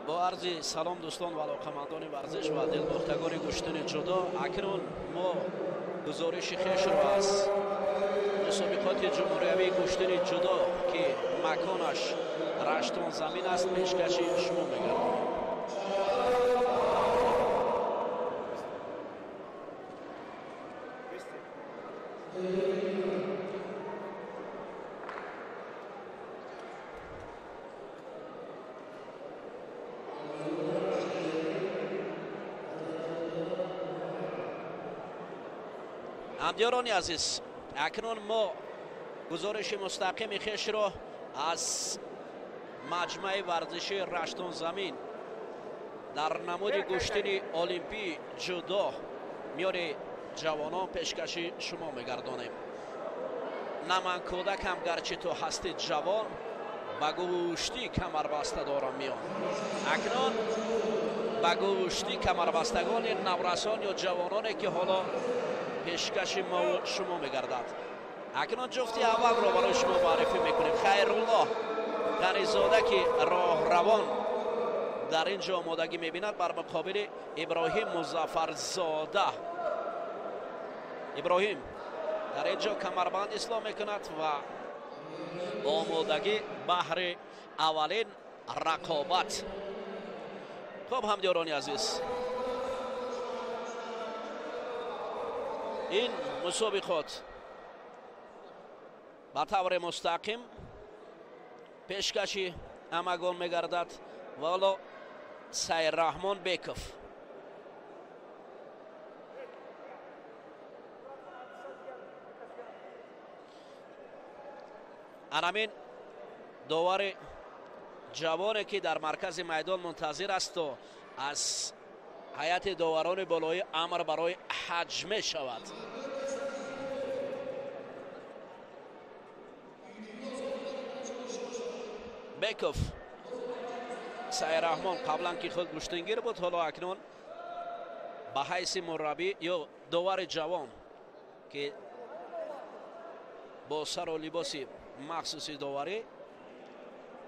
Бо арзи салом дӯстон ва алоқамандони варзиш ва дилбохтагони гӯштини ҷудо, акнун мо гузориши хешро аз мусобиқоти ҷумҳуриявии гӯштини ҷудо, ки маконаш Раштон замин аст, пешкаши шумо мегардонем. ҳамдиёрони азиз, акнун мо гузориши мустақими хешро аз маҷмӯаи варзишии Раштон замин дар намуди гӯштини олимпӣ ҷудо миёни ҷавонон пешкаши шумо мегардонем. На ман кӯдакам, гарчи ту ҳастӣ ҷавон, ба гӯштӣ камарбаста дорам миён. Акнун ба гӯштӣ камарбастагони наврасон ё ҷавононе, ки ҳоло пешкаши мо шумо мегардад. Акнун ҷуфти аввалро барои шумо муаррифӣ мекунем. Хайруллоҳ Ғанизода, ки роҳравон дар ин ҷо омодагӣ мебинад бар муқобили Иброҳим Музаффарзода. Иброҳим дар ин ҷо камарбанд ислоҳ мекунад ва омодагӣ баҳри аввалин рақобат. Хуб, ҳамдиёрони азиз, ин мусобиқот ба таври мустақим пешкаши ҳамагон мегардад ва ҳоло Сайраҳмон Беков анамин довари ҷавоне ки дар маркази майдон мунтазир аст то аз ҳайати доварони болоӣ амр барои ҳаҷме шавад. Беков Сайраҳмон қаблан ки худ гӯштингир буд, ҳоло акнун ба ҳайси мураббӣ ё довари ҷавон ки бо сару либоси махсуси доварӣ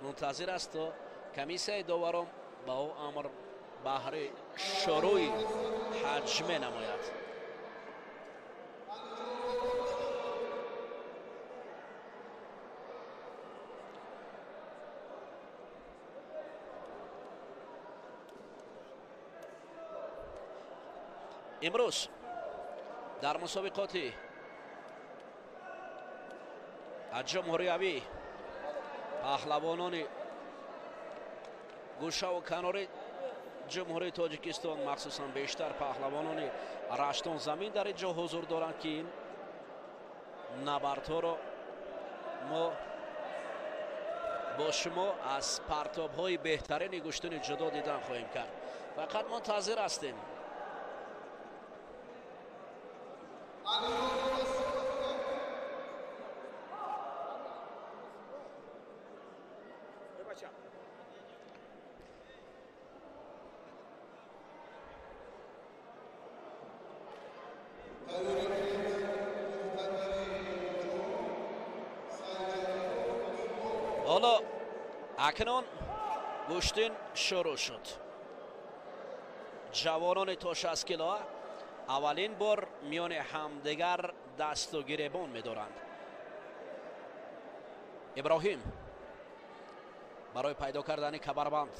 мунтазир аст то комиссияи доварон ба ӯ амр баҳри шуруи ҳаҷме намояд. Имрӯз дар мусобиқоти ҷумҳуриявӣ паҳлавонони гӯшаву канори ҷумҳурии Тоҷикистон, махсусан бештар паҳлавонони Раштон замин дар ин ҷо ҳузур доранд ки ин набардҳоро мо бо шумо аз партобҳои беҳтарини гӯштини ҷудо дидан хоҳем кард. Фақат мунтазир ҳастем. ҳоло акнун гӯштин шурӯъ шуд. Ҷавонони то 60 кило аввалин бор миёни ҳамдигар дасту гиребон медоранд. Иброҳим барои пайдо кардани камарбанд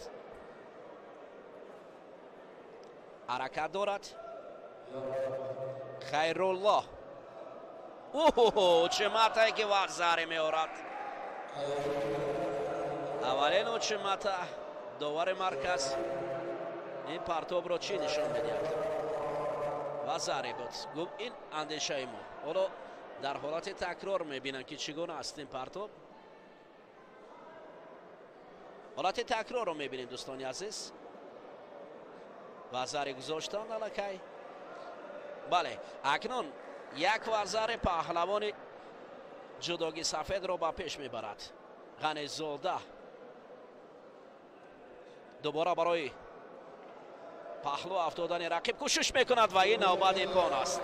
ҳаракат дорад. Хайруллоҳ чӣ матае ки вақт заре меорад. Аввалин учимата довари марказ ин партобро чӣ нишон медиҳад? Ва заре буд. Гуфт ин андешаи мо. Ҳоло дар ҳолати такрор мебинанд ки чӣ гуна аст ин партоб. Ҳолати такрорро мебинем дӯстони азиз. Ва заре гузоштанд аллакай. Бале, акнун як вазари паҳлавони ҷудоги сафедро ба пеш мебарад. Ғанизода дубора барои паҳлӯ афтодани рақиб кӯшиш мекунад ва ин навбат имкон аст.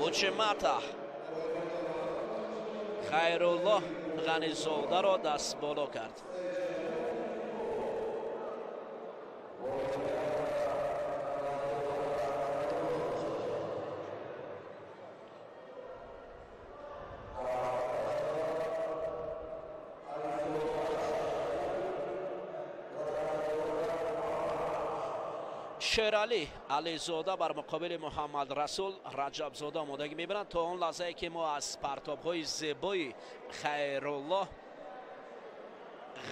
Учимата Хайруллоҳ Ғанизодаро даст боло кард. Шералӣ Ализода бар муқобили Муҳаммад Расул Раҷабзода омодагӣ мебаранд то он лаҳзае ки мо аз партобҳои зебои Хайруллоҳ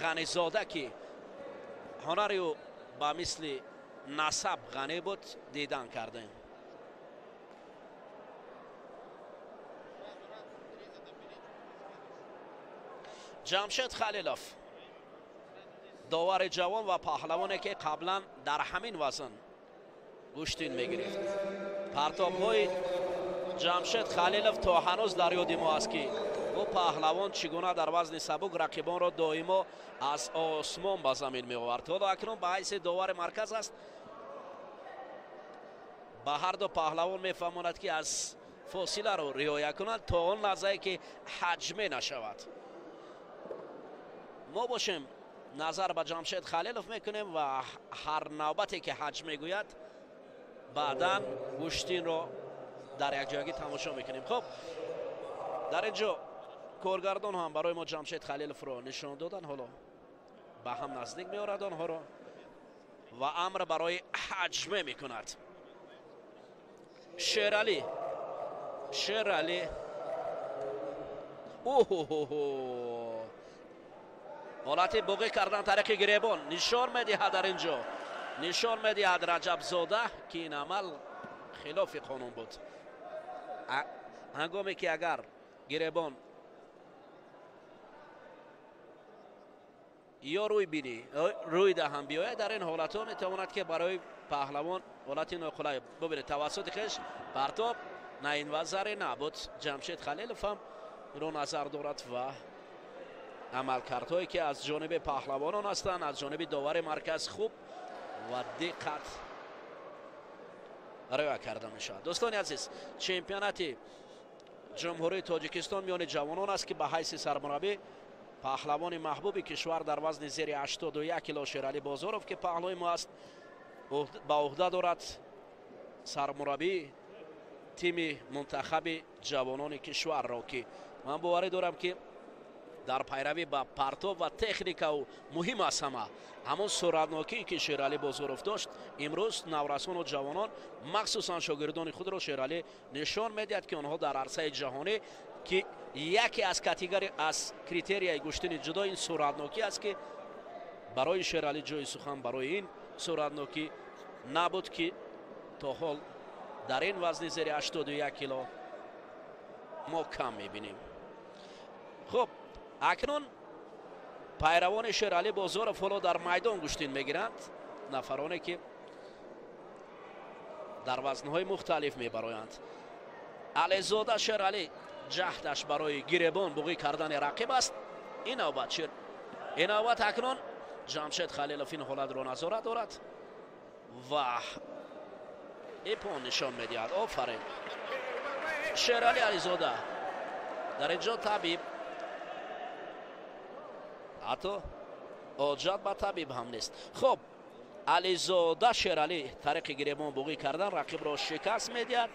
Ғанизода ки ҳунари ӯ ба мисли насаб ғанӣ буд дидан кардем. Ҷамшед Халилов довари ҷавон ва паҳлавоне ки қаблан дар ҳамин вазн гӯштин мегирифт. Партобҳои Ҷамшед Халилов то ҳанӯз дар ёди мо аст ки ӯ паҳлавон чӣ гуна дар вазни сабук рақибонро доимо аз осмон ба замин меовард. Ҳоло акнун ба ҳайси довари марказ аст. Ба ҳар ду паҳлавон мефаҳмонад ки аз фосиларо риоя кунад то он лаҳзае ки ҳаҷме нашавад. Мо бошем Назар ба Ҷамшед Халилов мекунем ва ҳар навбате ки ҳаҷ мегӯяд, баъдан гӯштинро дар якҷоягӣ тамошо мекунем. Хуб, дар ин ҷо коргардон ҳам барои мо Ҷамшед Халиловро нишон додан, ҳоло ба ҳам наздик меорад онҳоро ва амр барои ҳаҷме мекунад. Шералӣ, Шералӣ, оҳоҳо, ҳолати буғӣ кардан тариқи гиребон нишон медиҳад. Дар ин ҷо нишон медиҳад Раҷабзода, ки ин амал хилофи қонун буд. Ҳангоме ки агар гиребон ё рӯй бинӣ рӯй даҳам биёяд, дар ин ҳолатҳо метавонад ки барои паҳлавон ҳолати ноқулай бубинед. Тавассути хеш партоб на ин вазаре набуд. Ҷамшед Халилов ҳам инро назар дорад ва амалкардҳое ки аз ҷониби паҳлавонон ҳастанд, аз ҷониби довари марказ хуб ва диққат риоя карда мешавад. Дӯстони азиз, чемпионати Ҷумҳурии Тоҷикистон миёни ҷавонон аст, ки ба ҳайси сармураббӣ паҳлавони маҳбуби кишвар дар вазни зери 81 кило Шералӣ Бозоров, ки паҳлӯи мо аст, ба уҳда дорад сармураббии тими мунтахаби ҷавонони кишварро, ки ман боварӣ дорам, ки дар пайравӣ ба партоб ва техникау муҳим аст ҳама ҳамон суратнокие ки Шералӣ Бозоров дошт, имрӯз наврасону ҷавонон, махсусан шогирдони худро Шералӣ нишон медиҳад, ки онҳо дар арсаи ҷаҳонӣ, ки яке аз категория аз критерияи гӯштини ҷудо ин суратнокӣ аст, ки барои Шералӣ ҷои сухан барои ин суратнокӣ набуд, ки то ҳол дар ин вазни зери 81 кило мо кам мебинем. Хуб, акнун пайравони Шералӣ Бозоров ҳоло дар майдон гӯштин мегиранд, нафароне ки дар вазнҳои мухталиф мебароянд. Ализода Шералӣ ҷаҳдаш барои гиребон буғӣ кардани рақиб аст. Ин навбат ин навбат акнун Ҷамшед Халилов ин ҳолатро назорат дорад ва ипон нишон медиҳад. Офарин Шералӣ Ализода. Дар ин ҷо табиб, ҳатто ҳоҷат ба табиб ҳам нест. Хуб, Ализода Шералӣ тариқи гиребон буғӣ кардан рақибро шикаст медиҳад.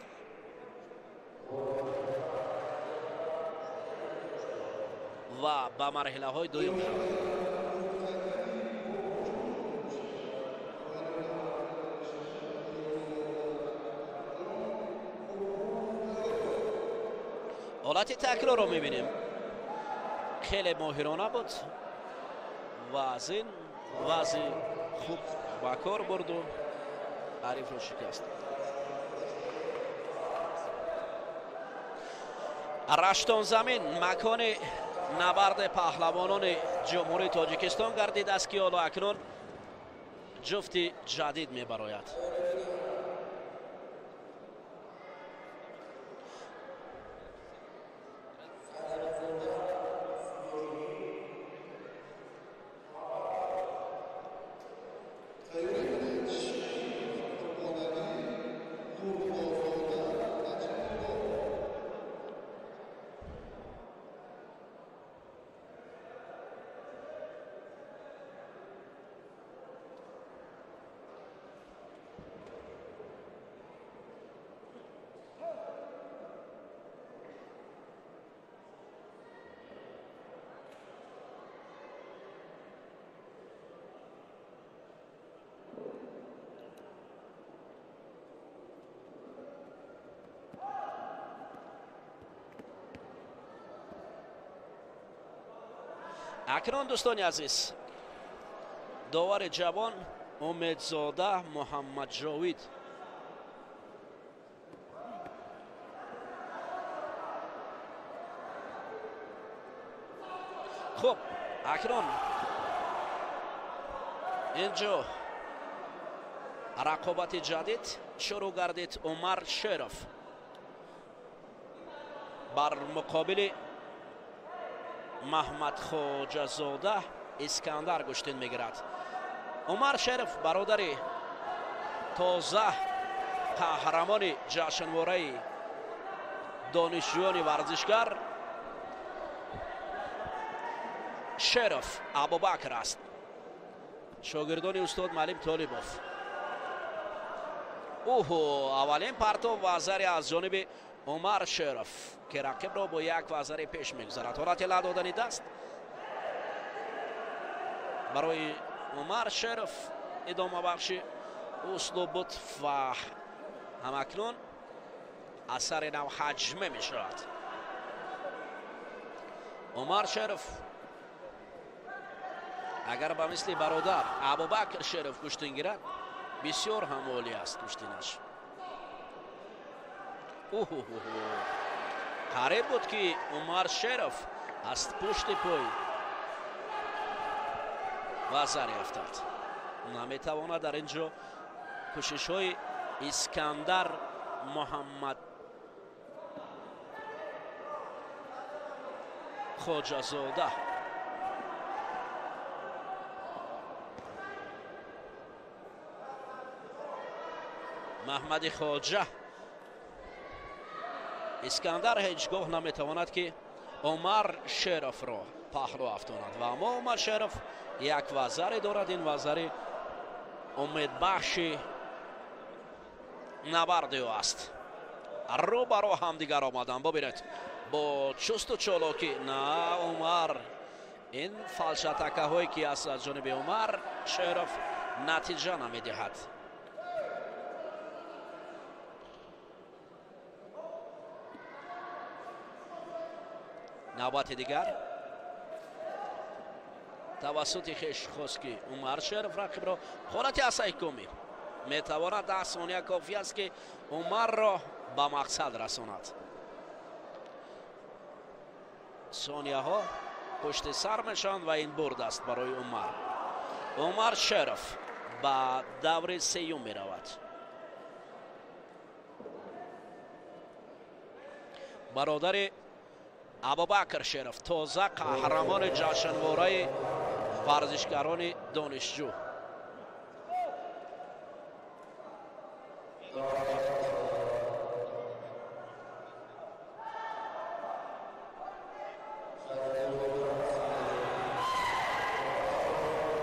Ва ба марҳилаҳои дуюм меравад. Ҳолати такрорро мебинем. Хеле моҳирона буд ва аз ин вазъи хуб ба кор бурду ҳарифро шикаст. Раштонзамин макони набарди паҳлавонони Ҷумҳурии Тоҷикистон гардидааст, ки ҳоло акнун ҷуфти ҷадид мебарояд. Акнун дӯстони азиз, довари ҷавон Умедзода Муҳаммадҷовид хуб, акнун инҷо рақобати ҷадид шурӯъ гардид. Умар Шеров бар муқобили Маҳмад Хоҷазода Искандар гӯштин мегирад. Умар Шеров бародари тоза қаҳрамони ҷашнвораи донишҷӯёни варзишгар Шеров Абубакр аст. Шогирдони устод Малим Толибов. Оҳо, аввалин партов вазари аз ҷониби Умар Шеров, ки рақибро бо як вазари пеш мегузарад. Ҳолати ла додани даст барои Умар Шеров идомабахши услуб буд ва ҳамакнун асари нав ҳаҷме мешавад. Умар Шеров агар ба мисли бародар Абубакр Шеров гӯштин гирад, бисёр ҳам олӣ аст гӯштинаш. Қариб буд, ки Умар Шеров аз пушти пой вазари афтад. Наметавонад дар ин ҷо кӯшишҳои Искандар Муҳаммад Хоҷазода. Маҳмади Хоҷа. Искандар ҳеҷ гоҳ наметавонад, ки Умар Шеровро паҳлӯ афтонад ва аммо Умар Шеров як вазаре дорад. Ин вазари умедбахши набарди ӯ аст. Рӯ ба рӯ ҳамдигар омаданд. Бубинед, бо чусту чолокӣ на Умар, ин фалшатакаҳое ки аст аз ҷониби Умар Шеров натиҷа намедиҳад. Навбати дигар тавассути хеш хост, ки Умар Шеров рақибро ҳолати асайкумӣ метавонад. 10 сония кофӣ аст, ки Умарро ба мақсад расонад. Сонияҳо пушти сар мешаванд ва ин бурд аст барои Умар. Умар Шеров ба даври сеюм меравад. Бародари Абубакр Шеров, тоза қаҳрамони ҷашнвораи варзишгарони донишҷӯ.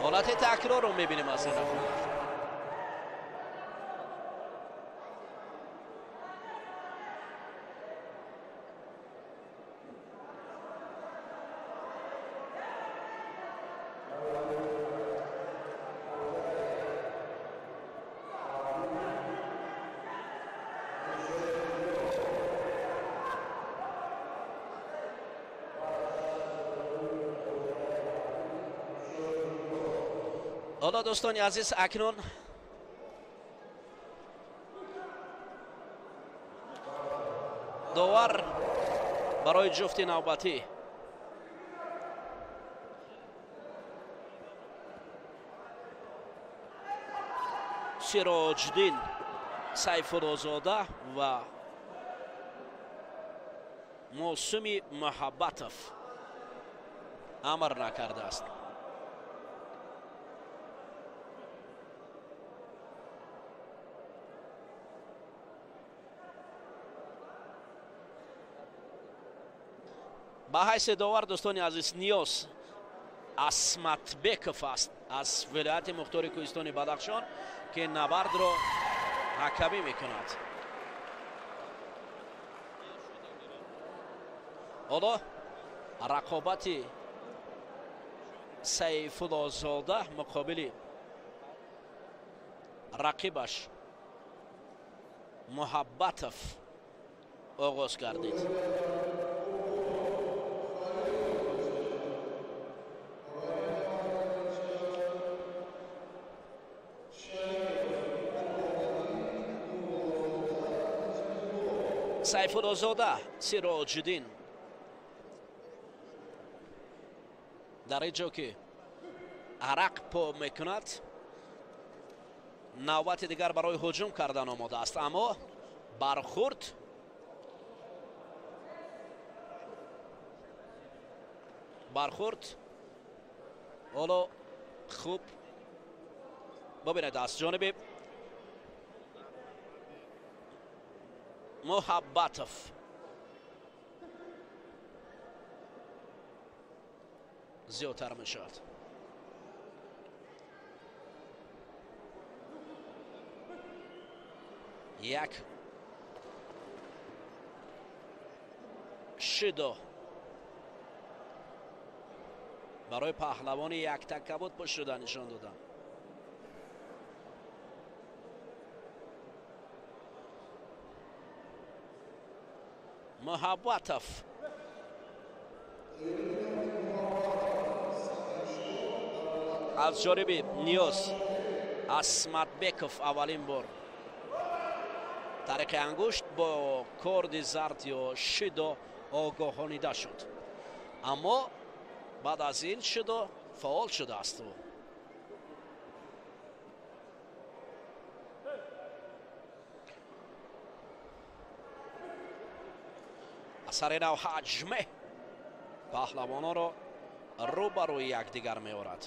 Ҳолати такрорро мебинем аз ин рақобат. Ҳоло, дӯстони азиз, акнун довар барои ҷуфти навбатӣ Сироҷиддин Сайфуллозода ва Мосуми Муҳаббатов амр накардааст. Ба ҳайси довар, дӯстони азиз, Ниёз Асматбеков аст аз вилояти мухтори кӯҳистони Бадахшон, ки набардро ҳакамӣ мекунад. Ҳоло рақобати Сайфуллозода муқобили рақибаш Муҳаббатов оғоз гардид. Сайфуллозода Сироҷиддин дар ин ҷо ки арақ по мекунад, навбати дигар барои ҳуҷум кардан омода аст, аммо бархӯрд ҳоло хуб бубинед аз ҷониби Муҳаббатов. Зиёдтар мешавад. Як шидо барои паҳлавони яктакабуд пушт шуда нишон доданд. Муҳаббатов аз ҷониби Ниёз Асматбеков аввалин бор тариқи ангушт бо корди зард ё шидо огоҳонида шуд, аммо баъд аз ин шидо фаъол шудааст. Асари нав ҳаҷме паҳлавононро рӯ ба рӯи якдигар меорад.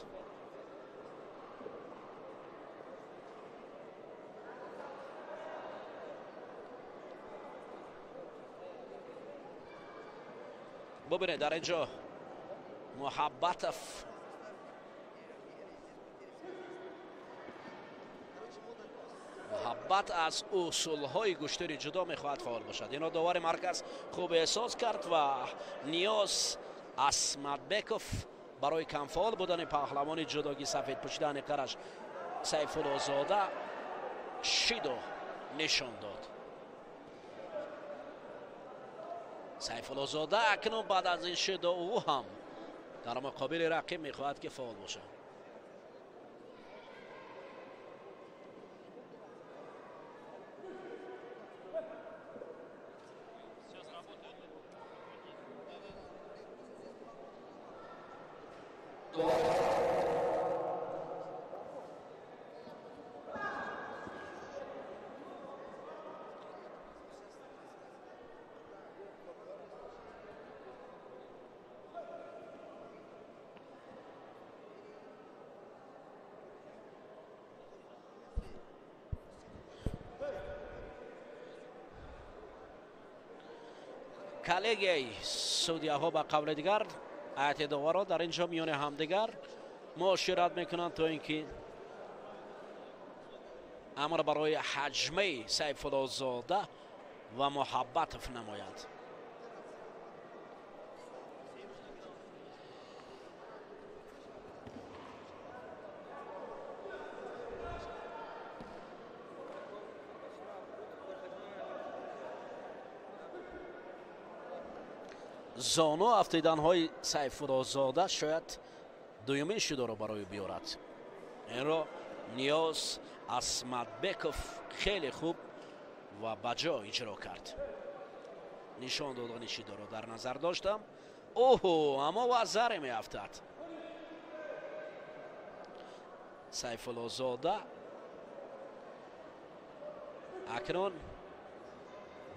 Бубинед, дар ин ҷо Муҳаббатов муҳаббат аз усулҳои гӯштири ҷудо мехоҳад фаъол бошад. Инро довари марказ хуб эҳсос кард ва Ниёз Асматбеков барои камфаъол будани паҳлавони ҷудоги сафед пӯшидани қараш Сайфуллозода шидо нишон дод. Сайфуллозода акнун баъд аз ин шидо ӯ ҳам дар муқобили рақиб мехоҳад ки фаъол бошад. Коллегияи судяҳо ба қавли дигар ҳайати доварро дар ин ҷо миёни ҳамдигар муошират мекунанд, то ин ки амр барои ҳаҷмаи Сайфуллозода ва Муҳаббатов намоянд. Зону афтиданҳои Сайфуллозода шояд дуюмин шидоро барои биёрад. Инро Ниёз Асматбеков хеле хуб ва ба ҷо иҷро кард. Нишон додани шидоро дар назар доштам. Оҳо, аммо вазаре меафтад. Сайфуллозода акнун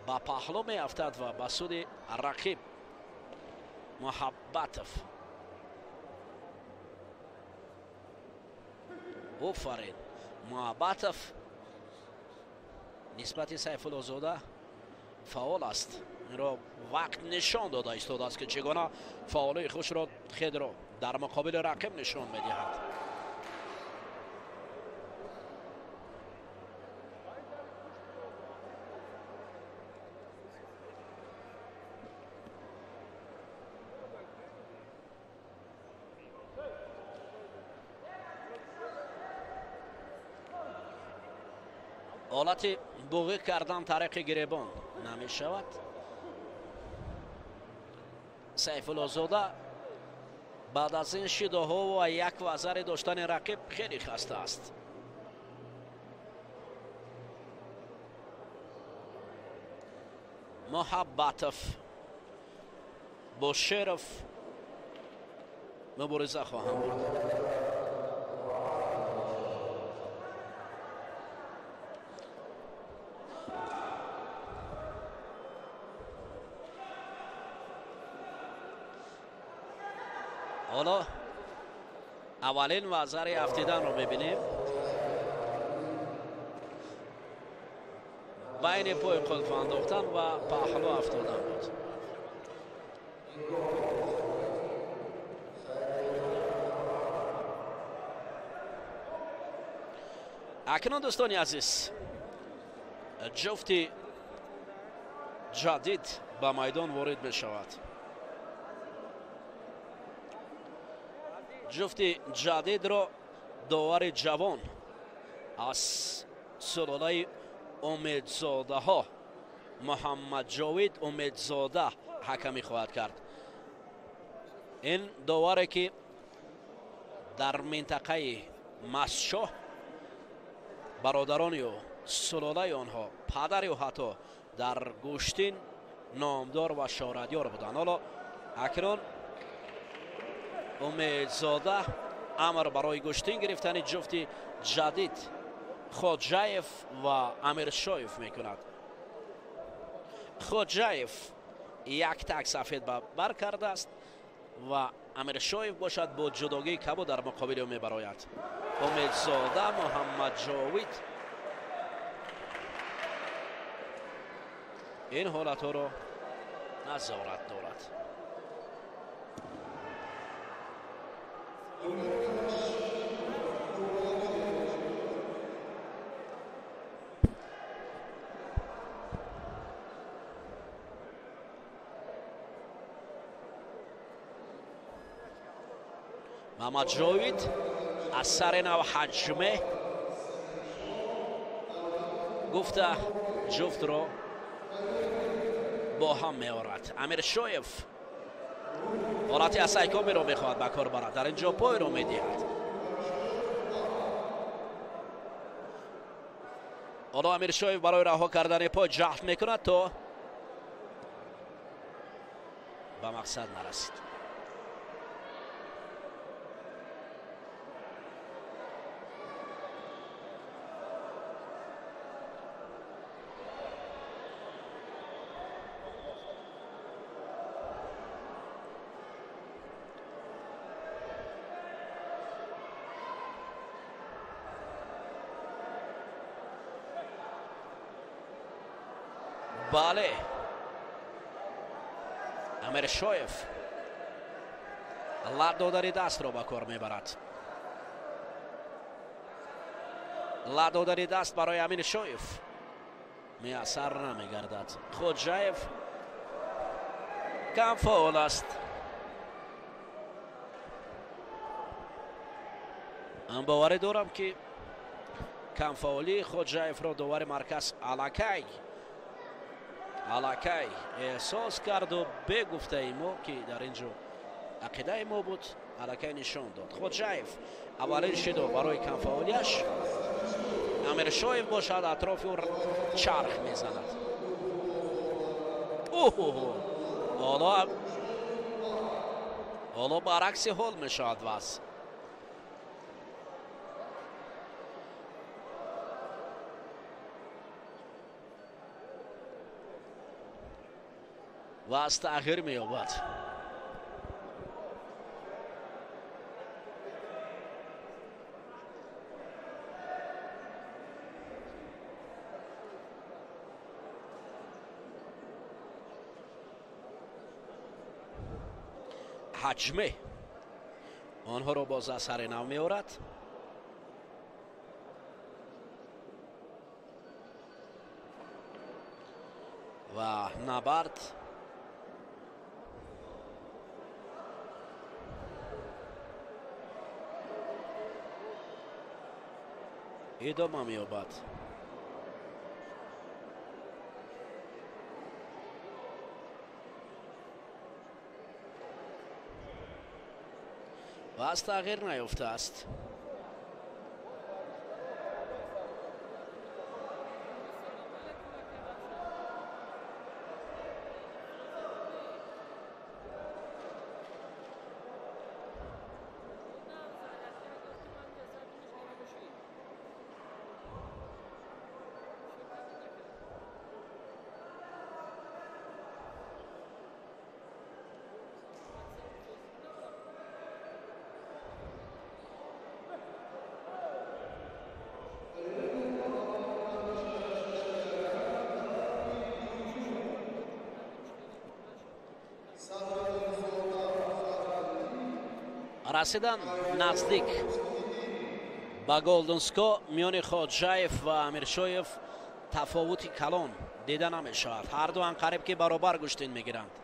ба паҳлӯ меафтад ва ба суди рақиб Муҳаббатов. Офарин, Муҳаббатов нисбати Сайфуллозода фаъол аст. Инро вақт нишон дода истодааст, ки чӣ гуна фаъолии худро хедро дар муқобили рақиб нишон медиҳад. Ҳолати буғӣ кардан тариқи гиребон намешавад. Сайфуллозода баъд аз ин шидоҳо ва як вазари доштани рақиб хеле хаста аст. Муҳаббатов бо Шеров мубориза хоҳанд бурд. Ҳоло аввалин вазари афтиданро мебинем. Байни пой қулф андохтан ва паҳлӯ афтодан буд. Акнун дӯстони азиз, Ҷуфти ҷадид ба майдон ворид мешавад. Ҷуфти ҷадидро довари ҷавон аз сулолаи Умедзодаҳо Муҳаммадҷовид Умедзода ҳакамӣ хоҳад кард. Ин доваре ки дар минтақаи Масшоҳ бародарони ӯ, сулолаи онҳо, падари ӯ ҳатто дар гӯштин номдор ва шоҳратёр буданд. Ҳоло акнун Умедзода амр барои гӯштин гирифтани ҷуфти ҷадид Хоҷаев ва Амиршоев мекунад. Хоҷаев як так сафед бар кардааст ва Амиршоев бошад бо ҷудогии кабуд дар муқобили ӯ мебарояд. Умедзода Муҳаммадҷовид ин ҳолатҳоро назорат дорад. Муҳаммадҷовид аз сари нав ҳаҷме гуфта ҷуфтро бо ҳам меорад. Амиршоев ҳолати асайкомиро мехоҳад ба кор барад, дар ин ҷо пойро медиҳад. Ҳоло Амиршоев барои раҳо кардани пой ҷаҳд мекунад, то ба мақсад нарасид. Бале, Амиршоев лат додани дастро ба кор мебарад. Лат додани даст барои Амиршоев меасар намегардад. Хоҷаев кам фаъол аст. Ман боварӣ дорам, ки камфаъолии Хоҷаевро довари марказ аллакай эҳсос карду бегуфтаи мо, ки дар ин ҷо ақидаи мо буд, аллакай нишон дод. Хоҷаев аввалин шидо барои камфаъолияш. Амиршоев бошад атрофи ӯ чарх мезанад. Ҳоло баръакси ҳол мешавад вазъ. Вазъ тағйир меёбад. Ҳаҷме онҳоро боз аз сари нав меорад. Ва набард идома меёбад. Вазъ тағйир наёфтааст. Расидан наздик ба Голденско миёни Хоҷаев ва Амиршоев Тафовути калон дида намешавад. Ҳар ду ҳам қариб ки баробар гӯштин мегиранд.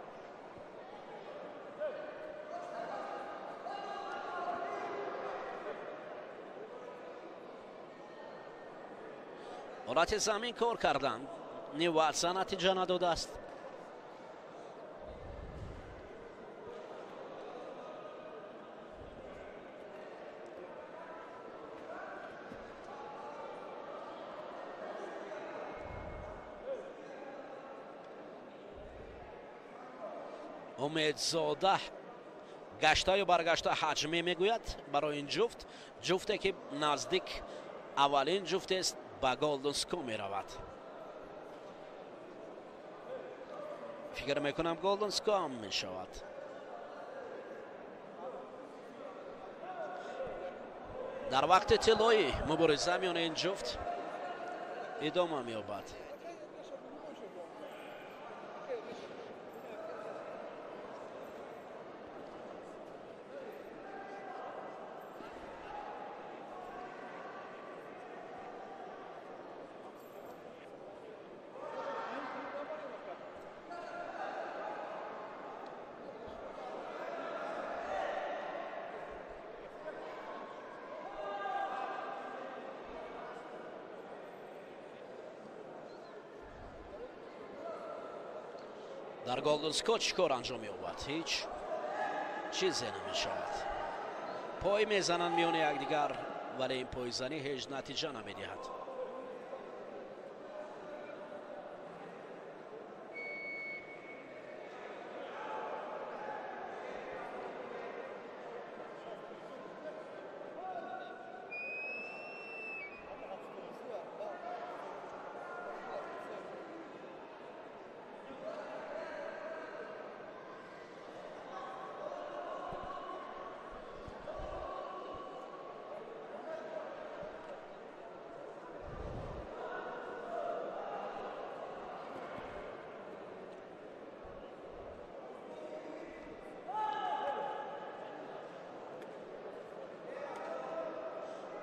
Ҳолати замин кор карданд. Ниватса натиҷа надодааст. Умедзода гаштаю баргашта ҳаҷме мегӯяд барои ин ҷуфт, ҷуфте ки наздик аввалин ҷуфтест ба Голден Ско меравад. Фикр мекунам Голден Ско ҳам мешавад. Дар вақти тиллоӣ мубориза миёни ин ҷуфт идома меёбад. Дар Голден Ско чӣ кор анҷом меёбад? Ҳеҷ чизе намешавад. Пой мезананд миёни якдигар, вале ин пойзанӣ ҳеҷ натиҷа намедиҳад.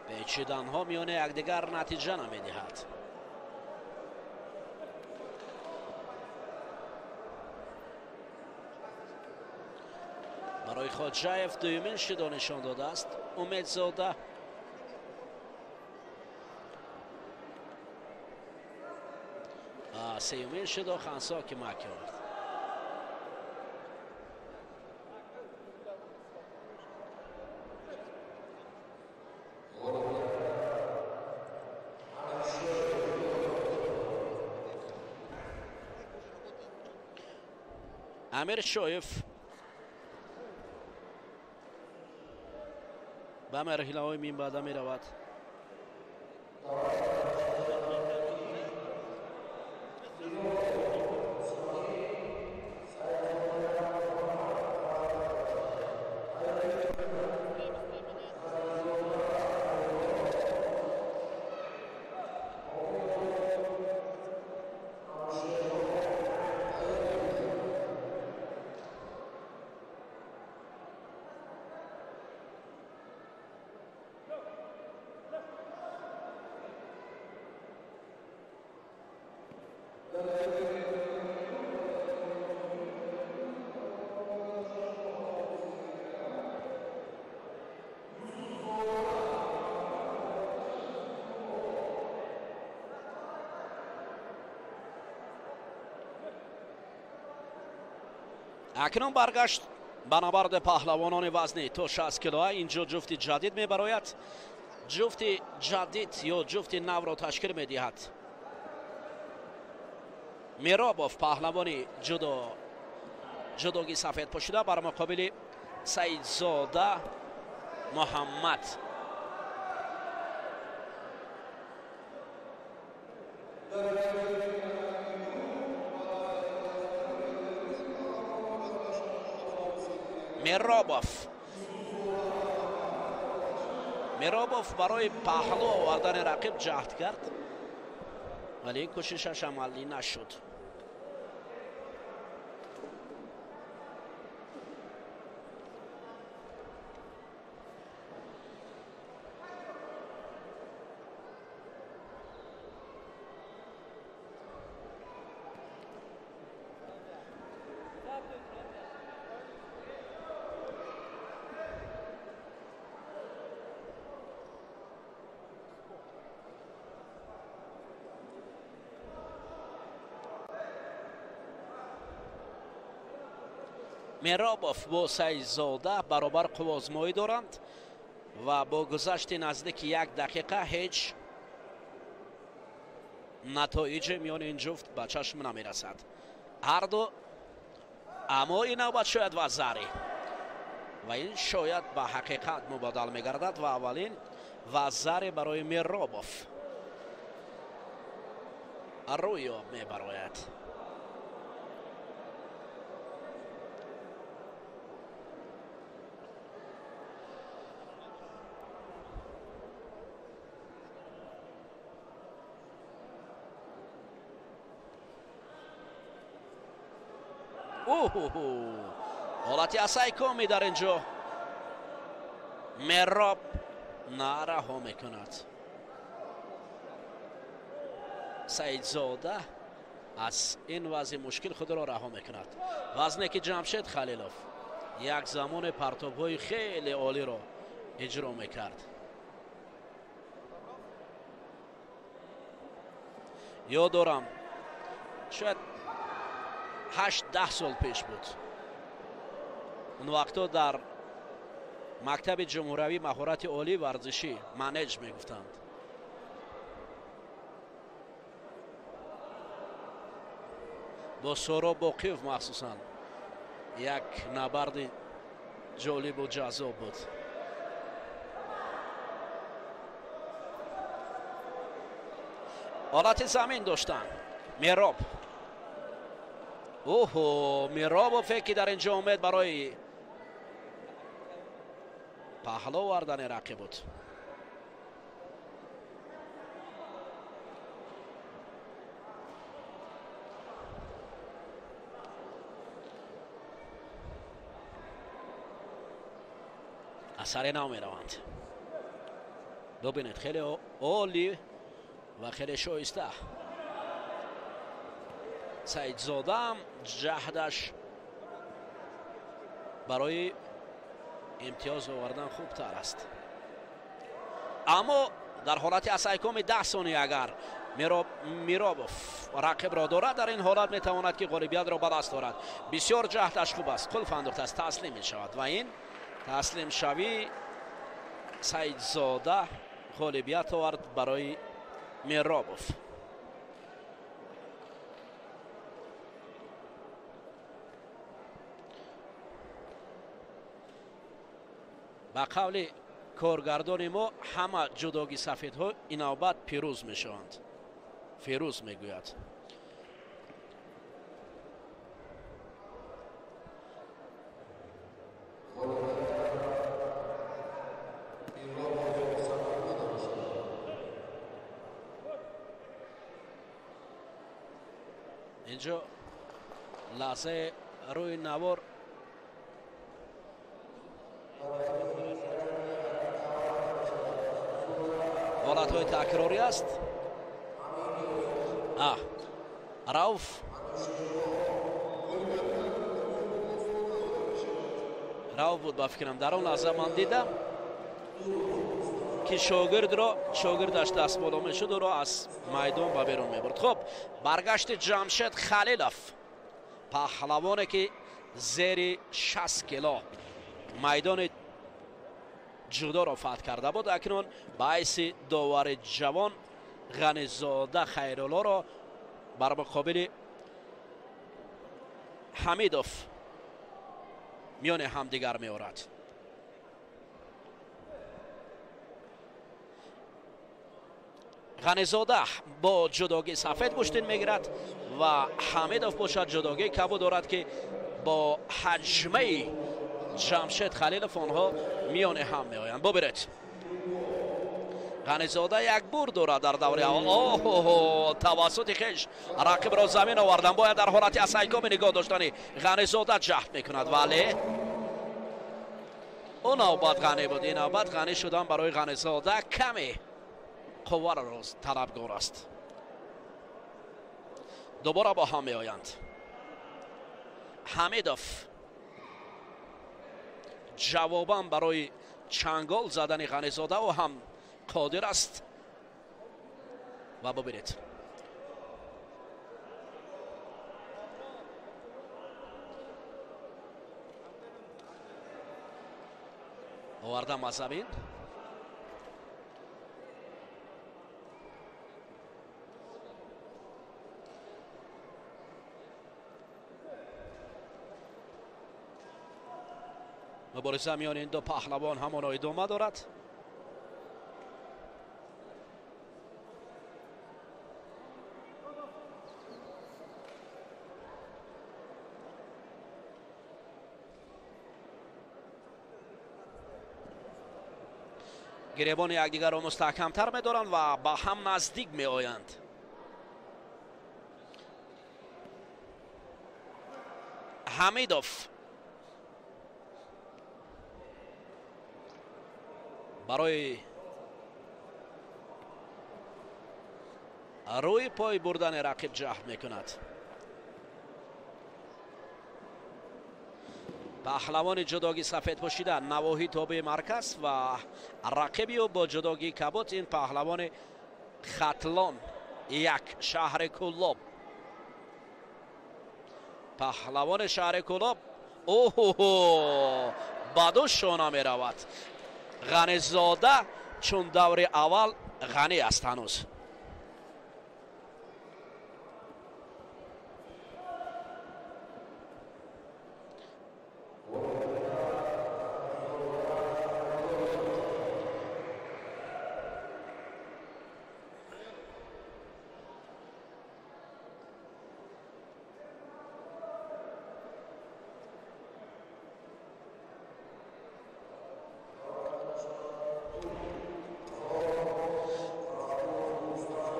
Печиданҳо миёни якдигар натиҷа намедиҳад. Барои Хоҷаев дуюмин шидо нишон додааст Умедзода. Сеюмин шидо Хансо кӯмак ёфт. Амир Шоев ба марҳилаҳои минбаъда меравад. Акнун баргашт ба набарди паҳлавонони вазнӣ то 60 кило. Инҷо ҷуфти ҷадид мебарояд. Ҷуфти ҷадид ё ҷуфти навро ташкил медиҳад Миробов, паҳлавони ҷудоги сафед пӯшида, бар муқобили Саидзода Муҳаммад. Миробов барои паҳлӯ овардани рақиб ҷаҳд кард, вале ин кӯшишаш амалӣ нашуд. Меробов бо Саидзода баробар қувваозмоӣ доранд ва бо гузашти наздики як дақиқа ҳеҷ натоиҷе миёни ин ҷуфт ба чашм намерасад. Ҳарду, аммо ин навбат шояд вазари ва ин шояд ба ҳақиқат мубодал мегардад ва аввалин вазаре барои Меробов рӯй об мебарояд. Ҳолати асайкоми дар ин ҷо Мероб нараҳо мекунад. Саидзода аз ин вазъи мушкил худро раҳо мекунад. Вазне ки Ҷамшед Халилов як замоне партобҳои хеле олиро иҷро мекард. Ёд дорам, шояд 8-10 сол пеш буд. Он вақто дар мактаби ҷумҳуравӣ маҳорати олии варзишӣ манеҷ мегуфтанд. Бо Соро Боқиев махсусан як набарди ҷолибу ҷаззоб буд. Ҳолати замин доштанд. Мероб. Оҳо, Меробове ки дар ин ҷо омед барои паҳло овардани рақиб буд. Аз сари нав мераванд. Бубинед, хеле олӣ ва хеле шоиста. Саидзодаам ҷаҳдаш барои имтиёз овардан хубтар аст. Аммо дар ҳолати асайкоми 10 сония агар Миробов рақибро дорад, дар ин ҳолат метавонад ки ғолибиятро ба даст орад. Бисёр ҷаҳдаш хуб аст, қулф андохтааст, таслим мешавад ва ин таслимшавии Саидзода ғолибият овард барои Миробов. Ба қавли коргардони мо ҳама ҷудоги сафедҳо ин навбат пирӯз мешаванд. Фирӯз мегӯяд. Инҷо лаҳзаи рӯи навор ҳолатҳои такрорӣ аст. Рауф буд ба фикрам. Дар он лаҳза ман дидам ки шогирдаш даст боло мешуд, ӯро аз майдон ба берун мебурд. Хуб, баргашти Ҷамшед Халилов, паҳлавоне ки зери 60 кило майдони ҷудоро фатҳ карда буд, акнун ба ҳайси довари ҷавон Ғанизода Хайруллоро бар муқобили Ҳамидов миёни ҳамдигар меорад. Ғанизода бо ҷудогии сафед гӯштин мегирад ва Ҳамидов бошад ҷудогии кабуд дорад ки бо ҳаҷмаи Ҷамшед Халилов онҳо миёни ҳам меоянд. Бубинед, Ғанизода як бур дорад дар даври аввал. Оҳо, тавассути хеш рақибро замин овардан. Бояд дар ҳолати асайкоми нигоҳ доштани Ғанизода ҷаҳд мекунад, вале ӯ навбат ғанӣ буд. Ин навбат ғанӣ шудан барои Ғанизода каме қувваро талабгор аст. Дубора бо ҳам меоянд. Ҳамидов ҷавобан барои чангол задани Ғанизода ӯ ҳам қодир аст ва бубинед, Овардам аз замин. Мубориза миёни ин ду паҳлавон ҳамоно идома дорад. Гиребони якдигарро мустаҳкамтар медоранд ва ба ҳам наздик меоянд. Ҳамидов барои рӯи пой бурдани рақиб ҷаҳд мекунад. Паҳлавони ҷудогӣ сафед пӯшида навоҳӣ тобеи марказ ва рақиби ӯ бо ҷудогии кабут ин паҳлавони Хатлон як шаҳри Кӯлоб. Паҳлавони шаҳри Кӯлоб оҳо ба ду шона меравад. Ғанизода чун даври аввал ғанӣ аст ҳанӯз.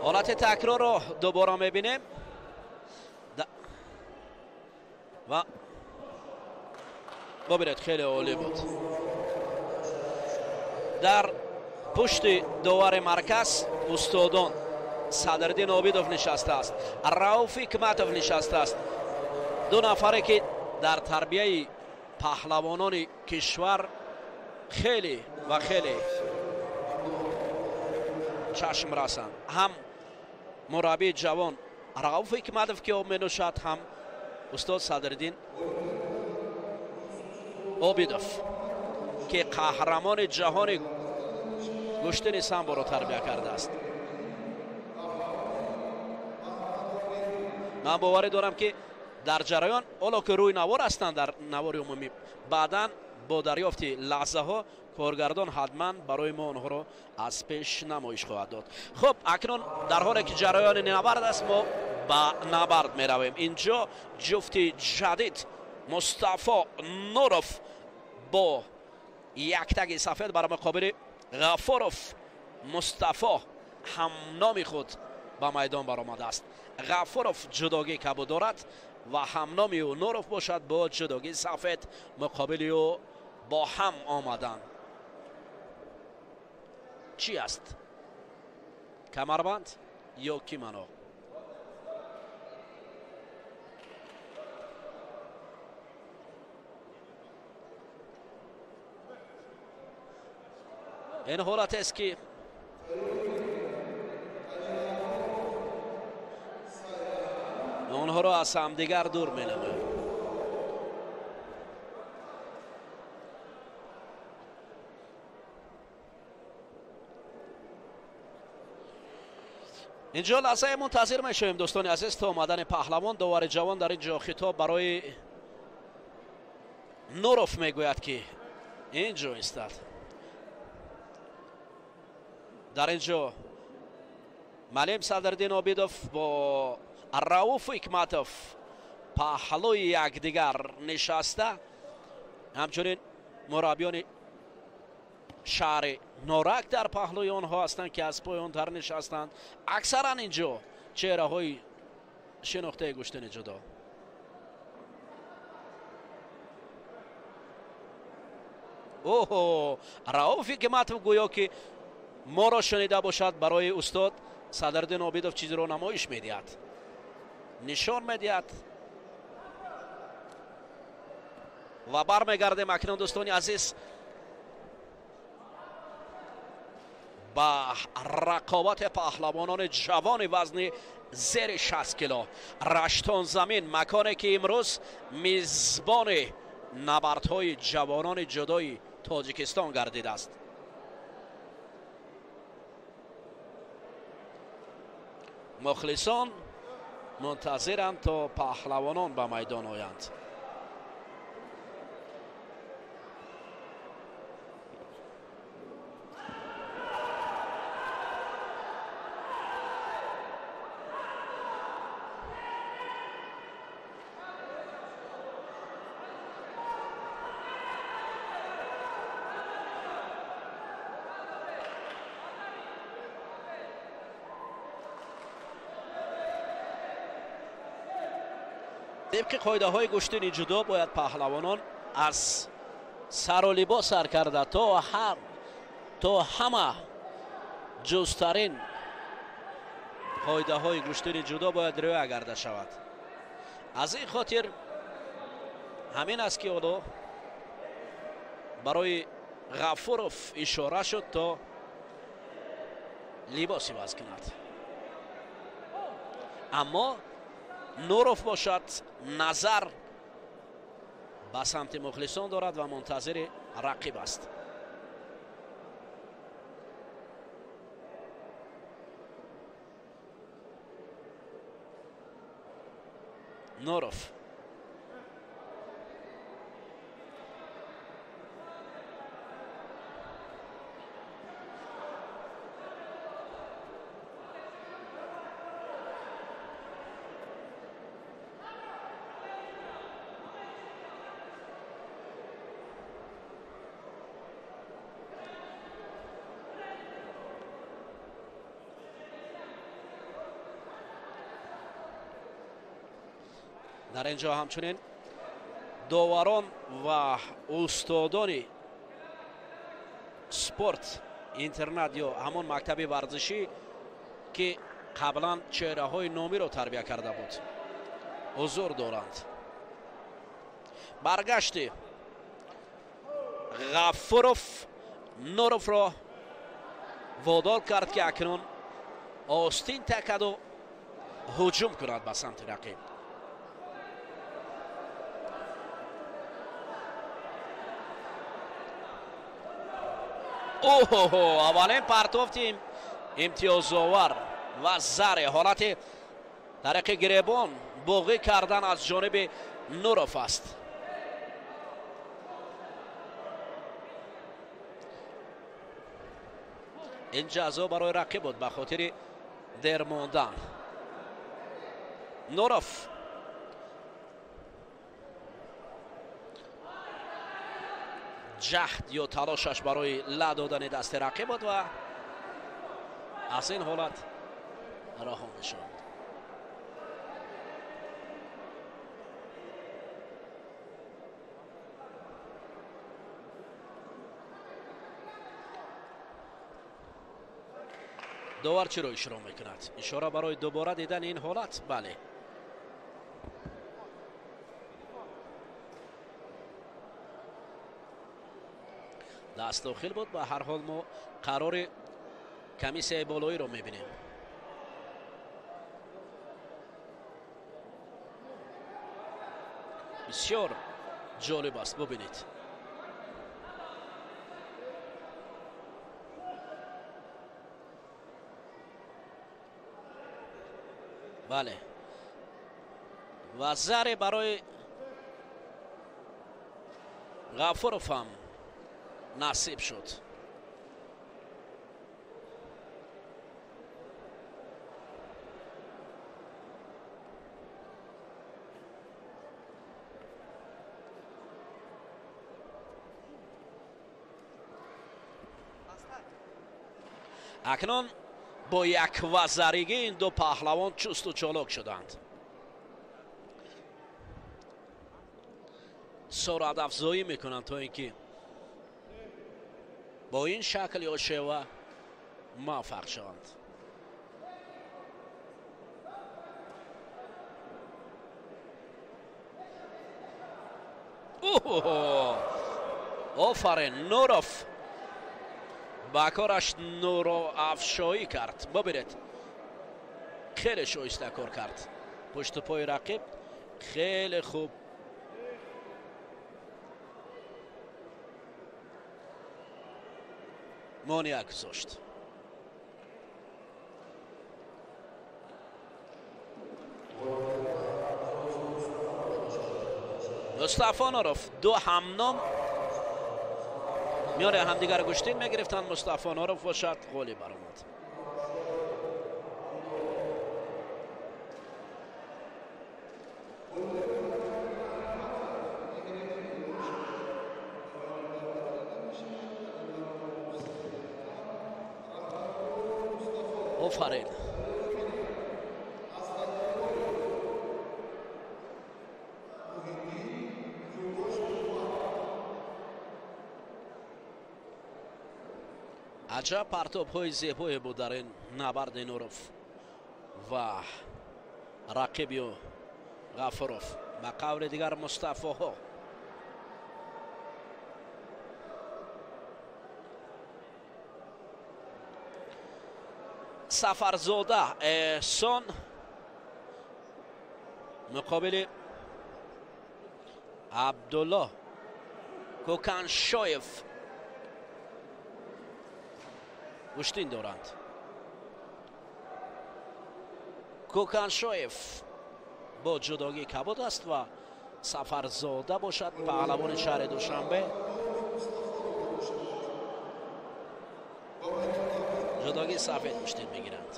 ҳолати такрорро дубора мебинем ва бубинед, хеле олӣ буд. Дар пушти довари марказ устодон Садриддин Обидов нишастааст, Рауф Ҳикматов нишастааст. Ду нафаре ки дар тарбияи паҳлавонони кишвар хеле ва хеле чашм расанд. Ҳам мураббии ҷавон Рауф Ҳикматов ки об менӯшад, ҳам устод Садриддин Обидов ки қаҳрамони ҷаҳони гӯштини самборо тарбия кардааст. Ман боварӣ дорам ки дар ҷараён ҳоло ки рӯи навор ҳастанд дар навори умумӣ, баъдан бо дарёфти лаҳзаҳо коргардон ҳатман барои мо онҳоро аз пеш намоиш хоҳад дод. Хуб, акнун дар ҳоле ки ҷараёни набард аст, мо ба набард меравем. Инҷо ҷуфти ҷадид Мустафо Нуров бо яктаги сафед бар муқобили Ғафуров Мустафо ҳамноми худ ба майдон баромадааст. Ғафуров ҷудогии кабуд дорад ва ҳамноми ӯ Нуров бошад бо ҷудогии сафед муқобили ӯ бо ҳам омаданд. Чӣ аст? Камарбанд ё кимоно? Ин ҳолатест ки онҳоро аз ҳамдигар дур менамояд. Инҷо лаҳзае мунтазир мешавем, дӯстони азиз, то омадани паҳлавон. Довари ҷавон дар ин ҷо хитоб барои Нуров мегӯяд ки ин ҷо истад. Дар ин ҷо Малим Садриддин Обидов бо Рауф Ҳикматов паҳлӯи якдигар нишаста, ҳамчунин мураббиёни шаҳри Норак дар паҳлӯи онҳо ҳастанд ки аз поёнтар нишастанд. Аксаран ин ҷо чеҳраҳои шинохтаи гӯштини ҷудо. Оҳо, Рауф Ҳикматов гӯё ки моро шунида бошад, барои устод Садриддин Обидов чизеро намоиш медиҳад, нишон медиҳад. Ва бармегардем акнун, дӯстони азиз, ба рақобати паҳлавонони ҷавони вазни зери 60 кило. Раштон замин, маконе ки имрӯз мизбони набардҳои ҷавонони ҷудои Тоҷикистон гардидааст. Мухлисон мунтазиранд, то паҳлавонон ба майдон оянд. Тибқи қоидаҳои гӯштини ҷудо бояд паҳлавонон аз сару либос сар карда то ҳама ҷузтарин қоидаҳои гӯштини ҷудо бояд риоя карда шавад. Аз ин хотир ҳамин аст, ки ҳоло барои Ғафуров ишора шуд, то либос иваз кунад. Аммо Нуров бошад, назар ба самти мухлисон дорад ва мунтазири рақиб аст. Нуров дар ин ҷо ҳамчунин доварон ва устодони спорт интернат ё ҳамон мактаби варзишӣ, ки қаблан чеҳраҳои номиро тарбия карда буд, ҳузур доранд. Баргашти Ғафуров Нуровро водор кард, ки акнун остин такаду ҳуҷум кунад ба самти рақиб. Оҳо, аввалин партофти имтиёзовар ва заре ҳолати тариқи гиребон боғӣ кардан аз ҷониби Нуров аст. Ин ҷазо барои рақиб буд ба хотири дер мондан. Нуров ҷаҳд ё талошаш барои ла додани дасти рақиб буд ва аз ин ҳолат раҳо мешавад. Довар чиро ишора мекунад? Ишора барои дубора дидани ин ҳолат? Бале. Даст дохил буд. Ба ҳар ҳол мо қарори комиссияи болоиро мебинем. Бисёр ҷолиб аст, бубинед. Бале, ва заре барои Ғафуров ҳам насиб шуд. Акнун бо яквазаригӣ ин ду паҳлавон чусту чолок шуданд. Суръатафзоӣ мекунанд, то ин ки бо ин шакл ё шева муваффақ шаванд. Офарин, Нуров ба кораш нуроафшоӣ кард. Бубинед, хеле шоиста кор кард. Пушту пои рақиб хеле хуб. монеа гузошт. Мустафо Нуров ду ҳамном миёни ҳамдигар гӯштин мегирифтанд. Мустафо Нуров бошад ғолиб баромад. Офарин. Аҷаб партобҳои зебое буд дар ин набарди Нуров ва рақиби ӯ Ғафуров, ба қавли дигар Мустафоҳо. Сафарзода Эҳсон муқобили Абдулло Кӯканшоев гӯштин доранд. Кӯканшоев бо ҷудогӣ кабуд аст ва Сафарзода бошад паҳлавони шаҳри Душанбе. Ҷудогӣ сафед гӯштин мегиранд.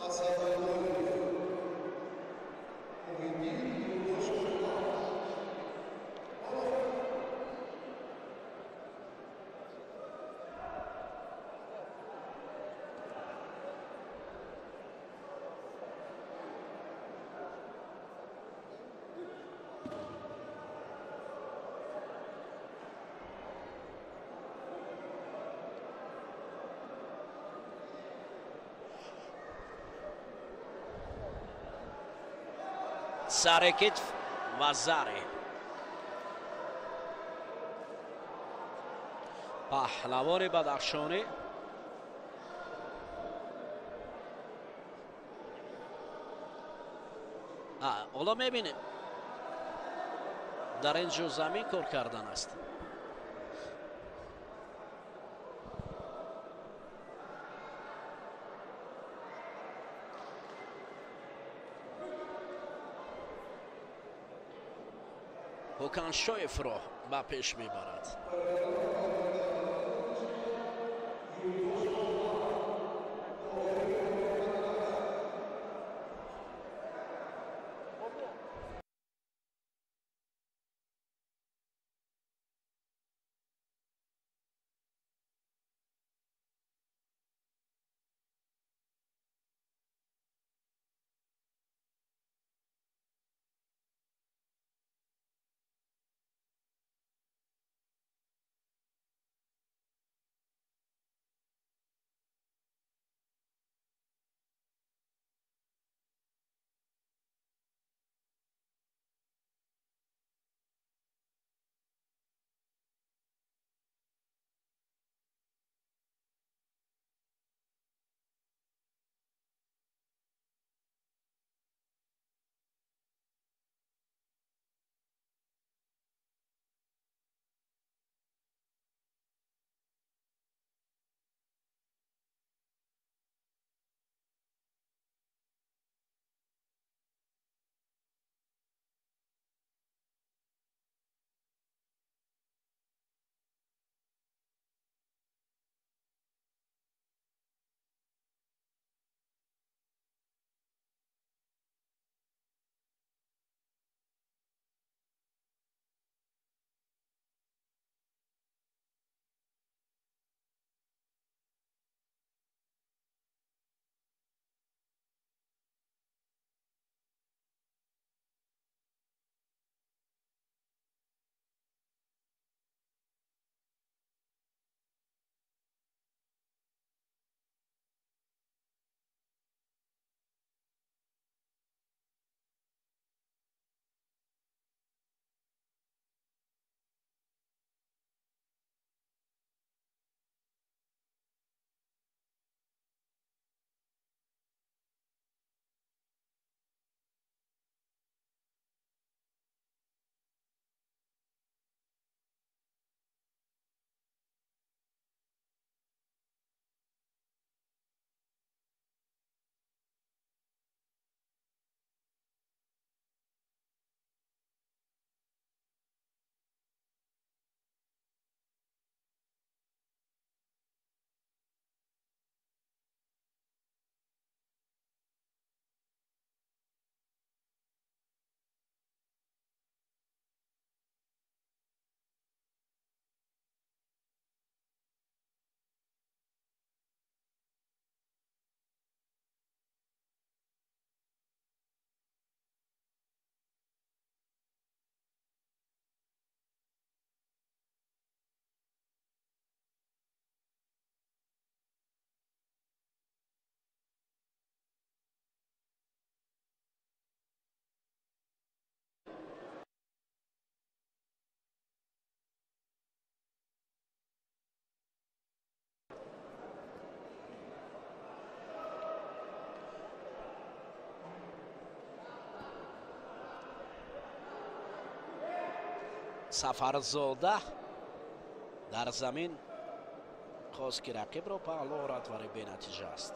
Сари китф ва заре. Паҳлавони Бадахшонӣ ҳоло мебинем дар ин ҷо замин кор кардан аст. Кӯканшоевро ба пеш мебарад. Сафарзода дар замин хост ки рақибро паҳлӯ орад, вале бенатиҷа аст.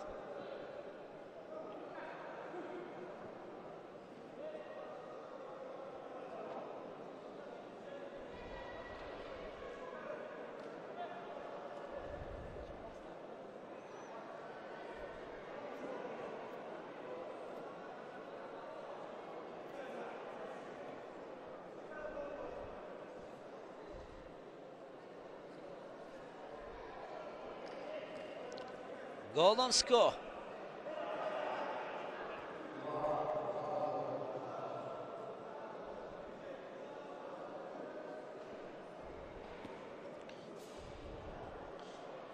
Golden score.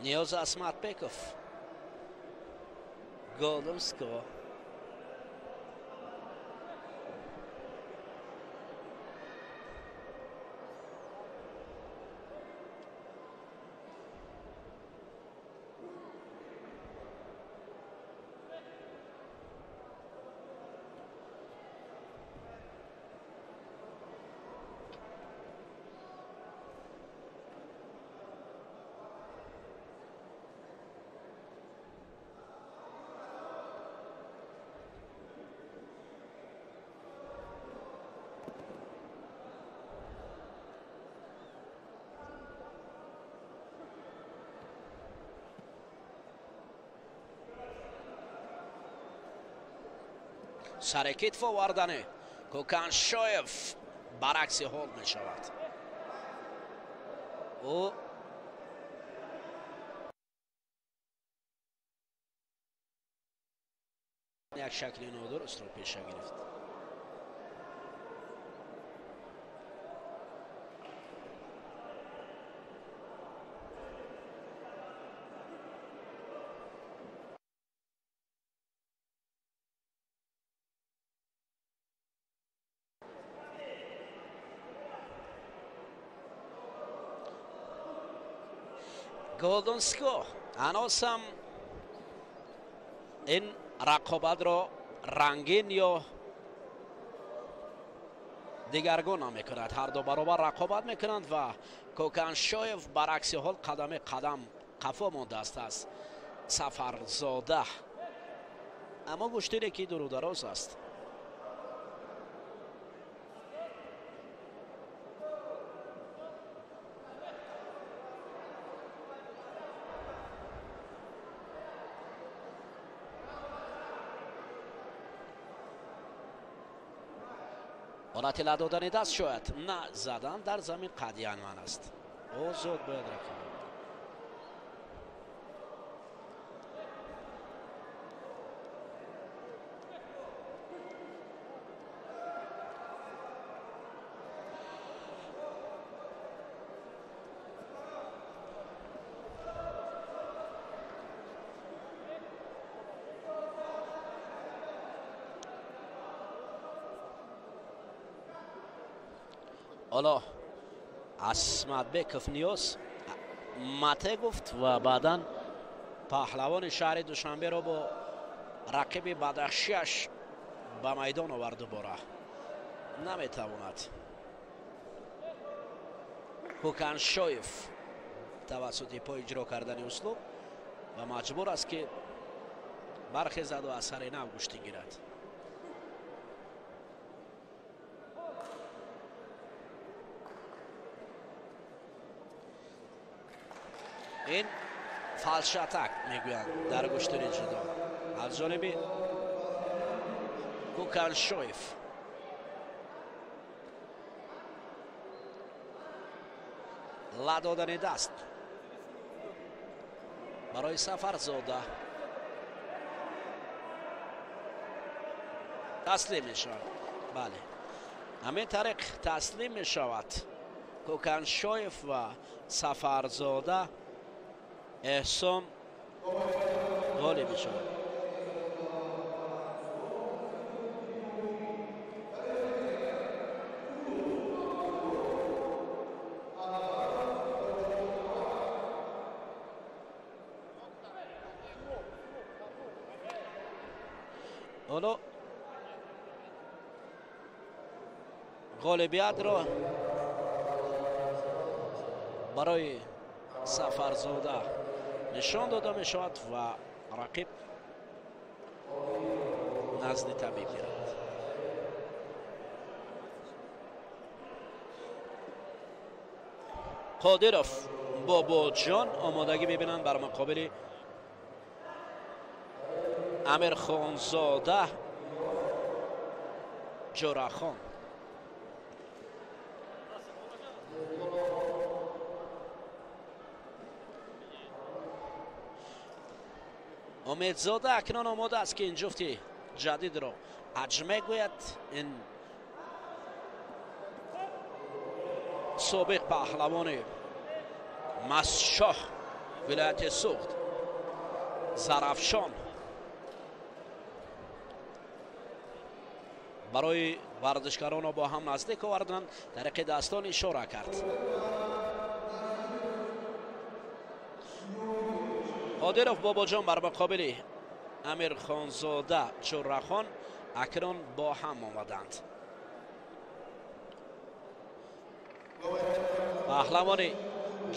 Niyoz Asmatbekov. Golden score. Сарекит овардани Коканшоев баръакси ҳол мешавад. Ӯ як шакли нодурустро пеша гирифт. Golden score. Ҳанӯз ҳам ин рақобатро рангин ё дигаргун намекунад. Ҳар ду баробар рақобат мекунанд ва Коканшоев баръакси ҳол қадами қадам қафо мондааст аз Сафарзода. Аммо гӯштире ки дуру дароз аст. ҳолати ла додани даст шояд на задан дар замин қатъиян ман аст. Озод бояд рақиб. Ҳоло Асматбеков Ниёз мате гуфт ва баъдан паҳлавони шаҳри Душанберо бо рақиби бадахшиаш ба майдон овард. Дубора наметавонад. Коканшоев тавассути по иҷро кардани услуб ва маҷбур аст ки бархезаду аз сари нав гӯштӣ гирад. Ин фалшатак мегӯянд дар гӯштини ҷудо аз ҷониби Коканшоев. Ла додани даст барои Сафарзода. Таслим мешавад. Бале, ҳамин тариқ таслим мешавад Коканшоев ва Сафарзода. Эҳсон ғолиб мешавад. Ҳоло ғолибиятро барои Сафарзода нишон дода мешавад ва рақиб назди табиб меравад. Қодиров Бобоҷон омодагӣ мебинанд бар муқобили Амирхонзода Ҷӯрахон. Умедзода акнун омода аст ки ин ҷуфти ҷадидро аҷ мегӯяд. Ин собиқ паҳлавони Масшоҳ вилояти Суғд Зарафшон барои варзишгаронро бо ҳам наздик овардан тариқи дастон ишора кард. Қодиров Бобоҷон бар муқобили Амирхонзода Ҷӯрахон акнун бо ҳам омаданд. Паҳлавони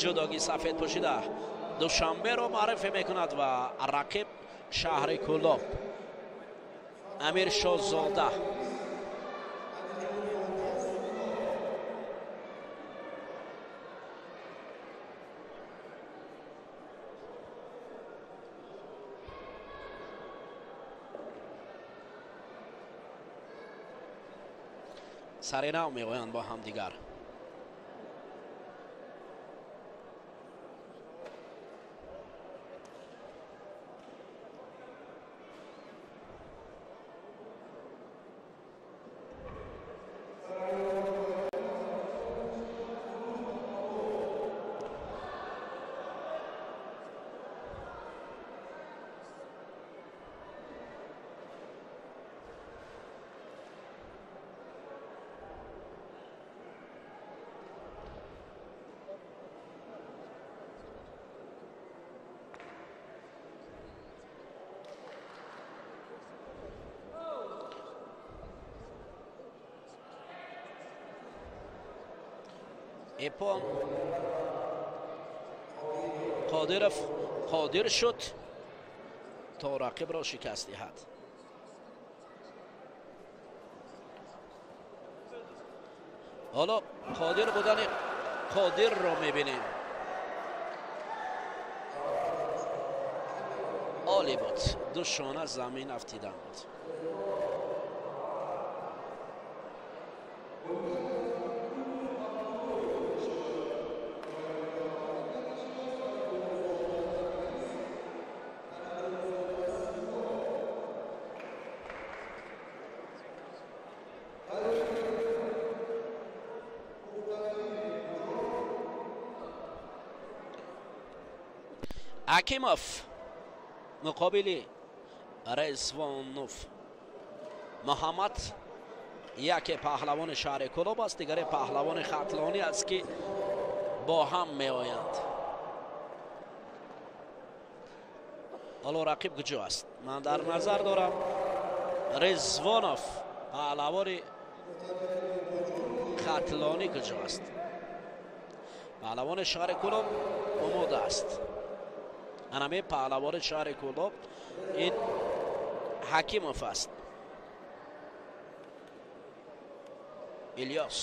ҷудогӣ сафед пӯшида Душанберо муаррифӣ мекунад ва рақиб шаҳри Кӯлоб Амиршозода. Сари нав меоянд бо ҳамдигар. Ипон Қодиров қодир шуд то рақибро шикаст диҳад. Ҳоло қодир будани Қодирро мебинем. Олӣ буд, ду шона замин афтидан буд. Ҳакимов муқобили Резвонов. Муҳаммад яке паҳлавони шаҳри Кӯлоб аст, дигаре паҳлавони Хатлонӣ аст ки бо ҳам меоянд. Ҳоло рақиб куҷо аст? Ман дар назар дорам Резвонов паҳлавони Хатлонӣ куҷо аст? Паҳлавони шаҳри Кӯлоб омода аст. Анаме паҳлавони шаҳри Кӯлоб ин Ҳакимов аст. Илёс.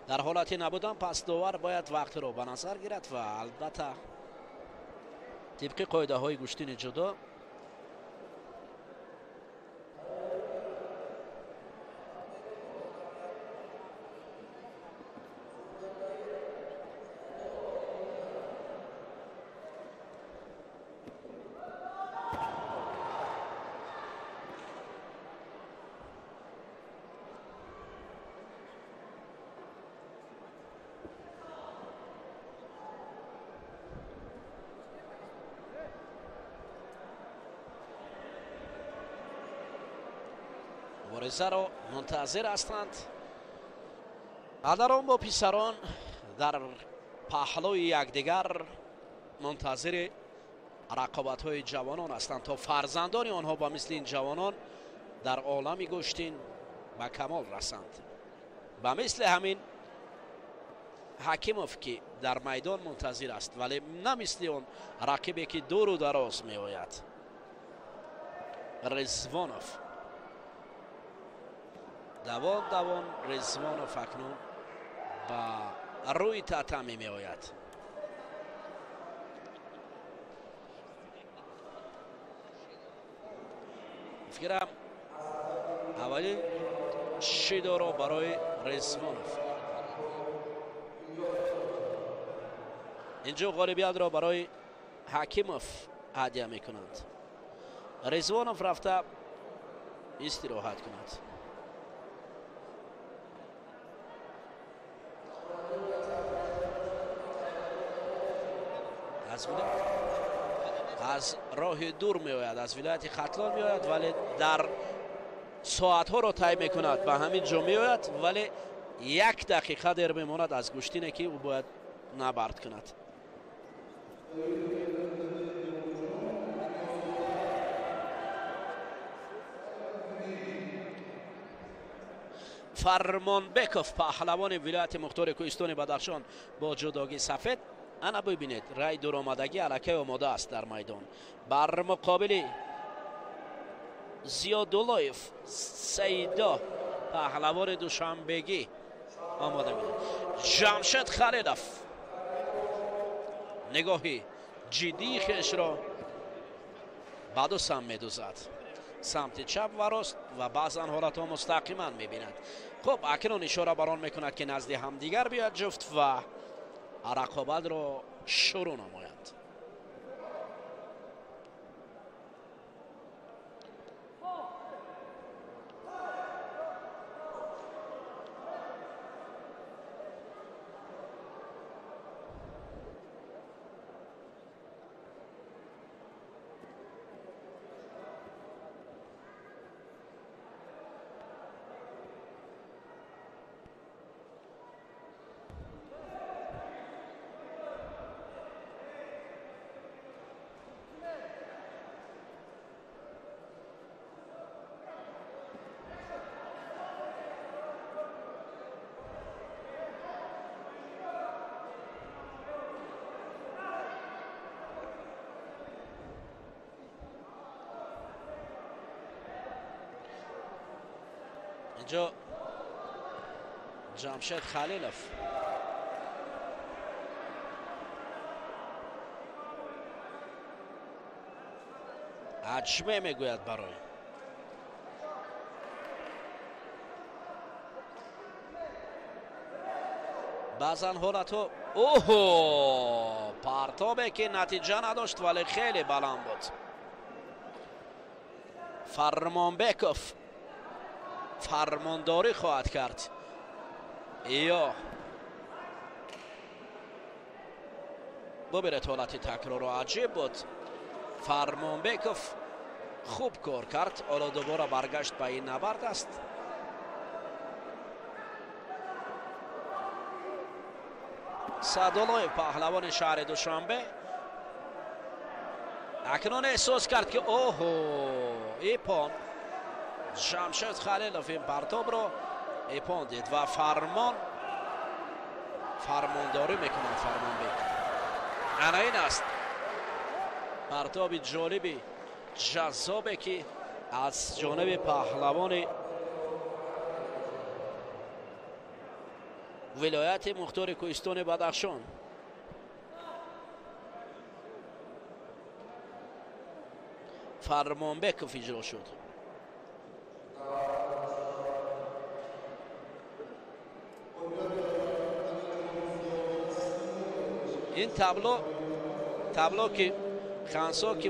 Дар ҳолати набудан пас довар бояд вақтро ба назар гирад ва албатта тибқи қоидаҳои гӯштини ҷудо Муборизаро мунтазир ҳастанд. Падарон бо писарон дар паҳлӯи якдигар мунтазири рақобатҳои ҷавонон ҳастанд, то фарзандони онҳо ба мисли ин ҷавонон дар олами гӯштин ба камол расанд. Ба мисли ҳамин Ҳакимов, ки дар майдон мунтазир аст, вале на мисли он рақибе ки дуру дароз меояд. Резвонов давон давон Резвонов акнун ба рӯи татами меояд. Фикрам аввалин шидоро барои Резвонов. Инҷо ғолибиятро барои Ҳакимов ҳадя мекунанд. Резвонов рафта истироҳат кунад. Аз роҳи дур меояд, аз вилояти Хатлон меояд, вале дар соатҳоро тай мекунад, ба ҳамин ҷо меояд, вале як дақиқа дер мемонад аз гӯштине ки ӯ бояд набард кунад. Фармонбеков, паҳлавони вилояти мухтори кӯҳистони Бадахшон бо ҷудогии сафед. Ана бибинед, рай дуромадагӣ аллакай омода аст дар майдон. Бар муқобили Зиёдуллоев Саидо, паҳлавони душанбегӣ омода мебинад. Ҷамшед Халилов нигоҳи ҷиддии хешро ба ду самт медузад, самти чап ва рост, ва баъзан ҳолатҳо мустақиман мебинад. Хуб, акнун ишора бар он мекунад, ки назди ҳамдигар биёяд ҷуфт ва рақобатро шурӯъ намоянд. اینجا جمشید خلیلов ҳаҷме мегӯяд барои баъзан ҳолатҳо. Оҳо, партобе ки натиҷа надошт, вале хеле баланд буд. Фармонбеков фармондорӣ хоҳад кард ё бубинед ҳолати такрорро, аҷиб буд. Фармонбеков хуб кор кард, ҳоло дубора баргашт ба ин набард аст. Саъдуллоев, паҳлавони шаҳри Душанбе, акнун эҳсос кард ки оҳо, ипон Ҷамшед Халилов ин партобро ипон дид ва фармондорӣ мекунад Фармонбек. Ана ин аст партоби ҷолиби ҷаззобе, ки аз ҷониби паҳлавони вилояти мухтори кӯҳистони Бадахшон Фармонбеков иҷро шуд. Ин табло ки хансо ки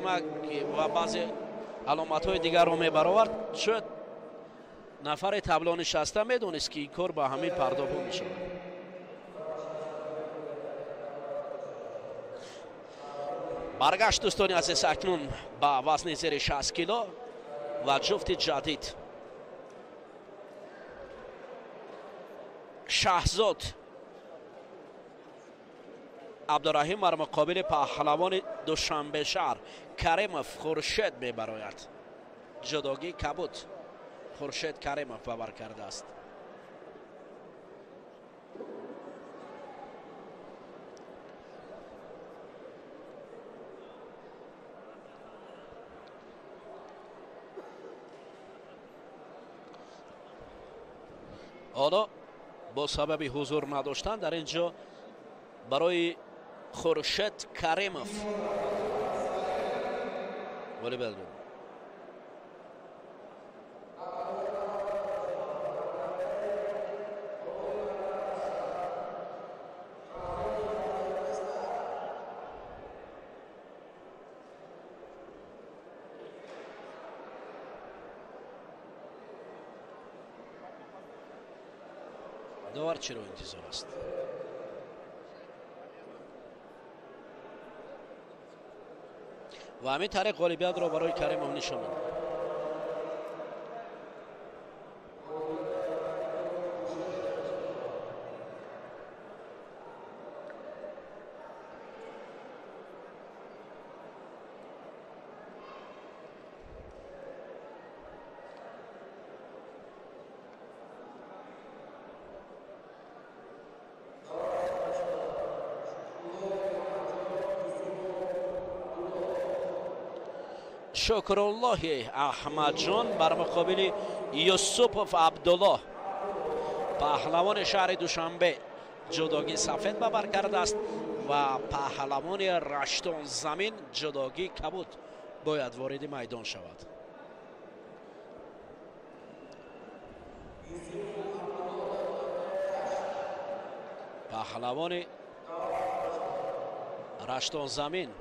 ва баъзе аломатҳои дигарро мебаровард, шояд нафаре табло нишаста медонист, ки ин кор ба ҳамин пардобҳо мешавад. Баргашт дӯстони азиз акнун ба вазни зери 60 кило ва ҷуфти ҷадид Шаҳзод Абдураҳим бар муқобили паҳлавони Душанбе шаҳр Каримов Хуршед мебарояд. Ҷудогии кабуд Хуршед Каримов бабар кардааст. Ҳоло бо сабаби ҳузур надоштан дар ин ҷо барои Хуршед Каримов ғолибият. Довар чиро интизор аст? Ва ҳамин тариқ ғолибиятро барои Каримов нишон медиҳад. Шукруллоҳи Аҳмадҷон бар муқобили Юсупов Абдуллоҳ, паҳлавони шаҳри Душанбе, ҷудогии сафед бабар кардааст ва паҳлавони Раштонзамин ҷудогии кабуд бояд вориди майдон шавад. Паҳлавони Раштонзамин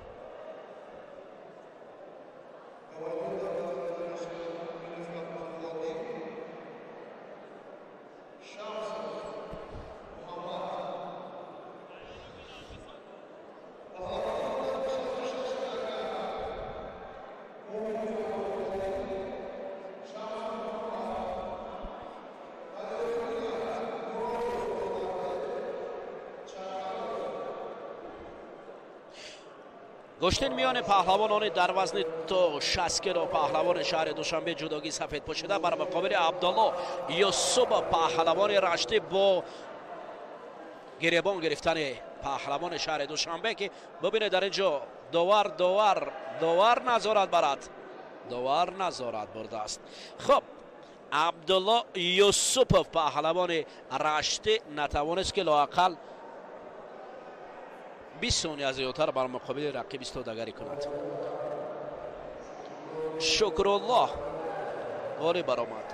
гӯштин миёни паҳлавонони дар вазни то 60 кило паҳлавони шаҳри Душанбе ҷудогии сафед пӯшида бар муқобили Абдулло Юсупов паҳлавони Раштӣ бо гиребон гирифтани паҳлавони шаҳри Душанбе, ки бубинед дар ин ҷо довар довар довар назорат барад, довар назорат бурдааст. Хуб, Абдулло Юсупов паҳлавони Раштӣ натавонист ки лоақал 20 сония зиёдтар бар муқобили рақиб истодагарӣ кунад. Шукруллоҳ ғолиб баромад.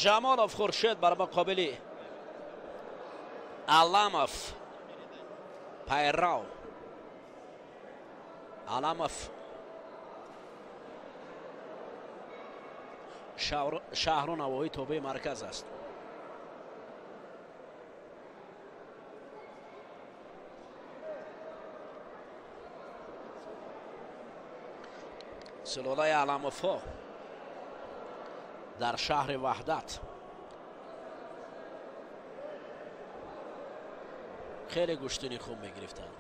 Ҷамолов Хуршед бар муқобили Аламов Пайрав. Аламов шаҳру навоҳии тобеи марказ аст. Сулолаи Аламовҳо дар шаҳри Ваҳдат хеле гӯштини хуб мегирифтанд.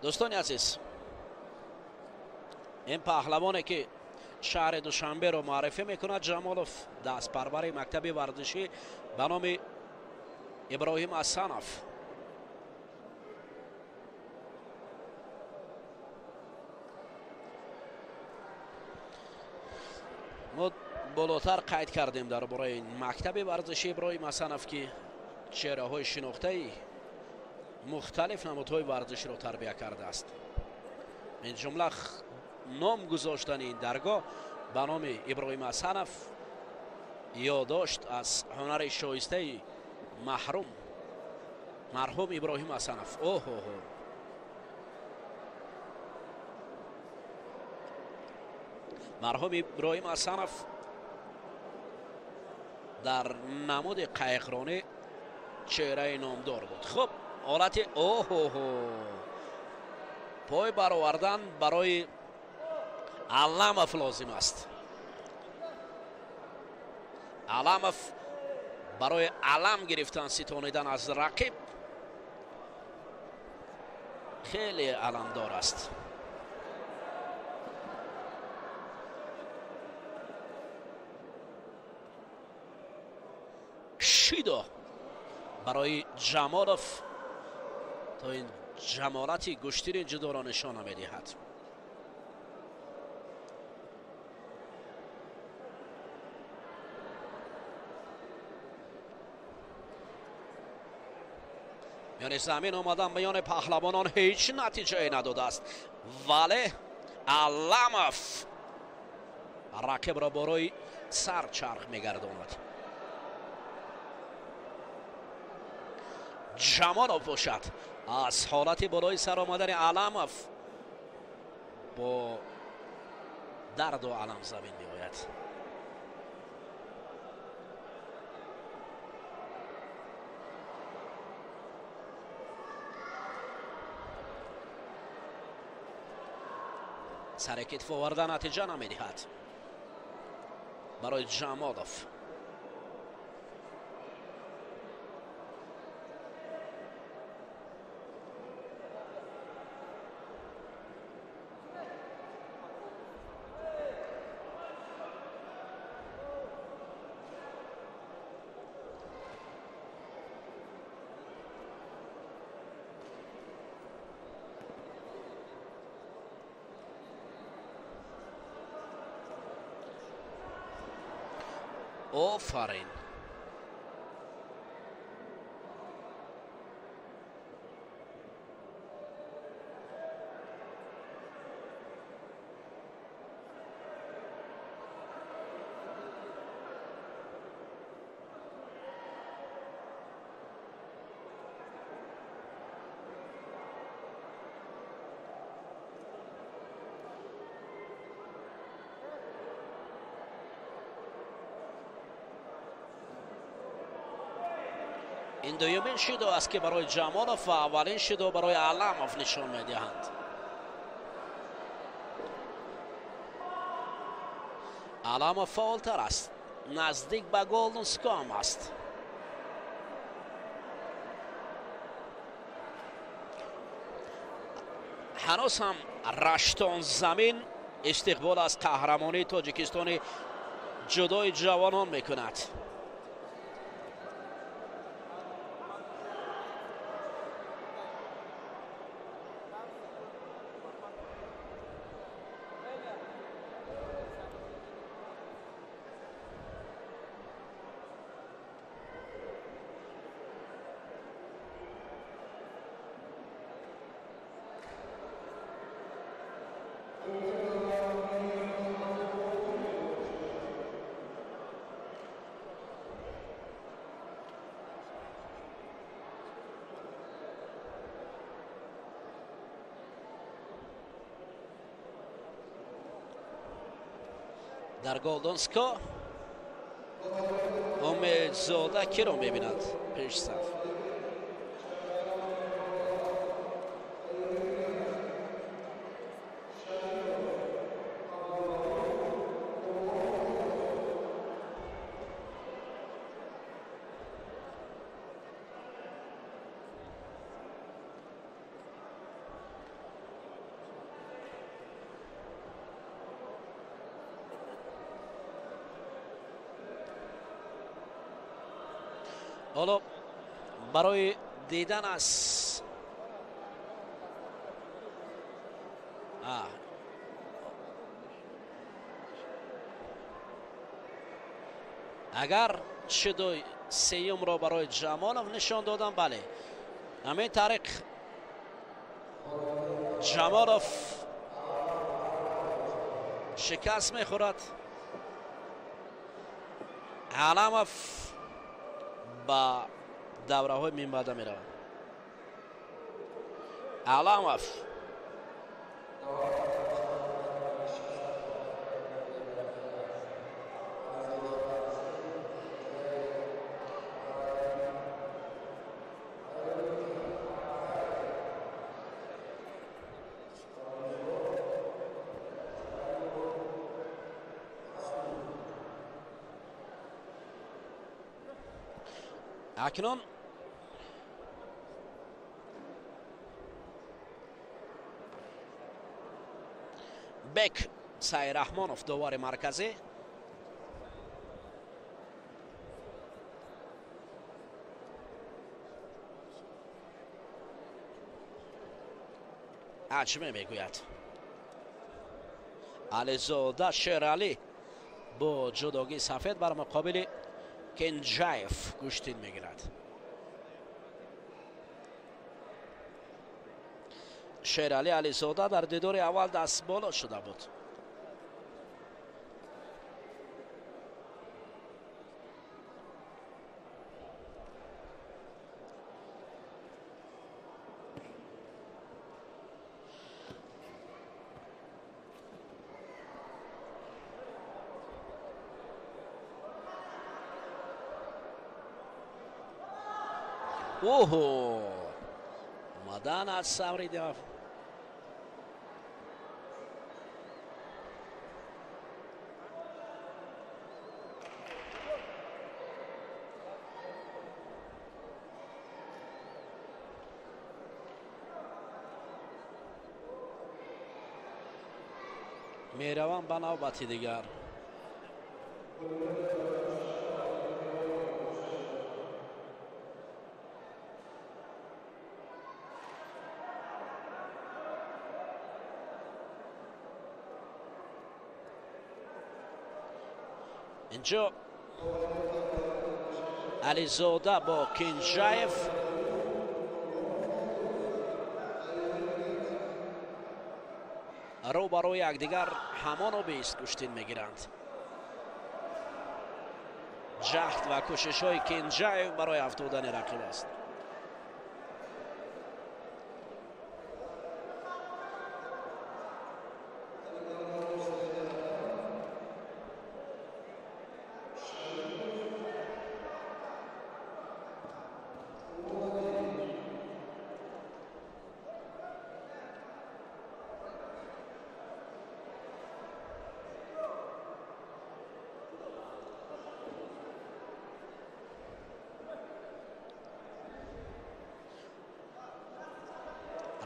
Дӯстони азиз, ин паҳлавоне ки шаҳри Душанберо муаррифӣ мекунад, Ҷамолов, дастпарвари мактаби варзишӣ ба номи Иброҳим Ҳасанов. Мо болотар қайд кардем дар бораи мактаби варзиши Иброҳим Ҳасанов, ки чеҳраҳои шинохтаи мухталиф намудҳои варзишро тарбия кардааст. Ин ҷумла ном гузоштани ин даргоҳ ба номи Иброҳим Ҳасанов ёддошт аз ҳунари шоистаи марҳум Иброҳим Ҳасанов. Оҳоҳо, марҳум Иброҳим Ҳасанов дар намуди қайиқронӣ чеҳраи номдор буд. Хуб, ҳолати оҳоҳо, пой баровардан барои Аламов лозим аст. Аламов барои алам гирифтан, ситонидан аз рақиб хеле аламдор аст. Шидо барои Ҷамолов то ин ҷамолати гӯштини ҷудоро нишона медиҳад. Миёни замин омадан миёни паҳлавонон ҳеҷ натиҷае надодааст, вале Аламов рақибро барои сар чарх мегардонад. Ҷамолов бошад аз ҳолати болои сар омадани Аламов бо дарду алам замин меояд. Сари китф оварда натиҷа намедиҳад барои Ҷамолов. Офарин. Ин дуюмин шидо аст, ки барои Ҷамолов ва аввалин шидо барои Аламов нишон медиҳанд. Аламов фаъолтар аст, наздик ба голден ском аст. Ҳанӯз ҳам раштон замин истиқбол аз қаҳрамонии Тоҷикистони ҷудои ҷавонон мекунад. Дар Голдонско Умедзода киро мебинад пешсаф? Ҳоло барои дидан аз агар шидои сеюмро барои Ҷамолов нишон додам, бале, ҳамин тариқ Ҷамолов шикаст мехӯрад. Аламов ба давраҳои минбаъда меравад. Аламов акнун Бек Сайраҳмонов, довари марказӣ, аҷме мегӯяд. Ализода Шералӣ бо ҷудогии сафед бар муқобили Кенҷаев гӯштин мегирад. Шералӣ Ализода дар дидори аввал даст боло шуда буд. Оҳо, омадан аз Савридов. Меравам ба навбати дигар. Инҷо Ализода бо Кенҷаев рӯ ба рӯи якдигар ҳамоно бист гӯштин мегиранд. Ҷаҳд ва кӯшишҳои Кенҷаев барои афтодани рақиб аст.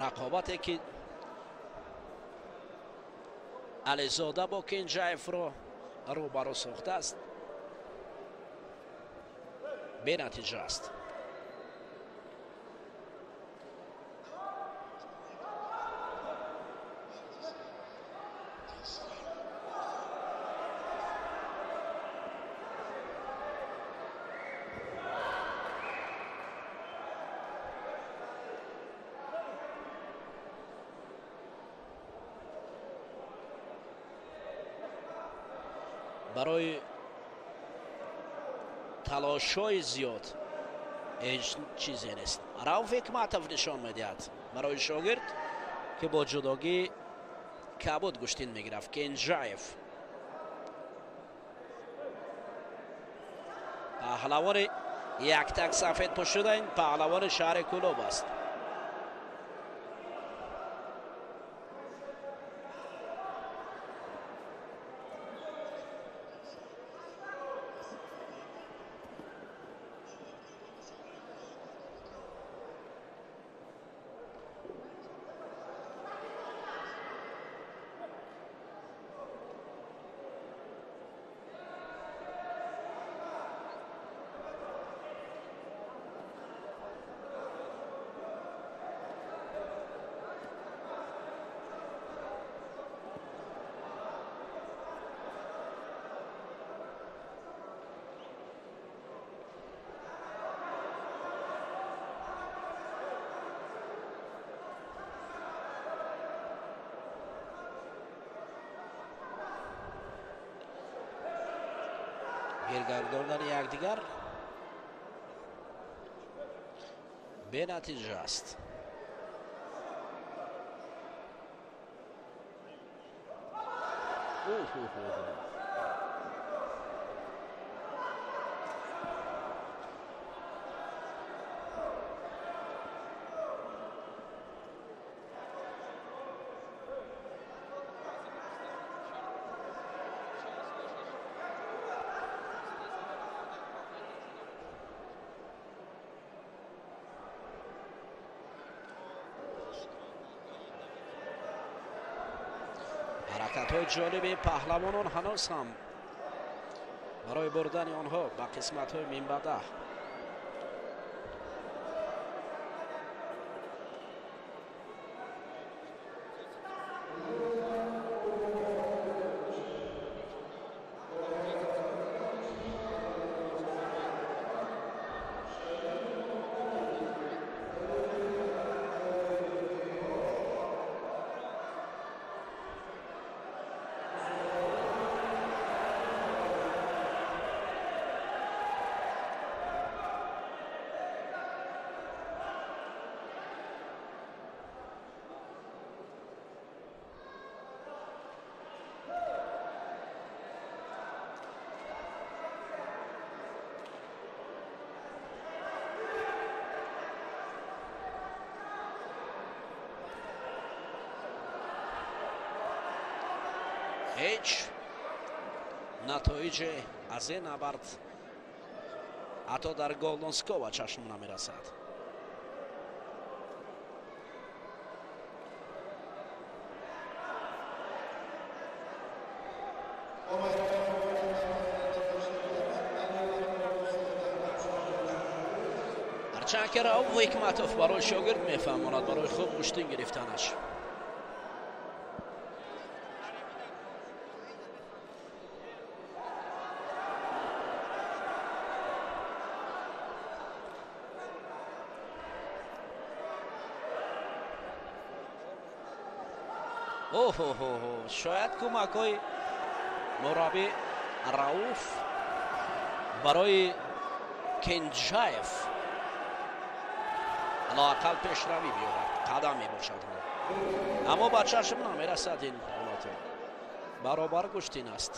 Рақобате ки Ализода бо Кенҷаевро рӯбарӯ сохтааст, бенатиҷа аст. Барои талошҳои зиёд ҳеҷ чизе нест. Рауф Ҳикматов нишон медиҳад барои шогирд, ки бо ҷудогии кабуд гӯштин мегирафт. Кенҷаев паҳлавони яктак сафед пӯшида, ин паҳлавони шаҳри Кӯлоб аст. Гиргардондани якдигар бенатиҷа аст. Ҳаракатҳои ҷолиби паҳлавонон ҳанӯз ҳам барои бурдани онҳо ба қисматҳои минбаъда. Ҳеҷ натоиҷе аз ин набард ҳатто дар Голдонскова чашм намерасад. Ҳарчанд ки Рауф Ҳикматов барои шогирд мефаҳмонад барои хуб гӯштин гирифтанаш. Оҳоҳо, шояд кӯмакҳои мураббӣ Рауф барои Кенҷаев лоақал пешравӣ биёрад, қадам мебошад. Аммо ба чашм намерасад ин ҳолато. Баробар гӯштин аст.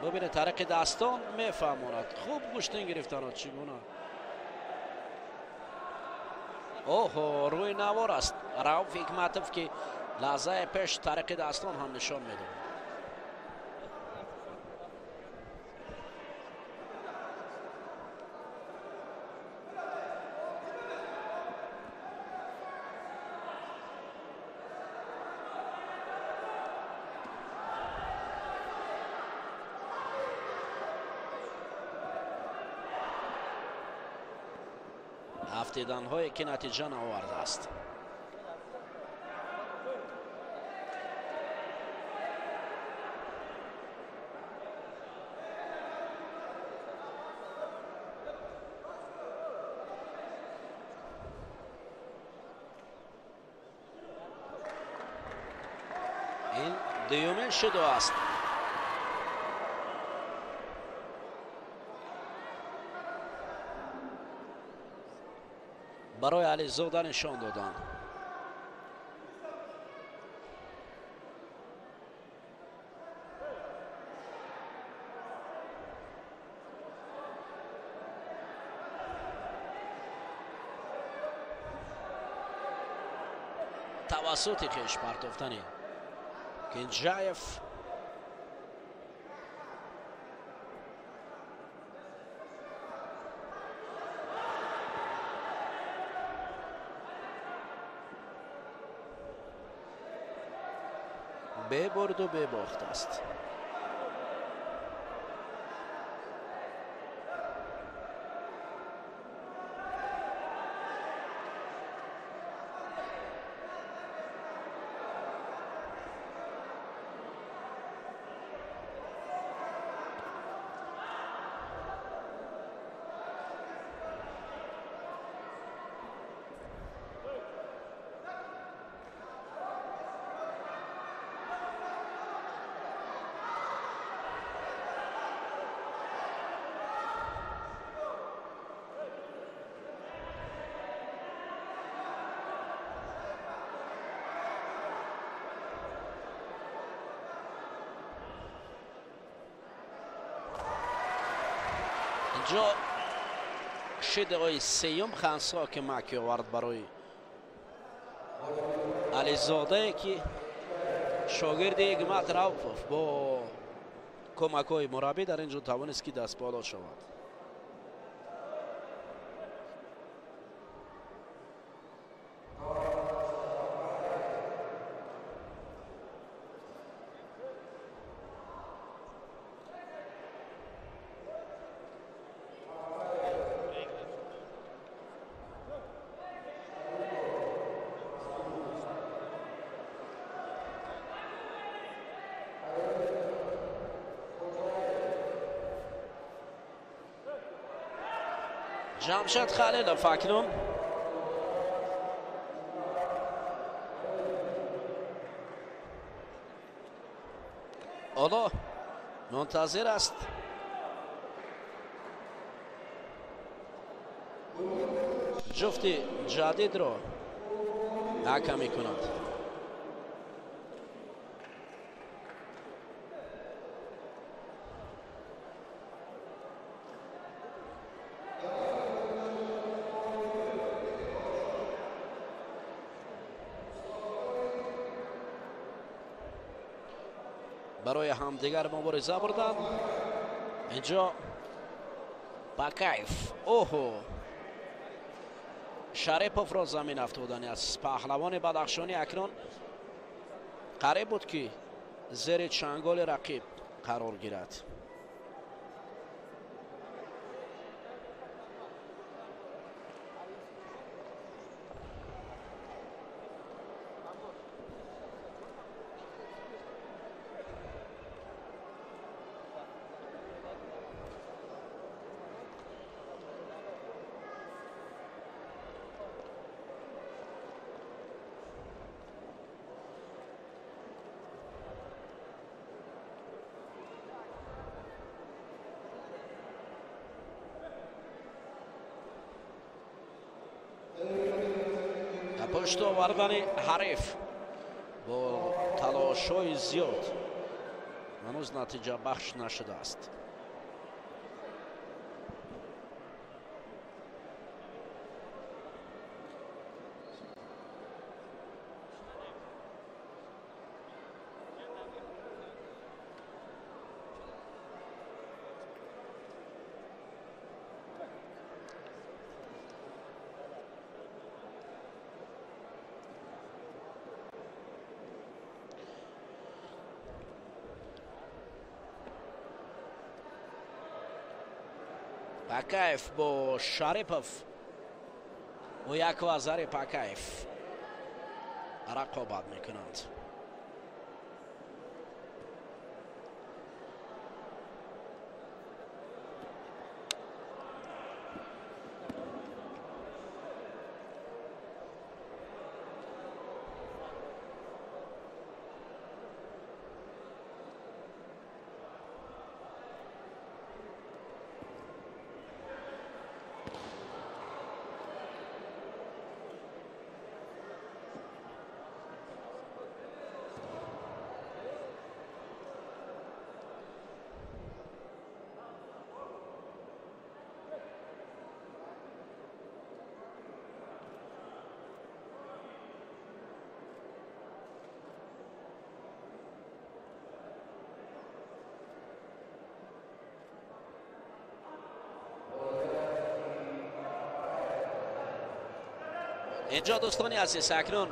Бубинед, тариқи дастон мефаҳмонад. Хуб гӯштин гирифтанро чӣ гуна. Оҳо, рӯи навор аст Рауф Ҳикматов, ки лаҳзаи пеш тариқи дастон ҳам нишон медод. Ҳафтиданҳое ки натиҷа наовардааст. Ин дуюмин шудо аст. Барои Ализода нишон доданд. Тавассути хеш партофтани Кенҷаев бебурду бебохт аст. Инҷо шидои сеюм хансо ки маки овард барои Ализодае ки шогирди Ҳикмат Рауфов бо кӯмакҳои мураббӣ дар ин ҷо тавонист ки дастболо шавад. Ҷамшед Халилов акнун ҳоло мунтазир аст ҷуфти ҷадидро ҳака мекунад. Барои ҳамдигар мубориза бурданд. Инҷо Бакаев оҳо Шариповро замин афтодани аст. Паҳлавони Бадахшонӣ акнун қариб буд ки зери чанголи рақиб қарор гирад. Пушт овардани ҳариф бо талошҳои зиёд ҳанӯз натиҷабахш нашудааст. Пакаев бо Шарипов бо як вазари Пакаев рақобат мекунанд. Инҷо дӯстони азиз акнун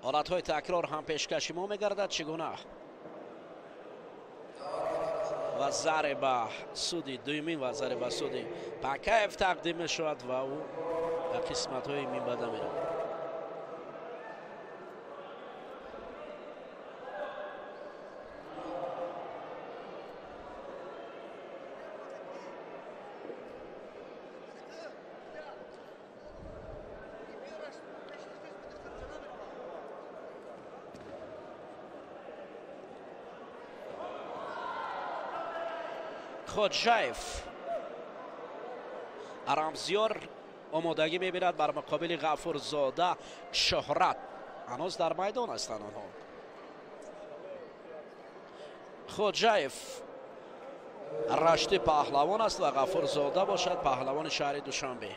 ҳолатҳои такрор ҳам пешкаши мо мегардад. Чӣ гуна ва заре ба суди дуюмин ва заре ба суди Пакаев тақдим мешавад ва ӯ ба қисматҳои минбаъда меравад. Ходжаев Арамзиёр омодагӣ мебинад бар муқобили Ғафурзода Шоҳрат. Ҳанӯз дар майдон ҳастанд онҳо. Хоҷаев рашти паҳлавон аст ва Ғафурзода бошад паҳлавони шаҳри Душанбе.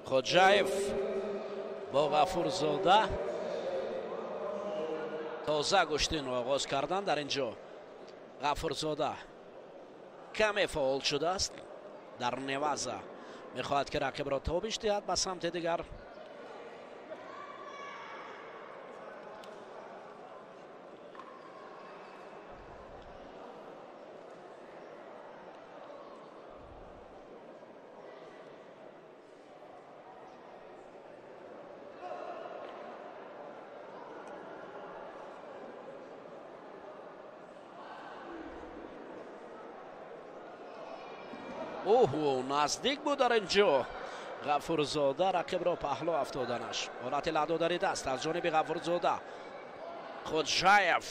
Хоҷаев бо Ғафурзода тоза гӯштинро оғоз кардан. Дар ин ҷо Ғафурзода каме фаъол шудааст. Дар неваза мехоҳад, ки рақибро тобиш диҳад ба самти дигар. Оҳ, наздик буд дар ин ҷо Ғафурзода рақибро паҳлӯ афтоданаш. Ҳолати ладодари даст аз ҷониби Ғафурзода. Хоҷаев,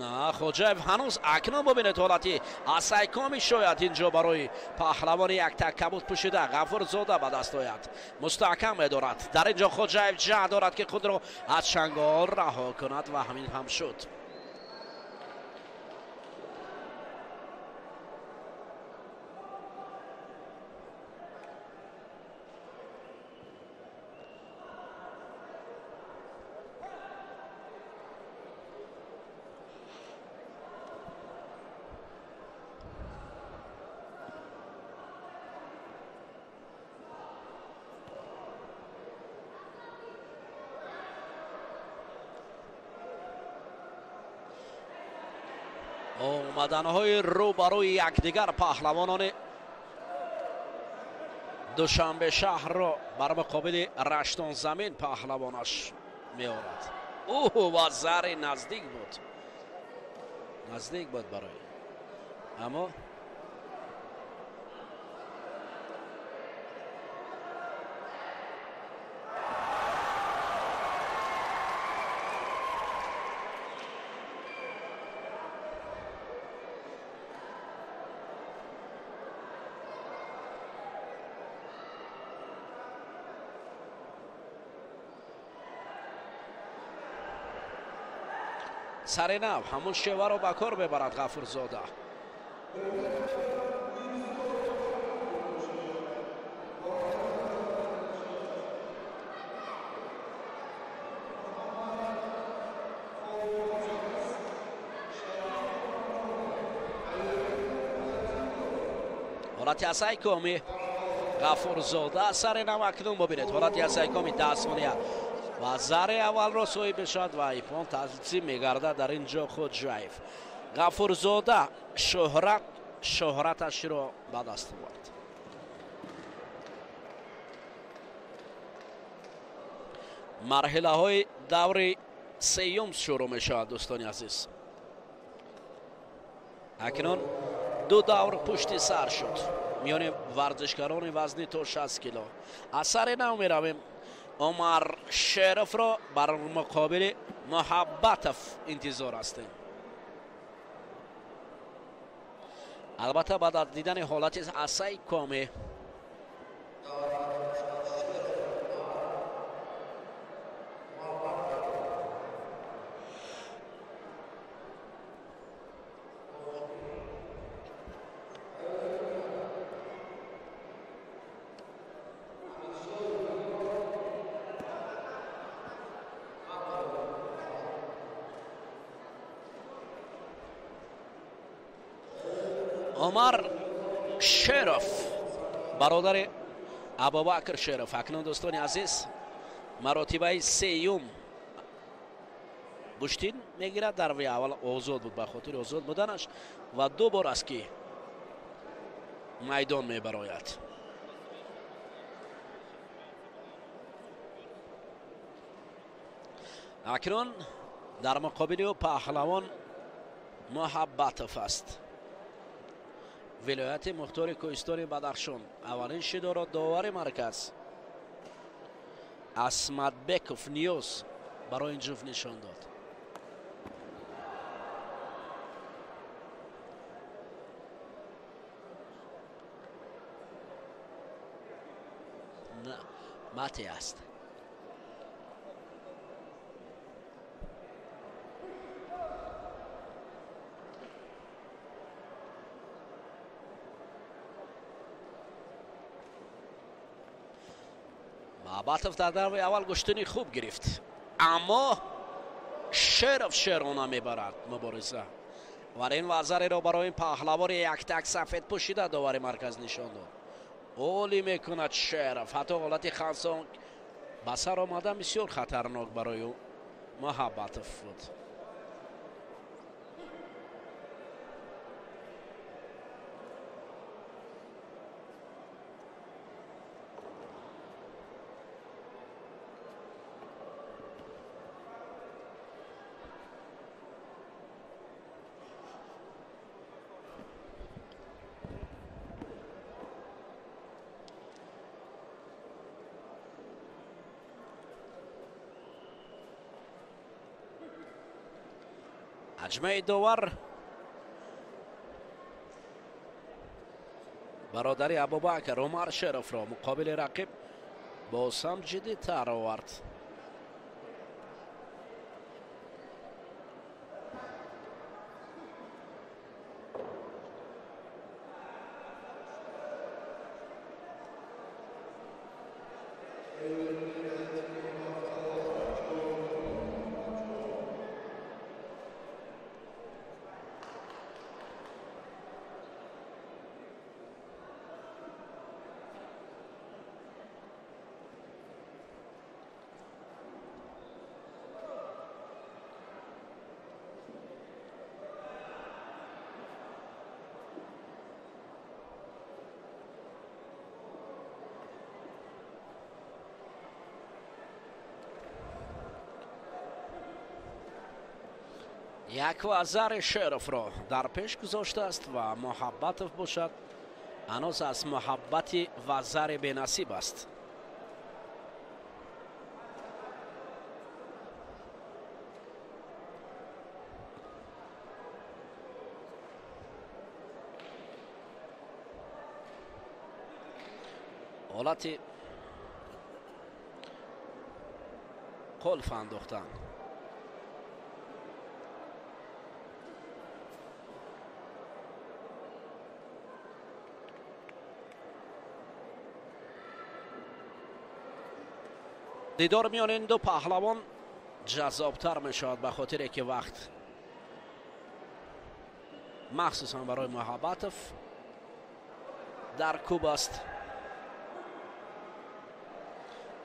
на, Хоҷаев ҳанӯз акнун бубинед ҳолати асайкоми шояд ин ҷо барои паҳлавони яктак кабуд пӯшида Ғафурзода ба даст ояд. Мустаҳкам медорад. Дар ин ҷо Хоҷаев ҷаҳд дорад, ки худро аз чангол раҳо кунад ва ҳамин ҳам шуд. Омаданҳои рӯбарӯи якдигар паҳлавонони Душанбе шаҳрро бар муқобили Раштонзамин паҳлавонаш меорад. Оҳ, ва зари наздик буд, наздик буд барои, аммо сари нав ҳамун шеваро ба кор мебарад Ғафурзода. Ҳолати асайкоми Ғафурзода сари нав акнун бубинед. Ҳолати асайкоми 10 сония ва зари аввалро соҳиб мешавад ва ипон таслим мегардад дар ин ҷо Хоҷаев. Ғафурзода шӯҳраташро ба даст овард. Марҳилаҳои даври сеюм шурӯъ мешавад, дӯстони азиз. Акнун ду давр пушти сар шуд миёни варзишгарони вазни то 60 кило. Аз сари нав меравем. Умар Шеровро бар муқобили Муҳаббатов интизор ҳастем. Албатта баъд аз дидани ҳолати асаи коме Умар Шеров, бародари Абубакр Шеров. Акнун, дӯстони азиз, маротибаи сеюм гӯштин мегирад. Дарви аввал озод буд, ба хотири озод буданаш, ва ду бор аст, ки майдон мебарояд. Акнун дар муқобили ӯ паҳлавон Муҳаббатов аст, вилояти мухтори кӯҳистони Бадахшон. Аввалин шидоро довари марказ Асмадбеков Ниёз барои ин ҷуфт нишон дод. Мате аст. Муҳаббатов дар дарби аввал гӯштини хуб гирифт, аммо Шеров шерона мебарад мубориза ва ин вазареро барои ин паҳлавори яктак сафед пӯшида довари марказ нишон дод. Олӣ мекунад Шеров, ҳатто ҳолати хансон ба сар омадан бисёр хатарнок барои ӯ Муҳаббатов буд. Ҳаҷмаи довар бародари Абубакр Умар Шеровро муқобили рақиб боз ҳам ҷиддитар овард. Як вазари Шеровро дар пеш гузоштааст ва Муҳаббатов бошад, ҳанӯз аз муҳаббати вазари бенасиб аст. Ҳолати қулф андохтан. Дидор миёни ин ду паҳлавон ҷаззобтар мешавад, ба хотире ки вақт махсусан барои Муҳаббатов дар куб аст,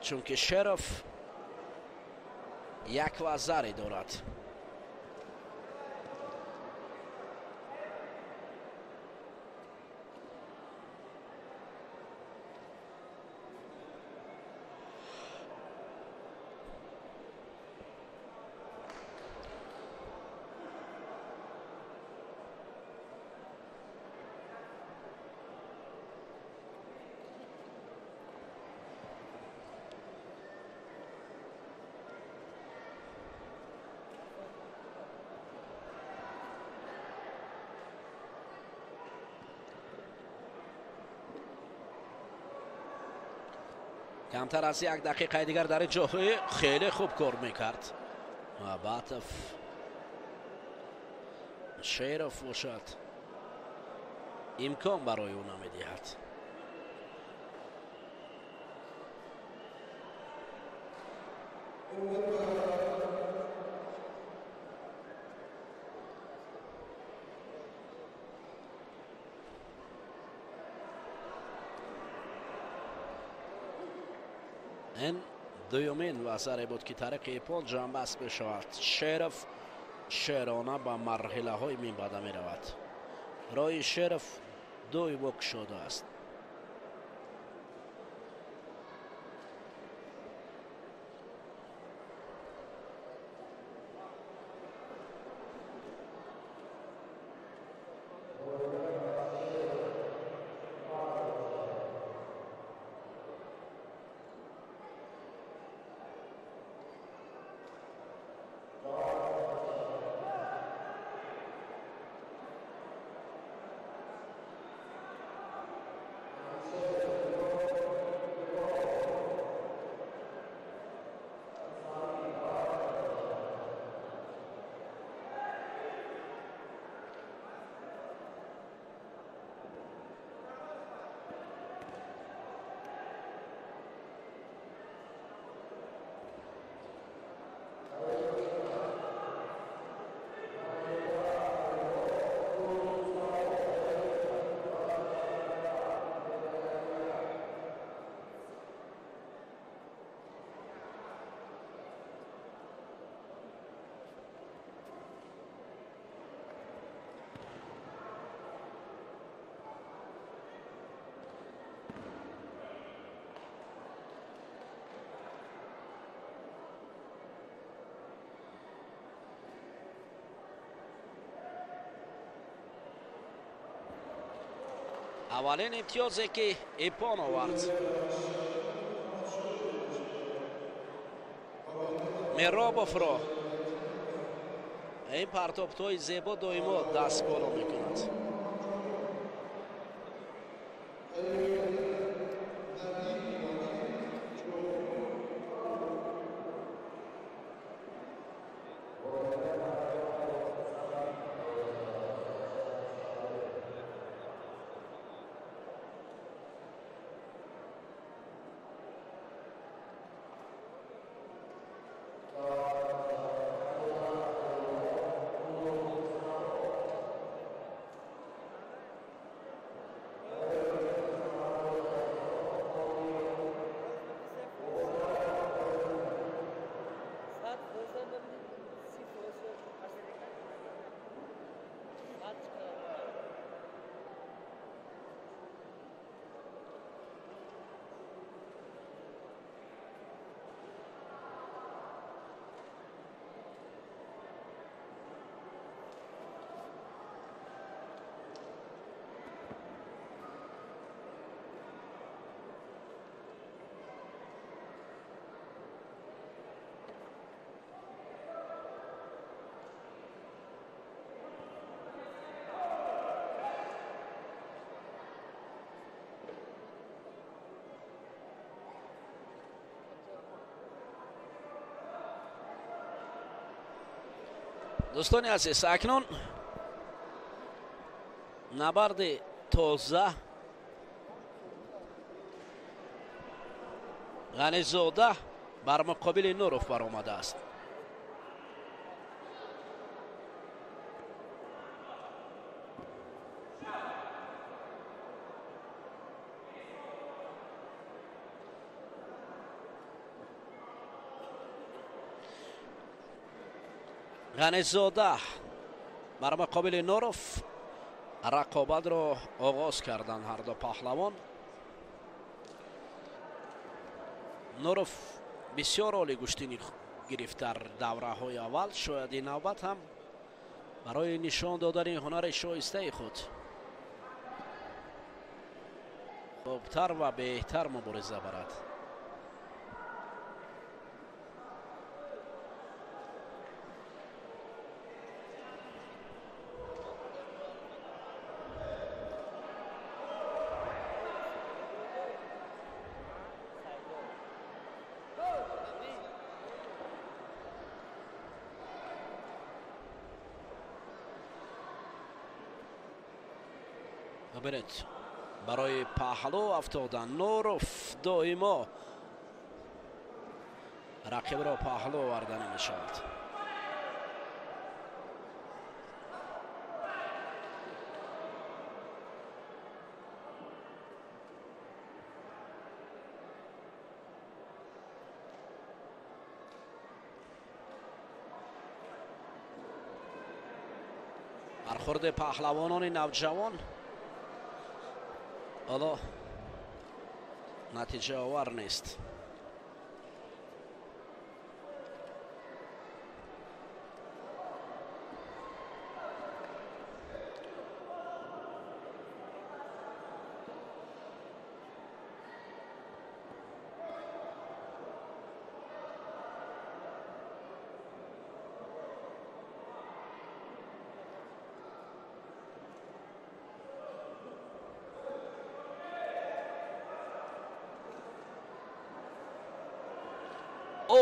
чунки Шеров як вазаре дорад. Камтар аз як дақиқаи дигар дар ин ҷо хеле хуб кор мекард Муҳаббатов. Шеров бошад, имкон барои ӯ намедиҳад. Ин дуюмин вазаре буд, ки тариқи иппон ҷамъбаст мешавад. Шеров шерона ба марҳилаҳои минбаъда меравад. Роҳи Шеров доимо кушода аст. Аввалин имтиёзе, ки иппон овард. Меробовро ин партобтҳои зебо доимо даст боло мекунад. Дӯстони азиз, акнун набарди тоза Ғанизода бар муқобили Нуров баромадааст. Ғанизода бар муқобили Нуров рақобатро оғоз карданд ҳарду паҳлавон. Нуров бисёр оли гӯштинӣ гирифт дар давраҳои аввал. Шояд ин навбат ҳам барои нишон додани ҳунари шоистаи худ хубтар ва беҳтар мубориза барад. Бибинед, барои паҳлӯ афтодан Нуров доимо рақибро паҳлӯ оварданӣ мешавад. Бархӯрди паҳлавонони навҷавон ҳоло натиҷаовар нест.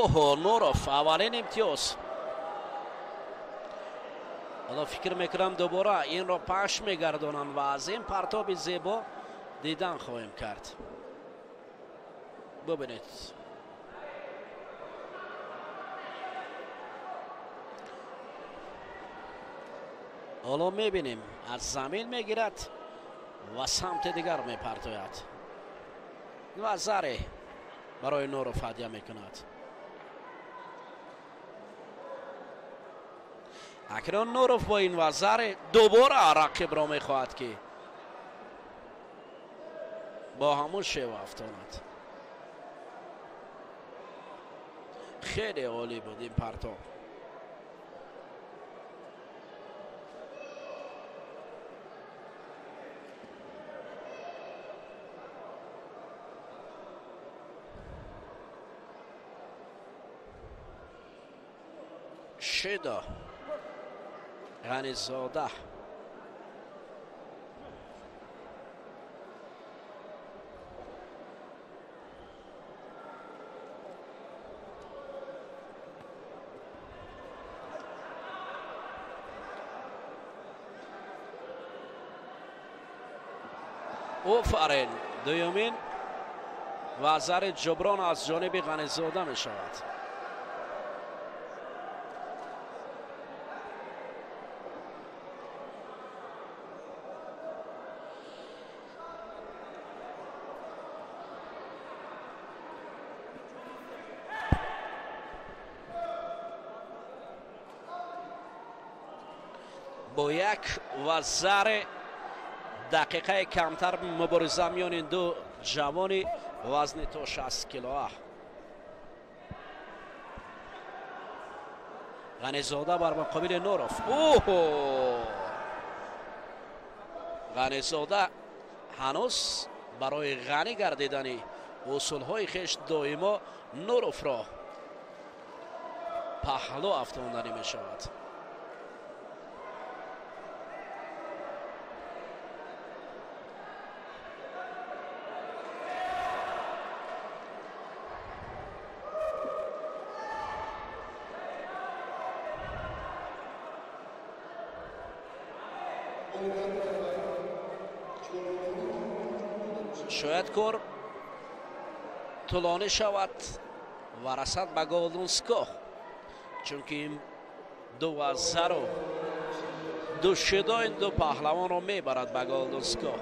Оҳо, Нуров аввалин имтиёз. Ҳоло фикр мекунам дубора инро пахш мегардонанд ва аз ин партоби зебо дидан хоҳем кард. Бубинед. Ҳоло мебинем, аз замин мегирад ва самти дигар мепартояд ва заре барои Нуров ҳадя мекунад. Акнун Нуров бо ин вазаре дубора рақибро мехоҳад, ки бо ҳамун шева афтонад. Хеле олӣ буд ин партоб. Шидо Ғанизода офарин, дуюмин вазари ҷуброн аз ҷониби Ғанизода мешавад. Бо як вазари дақиқаи камтар мубориза миёни ду ҷавони вазни то 60 килоа. Ғанизода бар муқобили Нуров. Оҳо! Ғанизода ҳанӯз барои ғанӣ гардидани усулҳои хеш доимо Нуровро паҳлӯ афтонданӣ мешавад. Шояд кор тӯлонӣ шавад ва расад ба Голдунскоҳ, чунки ин ду ваззару ду шидо ин ду паҳлавонро мебарад ба Голдунскоҳ.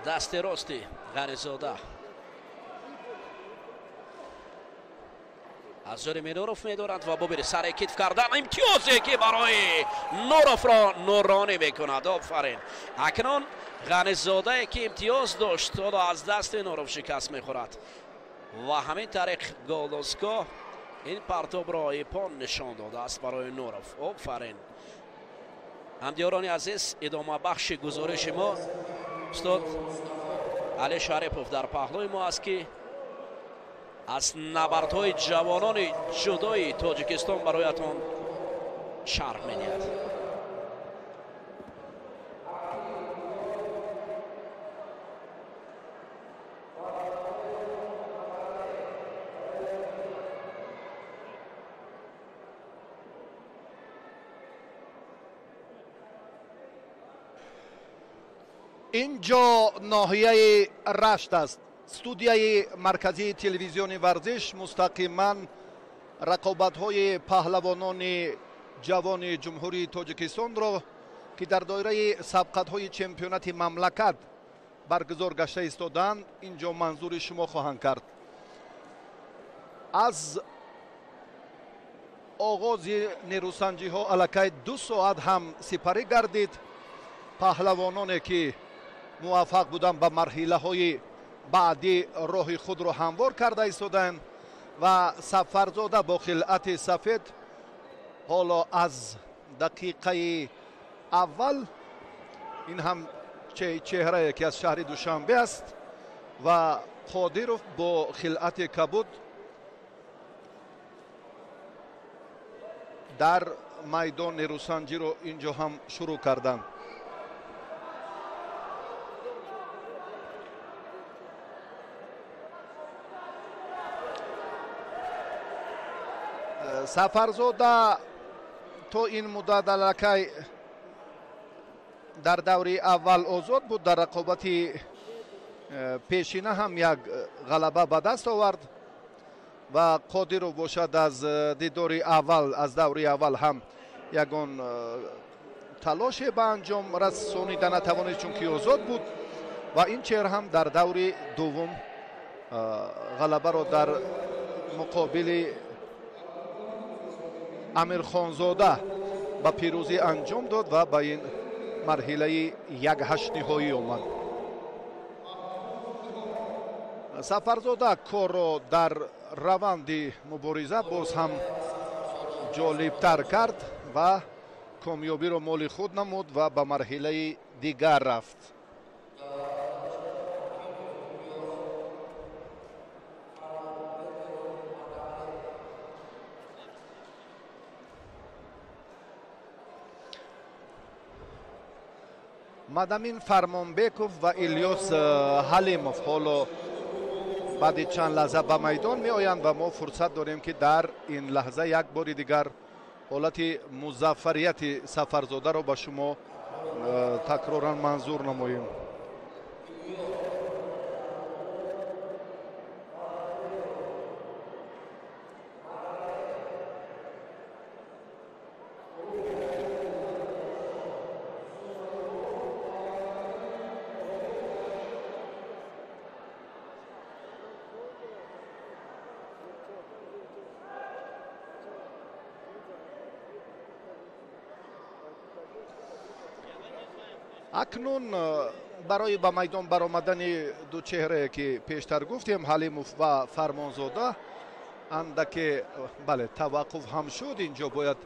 Дасти рости Ғанизода аз ҷониби Нуров медорад ва бубинед сари китф кардан, имтиёзе ки барои Нуровро нуронӣ мекунад. Офарин! Акнун Ғанизодае ки имтиёз дошт, ҳоло аз дасти Нуров шикаст мехӯрад ва ҳамин тариқ Голдунскоҳ ин партобро ипон нишон додааст барои Нуров. Офарин! Ҳамдиёрони азиз, идомабахши гузориши мо устод Али Шарипов дар паҳлӯи мо аст, ки аз набардҳои ҷавонони ҷудои Тоҷикистон бароятон шарҳ медиҳад. Инҷо ноҳияи Рашт аст. Студияи марказии телевизиони варзиш мустақиман рақобатҳои паҳлавонони ҷавони Ҷумҳурии Тоҷикистонро, ки дар доираи сабқатҳои чемпионати мамлакат баргузор гашта истоданд, инҷо манзури шумо хоҳанд кард. Аз оғози нерӯсанҷиҳо аллакай 2 соат ҳам сипарӣ гардид. Паҳлавононе ки муваффақ буданд ба марҳилаҳои баъдӣ роҳи худро ҳамвор карда истоданд ва Сафарзода бо хилъати сафед ҳоло аз дақиқаи аввал, ин ҳам чеҳрае ки аз шаҳри Душанбе аст, ва Қодиров бо хилъати кабуд дар майдон нерӯсанҷиро инҷо ҳам шурӯъ карданд. Сафарзода то ин муддат аллакай дар даври аввал озод буд, дар рақобати пешина ҳам як ғалаба ба даст овард ва Қодиров бошад аз дидори аввал, аз даври аввал ҳам ягон талоше ба анҷом расонида натавонист, чунки озод буд ва ин чеҳра ҳам дар даври дуввум ғалабаро дар муқобили Амирхонзода ба пирӯзӣ анҷом дод ва ба ин марҳилаи 1/8 ниҳоӣ омад. Сафарзода корро дар раванди мубориза боз ҳам ҷолибтар кард ва комёбиро моли худ намуд ва ба марҳилаи дигар рафт. Мадамин Фармонбеков ва Илёс Ҳалимов ҳоло баъди чанд лаҳза ба майдон меоянд ва мо фурсат дорем, ки дар ин лаҳза як бори дигар ҳолати музаффарияти Сафарзодаро ба шумо такроран манзур намоем. Акнун барои ба майдон баромадани ду чеҳрае ки пештар гуфтем, Ҳалимов ва Фармонзода, андаке бале таваққуф ҳам шуд. Инҷо бояд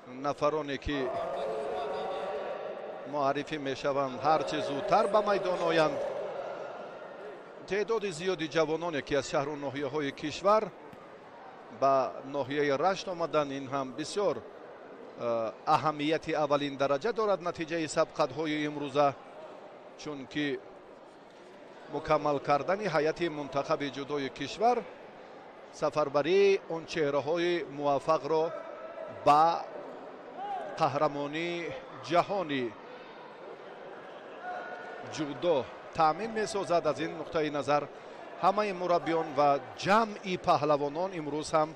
нафароне ки муаррифӣ мешаванд ҳарчи зудтар ба майдон оянд. Теъдоди зиёди ҷавононе ки аз шаҳру ноҳияҳои кишвар ба ноҳияи Рашт омаданд, ин ҳам бисёр аҳамияти аввалин дараҷа дорад натиҷаи сабқатҳои имрӯза, чунки мукаммал кардани ҳайати мунтахаби ҷудои кишвар сафарбарии он чеҳраҳои муваффақро ба қаҳрамонии ҷаҳони ҷудо таъмин месозад. Аз ин нуқтаи назар ҳамаи мураббиён ва ҷамъи паҳлавонон имрӯз ҳам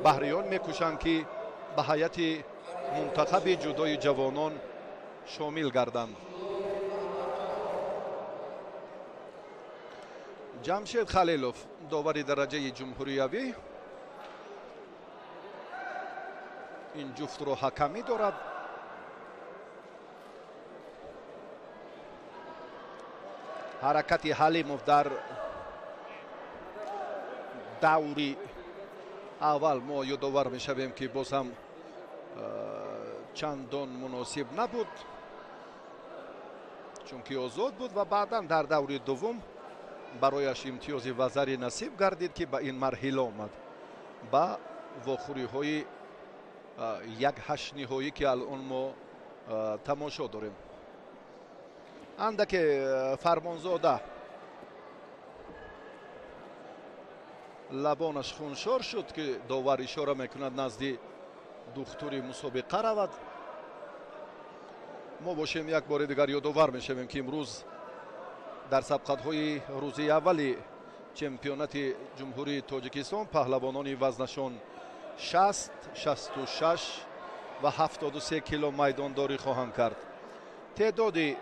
баҳриён мекӯшанд, ки ба ҳайати мунтахаби ҷудои ҷавонон шомил гарданд. Ҷамшед Халилов, довари дараҷаи ҷумҳуриявӣ, ин ҷуфтро ҳакамӣ дорад. Ҳаракати Ҳалимов дар даври аввал мо ёдовар мешавем, ки боз ҳам чандон муносиб набуд, чунки озод буд ва баъдан дар даври дуввум барояш имтиёзи вазари насиб гардид, ки ба ин марҳила омад, ба вохӯриҳои 1/8 ниҳоӣ, ки алон мо тамошо дорем. Андаке Фармонзода лабонаш хуншор шуд, ки довар ишора мекунад назди духтури мусобиқа равад. Мо бошем як бори дигар ёдовар мешавем, ки имрӯз дар сабқатҳои рӯзи аввали чемпионати Ҷумҳурии Тоҷикистон паҳлавонони вазнашон 60, 66 ва 73 кило майдондорӣ хоҳанд кард. Теъдоди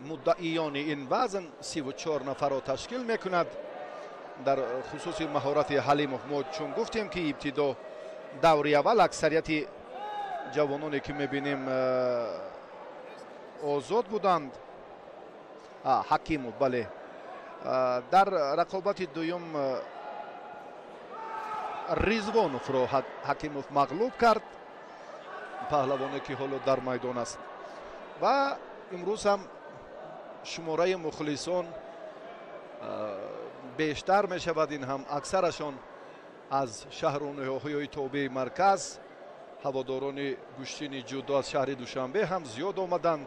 муддаиёни ин вазн 34 нафарро ташкил мекунад. Дар хусуси маҳорати Ҳалимов мо чун гуфтем, ки ибтидо даври аввал аксарияти ҷавононе, ки мебинем, озод буданд. Ҳакимов, бале, дар рақобати дуюм Ризвоновро Ҳакимов мағлуб кард, паҳлавоне, ки ҳоло дар майдон аст. Ва имрӯз ҳам шумораи мухлисон бештар мешавад. Ин ҳам аксарашон аз шаҳру ноҳияҳои тобеи марказ, ҳаводорони гӯштини ҷудо аз шаҳри Душанбе ҳам зиёд омаданд.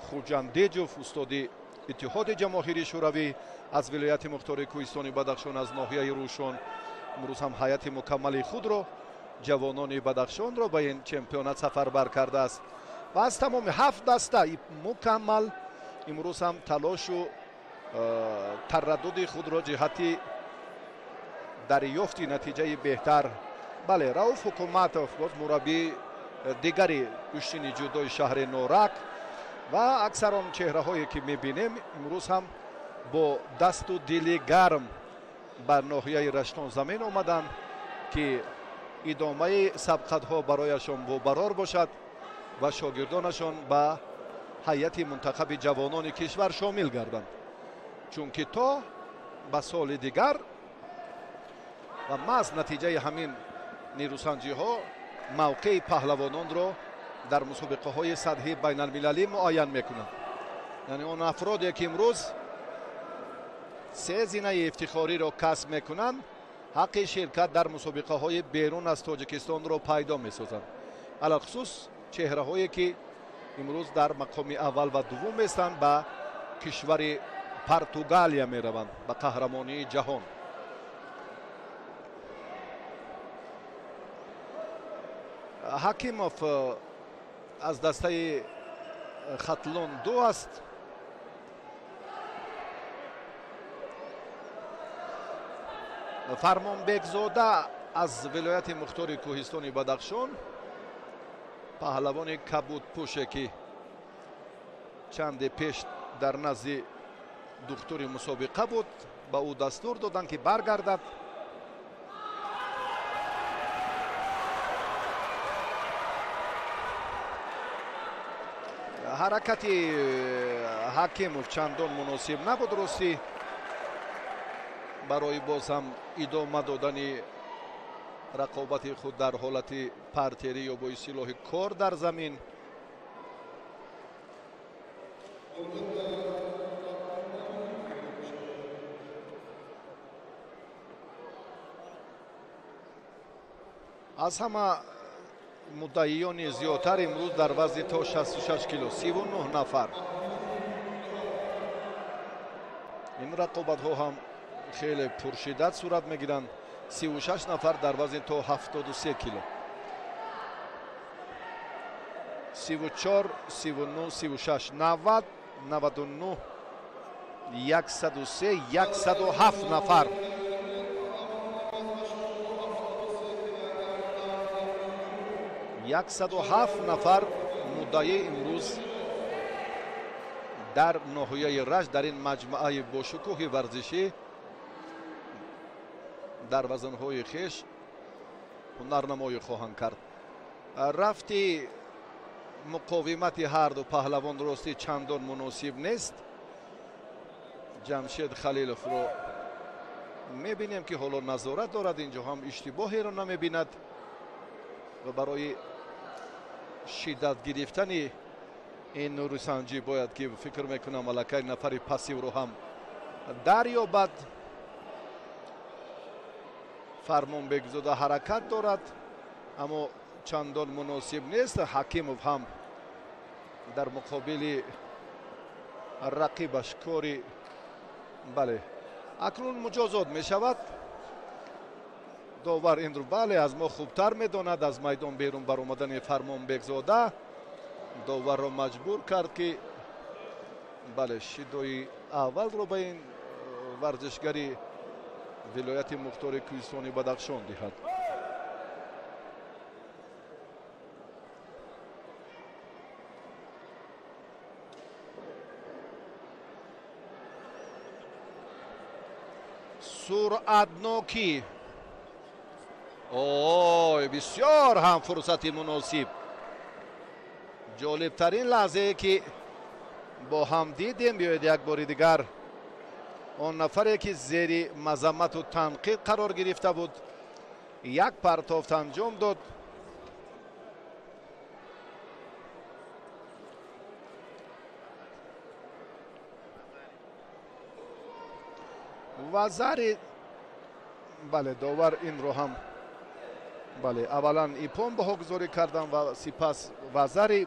Хуҷандеҷов, устоди Иттиҳоди Ҷамоҳири Шӯравӣ аз вилояти мухтори Кӯҳистони Бадахшон, аз ноҳияи Рӯшон, имрӯз ҳам ҳайати мукаммали худро, ҷавонони Бадахшонро ба ин чемпионат сафарбар кардааст. Ва аз тамоми 7 даста мукаммал имрӯз ҳам талошу тараддуди худро ҷиҳати дарёфти натиҷаи беҳтар. Бале, Рауф Ҳукуматов, боз мураббии дигари гӯштини ҷудои шаҳри Норак, ва аксар он чеҳраҳое, ки мебинем, имрӯз ҳам бо дасту дили гарм ба ноҳияи Раштон замин омаданд, ки идомаи сабқатҳо барояшон бобарор бошад ва шогирдонашон ба ҳайати мунтахаби ҷавонони кишвар шомил гарданд, чунки то ба соли дигар ва маҳз натиҷаи ҳамин нерӯсанҷиҳо мавқеи паҳлавононро дар мусобиқаҳои сатҳи байналмилалӣ муайян мекунанд. Яъне он афроде, ки имрӯз 3 зинаи ифтихориро касб мекунанд, ҳаққи ширкат дар мусобиқаҳои берун аз Тоҷикистонро пайдо месозанд. Алалхусус чеҳраҳое, ки имрӯз дар мақоми аввал ва дуввум местанд, ба кишвари Португалия мераванд, ба қаҳрамонии ҷаҳон. Ҳакимов аз дастаи Хатлон 2 аст. Фармонбекзода аз вилояти мухтори Кӯҳистони Бадахшон, паҳлавони кабудпӯше, ки чанде пеш дар назди духтури мусобиқа буд, ба ӯ дастур доданд, ки баргардад. Ҳаракати Ҳакимов чандон муносиб набуд, ростӣ, барои боз ҳам идома додани рақобати худ дар ҳолати партерӣ ё бо истилоҳи кор дар замин. Аз ҳама муддаиёни зиёдтар имрӯз дар вазни то 66 кило 39 нафар. Ин рақобатҳо ҳам хеле пуршиддат сурат мегиранд. 36 нафар дар вазни то 73 кило. 34, 39, 36, 90, 99, 103, 107 нафар. 107 нафар муддаӣ имрӯз дар ноҳияи Рашт, дар ин маҷмӯаи бошукӯҳи варзишӣ дар вазнҳои хеш ҳунарнамоӣ хоҳанд кард. Рафти муқовимати ҳарду паҳлавон ростӣ чандон муносиб нест. Ҷамшед Халиловро мебинем, ки ҳоло назорат дорад, инҷо ҳам иштибоҳеро намебинад ва барои шиддат гирифтани ин нурисанҷӣ бояд, ки фикр мекунам, аллакай нафари пассивро ҳам дарёбад. Фармонбекзода ҳаракат дорад, аммо чандон муносиб нест. Ҳакимов ҳам дар муқобили рақибаш кори, бале, акнун муҷозот мешавад. Довар инро, бале, аз мо хубтар медонад. Аз майдон берун баромадани Фармонбекзода Доварро маҷбур кард, ки бале, шидои аввалро ба ин варзишгари вилояти мухтори кӯҳистони Бадахшон диҳад. Суръатнокӣ. Ой, бисёр ҳам фурсати муносиб. Ҷолибтарин лаҳзае, ки бо ҳам дидем. Биёед як бори дигар он нафаре, ки зери мазаммату танқид қарор гирифта буд, як партофт анҷом дод. Вазари, бале, довар инро ҳам, бале, аввалан ипон баҳогузорӣ кардам ва сипас вазари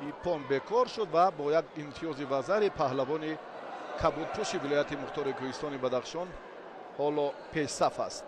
ипон бекор шуд ва бо як имтиёзи вазари паҳлавони кабудпӯши вилояти мухтори кӯҳистони Бадахшон ҳоло пешсаф аст.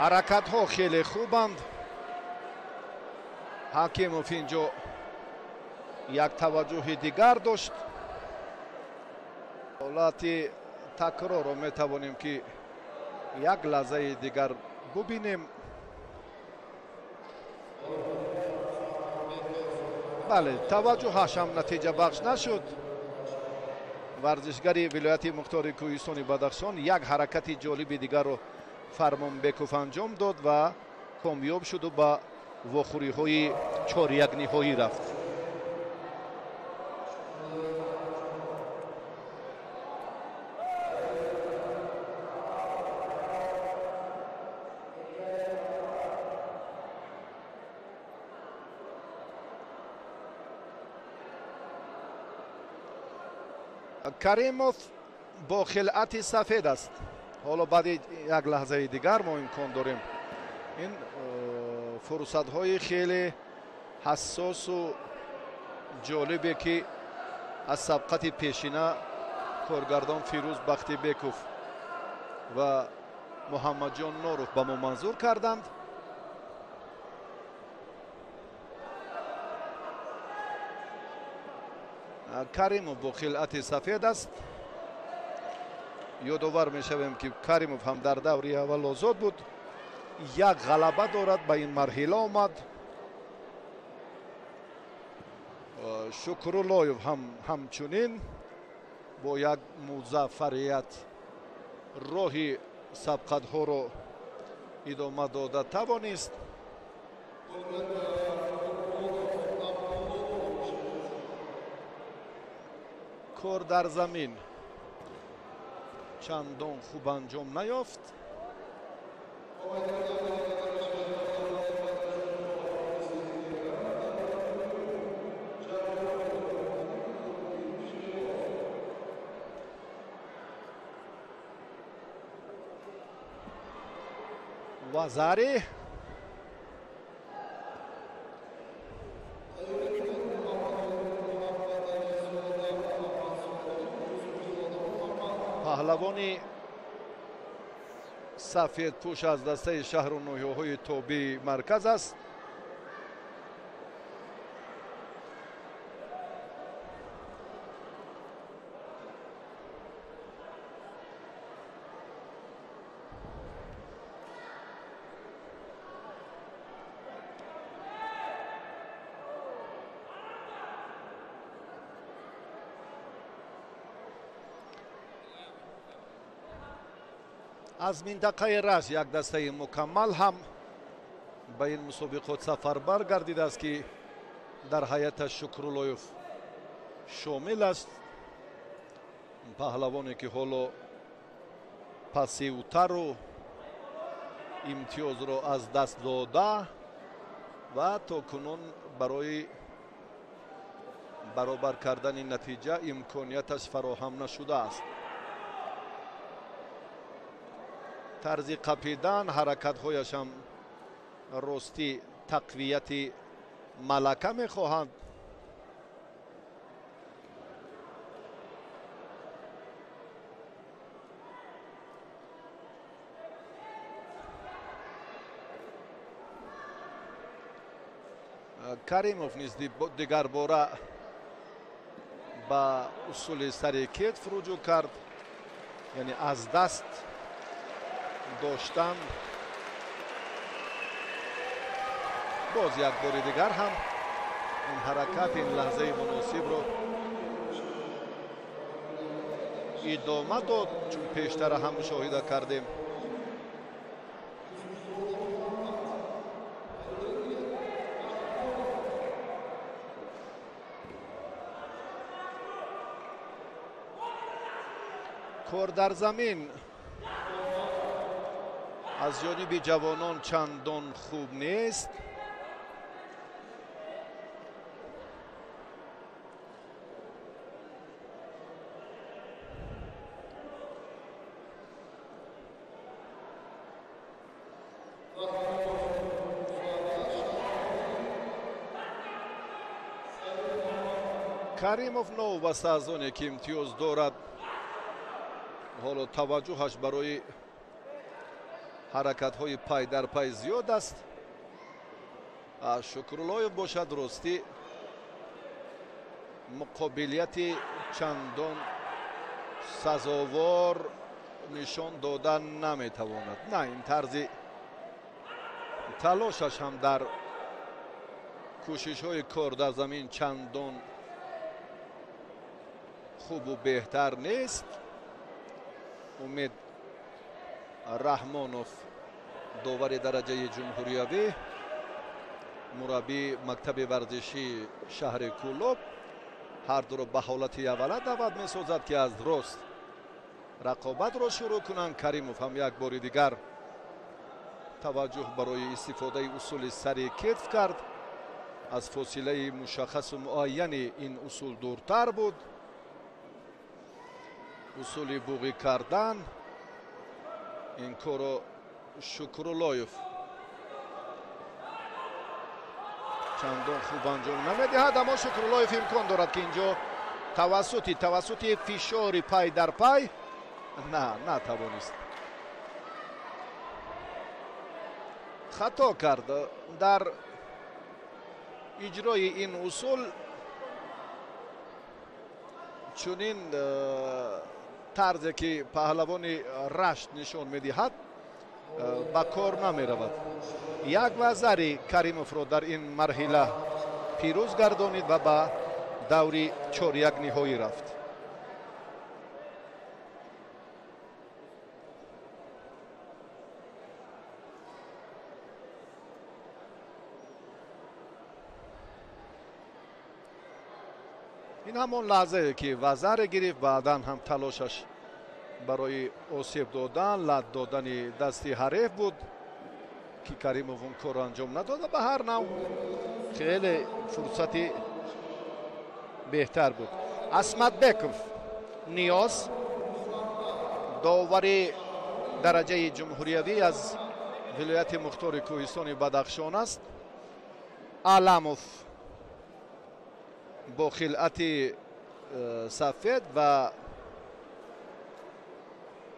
Ҳаракатҳо хеле хубанд. Ҳакимов инҷо як таваҷҷӯҳи дигар дошт. Ҳолати такрорро метавонем, ки як лаҳзаи дигар бубинем. Бале, таваҷҷӯҳаш ҳам натиҷабахш нашуд. Варзишгари вилояти мухтори кӯҳистони Бадахшон як ҳаракати ҷолиби дигарро Фармонбеков анҷом дод ва комёб шуду ба вохӯриҳои чорякниҳоӣ рафт. Каримов бо хилъати сафед аст. Ҳоло баъди як лаҳзаи дигар мо имкон дорем ин фурсатҳои хеле ҳассосу ҷолибе, ки аз сабқати пешина коргардон Фирӯз Бахтибеков ва Муҳаммадҷон Норов ба мо манзур карданд. Каримов бо хилъати сафед аст. Ёдовар мешавем, ки Каримов ҳам дар даври аввал озод буд, як ғалаба дорад, ба ин марҳила омад. Шукруллоев ҳам ҳамчунин бо як музаффарият роҳи сабқатҳоро идома дода тавонист. Кор дар замин чандон хуб анҷом наёфт. Вазари паҳлавони сафедпӯш аз дастаи шаҳру ноҳияҳои тобеи марказ аст. Аз минтақаи Рашт як дастаи мукаммал ҳам ба ин мусобиқот сафарбар гардидааст, ки дар ҳайаташ Шукруллоев шомил аст. Паҳлавоне, ки ҳоло пассивтару имтиёзро аз даст дода ва то кунун барои Баробар кардани натиҷа имконияташ фароҳам нашудааст. Тарзи қапидан, ҳаракатҳояш ҳам ростӣ тақвияти малака мехоҳанд. Каримов низ дигарбора ба усули сари кетф руҷӯъ кард, яъне аз даст доштан. Боз як бори дигар ҳам ин ҳаракат, ин лаҳзаи муносибро идома дод, чун пештара ҳам мушоҳида кардем. Кор дар замин аз ҷониби ҷавонон чандон хуб нест. Каримов новобаста аз оне ки имтиёз дорад, ҳоло таваҷҷӯҳаш барои ҳаракатҳои пай дар пай зиёд аст. Шукруллоев бошад, ростӣ муқобилияти чандон сазовор нишон дода наметавонад. На, ин тарзи талошаш ҳам дар кӯшишҳои кор дар замин чандон хубу беҳтар нест. Умед Раҳмонов, довари дараҷаи ҷумҳуриявӣ, мураббии мактаби варзишии шаҳри Кӯлоб, ҳар дуро ба ҳолати аввала даъват месозад, ки аз рост рақобатро шурӯъ кунанд. Каримов ҳам як бори дигар таваҷҷӯҳ барои истифодаи усули сари кетф кард. Аз фосилаи мушаххасу муайяни ин усул дуртар буд. Усули буғӣ кардан ин корро Шукруллоев чандон хуб анҷом намедиҳад, аммо Шукруллоев имкон дорад, ки инҷо тавассути фишори пай дар пай на натавонист, хато кард дар иҷрои ин усул. Чунин тарзе ки паҳлавони Рашт нишон медиҳад, ба кор намеравад. Як вазари Каримовро дар ин марҳила пирӯз гардонид ва ба даври чоряк ниҳоӣ рафт. Ин ҳамон лаҳзае ки вазаре гирифт, баъдан ҳам талошаш барои осеб додан, лат додани дасти ҳариф буд, ки Каримов он корро анҷом надода. Ба ҳар нав хеле фурсати беҳтар буд. Асматбеков Ниёз, довари дараҷаи ҷумҳуриявӣ аз вилояти мухтори кӯҳистони Бадахшон аст. Аламов бо хилъати сафед ва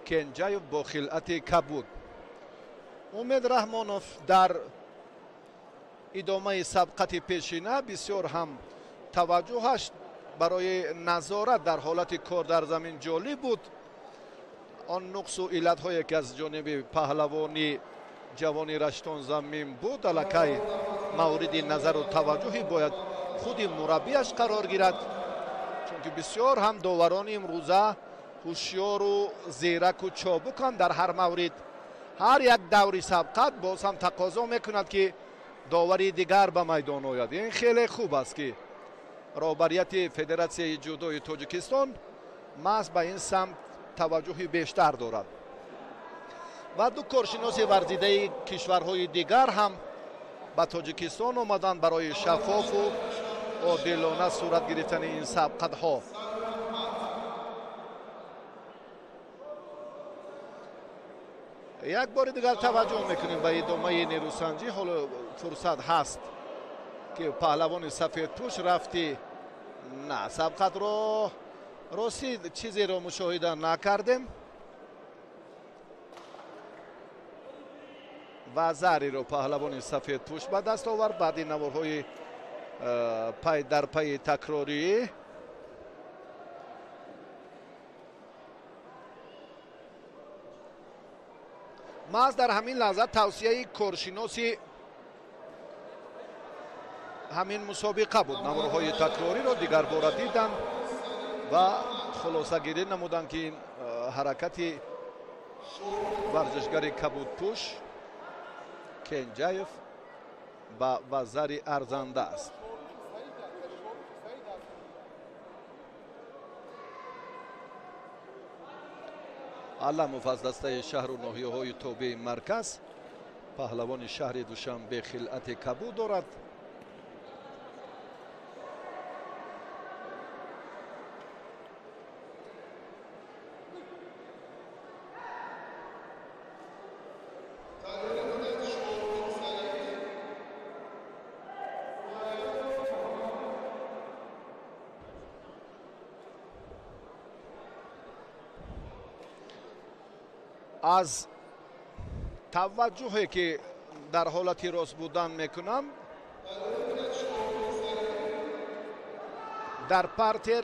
Кенҷаев бо хилъати кабуд. Умед Раҳмонов дар идомаи сабқати пешина бисёр ҳам таваҷҷӯҳаш барои назорат дар ҳолати кор дар замин ҷолиб буд. Он нуқсу иллатҳое ки аз ҷониби паҳлавони ҷавони раштон замин буд, аллакай мавриди назару таваҷҷӯҳи бояд худи мураббиаш қарор гирад, чунки бисёр ҳам доварони имрӯза ҳушёру зираку чобуканд дар ҳар маврид. Ҳар як даври сабқат боз ҳам тақозо мекунад, ки довари дигар ба майдон ояд. Ин хеле хуб аст, ки роҳбарияти Федератсияи ҷудои Тоҷикистон маҳз ба ин самт таваҷҷӯҳи бештар дорад. Ва ду коршиноси варзидаи кишварҳои дигар ҳам ба Тоҷикистон омаданд барои шаффофу Одилона сурат гирифтани ин сабқатҳо. Як бори дигар таваҷҷӯҳ мекунем ба идомаи нерӯсанҷӣ. Ҳоло фурсат ҳаст, ки паҳлавони сафедпӯш рафти на сабқатро ростӣ чизеро мушоҳида накардем. Ва зариро паҳлавони сафедпӯш ба даст овард баъди наворҳои пай дар пайи такрорӣ. Маҳз дар ҳамин лаҳза тавсияи коршиноси ҳамин мусобиқа буд. Наворҳои такрориро дигарбора диданд ва хулосагирӣ намуданд, ки ин ҳаракати варзишгари кабудпӯш Кенҷаев ба вазари арзанда аст. Аламов аз дастаи шаҳру ноҳияҳои тобеи марказ, паҳлавони шаҳри Душанбе хилъати кабуд дорад. Аз таваҷҷӯҳе, ки дар ҳолати рост будан мекунам, дар партер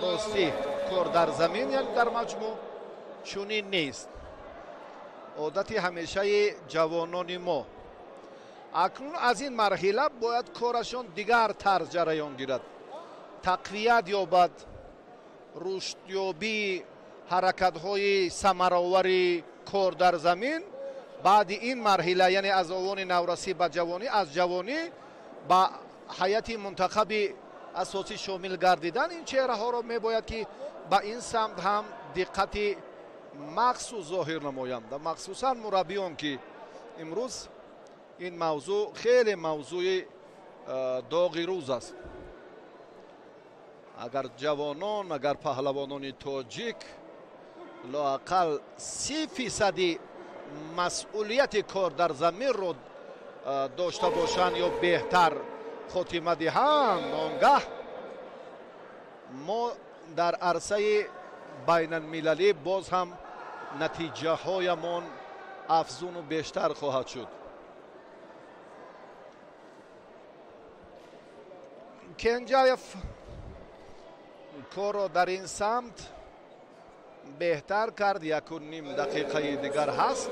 ростӣ кор дар замин, яъне дар маҷмӯъ чунин нест. Одати ҳамешаи ҷавонони мо. Акнун аз ин марҳила бояд корашон дигар тарз ҷараён гирад, тақвият ёбад, рушдёбии ҳаракатҳои самаровари кор дар замин. Баъди ин марҳила, яъне аз овони наврасӣ ба ҷавонӣ, аз ҷавонӣ ба ҳайати мунтахаби асосӣ шомил гардидан, ин чеҳраҳоро мебояд, ки ба ин самт ҳам диққати махсус зоҳир намоянд ва махсусан мураббиён, ки имрӯз ин мавзӯъ хеле мавзӯи доғи рӯз аст. Агар ҷавонон, агар паҳлавонони тоҷик лоақал 30% масъулияти кор дар заминро дошта бошанд ё беҳтар хотима диҳанд, он гаҳ мо дар арсаи байналмилалӣ боз ҳам натиҷаҳоямон афзуну бештар хоҳад шуд. Кенҷаев корро дар ин самт беҳтар кард. 1,5 дақиқаи дигар ҳаст.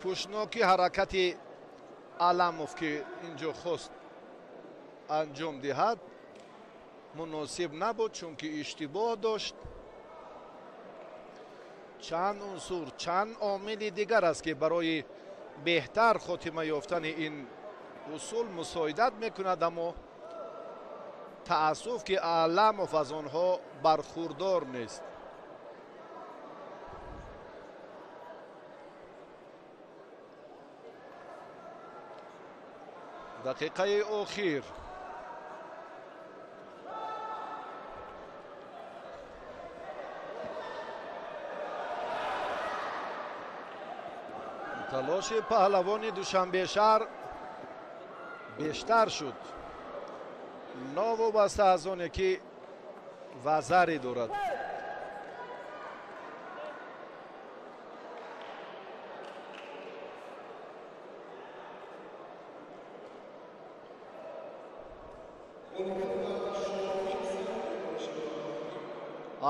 Пӯшноки ҳаракати Аламов, ки инҷо хост анҷом диҳад, муносиб набуд, чунки иштибоҳ дошт. Чанд унсур, чанд омили дигар аст, ки барои беҳтар хотима ёфтани ин усул мусоидат мекунад, аммо таассуф, ки Аламов аз онҳо бархурдор нест. Дақиқаи охир. Талоши паҳлавони Душанбешаҳр бештар шуд, новобаста аз оне ки вазаре дорад.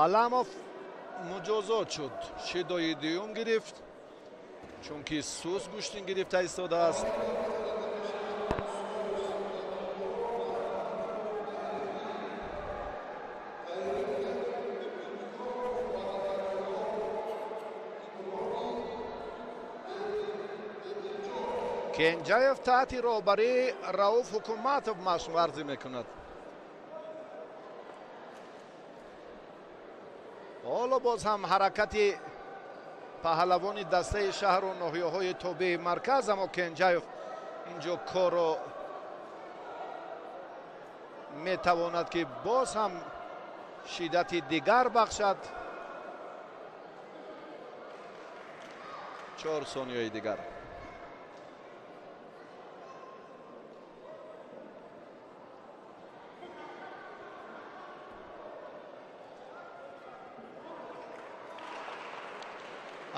Аламов муҷозот шуд, шидои дуюм гирифт, чунки сус гӯштин гирифта истодааст. Кенҷаев таҳти роҳбарии Рауф Ҳукуматов машқварзӣ мекунад. Ҳоло боз ҳам ҳаракати Паҳлавони дастаи шаҳру ноҳияҳои тобеи марказ, аммо Кенҷаев инҷо корро метавонад, ки боз ҳам шиддати дигар бахшад. 4 сонияи дигар.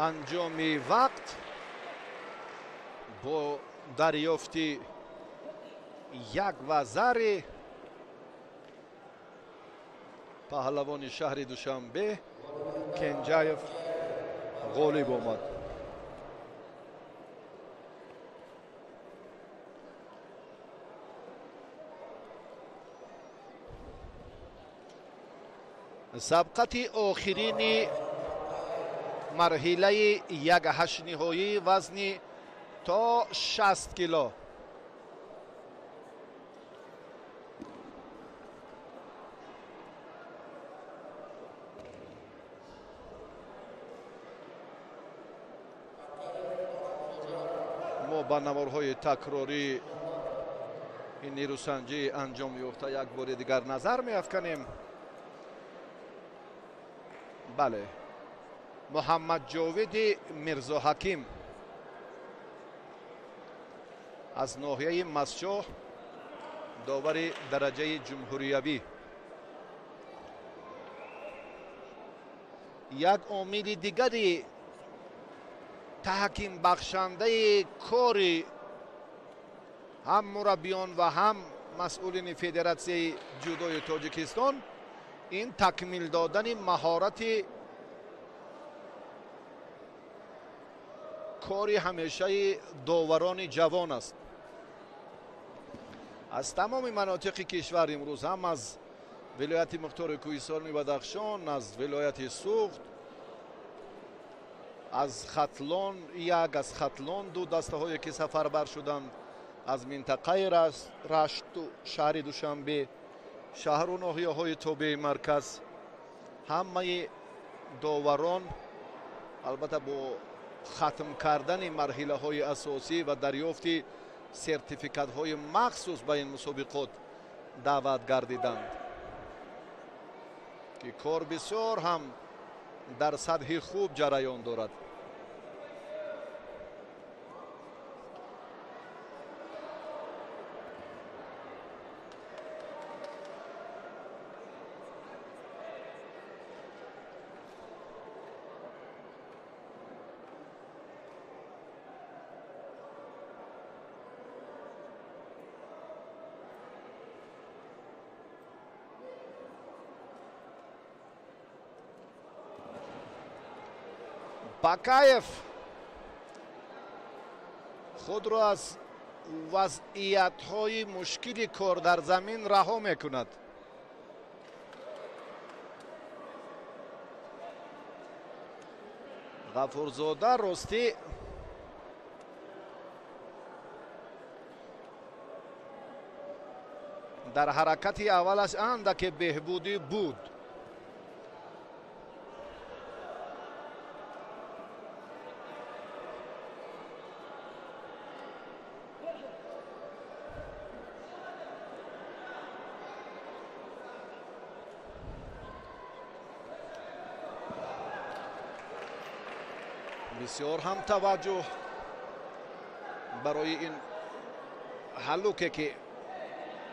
Анҷоми вақт бо дарёфти як вазари паҳлавони шаҳри Душанбе Кенҷаев ғолиб омад. Сабқати охирини марҳилаи якҳаштниҳоии вазни то 60 кило. Мо ба наворҳои такрории ин нерӯсанҷӣ анҷом ёфта як бори дигар назар меафканем. Бале, Муҳаммадҷовиди Мирзоҳаким аз ноҳияи Масчоҳ, довари дараҷаи ҷумҳуриявӣ. Як омили дигари таҳкимбахшандаи кори ҳам мураббиён ва ҳам масъулини Федератсияи ҷудои Тоҷикистон ин такмил додани маҳорати кори ҳамешаи доварони ҷавон аст. Аз тамоми манотиқи кишвар имрӯз ҳам аз вилояти мухтори Кӯҳистони Бадахшон, аз вилояти Суғд, аз Хатлон як, аз Хатлон ду дастаҳое ки сафарбар шуданд, аз минтақаи Рашту шаҳри Душанбе, шаҳру ноҳияҳои тобеи марказ, ҳамаи доварон албатта бо хатм кардани марҳилаҳои асосӣ ва дарёфти сертификатҳои махсус ба ин мусобиқот даъват гардиданд, ки кор бисёр ҳам дар сатҳи хуб ҷараён дорад. Бакаев худро аз вазъиятҳои мушкили кор дар замин раҳо мекунад. Ғафурзода ростӣ дар ҳаракати аввалаш андаке беҳбудӣ буд. Бисёр ҳам таваҷҷӯҳ барои ин ҳаллуке, ки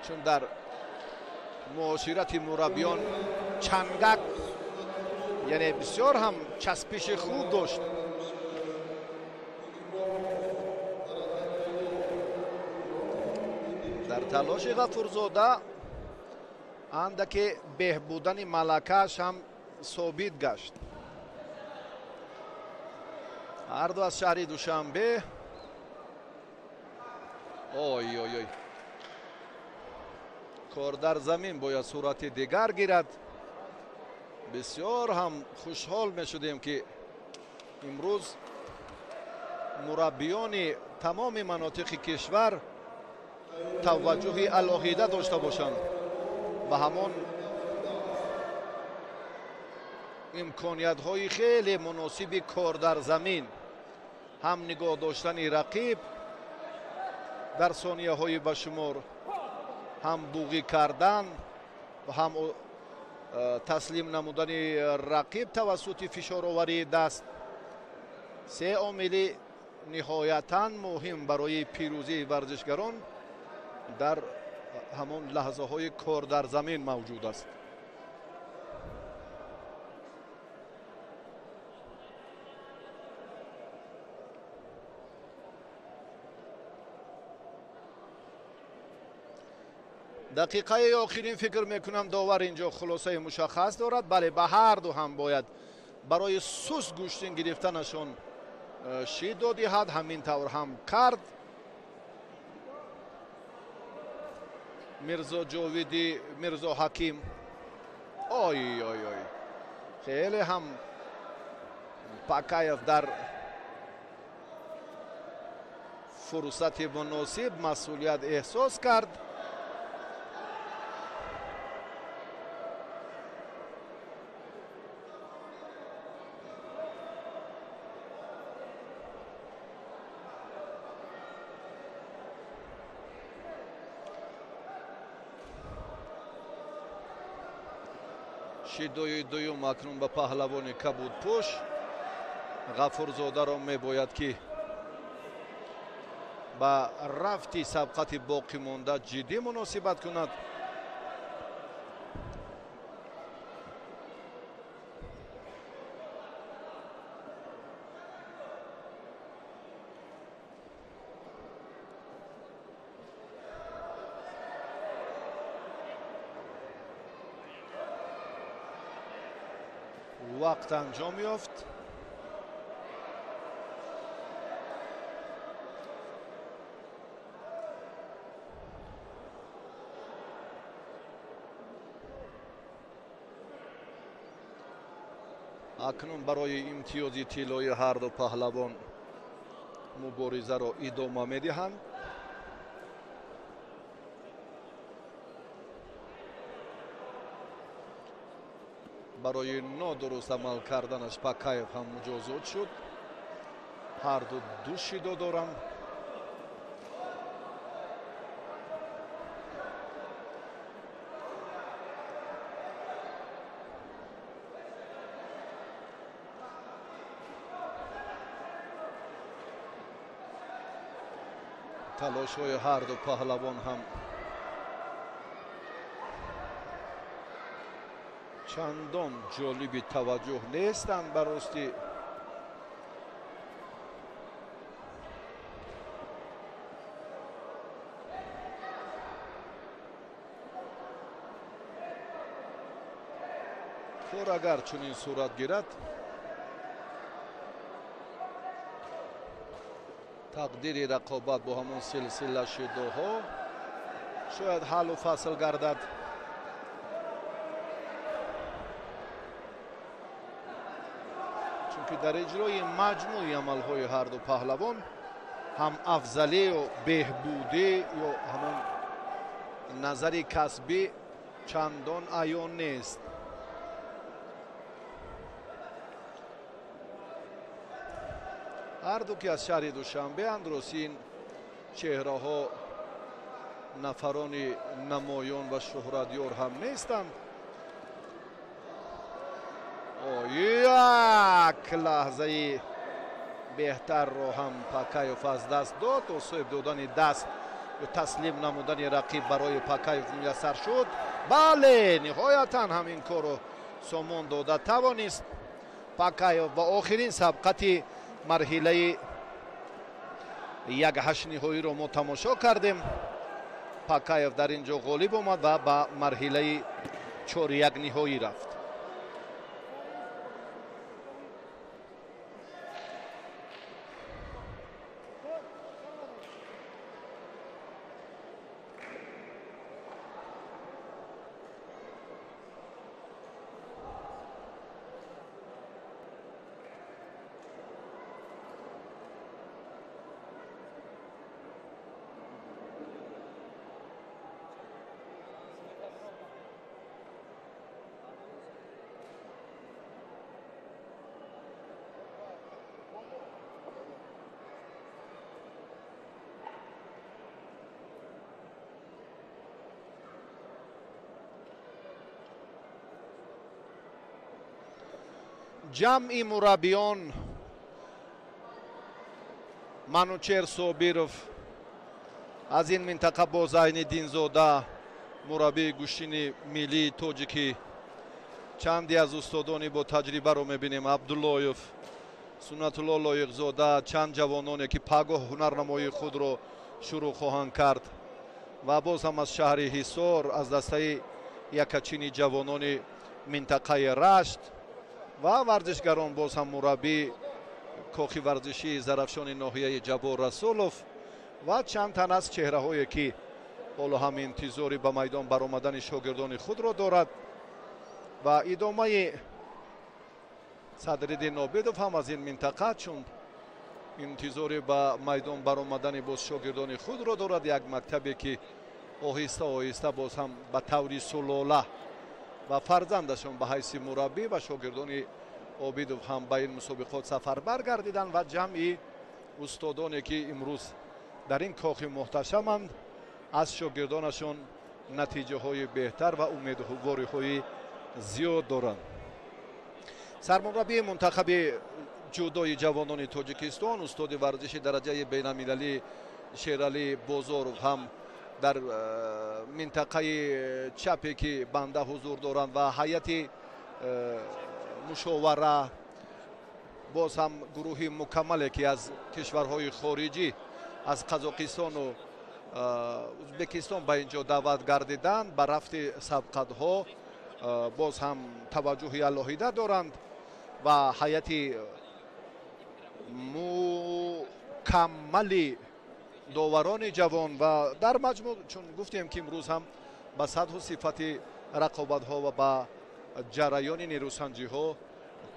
чун дар муоширати мураббиён чангак, яъне бисёр ҳам часпиши хуб дошт. Дар талоши Ғафурзода андаке беҳбудани малакааш ҳам собит гашт. Ҳарду аз шаҳри Душанбе. Ой ой ой, кор дар замин бояд сурати дигар гирад. Бисёр ҳам хушҳол мешудем, ки имрӯз мураббиёни тамоми манотиқи кишвар таваҷҷӯҳи алоҳида дошта бошанд ба ҳамон Имкониятҳои хеле муносиби кор дар замин, ҳам нигоҳ доштани рақиб дар сонияҳои ба шумор, ҳам буғӣ кардан ва ҳам таслим намудани рақиб тавассути фишороварии даст. Се омили ниҳоятан муҳим барои пирӯзии варзишгарон дар ҳамон лаҳзаҳои кор дар замин мавҷуд аст. Дақиқаи охирин фикр мекунам довар инҷо хулосаи мушаххас дорад. Бале, ба ҳар ду ҳам бояд барои суст гӯштин гирифтанашон шидо диҳад. Ҳамин тавр ҳам кард. Мирзо Ҷовиди, Мирзо Ҳаким. Ой ой ой, хеле ҳам Пакаев дар фурсати муносиб масъулият эҳсос кард. Шидои дуюм акнун ба паҳлавони кабудпӯш Ғафурзодаро мебояд ки ба рафти сабқати боқӣ монда ҷиддӣ муносибат кунад. Вақт анҷом ёфт. Акнун барои имтиёзи тиллои ҳарду паҳлавон муборизаро идома медиҳанд. Барои нодуруст амал карданаш Пакаев ҳам муҷозот шуд. Ҳарду ду шидо доранд. Талошҳои ҳарду паҳлавон ҳам чандон ҷолиби таваҷҷӯҳ нестанд. Ба ростӣ кор агар чунин сурат гирад, тақдири рақобат бо ҳамон силсила шидоҳо шояд ҳаллу фасл гардад. Чунки дар иҷрои маҷмӯи амалҳои ҳарду паҳлавон ҳам афзалию беҳбудӣ ё ҳамон назари касбӣ чандон аён нест. Ҳарду ки аз шаҳри Душанбеанд, рости ин чеҳраҳо нафарони намоён ва шӯҳратёр ҳам нестанд. Як лаҳзаи беҳтарро ҳам Пакаев аз даст дод. Осоиб додани даст ё таслим намудани рақиб барои Пакаев муяссар шуд. Бале, ниҳоятан ҳамин корро сомон дода тавонист Пакаев ва охирин сабқати марҳилаи як ҳаштниҳоиро мо тамошо кардем. Пакаев дар ин ҷо ғолиб омад ва ба марҳилаи 4-1 ниҳоӣ рафт. Ҷамъи мураббиён Манучер Собиров аз ин минтақа бо Зайниддинзода, мураббии гӯштини миллии тоҷикӣ, чанде аз устодони бо таҷрибаро мебинем: Абдуллоев, Суннатулло Лоиқзода, чанд ҷавононе ки пагоҳ ҳунарнамоии худро шурӯъ хоҳанд кард ва боз ҳам аз шаҳри Ҳисор, аз дастаи якачини ҷавонони минтақаи Рашт ва варзишгарон, боз ҳам мураббӣ кохи варзишии Зарафшони ноҳияи Ҷаббор Расулов ва чанд тан аз чеҳраҳое ки ҳоло ҳам интизори ба майдон баромадани шогирдони худро дорад. Ва идомаи Садриддин Обидов ҳам аз ин минтақа, чун интизори ба майдон баромадани боз шогирдони худро дорад. Як мактабе ки оҳиста оҳиста боз ҳам ба таври сулола ва фарзандашон ба ҳайси мураббӣ ва шогирдони Обидов ҳам ба ин мусобиқот сафарбар гардиданд ва ҷамъи устодоне ки имрӯз дар ин кохи муҳташаманд, аз шогирдонашон натиҷаҳои беҳтар ва умедвориҳои зиёд доранд. Сармураббии мунтахаби ҷудои ҷавонони Тоҷикистон, устоди варзиши дараҷаи байналмилалӣ Шералӣ Бозоров ҳам дар минтақаи чапе ки банда ҳузур доранд ва ҳайати мушовара, боз ҳам гурӯҳи мукаммале ки аз кишварҳои хориҷӣ, аз Қазоқистону Ӯзбекистон ба инҷо даъват гардиданд, ба рафти сабқатҳо боз ҳам таваҷҷӯҳи алоҳида доранд ва ҳайати мукаммали доварони ҷавон ва дар маҷмӯъ, чун гуфтем ки имрӯз ҳам ба сатҳу сифати рақобатҳо ва ба ҷараёни нерӯсанҷиҳо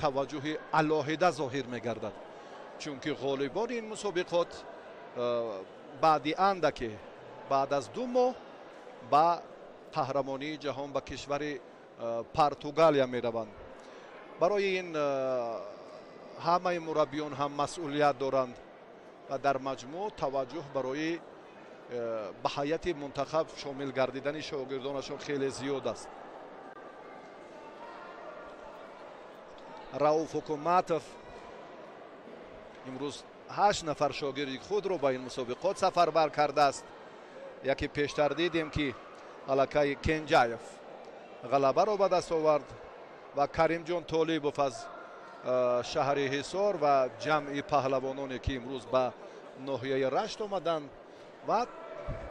таваҷҷӯҳи алоҳида зоҳир мегардад, чунки ғолибони ин мусобиқот баъди андаке, баъд аз 2 моҳ ба қаҳрамонии ҷаҳон ба кишвари Португалия мераванд. Барои ин ҳамаи мураббиён ҳам масъулият доранд ва дар маҷмӯъ таваҷҷӯҳ барои ба ҳайати мунтахаб шомил гардидани шогирдонашон хеле зиёд аст. Рауф Ҳукуматов имрӯз 8 нафар шогирди худро ба ин мусобиқот сафарбар кардааст. Яке пештар дидем ки аллакай Кенҷаев ғалабаро ба даст овард ва Каримҷон Толибов аз шаҳри Ҳисор ва ҷамъи паҳлавононе ки имрӯз ба ноҳияи Рашт омаданд ва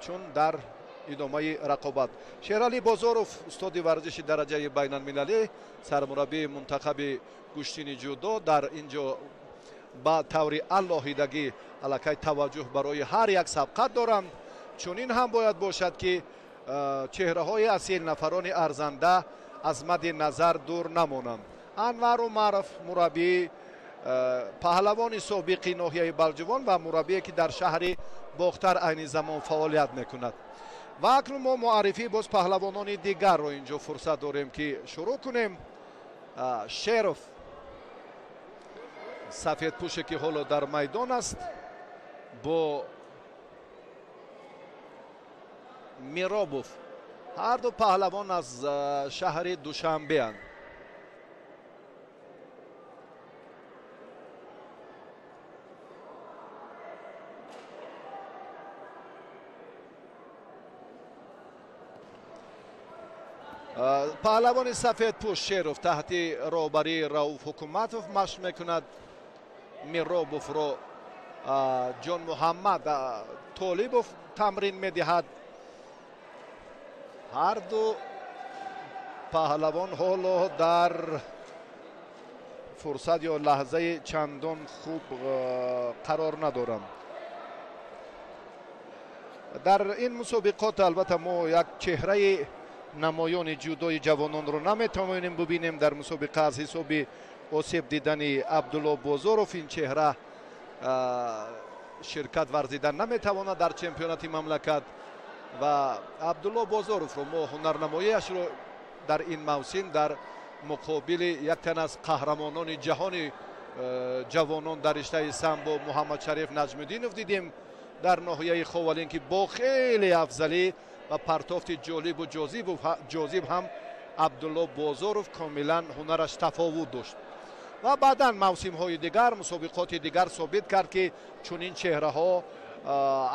чун дар идомаи рақобат Шералӣ Бозоров, устоди варзиши дараҷаи байналмилалӣ, сармураббии мунтахаби гӯштини ҷудо, дар ин ҷо ба таври алоҳидагӣ аллакай таваҷҷӯҳ барои ҳар як сабқат доранд. Чунин ҳам бояд бошад ки чеҳраҳои асил, нафарони арзанда аз мадди назар дур намонанд. Анвар Умаров, мураббии паҳлавони собиқи ноҳияи Балҷувон ва мураббие ки дар шаҳри Бохтар айни замон фаъолият мекунад. Ва акнун мо муаррифии боз паҳлавонони дигарро инҷо фурсат дорем ки шурӯъ кунем. Шеров, сафедпӯше ки ҳоло дар майдон аст, бо Миробов, ҳар ду паҳлавон аз шаҳри Душанбеанд. Паҳлавони сафедпӯш Шеров таҳти роҳбарии Рауф Ҳукуматов машқ мекунад. Миробовро Ҷонмуҳаммад Толибов тамрин медиҳад. Ҳар ду паҳлавон ҳоло дар фурсат ё лаҳзаи чандон хуб қарор надоранд. Дар ин мусобиқот албатта мо як чеҳраи намоёни ҷудои ҷавононро наметавонем бубинем. Дар мусобиқа аз ҳисоби осеб дидани Абдулло Бозоров ин чеҳра ширкат варзида наметавонад дар чемпионати мамлакат ва Абдулло Бозоровро мо ҳунарнамоиашро дар ин мавсим дар муқобили як тан аз қаҳрамонони ҷаҳони ҷавонон дар риштаи самбо Муҳаммадшариф Наҷмуддинов дидем дар ноҳияи Ховалин, ки бо хеле афзалӣ ва партофти ҷолибу ҷозиб ҳам Абдулло Бозоров комилан ҳунараш тафовут дошт. Ва баъдан мавсимҳои дигар, мусобиқоти дигар собит кард, ки чунин чеҳраҳо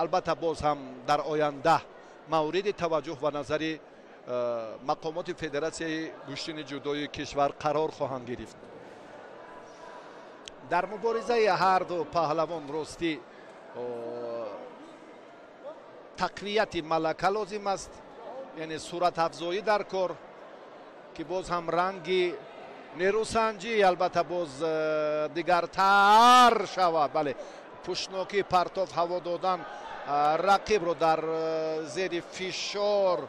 албатта боз ҳам дар оянда мавриди таваҷҷӯҳ ва назари мақомоти федератсияи гӯштини ҷудои кишвар қарор хоҳанд гирифт. Дар муборизаи ҳарду паҳлавон ростӣ тақвияти малака лозим аст, яъне суратафзоӣ дар кор, ки боз ҳам ранги нерӯсанҷӣ албатта боз дигартар шавад. Бале, пӯшнокӣ, партов, ҳаво додан, рақибро дар зери фишор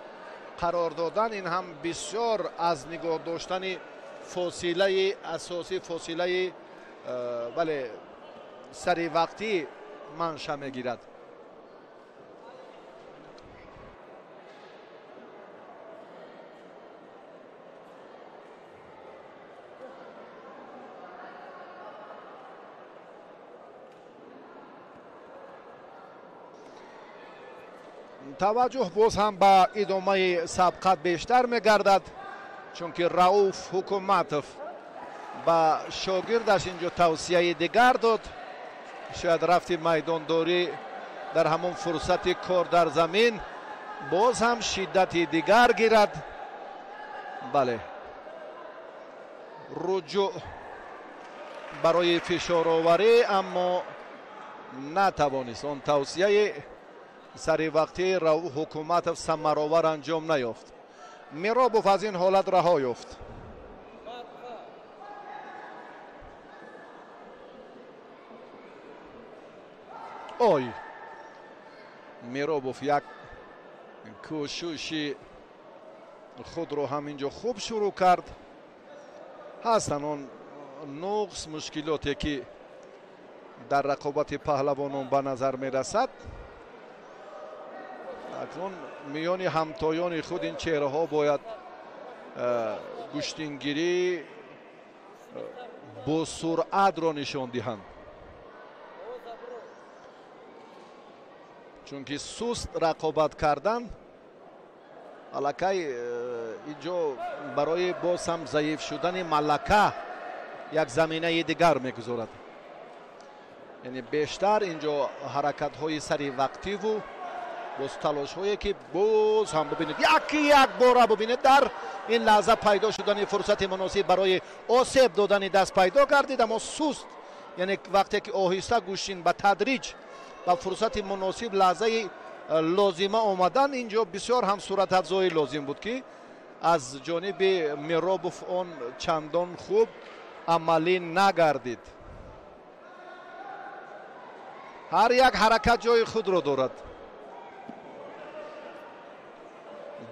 қарор додан, ин ҳам бисёр аз нигоҳ доштани фосилаи асосӣ, фосилаи бале саривақтӣ манша мегирад. Таваҷҷӯҳ боз ҳам ба идомаи сабқат бештар мегардад, чунки Рауф Ҳукуматов ба шогирдаш инҷо тавсияи дигар дод. Шояд рафти майдондорӣ дар ҳамон фурсати кор дар замин боз ҳам шиддати дигар гирад. Бале, руҷӯъ барои фишороварӣ, аммо натавонист. Он тавсияи саривақтӣ Рауф Ҳукуматов самаровар анҷом наёфт. Миробов аз ин ҳолат раҳо ёфт. Ой, Миробов як кӯшиши худро ҳам инҷо хуб шурӯъ кард. Ҳастанд он нуқс, мушкилоте ки дар рақобати паҳлавонон ба назар мерасад. Акнун миёни ҳамтоёни худ ин чеҳраҳо бояд гӯштингирӣ бо суръатро нишон диҳанд, чунки суст рақобат кардан аллакай инҷо барои боз ҳам заиф шудани малака як заминаи дигар мегузорад. Яъне бештар инҷо ҳаракатҳои саривақтиву боз талошҳое ки боз ҳам бибинед, яки як бора бибинед, дар ин лаҳза пайдо шудани фурсати муносиб барои осеб додани даст пайдо гардид, аммо суст, яъне вақте ки оҳиста гӯштин ба тадриҷ ба фурсати муносиб лаҳзаи лозима омадан, инҷо бисёр ҳам суратафзоӣ лозим буд, ки аз ҷониби Миробов он чандон хуб амалӣ нагардид. Ҳар як ҳаракат ҷои худро дорад.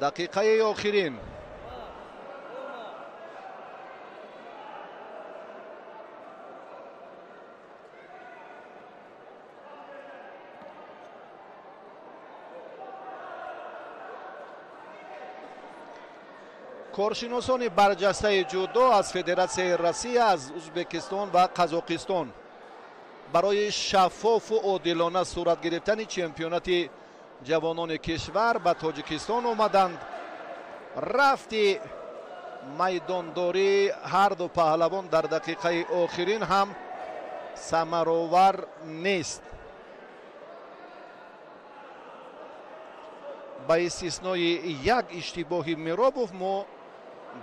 Дақиқаи охирин. Коршиносони барҷастаи ҷудо аз Федератсияи Россия, аз Узбекистон ва Қазоқистон барои шаффофу одилона сурат гирифтани чемпионати ҷавонони кишвар ба Тоҷикистон омаданд. Рафти майдондорӣ ҳарду паҳлавон дар дақиқаи охирин ҳам самаровар нест. Ба истиснои як иштибоҳи Миробов мо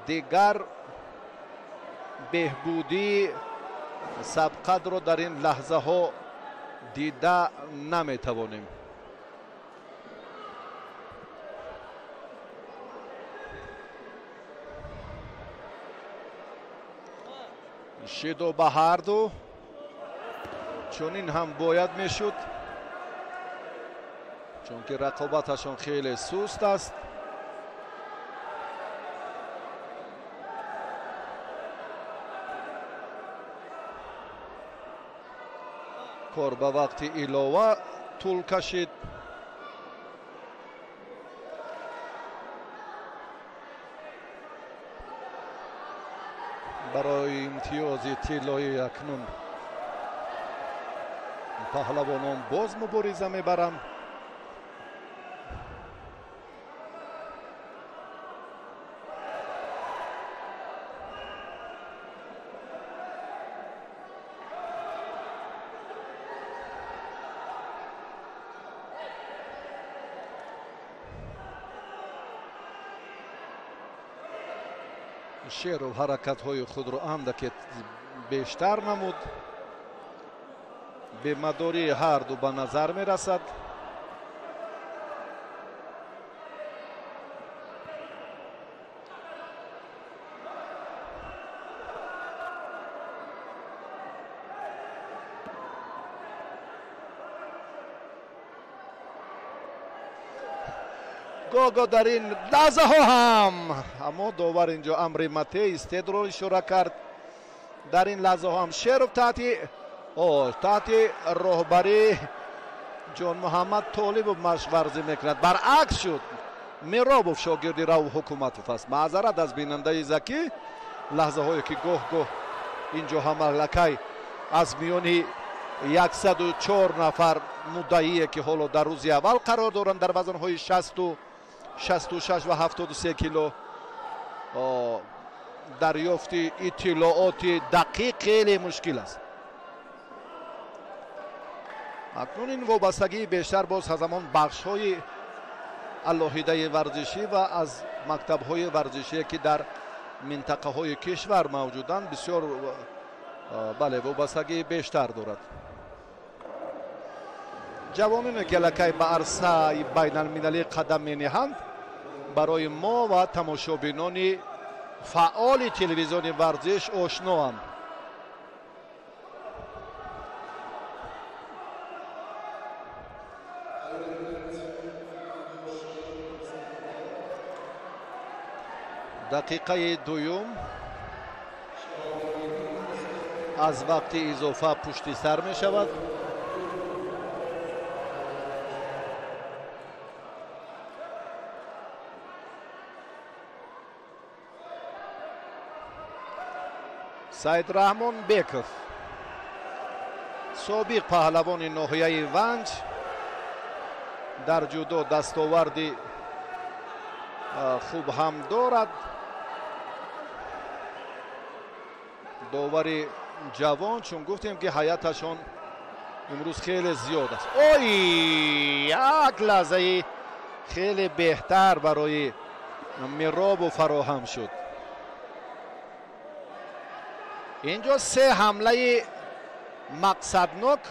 дигар беҳбудии сабқатро дар ин лаҳзаҳо дида наметавонем. Шидо ба ҳарду, чунин ҳам бояд мешуд, чунки рақобаташон хеле суст аст. Кор ба вақти илова тӯл кашид. Барои имтиёзи тиллоӣ акнун паҳлавонон боз мубориза мебаранд. Шеров ҳаракатҳои худро андаке бештар намуд. Бемадории ҳарду ба назар мерасад. Гоҳ-гоҳ дар ин лаҳзаҳо ҳам, аммо довар инҷо амри Матей истедро ишора кард. Дар ин лаҳзаҳо ҳам Шеров таҳти роҳбарии Ҷонмуҳаммад Толибов машварзӣ мекунад. Баръакс шуд. Миробов шогирди Рауф Ҳукуматов аст. Маъзарат аз бинандаи Закӣ. Лаҳзаҳое ки гоҳ-гоҳ инҷо ҳам аллакай аз миёни 104 нафар муддаие ки ҳоло дар рӯзи аввал қарор доранд дар вазнҳои 60, 66 ва 73 кило дарёфти иттилооти дақиқ хеле мушкил аст. Акнун ин вобастагии бештар боз аз ҳамон бахшҳои алоҳидаи варзишӣ ва аз мактабҳои варзишие ки дар минтақаҳои кишвар мавҷуданд бисёр бале вобастагии бештар дорад. Ҷавононе ки аллакай ба арсаи байналмилалӣ қадам мениҳанд барои мо ва тамошобинони фаъоли телевизиони варзиш ошноанд. Дақиқаи дуюм аз вақти изофа пушти сар мешавад. Саидраҳмон Беков, собиқ паҳлавони ноҳияи Ванҷ, дар ҷудо дастоварди хуб ҳам дорад. Довари ҷавон, чун гуфтем ки ҳайаташон имрӯз хеле зиёд аст. Ой, як лаҳзаи хеле беҳтар барои Миробов фароҳам шуд. Инҷо се ҳамлаи мақсаднок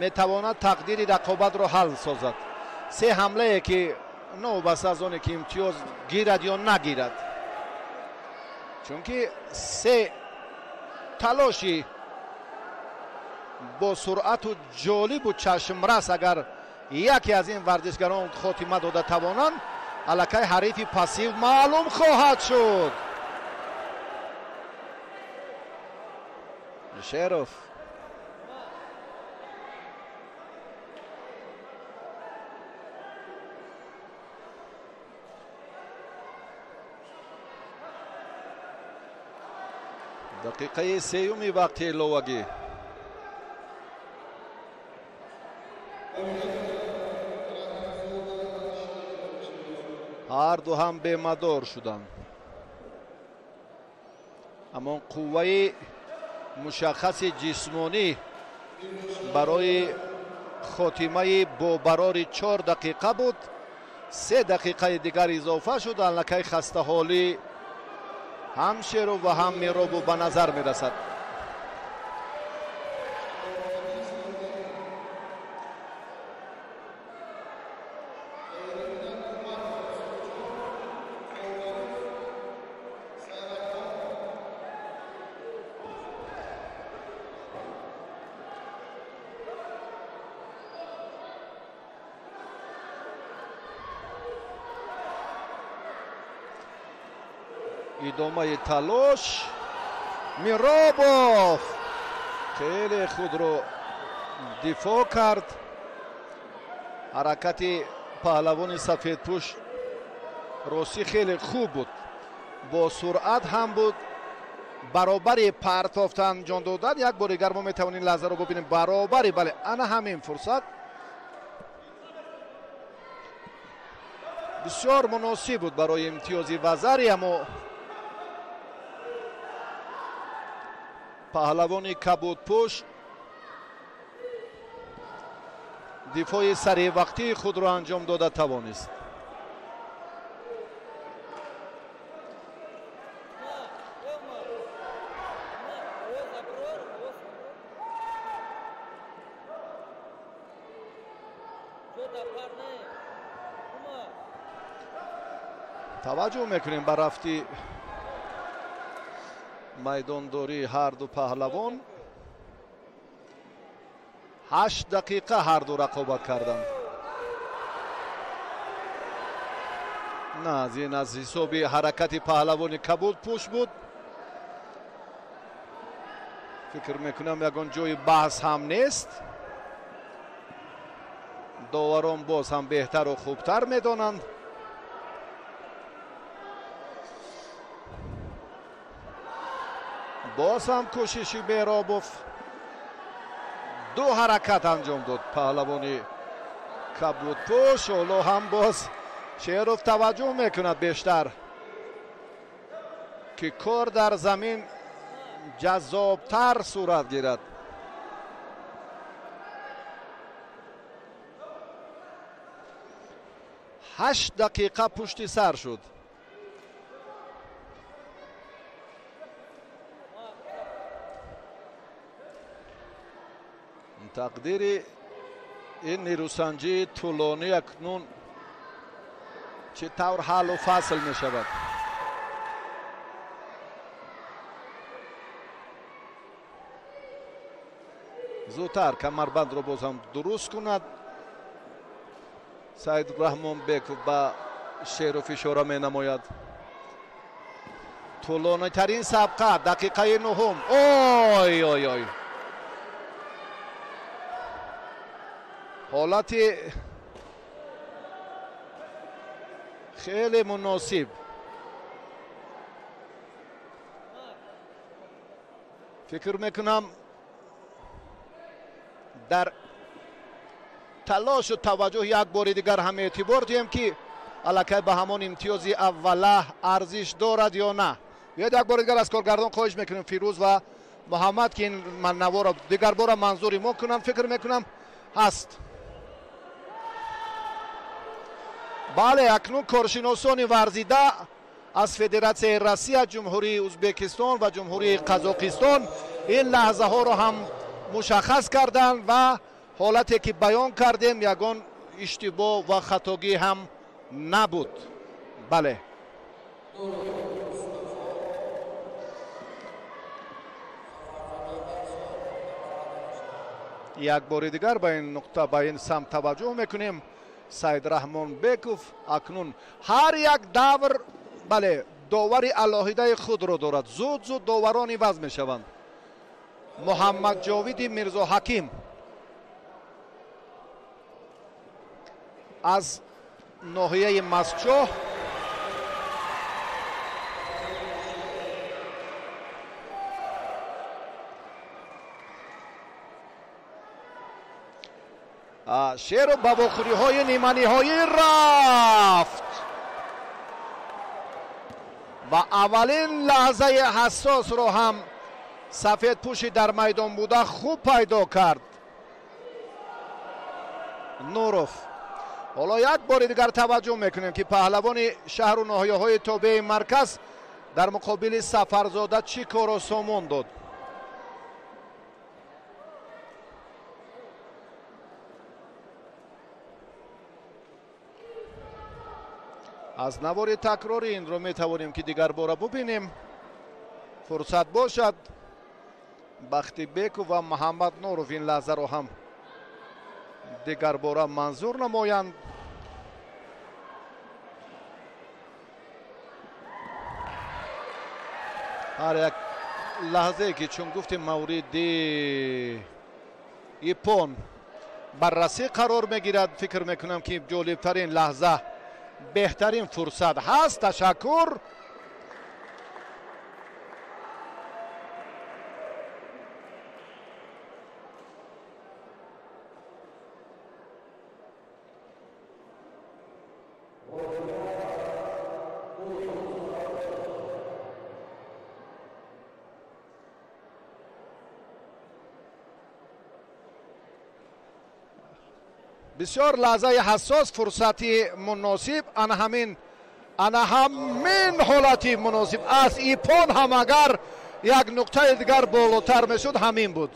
метавонад тақдири рақобатро ҳал созад. Се ҳамлае ки новобаста аз оне ки имтиёз гирад ё нагирад, чунки се талоши бо суръату ҷолибу чашмрас агар яке аз ин варзишгарон хотима дода тавонанд, аллакай ҳарифи пассив маълум хоҳад шуд. Шеров дақиқаи сеюми вақти иловагӣ. Ҳарду ҳам бемадор шуданд. Аммо қувваи мушаххаси ҷисмонӣ барои хотимаи бо барори 4 дақиқа буд. 3 дақиқаи дигар изофа шуд. Аллакай хастаҳолӣ ҳам Шеров ва ҳам Миробов ба назар мерасад. Идомаи талош. Миробов хеле худро дифоъ кард. Ҳаракати паҳлавони сафедпӯш ростӣ хеле хуб буд, бо суръат ҳам буд, баробари партофтан ҷон додан. Як бори дигар мо метавонем лаҳзаро бубинем. Баробари, бале, ана ҳамин фурсат бисёр муносиб буд барои имтиёзи вазари, аммо паҳлавони кабудпӯш дифои саривақтии худро анҷом дода тавонист. Таваҷҷӯҳ мекунем ба рафти майдондории ҳарду паҳлавон. 8 дақиқа ҳарду рақобат карданд. На, аз ин аз ҳисоби ҳаракати паҳлавони кабудпӯш буд. Фикр мекунам ягон ҷои баҳс ҳам нест. Доварон боз ҳам беҳтару хубтар медонанд. Боз ҳам кӯшиши Меҳробов. Ду ҳаракат анҷом дод паҳлавони кабудпӯш. Ҳоло ҳам боз Шеров таваҷҷӯҳ мекунад бештар, ки кор дар замин ҷаззобтар сурат гирад. 8 дақиқа пушти сар шуд. Тақдири ин нерӯсанҷии тӯлонӣ акнун чӣ тавр ҳаллу фасл мешавад? Зудтар камарбандро боз ҳам дуруст кунад. Саид Раҳмонбеков ба Шеров ишора менамояд. Тӯлонитарин сабқа, дақиқаи нуҳум. Ой ой ой, ҳолати хеле муносиб. Фикр мекунам дар талошу таваҷҷӯҳ як бори дигар ҳам эътибор диҳем, ки аллакай ба ҳамон имтиёзи аввала арзиш дорад ё на. Биёед як бори дигар аз коргардон хоҳиш мекунем Фирӯз ва Муҳаммад, ки ин наворо дигарбора манзури мо кунанд. Фикр мекунам ҳаст. Бале, акнун коршиносони варзида аз Федератсияи Россия, Ҷумҳурии Ӯзбекистон ва Ҷумҳурии Қазоқистон ин лаҳзаҳоро ҳам мушаххас карданд ва ҳолате ки баён кардем ягон иштибоҳ ва хатогӣ ҳам набуд. Бале, як бори дигар ба ин нуқта, ба ин самт таваҷҷӯҳ мекунем. Саид Раҳмонбеков акнун ҳар як давр, бале, довари алоҳидаи худро дорад. Зуд зуд доварон иваз мешаванд. Муҳаммадҷовиди Мирзоҳаким аз ноҳияи Мастчоҳ Шеров ба вохӯриҳои ниманиҳоӣ рафт ва аввалин лаҳзаи ҳассосро ҳам сафедпӯши дар майдон буда хуб пайдо кард Нуров. Ҳоло як бори дигар таваҷҷӯҳ мекунем, ки паҳлавони шаҳру ноҳияҳои тобеи марказ дар муқобили Сафарзода чӣ корро сомон дод. Аз навори такрори инро метавонем, ки дигарбора бубинем. Фурсат бошад, Бахтибеков ва Муҳаммад Нуров ин лаҳзаро ҳам дигарбора манзур намоянд. Ҳар як лаҳзае ки чун гуфтем мавриди ипон баррасӣ қарор мегирад, фикр мекунам, ки ҷолибтарин лаҳза, беҳтарин фурсат ҳаст. Ташаккур. Бисёр лаҳзаи ҳассос, фурсати муносиб, ана ҳамин ҳолати муносиб. Аз ипон ҳам агар як нуқтаи дигар болотар мешуд, ҳамин буд.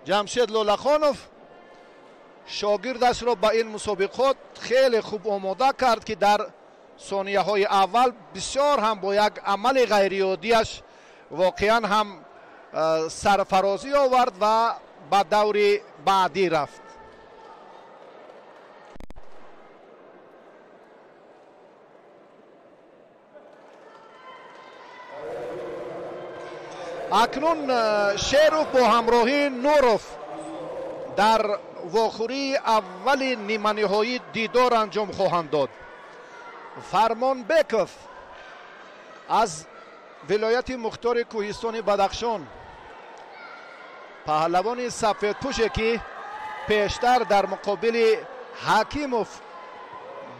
Ҷамшед Лолахонов шогирдашро ба ин мусобиқот хеле хуб омода кард, ки дар Сонияҳои аввал бисёр ҳам бо як амали ғайриоддиаш воқеан ҳам сарфарозӣ овард ва ба даври баъдӣ рафт. Акнун Шеров бо ҳамроҳии Нуров дар вохӯрии аввали ниманиҳоӣ дидор анҷом хоҳанд дод. Фармонбеков аз вилояти мухтори кӯҳистони Бадахшон, паҳлавони сафедпӯше ки пештар дар муқобили Ҳакимов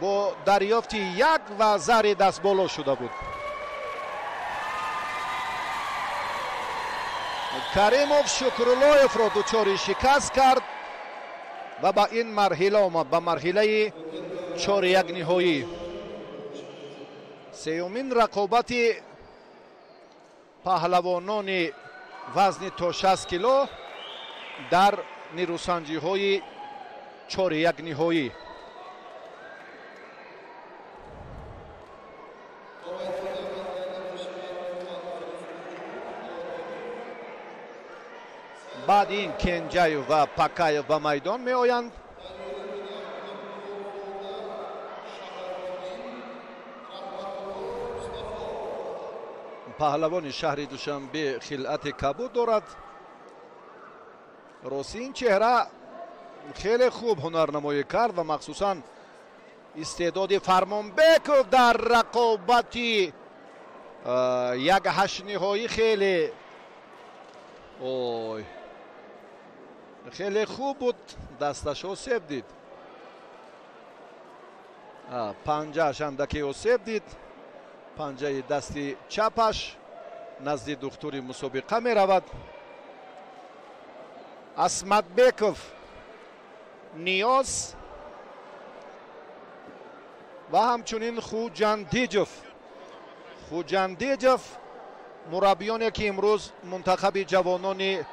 бо дарёфти як вазари дастболо шуда буд. Каримов Шукруллоевро дучори шикаст кард ва ба ин марҳила омад, ба марҳилаи чоряк ниҳоӣ. Сеюмин рақобати паҳлавонони вазни то 60 кило дар нерӯсанҷиҳои чоряк ниҳоӣ. Баъди ин Кенҷаев ва Пакаев ба майдон меоянд. Паҳлавони шаҳри Душанбе хилъати кабуд дорад. Рости ин чеҳра хеле хуб ҳунарнамоӣ кард ва махсусан истеъдоди Фармонбеков дар рақобати як ҳаштниҳоӣ хеле ой хеле хуб буд. Дасташ осеб дид, панҷааш андаке осеб дид. Панҷаи дасти чапаш назди духтури мусобиқа меравад. Асматбеков Ниёз ва ҳамчунин Хуҷандиҷов. Хуҷандиҷов мураббиёне ки имрӯз мунтахаби ҷавонони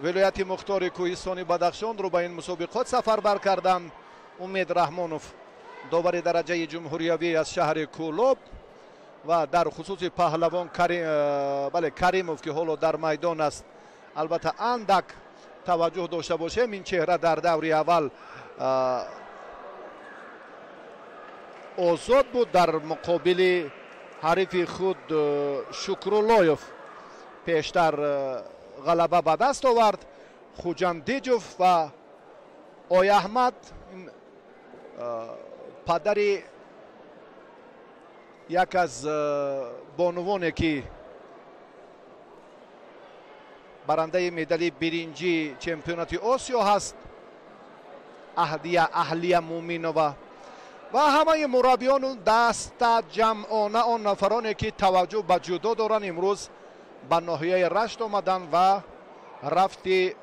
вилояти мухтори кӯҳистони Бадахшонро ба ин мусобиқот сафарбар карданд. Умед Раҳмонов довари дараҷаи ҷумҳуриявӣ аз шаҳри Кӯлоб ва дар хусуси паҳлавон Каримов ки ҳоло дар майдон аст, албатта андак таваҷҷӯҳ дошта бошем. Ин чеҳра дар даври аввал озод буд дар муқобили ҳарифи худ Шукруллоев пештар ғалаба ба даст овард. Хуҷандиҷов ва Ояҳмад, падари як аз бонувоне ки барандаи медали биринҷии чемпионати Осиё ҳаст, Аҳлия Муминова, ва ҳамаи мураббиёну дастаҷамъона он нафароне ки таваҷҷӯҳ ба ҷудо доранд имрӯз ба ноҳияи Рашт омаданд ва рафти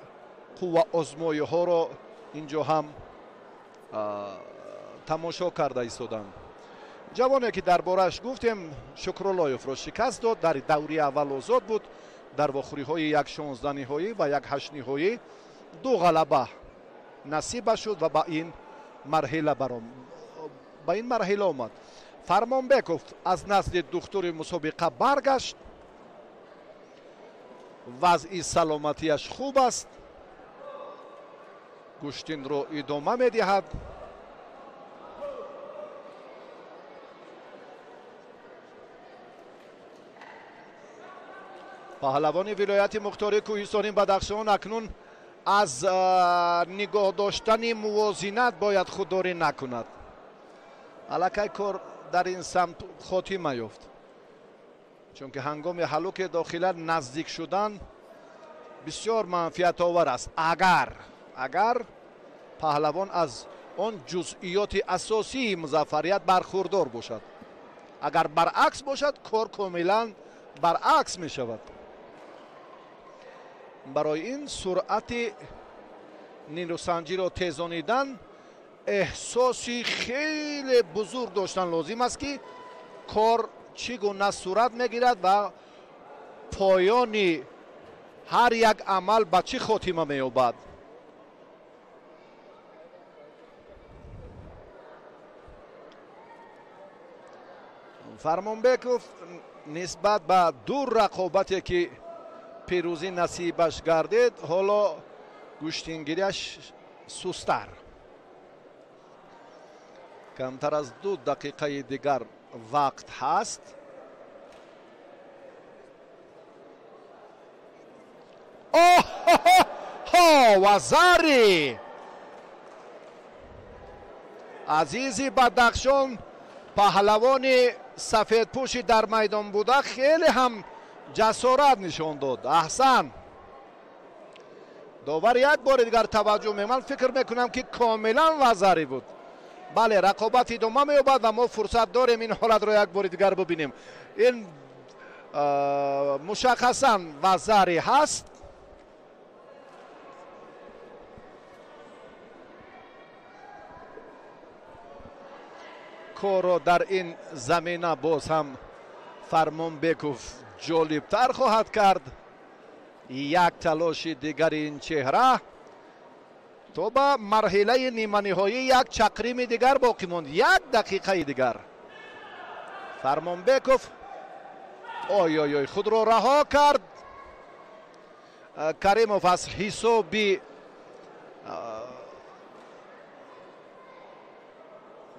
қувваозмоиҳоро инҷо ҳам тамошо карда истоданд. Ҷавоне ки дар борааш гуфтем Шукруллоевро шикаст дод, дар даври аввал озод буд. Дар вохӯриҳои як шонздаҳниҳоӣ ва як ҳаштниҳоӣ ду ғалаба насиба шуд ва ба ин марҳила омад. Фармонбеков аз назди духтури мусобиқа баргашт. Вазъи саломатиаш хуб аст, гӯштинро идома медиҳад. Паҳлавони вилояти мухтори кӯҳистони Бадахшон акнун аз нигоҳ доштани мувозинат бояд худдорӣ накунад. Аллакай кор дар ин самт хотима ёфт, чунки ҳангоми ҳалуки дохила наздик шудан бисёр манфиатовар аст. Агар паҳлавон аз он ҷузъиёти асосии музаффарият бархурдор бошад. Агар баръакс бошад, кор комилан баръакс мешавад. Барои ин суръати нерӯсанҷиро тезонидан эҳсоси хеле бузург доштан лозим аст, ки кор чӣ гуна сурат мегирад ва поёни ҳар як амал ба чӣ хотима меёбад. Фармонбеков нисбат ба ду рақобате ки пирӯзӣ насибаш гардид, ҳоло гӯштингириаш сустар. Камтар аз 2 дақиқаи дигар вақт ҳаст. Оҳ, вазари! Азизи Бадахшон, паҳлавони сафедпӯши дар майдон буда, хеле ҳам ҷасорат нишон дод. Аҳсан! Довар як бори дигар таваҷҷӯҳ мекунад. Ман фикр мекунам ки комилан вазарӣ буд. Бале, рақобат идома меёбад ва мо фурсат дорем ин ҳолатро як бори дигар бибинем. Ин мушаххасан вазарӣ ҳаст. Корро дар ин замина боз ҳам Фармонбеков ҷолибтар хоҳад кард. Як талоши дигари ин чеҳра то ба марҳилаи ниманиҳоӣ як чақрими дигар боқӣ монд, 1 дақиқаи дигар. Фармонбеков ой ой ой худро раҳо кард. Каримов аз ҳисоби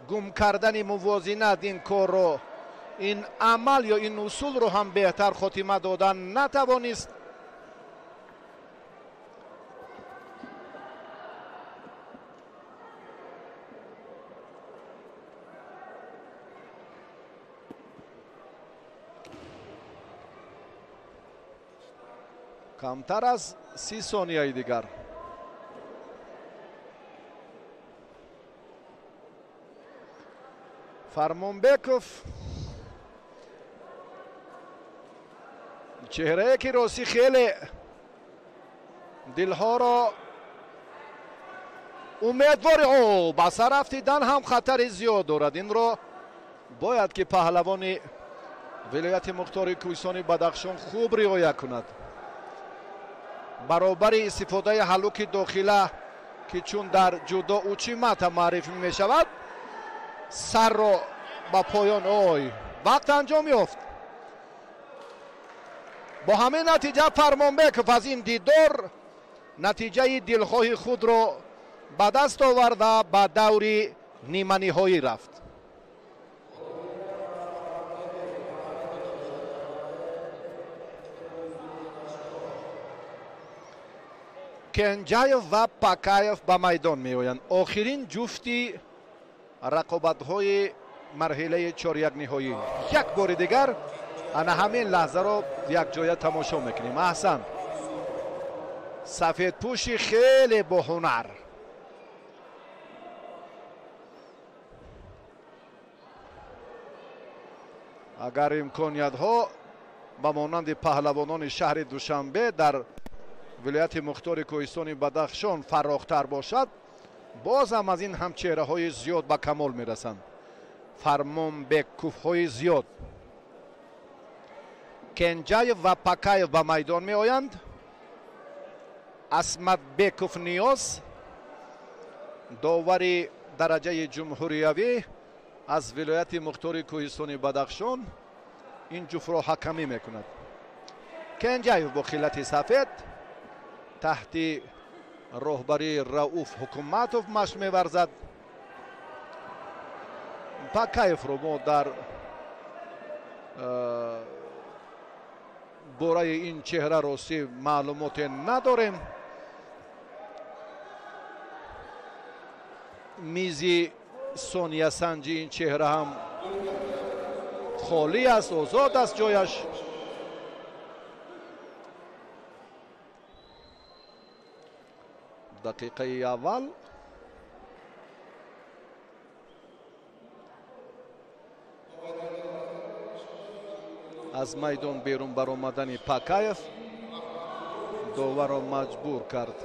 гум кардани мувозинат ин корро, ин амал ё ин усулро ҳам беҳтар хотима додан натавонист. Камтар аз 30 сонияи дигар. Фармонбеков чеҳрае ки ростӣ хеле дилҳоро умедвори ба сар афтидан ҳам хатари зиёд дорад. Инро бояд ки паҳлавони вилояти мухтори кӯҳистони Бадахшон хуб риоя кунад. Баробари истифодаи ҳалуки дохила ки чун дар ҷудо учимата маърифӣ мешавад, сарро ба поён ой вақт анҷом ёфт. Бо ҳамин натиҷа Фармонбеков аз ин дидор натиҷаи дилхоҳи худро ба даст оварда ба даври ниманиҳоӣ рафт. Кенҷаев ва Пакаев ба майдон меоянд. Охирин ҷуфти рақобатҳои марҳилаи чорякниҳоӣ. Як бори дигар ана ҳамин лаҳзаро якҷоя тамошо мекунем. Аҳсан! Сафедпӯши хеле боҳунар. Агар имкониятҳо ба монанди паҳлавонони шаҳри Душанбе дар вилояти мухтори кӯҳистони Бадахшон фарохтар бошад, боз ҳам аз ин ҳам чеҳраҳои зиёд ба камол мерасанд. Фармонбековҳои зиёд. Кенҷаев ва Пакаев ба майдон меоянд. Асматбеков Ниёз, довари дараҷаи ҷумҳуриявӣ аз вилояти мухтори кӯҳистони Бадахшон, ин ҷуфтро ҳакамӣ мекунад. Кенҷаев бо хилати сафед таҳти роҳбарии Рауф Ҳукуматов машқ меварзад. Пакаевро мо дар бораи ин чеҳра ростӣ маълумоте надорем. Мизи сониясанҷи ин чеҳра ҳам холӣ аст, озод аст ҷояш. Дақиқаи аввал аз майдон берун баромадани Пакаев доварро маҷбур кард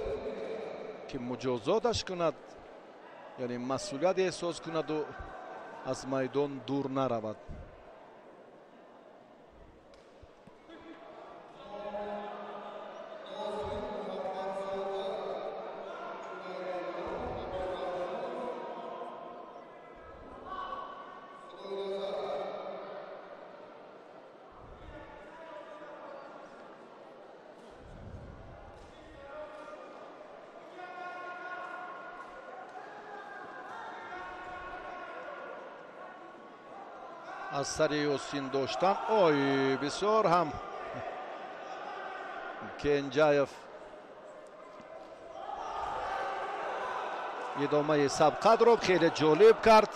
ки муҷозоташ кунад, яъне масъулият эҳсос кунаду аз майдон дур наравад. Аз сари Ёсин доштан. Ой, бисёр ҳам Кенҷаев идомаи сабқатро хеле ҷолиб кард.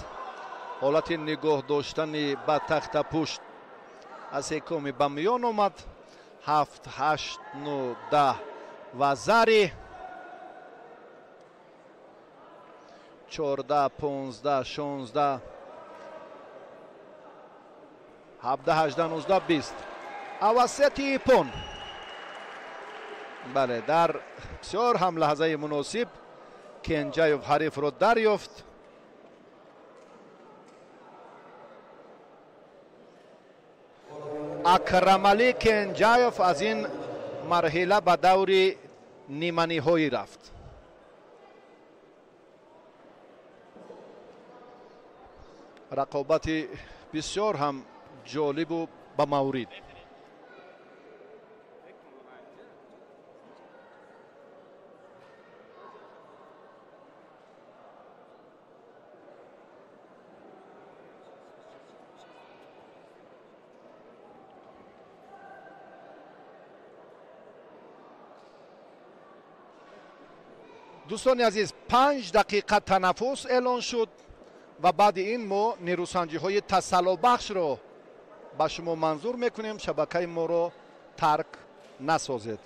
Ҳолати нигоҳ доштани ба тахтапушт аз ҳекоми ба миён омад. 7, 8, 9, 10 ва зари 14, 15, 16, 17, 18, 19, 20. Авасети ипон. Бале, дар бисёр ҳам лаҳзаи муносиб Кенҷаев ҳарифро дарёфт. Акрамалӣ Кенҷаев аз ин марҳила ба даври ниманиҳоӣ рафт. Рақобати бисёр ҳам ҷолибу ба маврид. Дӯстони азиз, 5 дақиқа танаффус эълон шуд ва баъди ин мо нерӯсанҷиҳои тасаллобахшро ба шумо манзур мекунем. Шабакаи моро тарк насозед.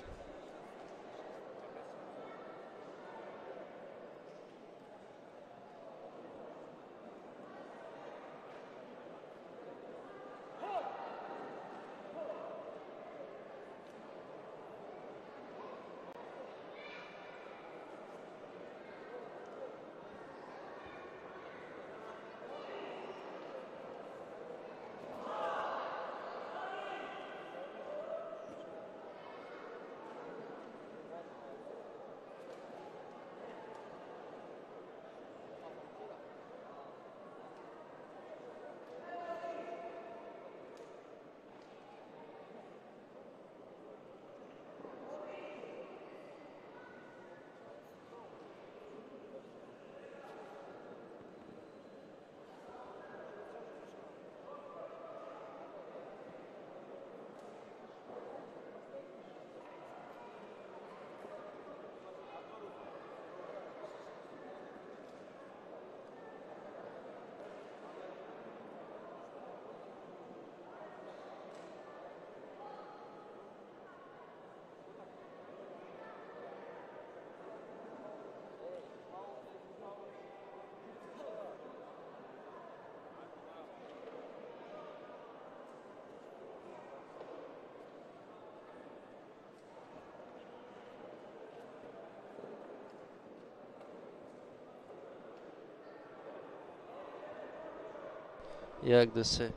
1, 2, 3.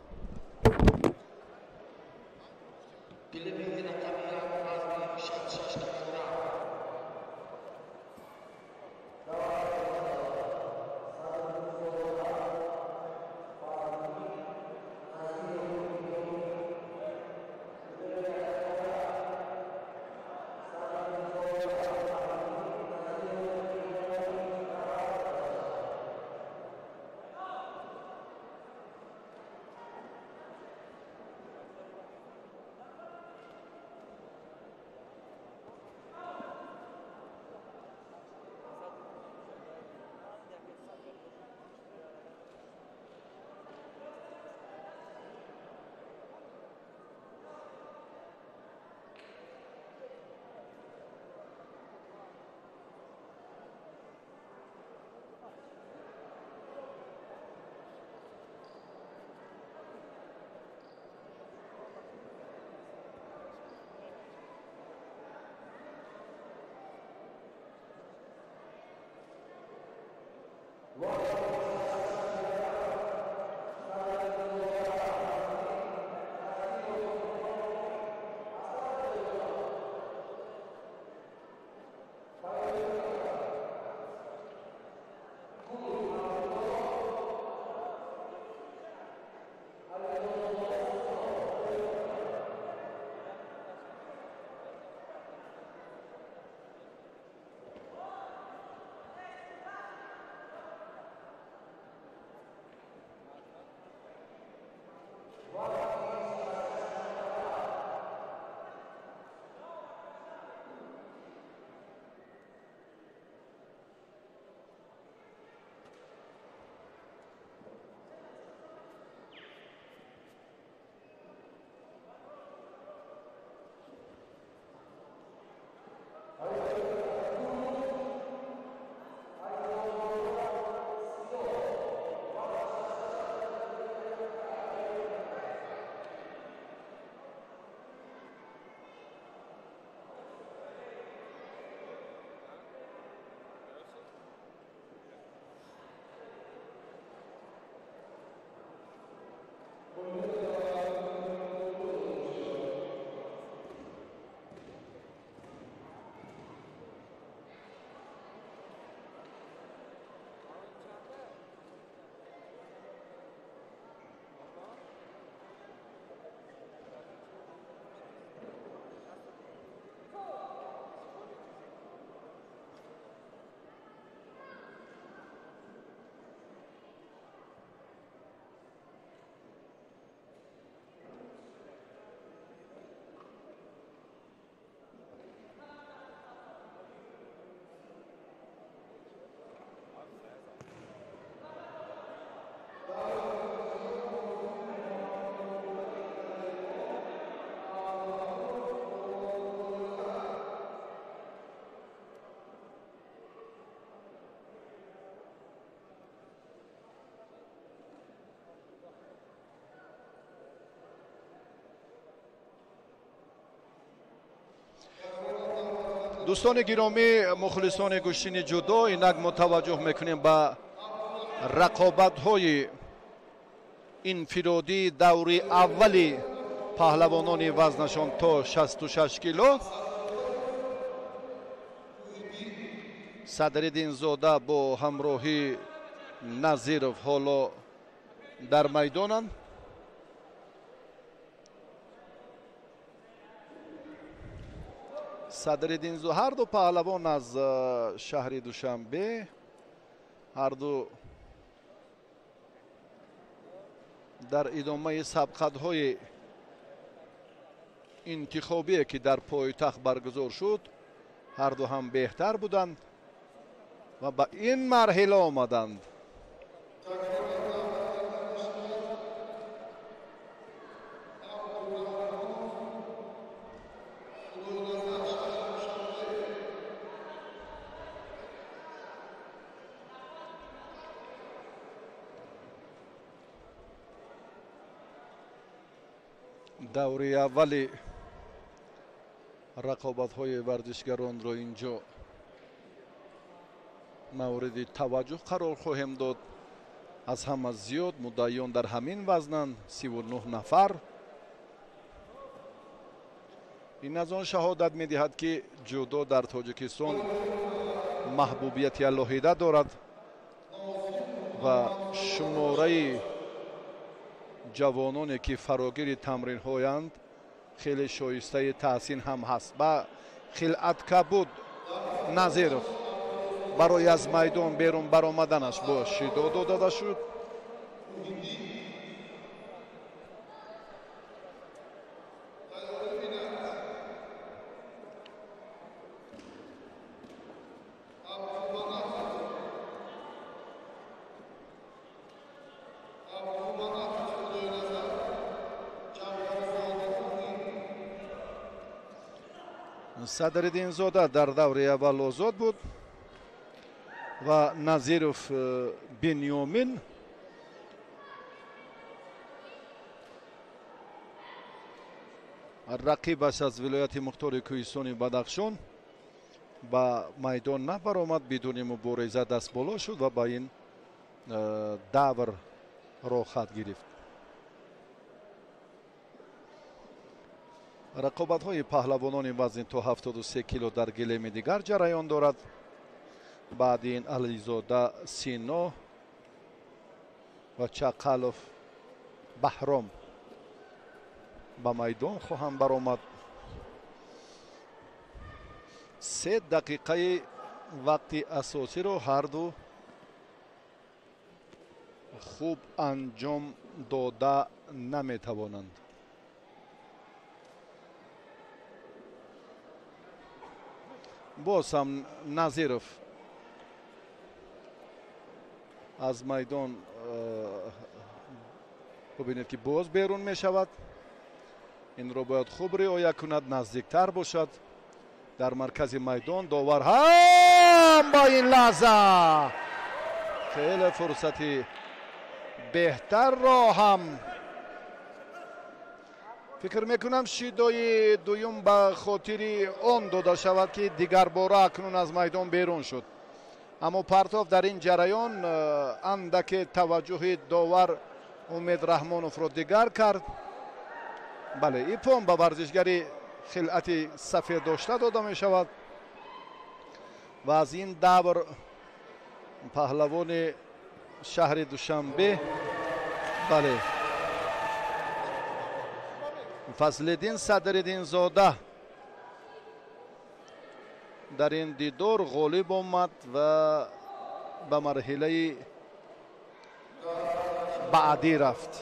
Дӯстони гиромӣ, мухлисони гӯштини ҷудо, инак мо таваҷҷӯҳ мекунем ба рақобатҳои инфиродии даври аввали паҳлавонони вазнашон то 66 кило. Садриддинзода бо ҳамроҳии Назиров ҳоло дар майдонанд. Садриддинзода, ҳар ду паҳлавон аз шаҳри Душанбе, ҳар ду дар идомаи сабқатҳои интихобие ки дар пойтахт баргузор шуд, ҳар ду ҳам беҳтар буданд ва ба ин марҳила омаданд. Даври аввали рақобатҳои варзишгаронро инҷо мавриди таваҷҷӯҳ қарор хоҳем дод. Аз ҳама зиёд муддаиён дар ҳамин вазнанд, 39 нафар. Ин аз он шаҳодат медиҳад, ки ҷудо дар Тоҷикистон маҳбубияти алоҳида дорад ва шумораи ҷавононе ки фарогири тамринҳоянд хеле шоистаи таҳсин ҳам ҳаст. Ба хилъаткабуд Назиров барои аз майдон берун баромаданаш бо шидо дода шуд. Садриддинзода дар даври аввал озод буд ва Назиров Бинёмин рақибаш аз вилояти мухтори кӯҳистони Бадахшон ба майдон набаромад, бидуни мубориза дастболо шуд ва ба ин давр роҳхат гирифт. Рақобатҳои паҳлавонони вазни то 73 кило дар гилеми дигар ҷараён дорад. Баъди ин Ализода Сино ва Чақалов Баҳром ба майдон хоҳанд баромад. 3 дақиқаи вақти асосиро ҳар ду хуб анҷом дода наметавонанд. Боз ҳам Назиров аз майдон бубинед ки боз берун мешавад. Инро бояд хуб риоя кунад, наздиктар бошад. Дар маркази майдон довар ҳам ба ин лаҳза хеле фурсати беҳтарро ҳам фикр мекунам шидои дуюм ба хотири он дода шавад, ки дигарбора акнун аз майдон берун шуд. Аммо партов дар ин ҷараён андаке таваҷҷӯҳи довар Умед Раҳмоновро дигар кард. Бале, ипон ба варзишгари хилъати сафед дошта дода мешавад ва аз ин давр паҳлавони шаҳри Душанбе, бале, Фазлиддин Садриддинзода дар ин дидор ғолиб омад ва ба марҳилаи баъдӣ рафт.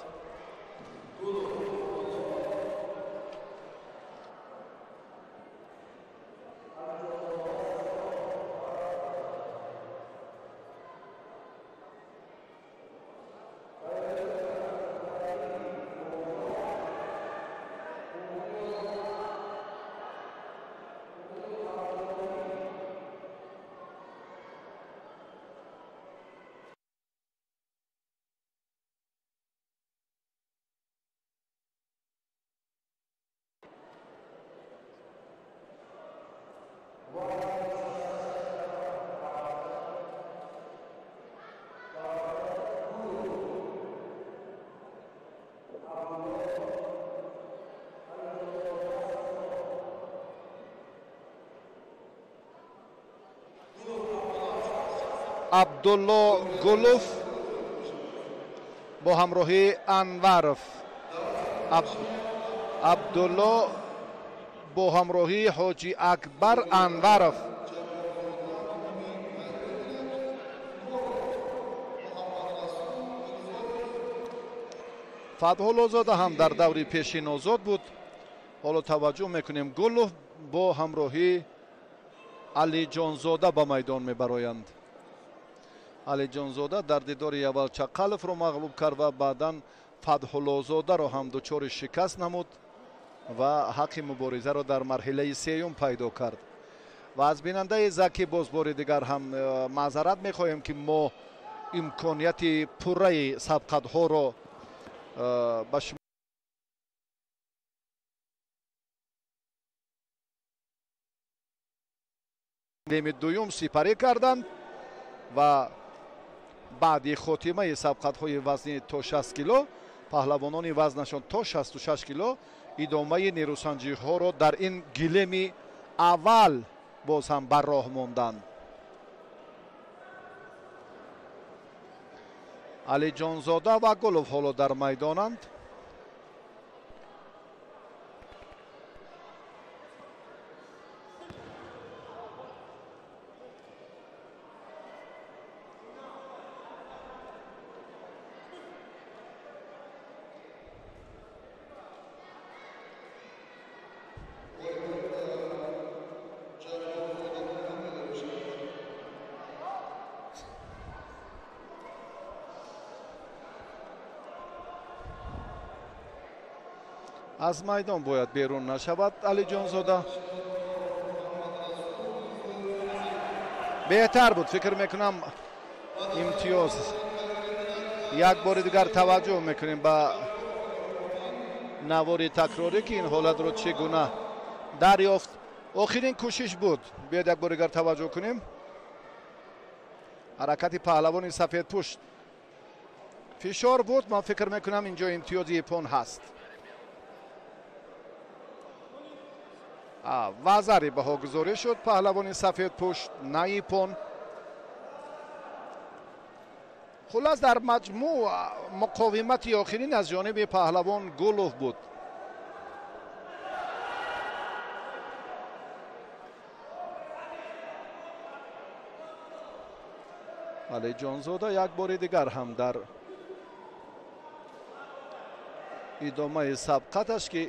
Абдулло Гулов бо ҳамроҳии Анваров, Абдулло бо ҳамроҳии Ҳоҷи Акбар Анваров. Фатҳуллозода ҳам дар даври пешин озод буд. Ҳоло таваҷҷӯҳ мекунем, Гулов бо ҳамроҳии Алиҷонзода ба майдон мебароянд. Алиҷонзода дар дидори аввал Чақаловро мағлуб кард ва баъдан Фатҳуллозодаро ҳам дучори шикаст намуд ва ҳаққи муборизаро дар марҳилаи сеюм пайдо кард. Ва аз бинандаи Заки боз бори дигар ҳам маъзарат мехоҳем, ки мо имконияти пурраи сабқатҳоро ба шумо дуюм сипарӣ карданд ва баъди хотимаи сабқатҳои вазни то 60 кило паҳлавонони вазнашон то 66 кило идомаи нерӯсанҷиҳоро дар ин гилеми аввал боз ҳам бар роҳ монданд. Алиҷонзода ва Гулов ҳоло дар майдонанд. Аз майдон бояд берун нашавад Алиҷонзода. Беҳтар буд, фикр мекунам, имтиёз. Як бори дигар таваҷҷӯҳ мекунем ба навори такрорӣ, ки ин ҳолатро чӣ гуна дарёфт. Охирин кӯшиш буд. Биёед як бори дигар таваҷҷӯҳ кунем. Ҳаракати паҳлавони сафедпӯшт фишор буд. Ман фикр мекунам, инҷо имтиёзи ипон ҳаст. Вазари баҳогузорӣ шуд паҳлавони сафедпӯшт, на ипон. Хулас, дар маҷмӯъ муқовимати охирин аз ҷониби паҳлавон Гулов буд. Алиҷонзода як бори дигар ҳам дар идомаи сабқаташ, ки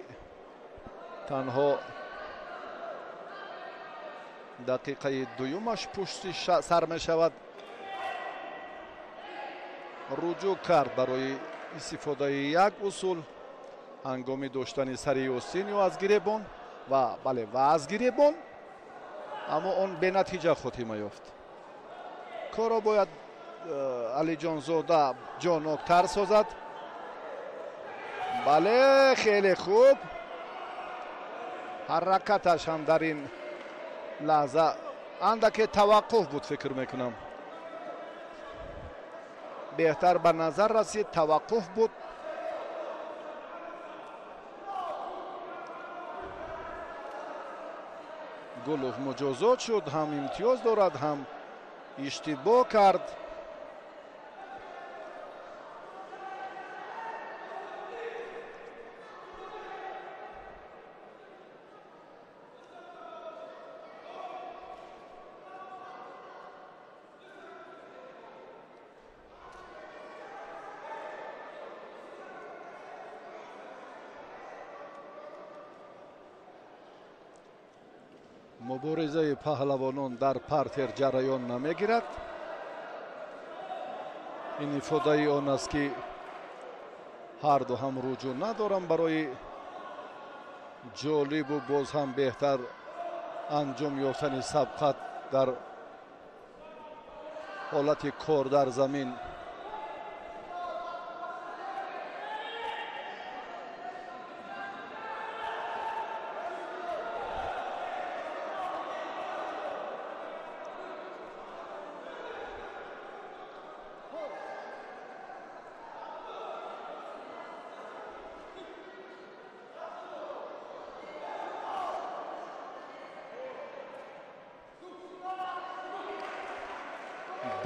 танҳо дақиқаи дуюмаш пушти сар мешавад, руҷӯъ кард барои истифодаи як усул ҳангоми доштани сари остин ё аз гиребон ва бале, ва аз гиребон, аммо он бенатиҷа хотима ёфт. Корро бояд Алиҷонзода ҷоноктар созад. Бале, хеле хуб. Ҳаракаташ ҳам дар ин лаҳза андаке таваққуф буд, фикр мекунам. Беҳтар ба назар расид, таваққуф буд. Гулов муҷозот шуд, ҳам имтиёз дорад, ҳам иштибоҳ кард. Муборизаи паҳлавонон дар партер ҷараён намегирад. Ин ифодаи он аст, ки ҳарду ҳам руҷӯъ надорам барои ҷолибу боз ҳам беҳтар анҷом ёфтани сабқат дар ҳолати кор дар замин.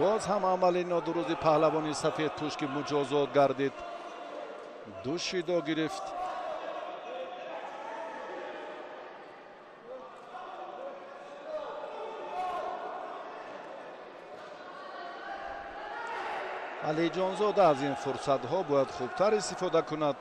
Боз ҳам амали нодурусти паҳлавони сафедпӯш ки муҷозот гардид. Ду шидо гирифт. Алиҷонзода аз ин фурсатҳо бояд хубтар истифода кунад.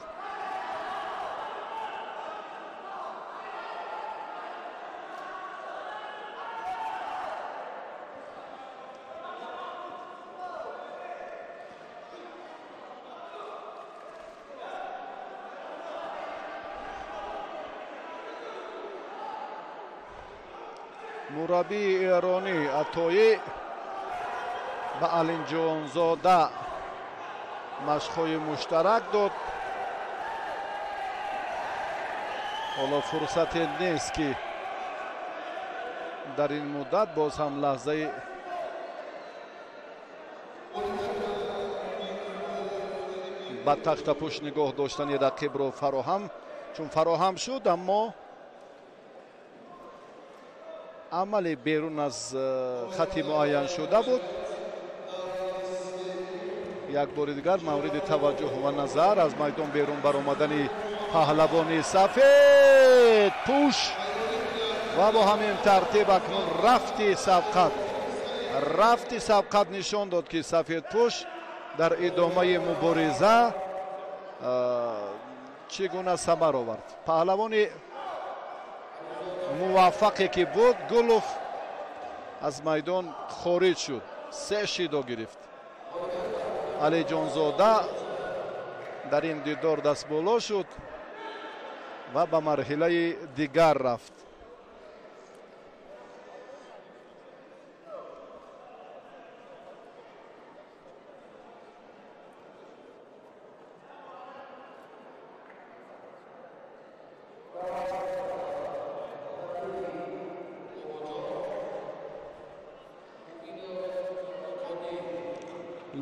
Мураббии эронӣ Атоӣ ба Алиҷонзода машқҳои муштарак дод. Ҳоло фурсате нест ки дар ин муддат боз ҳам лаҳзаи ба тахтапӯш нигоҳ доштани рақибро фароҳам, чун фароҳам шуд, аммо амали берун аз хати муайян шуда буд. Як бори дигар мавриди таваҷҷӯҳ ва назар аз майдон берун баромадани паҳлавони сафед пӯш ва бо ҳамин тартиб акнун рафти сабқат нишон дод ки сафедпӯш дар идомаи мубориза чӣ гуна самар овард. Паҳлавони муваффақе ки буд Гулов аз майдон хориҷ шуд, се шидо гирифт. Алиҷонзода дар ин дидор дастболо шуд ва ба марҳилаи дигар рафт.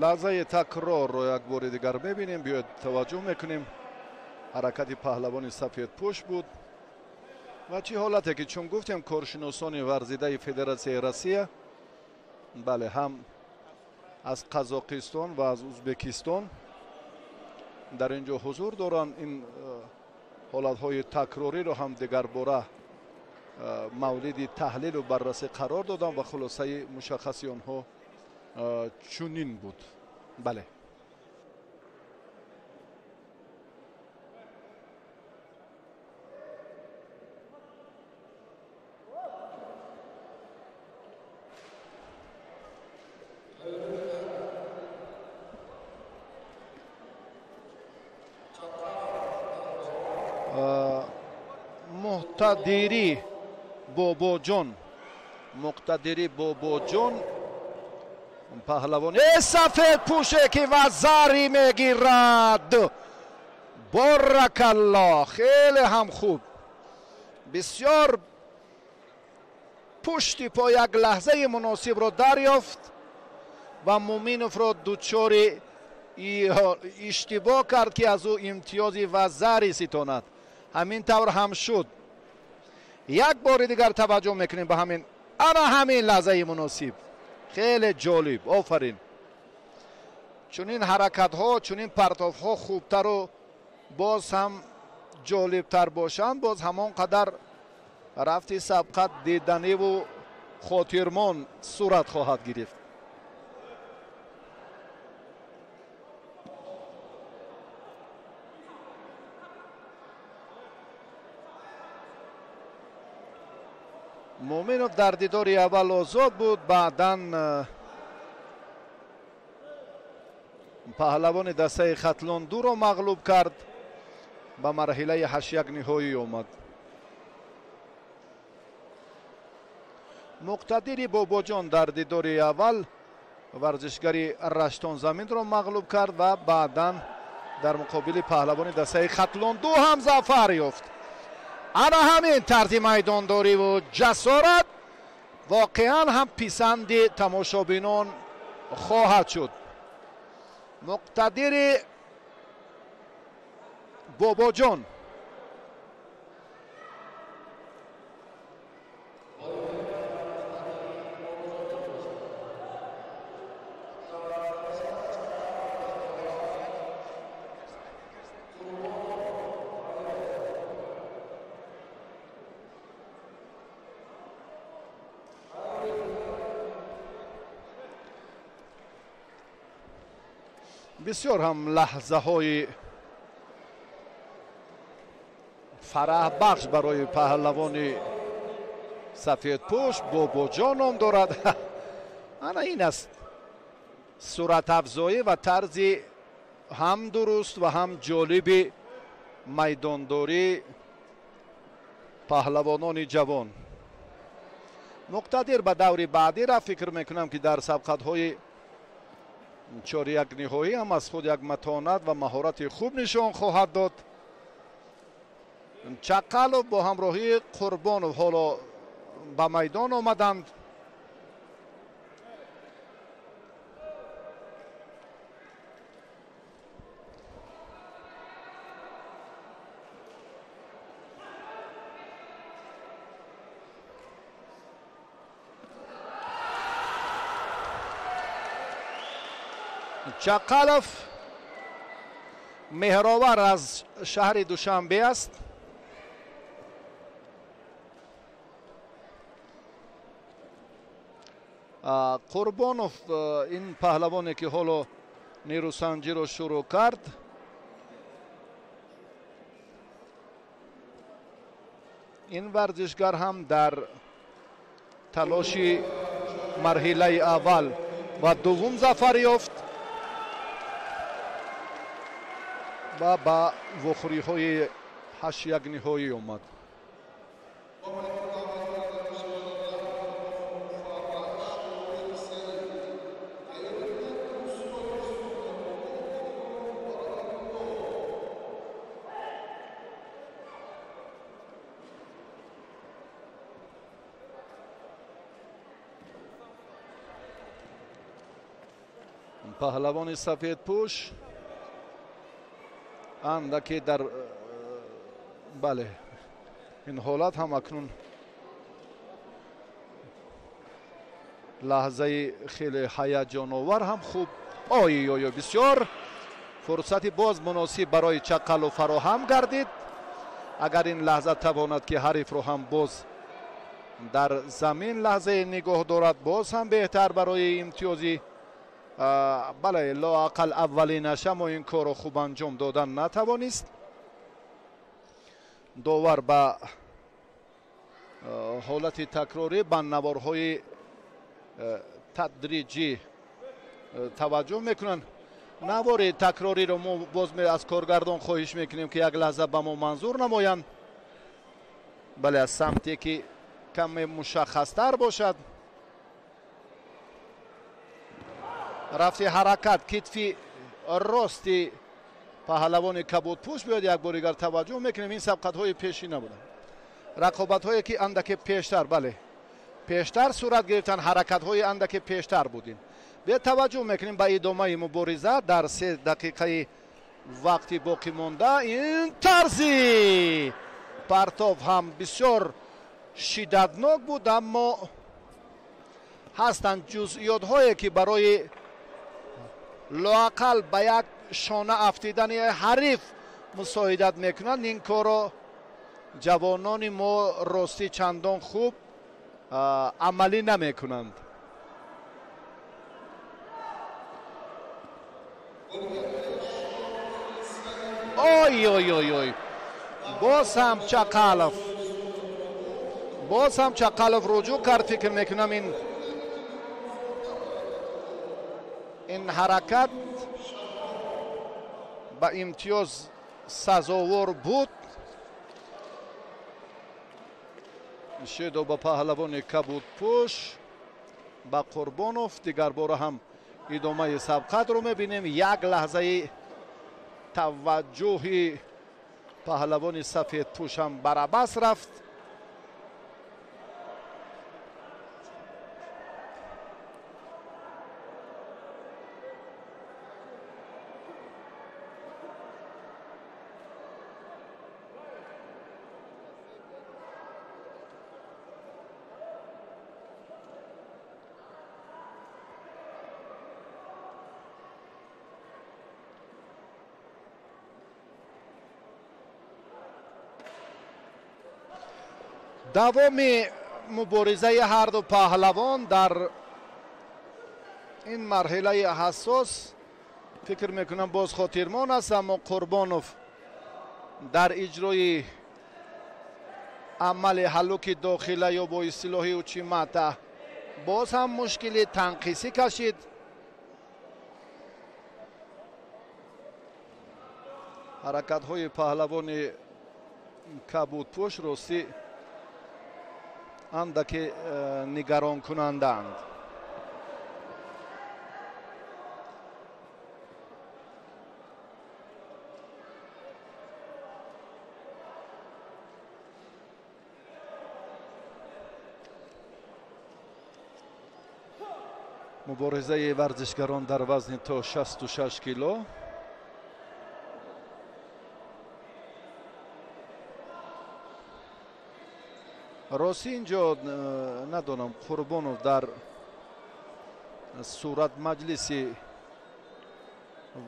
Лаҳзаи такрорро як бори дигар мебинем. Биёед таваҷҷӯҳ мекунем. Ҳаракати паҳлавони сафедпӯш буд ва чӣ ҳолате ки чун гуфтем коршиносони варзидаи Федератсияи Россия, бале, ҳам аз Қазоқистон ва аз Узбекистон дар ин ҷо ҳузур доранд. Ин ҳолатҳои такрориро ҳам дигарбора мавриди таҳлилу баррасӣ қарор доданд ва хулосаи мушаххаси онҳо чунин буд. Бале, Муқтадири Бобоҷон, Муқтадири Бобоҷон паҳлавони сафедпӯше ки вазари мегирад. Боракалло, хеле ҳам хуб, бисёр пушти по як лаҳзаи муносибро дарёфт ва Муминовро дучори иштибоҳ кард ки аз ӯ имтиёзи вазари ситонад. Ҳамин тавр ҳам шуд. Як бори дигар таваҷҷӯҳ мекунем ба ҳамин, ана ҳамин лаҳзаи муносиб. Хеле ҷолиб, офарин. Чунин ҳаракатҳо, чунин партовҳо хубтару боз ҳам ҷолибтар бошанд, боз ҳамон қадар рафти сабқат диданиву хотирмон сурат хоҳад гирифт. Муминов дар дидори аввал озод буд, баъдан паҳлавони дастаи Хатлон дуро мағлуб кард, ба марҳилаи 8-1 ниҳоӣ омад. Муқтадири Бобоҷон дар дидори аввал варзишгари Раштонзаминро мағлуб кард ва баъдан дар муқобили паҳлавони дастаи Хатлон ду ҳам зафар ёфт. Ана ҳамин тарзи майдондориву ҷасорат воқеан ҳам писанди тамошобинон хоҳад шуд. Муқтадири Бобоҷон Бисёр ҳам лаҳзаҳои фараҳбахш барои паҳлавони сафедпӯш Бобоҷон ном дорад. Ана ин аст суратафзоӣ ва тарзи ҳам дуруст ва ҳам ҷолиби майдондорӣ паҳлавонони ҷавон. Муқтадир ба даври баъдӣ рафт. Фикр мекунам, ки дар сабқатҳои чоряк ниҳоӣ ҳам аз худ як матонат ва маҳорати хуб нишон хоҳад дод. Чақалов бо ҳамроҳии Қурбонов ҳоло ба майдон омаданд. Чақалов Меҳровар аз шаҳри Душанбе аст. Қурбонов, ин паҳлавоне ки ҳоло нерӯсанҷиро шурӯъ кард, ин варзишгар ҳам дар талоши марҳилаи аввал ва дуввум зафар ёфт ва ба вохӯриҳои ҳашт-як ниҳоӣ омад. Паҳлавони сафедпӯш андаке дар бале ин ҳолат ҳам акнун лаҳзаи хеле ҳаяҷоновар ҳам хуб. Ой ой ой, бисёр фурсати боз муносиб барои Чақалов фароҳам гардид. Агар ин лаҳза тавонад, ки ҳарифро ҳам боз дар замин лаҳзае нигоҳ дорад, боз ҳам беҳтар барои имтиёзи. Бале, лоақал аввалинаша, аммо ин корро хуб анҷом додан натавонист. Довар ба ҳолати такрорӣ, ба наворҳои тадриҷӣ таваҷҷӯҳ мекунанд. Навори такрориро мо боз аз коргардон хоҳиш мекунем, ки як лаҳза ба мо манзур намоянд. Бале, аз самте ки каме мушаххастар бошад. Рафти ҳаракат китфи рости паҳлавони кабудпӯш биёд. Як бори дигар таваҷҷӯҳ мекунем, ин сабқатҳои пешӣ набуданд, рақобатҳое ки андаке пештар, бале, пештар сурат гирифтанд, ҳаракатҳои андаке пештар будем. Биёд таваҷҷӯҳ мекунем ба идомаи мубориза дар 3 дақиқаи вақти боқӣ монда. Ин тарзи партов ҳам бисёр шиддатнок буд, аммо ҳастанд ҷузъиётҳое, ки барои лоақал ба як шона афтидани ҳариф мусоидат мекунанд. Ин корро ҷавонони мо ростӣ чандон хуб амалӣ намекунанд. Ой ой ой ой, боз ҳам Чақалов, боз ҳам Чақалов руҷӯъ кард. Фикр мекунам, ин ҳаракат ба имтиёз сазовор буд. Шедо ба паҳлавони кабудпӯш, ба Қурбонов. Дигарбора ҳам идомаи сабқатро мебинем. Як лаҳзаи таваҷҷӯҳи паҳлавони сафедпӯш ҳам барабас рафт. Давоми муборизаи ҳарду паҳлавон дар ин марҳилаи ҳассос Фикр мекунам боз хотирмон аст, аммо Қурбонов дар иҷрои амали ҳаллуки дохила ё бо истилоҳи учимата боз ҳам мушкили танқисӣ кашид. Ҳаракатҳои паҳлавони кабудпӯш ростӣ андаке нигаронкунандаанд. Муборизаи варзишгарон дар вазни то 66 кило. Рости инҷо надонам, Қурбонов дар сурат маҷлиси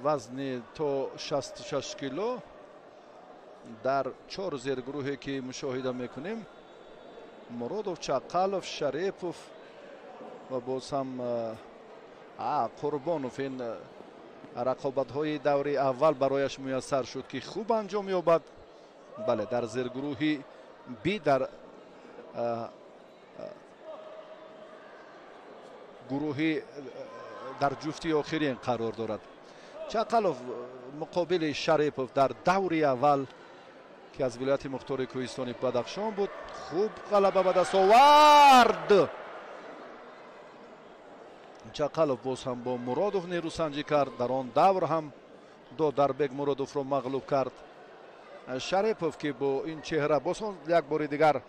вазни то 66 кило дар чор зергурӯҳе ки мушоҳида мекунем, Муродов, Чақалов, Шарипов ва боз ҳам Қурбонов, ин рақобатҳои даври аввал барояш муяссар шуд ки хуб анҷом ёбад. Бале, дар зергурӯҳи би дар гурӯҳи дар ҷуфти охирин қарор дорад. Чақалов муқобили Шарипов дар даври аввал ки аз вилояти мухтори кӯҳистони Бадахшон буд, хуб ғалаба ба даст овард. Чақалов боз ҳам бо Муродов нерӯсанҷӣ кард. Дар он давр ҳам Додарбек Муродовро мағлуб кард. Шарипов ки бо ин чеҳра боз ҳам як бори дигар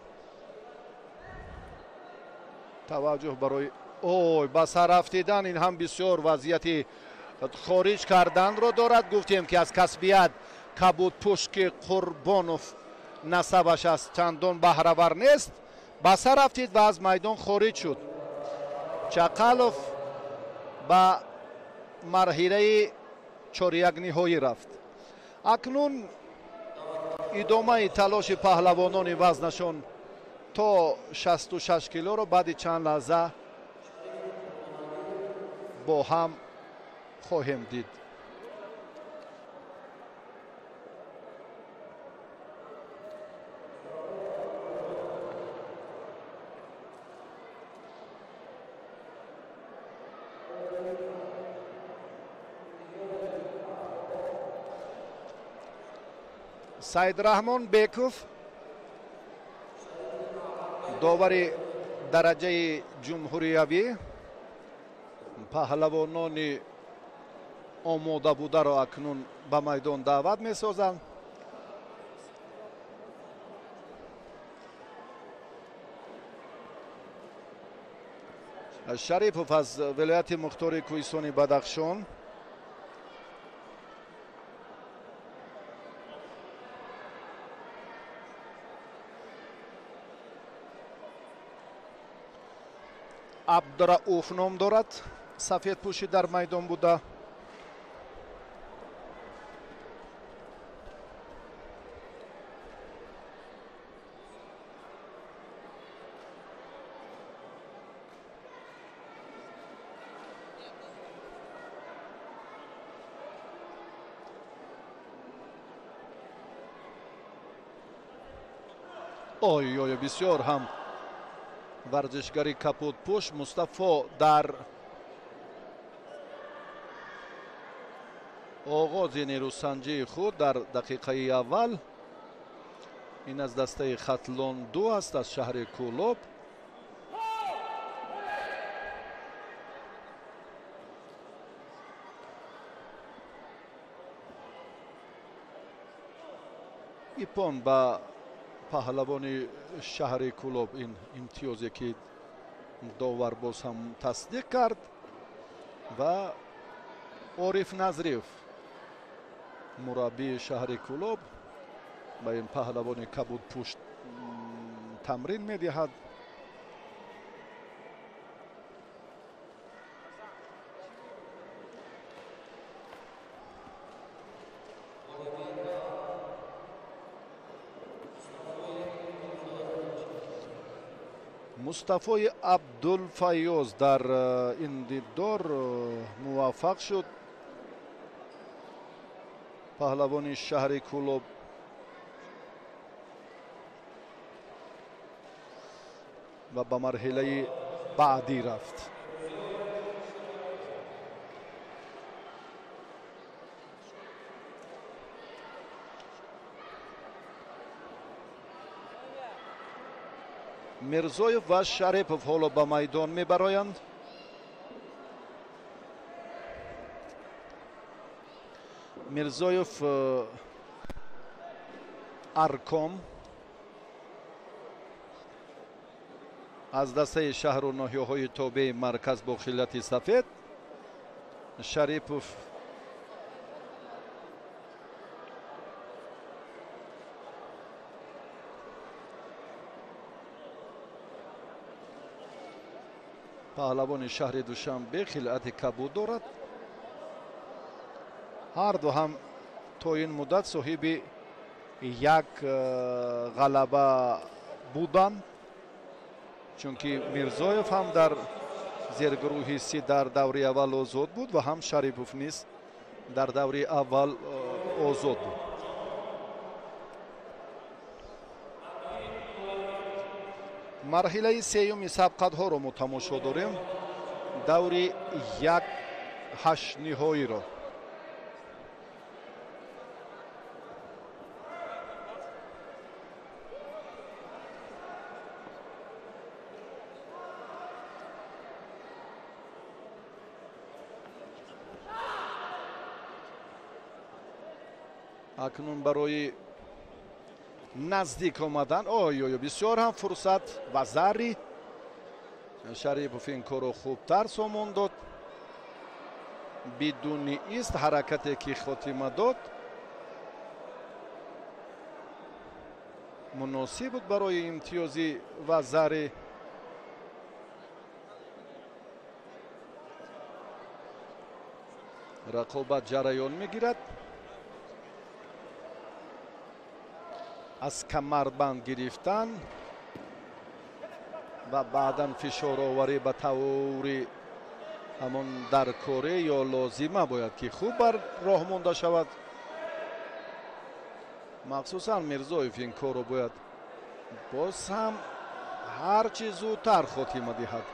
таваҷҷӯҳ барои ой ба сар афтидан, ин ҳам бисёр вазъияти хориҷ карданро дорад. Гуфтем ки аз касбият кабудпӯш ки Қурбонов насабаш аст чандон баҳравар нест, ба сар афтид ва аз майдон хориҷ шуд. Чақалов ба марҳилаи чорякниҳоӣ рафт. Акнун идомаи талоши паҳлавонони вазнашон то 66 килоро баъди чанд лаҳза бо ҳам хоҳем дид. Саидрахмон Беков, довари дараҷаи ҷумҳуриявӣ, паҳлавонони омода бударо акнун ба майдон даъват месозанд. Шарипов аз вилояти мухтори кӯҳистони Бадахшон, Абдурауф ном дорад, сафедпӯшӣ дар майдон буда. Ой ой, бисёр ҳам варзишгари капутпӯш Мустафо дар оғози нерӯсанҷии худ дар дақиқаи аввал, ин аз дастаи Хатлон 2 аст аз шаҳри Кӯлоб. Ипон ба паҳлавони шаҳри Кӯлоб ин имтиёзе ки довар боз ҳам тасдиқ кард ва Ориф Назриев, мураббии шаҳри Кӯлоб, ба ин паҳлавони кабудпӯш тамрин медиҳад. Мустафои Абдулфайёз дар ин дидор муваффақ шуд. Паҳлавони шаҳри Кӯлоб. Ва ба марҳилаи баъдӣ рафт. Мирзоев ва Шарипов ҳоло ба майдон мебароянд. Мирзоев Арком аз дастаи шаҳру ноҳияҳои тобеи марказ бо хиллати сафед, Шарипов паҳлавони шаҳри Душанбе хилъати кабуд дорад. Ҳар ду ҳам то ин муддат соҳиби як ғалаба буданд, чунки Мирзоев ҳам дар зергурӯҳи Си дар даври аввал озод буд ва ҳам Шарипов низ дар даври аввал озод буд. Марҳилаи сеюми сабқатҳоро мо тамошо дорем, даври як ҳаштниҳоиро. Акнун барои наздик омадан, ой, бисёр ҳам фурсат ва зари. Шарипов ин корро хубтар сомон дод. Бидуни ист ҳаракате ки хотима дод муносиб буд барои имтиёзи ва зари. Рақобат ҷараён мегирад. Аз камарбанд гирифтан ва баъдан фишороварӣ ба таври ҳамон даркорӣ ё лозима бояд ки хуб бар роҳ монда шавад. Махсусан Мирзоев ин корро бояд боз ҳам ҳар чӣ зудтар хотима диҳад.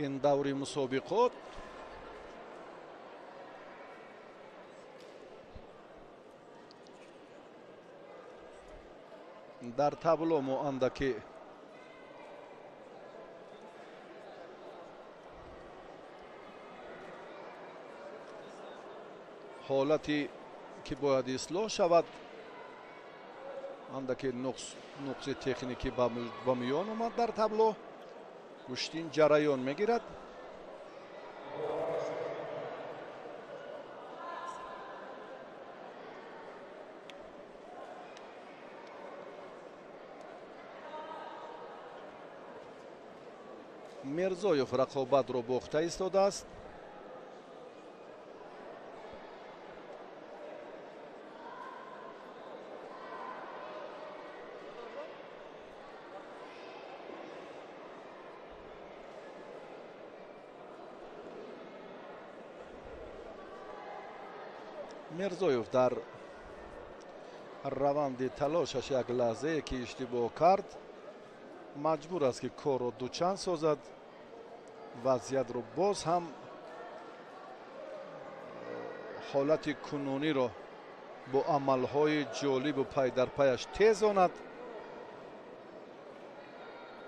Ин даври мусобиқот дар табло мо андаки ҳолате ки бояд ислоҳ шавад, андаки нуқси техникӣ ба миён омад. Дар табло гӯштин ҷараён мегирад. Мирзоев рақобатро бохта истодааст. Мирзоев дар раванди талошаш як лаҳзае ки иштибоҳ кард, маҷбур аст ки корро дучанд созад, вазъиятро боз ҳам ҳолати кунуниро бо амалҳои ҷолибу пайдарпаяш тезонад,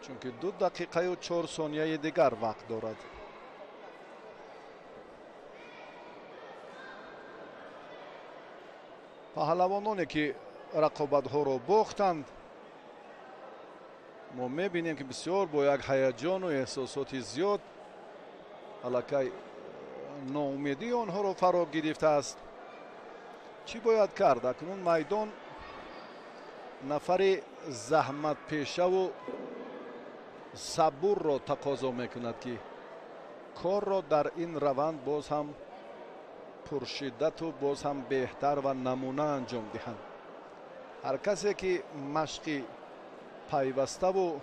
чунки 2 дақиқаю 4 сонияи дигар вақт дорад. Паҳлавононе ки рақобатҳоро бохтанд, мо мебинем ки бисёр бо як ҳаяҷону эҳсосоти зиёд аллакай ноумедии онҳоро фаро гирифтааст. Чӣ бояд кард? Акнун майдон нафари заҳматпешаву Сабурро тақозо мекунад, ки корро дар ин раванд боз ҳам пуршиддату боз ҳам беҳтар ва намуна анҷом диҳанд. Ҳар касе ки машқи пайваставу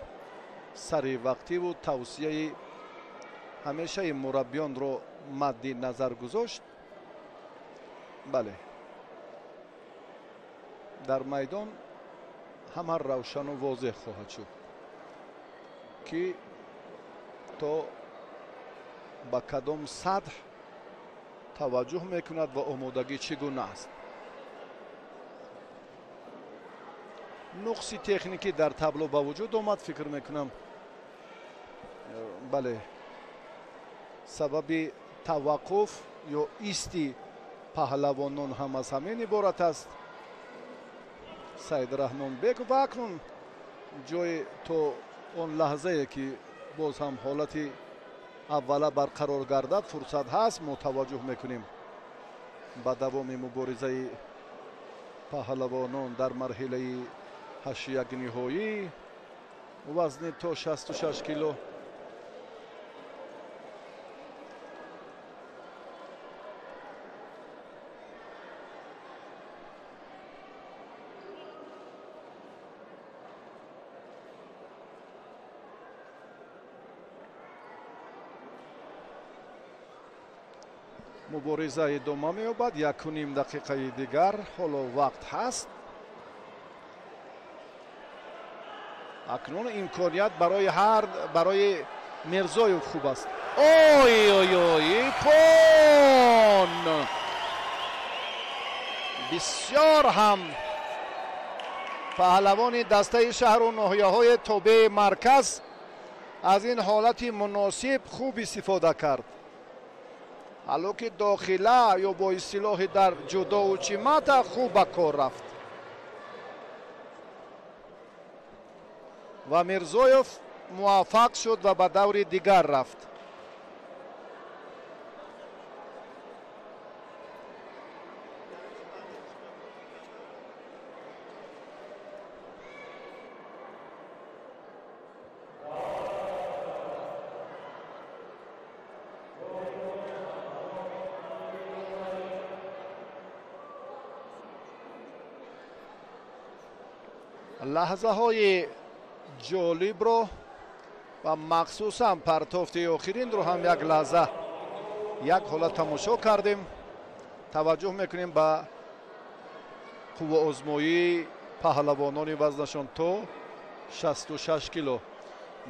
саривақтиву тавсияи ҳамешаи мураббиёнро мадди назар гузошт, бале, дар майдон ҳама равшану возеҳ хоҳад шуд, ки то ба кадом сатҳ таваҷҷӯҳ мекунад ва омодагӣ чӣ гуна аст. Нуқси техникӣ дар табло ба вуҷуд омад, фикр мекунам, бале, сабаби таваққуф ё исти паҳлавонон ҳам аз ҳамин иборат аст. Саидрахмонбеков ва акнун ҷои то он лаҳзае ки боз ҳам ҳолати аввала барқарор гардад фурсат ҳаст. Мо таваҷҷӯҳ мекунем ба давоми муборизаи паҳлавонон дар марҳилаи ҳаштякниҳоӣ вазни то 66 кило. Мубориза идома меёбад. 1,5 дақиқаи дигар ҳоло вақт ҳаст. Акнун имконият барои Мирзоев хуб аст. Ой ой ой, ипон! Бисёр ҳам паҳлавони дастаи шаҳру ноҳияҳои тобеи марказ аз ин ҳолати муносиб хуб истифода кард. Ҳало ки дохила ё бо истилоҳи дар ҷудоу чимата хуб ба кор рафт ва Мирзоев муваффақ шуд ва ба даври дигар рафт. Лаҳзаҳои ҷолибро ва махсусан партофти охиринро ҳам як лаҳза як ҳолат тамошо кардем. Таваҷҷӯҳ мекунем ба қувваозмоии паҳлавонони вазнашон то 66 кило.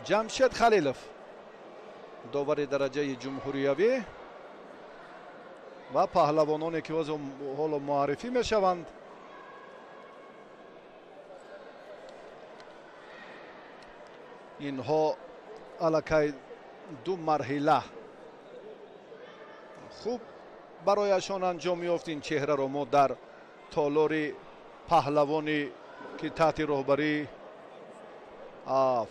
Ҷамшед Халилов, довари дараҷаи ҷумҳуриявӣ, ва паҳлавононе ки ҳоло муаррифӣ мешаванд. Инҳо аллакай ду марҳила хуб барояшон анҷом ёфт. Ин чеҳраро мо дар толори паҳлавони ки таҳти роҳбарии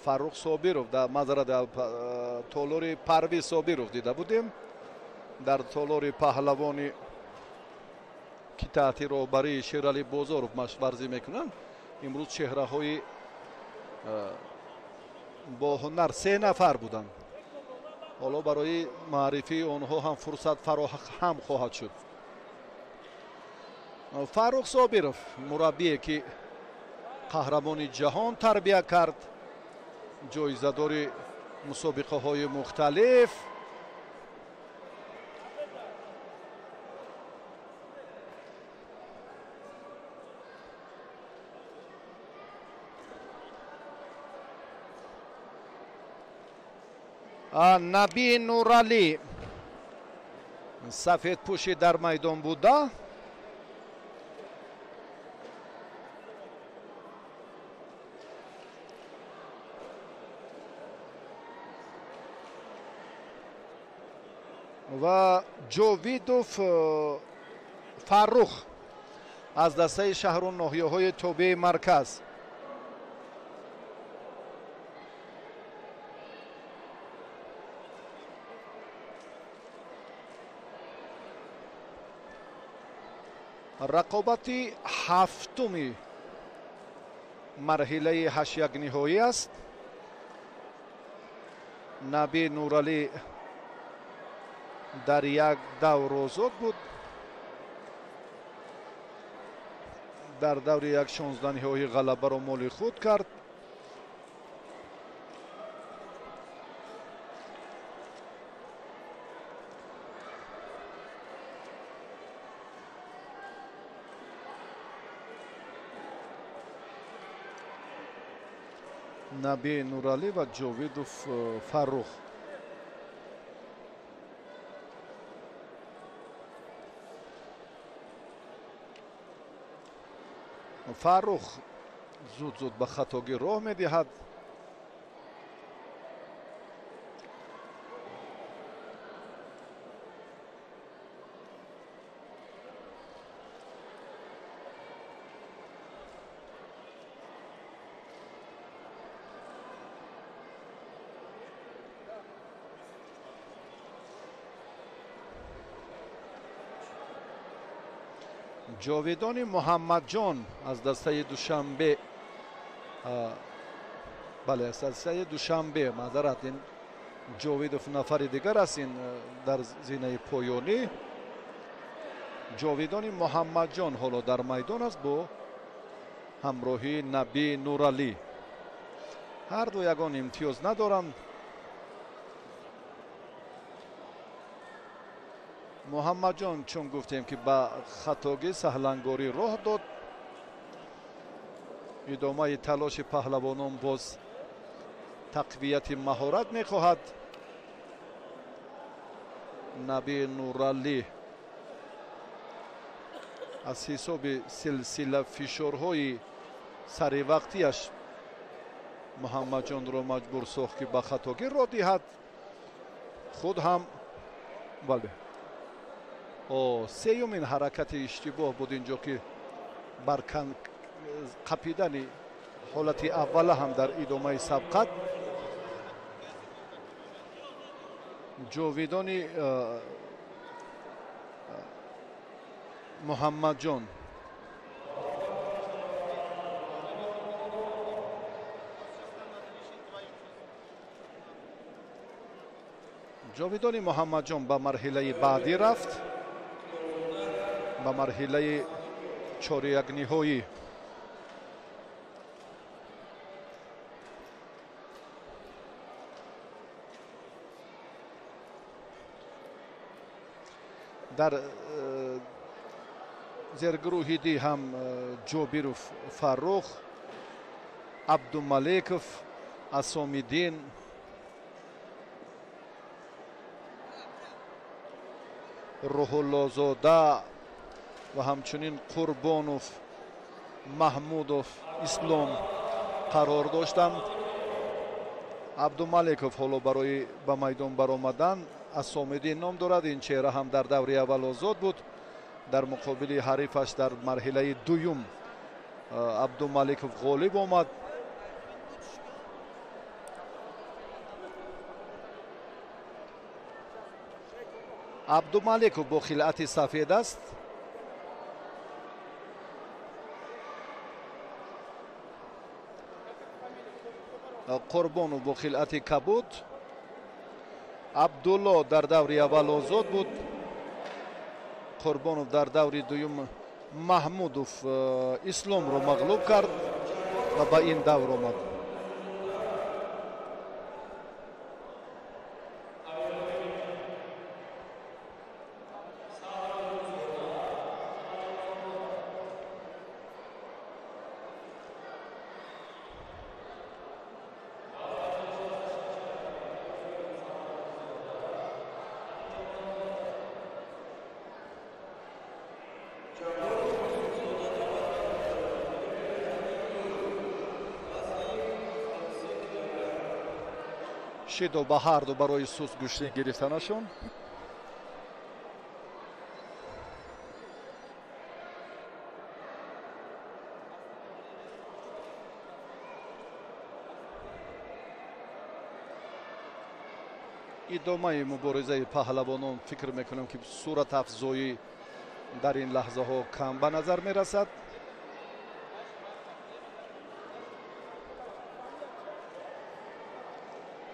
Фаррух Собиров дар мазара дар толори Парвиз Собиров дида будем. Дар толори паҳлавони ки таҳти роҳбарии Шерали Бозоров машварзӣ мекунанд, имрӯз чеҳраҳои бо ҳунар 3 нафар буданд. Ҳоло барои маърифии онҳо ҳам фурсат фароҳам хоҳад шуд. Фаррух Собиров, мураббие ки қаҳрамони ҷаҳон тарбия кард, ҷоизадори мусобиқаҳои мухталиф. Наби Нуралӣ сафедпӯши дар майдон буда. Ва Ҷовидов Фаррух аз дастаи шаҳру ноҳияҳои тобеи марказ. Рақобати ҳафтуми марҳилаи ҳаштякниҳоӣ аст. Наби Нуралӣ дар як давр озод буд. Дар даври 1-16 ниҳоӣ ғалабаро моли худ кард. Наби Нуралӣ ва Ҷовидов Фаррух. Фаррух зуд-зуд ба хатогӣ роҳ медиҳад. Ҷовидони Муҳаммадҷон аз дастаи Душанбе, бале, аз дастаи Душанбе, маъзарат, ин Ҷовидов нафари дигар аст, ин дар зинаи поёнӣ. Ҷовидони Муҳаммадҷон ҳоло дар майдон аст бо ҳамроҳии Наби Нуралӣ. Ҳар ду ягон имтиёз надоранд. Муҳаммадҷон, чун гуфтем ки ба хатогӣ саҳлангорӣ роҳ дод, идомаи талоши паҳлавонон боз тақвияти маҳорат мехоҳад. Наби Нуралӣ аз ҳисоби силсила фишорҳои саривақтиаш Муҳаммадҷонро маҷбур сохт, ки ба хатогӣ роҳ диҳад. Худ ҳам бале, сеюмин ҳаракати иштибоҳ буд инҷо, ки бар қапидани ҳолати аввала ҳам дар идомаи сабқат Ҷовидони Муҳаммадҷон ба марҳилаи баъдӣ рафт, ба марҳилаи чорякниҳоӣ. Дар зергурӯҳи ди ҳам Ҷобиров Фаррух, Абдумаликов, Асомиддин, Рӯҳуллозода ва ҳамчунин Қурбонов, Маҳмудов, Ислом қарор доштанд. Абдумаликов ҳоло барои ба майдон баромадан Асомиддин ном дорад. Ин чеҳра ҳам дар даври аввал озод буд. Дар муқобили ҳарифаш дар марҳилаи дуюм Абдумаликов ғолиб омад. Абдумаликов бо хилъати сафед аст. Қурбонов бо хилъати кабуд. Абдулло дар даври аввал озод буд. Қурбонов дар даври дуюм Маҳмудов Исломро мағлуб кард ва ба ин давр омад. Шидо ба ҳарду барои сус гӯштин гирифтанашон. Идомаи муборизаи паҳлавонон фикр мекунам, ки суратафзоӣ дар ин лаҳзаҳо кам ба назар мерасад.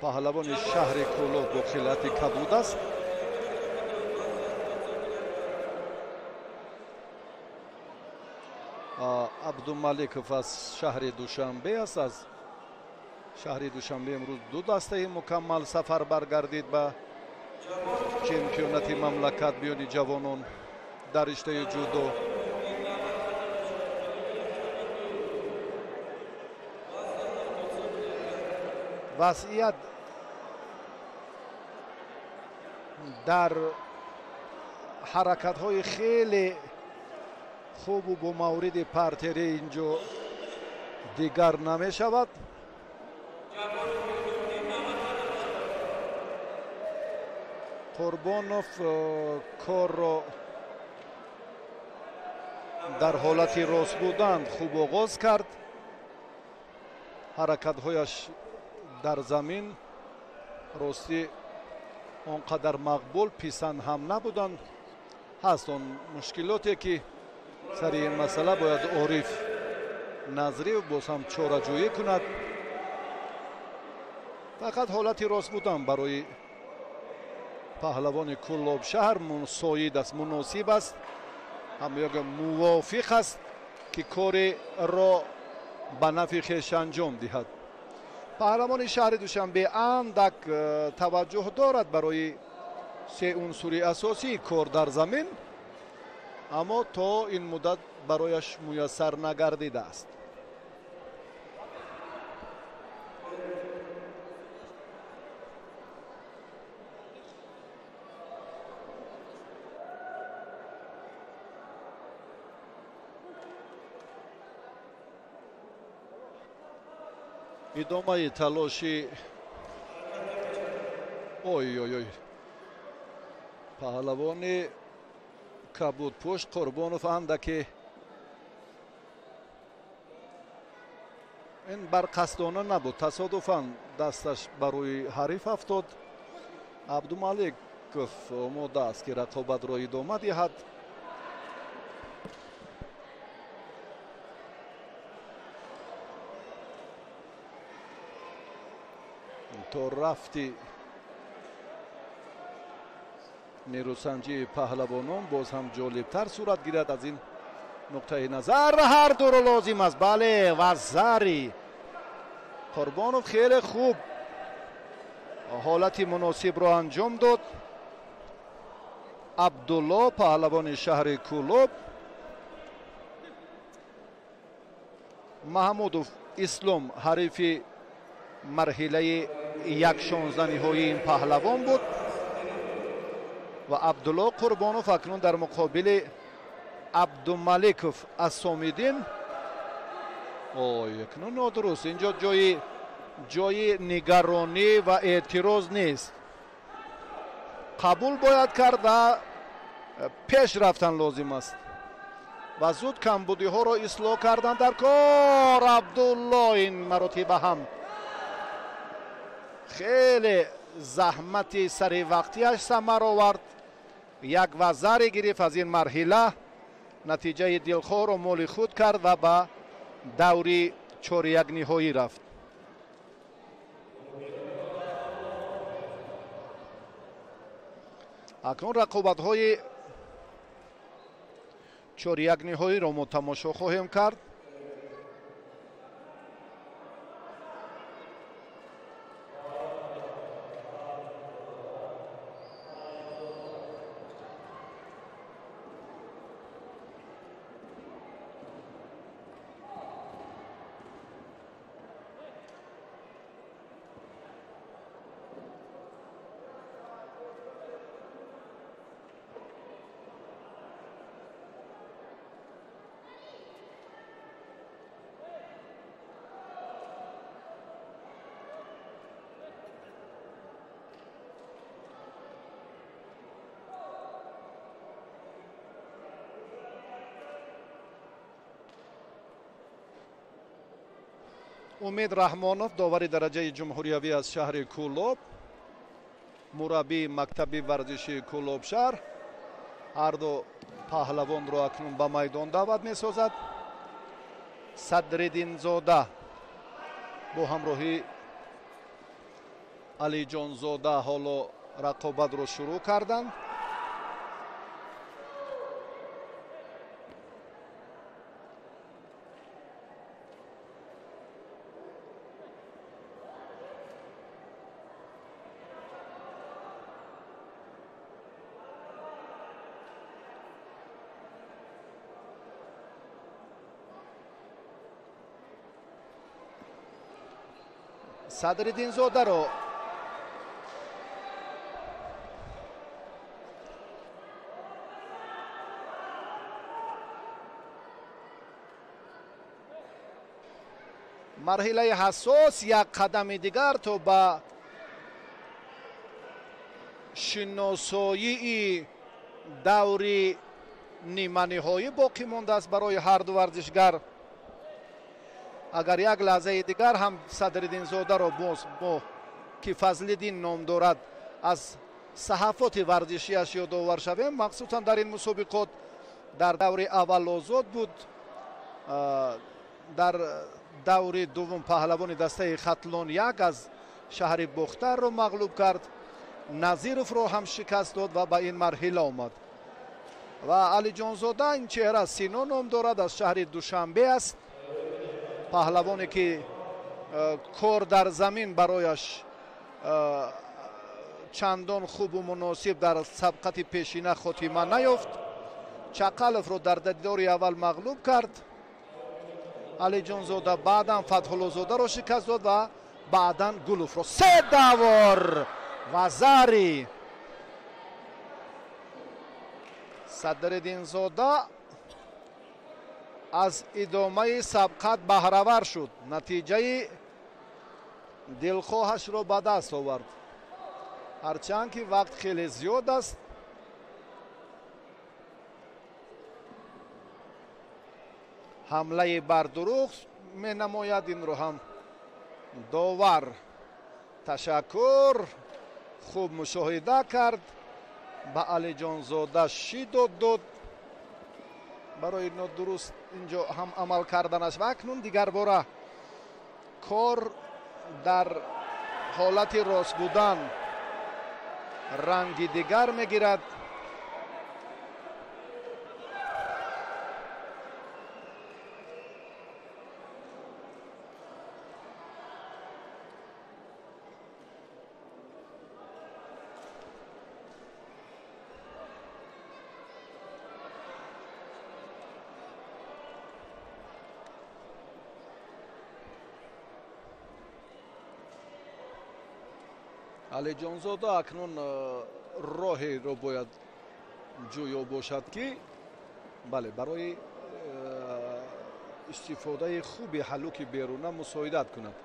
Паҳлавони шаҳри Кӯлоб бо хилъати кабуд аст. Абдумаликов аз шаҳри Душанбе аст. Аз шаҳри Душанбе имрӯз ду дастаи мукаммал сафар баргардид ба чемпионати мамлакат миёни ҷавонон дар риштаи ҷудо. Вазъият дар ҳаракатҳои хеле хубу бо мавриди партерӣ инҷо дигар намешавад. Қурбонов корро дар ҳолати рост будан хуб оғоз кард. Ҳаракатҳояш дар замин ростӣ он қадар мақбул писанд ҳам набуданд. Ҳаст он мушкилоте ки сари ин масъала бояд Ориф Назриев боз ҳам чораҷӯӣ кунад. Фақат ҳолати рост будан барои паҳлавони Кӯлобшаҳр мусоид аст, муносиб аст, ҳам ё мувофиқ аст ки кореро ба нафъи хеш анҷом диҳад. Паҳлавони шаҳри Душанбе андак таваҷҷӯҳ дорад барои се унсури асосии кор дар замин, аммо то ин муддат барояш муяссар нагардидааст. Идомаи талоши ой ой ой паҳлавони кабудпӯш Қурбонов андаке ин барқасдона набуд, тасодуфан дасташ ба рӯи ҳариф афтод. Абдумаликов омода аст ки рақобатро идома диҳад. То рафти нерӯсанҷии паҳлавонон боз ҳам ҷолибтар сурат гирад. Аз ин нуқтаи назар ҳар дуро лозим аст. Бале, вазари Қурбонов хеле хуб ҳолати муносибро анҷом дод. Абдулло паҳлавони шаҳри Кӯлоб, Маҳмудов Ислом ҳарифи марҳилаи 1/16 ниҳоии ин паҳлавон буд ва Абдулло Қурбонов акнун дар муқобили Абдумаликов Асомиддин. Ой, акнун нодуруст. Инҷо ҷои нигаронӣ ва эътироз нест. Қабул бояд кард ва пеш рафтан лозим аст ва зуд камбудиҳоро ислоҳ кардан дар кор. Абдулло ин маротиба ҳам хеле заҳмати саривақтиаш самар овард. Як вазаре гирифт аз ин марҳила, натиҷаи дилхоҳро моли худ кард ва ба даври 4-1 ниҳоӣ рафт. Акнун рақобатҳои 4-1 ниҳоиро мо тамошо хоҳем кард. Умед Раҳмонов, довари дараҷаи ҷумҳуриявӣ аз шаҳри Кӯлоб, мураббии мактаби варзишии Кӯлобшаҳр, ҳарду паҳлавонро акнун ба майдон даъват месозад. Садриддинзода бо ҳамроҳии Алиҷонзода ҳоло рақобатро шурӯъ карданд. Садриддинзодаро марҳилаи ҳассос, як қадами дигар то ба шиносоии даври ниманиҳоӣ боқӣ мондааст барои ҳарду варзишгар. Агар як лаҳзаи дигар ҳам Садриддинзодаро боз мо, ки Фазлиддин ном дорад, аз саҳафоти варзишиаш ёдовар шавем, махсусан дар ин мусобиқот дар даври аввал озод буд, дар даври дуввум паҳлавони дастаи Хатлон як аз шаҳри Бохтарро мағлуб кард, Назировро ҳам шикаст дод ва ба ин марҳила омад. Ва Алиҷонзода ин чеҳра Сино ном дорад, аз шаҳри Душанбе аст. Паҳлавоне ки кор дар замин барояш чандон хубу муносиб дар сабқати пешина хотима наёфт. Чақаловро дар дидори аввал мағлуб кард Алиҷонзода, баъдан Фатҳуллозодаро шикаст дод ва баъдан Гуловро. Се давор вазари. Садриддинзода аз идомаи сабқат баҳравар шуд, натиҷаи дилхоҳашро ба даст овард, ҳарчанд ки вақт хеле зиёд аст. Ҳамлаи бардурӯғ менамояд, инро ҳам довар ташаккур хуб мушоҳида кард, ба Алиҷонзода шиддат дод барои нодуруст инҷо ҳам амал карданаш. Ва акнун дигарбора кор дар ҳолати рост будан ранги дигар мегирад. Алиҷонзода акнун роҳеро бояд ҷӯё бошад, ки бале, барои истифодаи хуби ҳалуки беруна мусоидат кунад.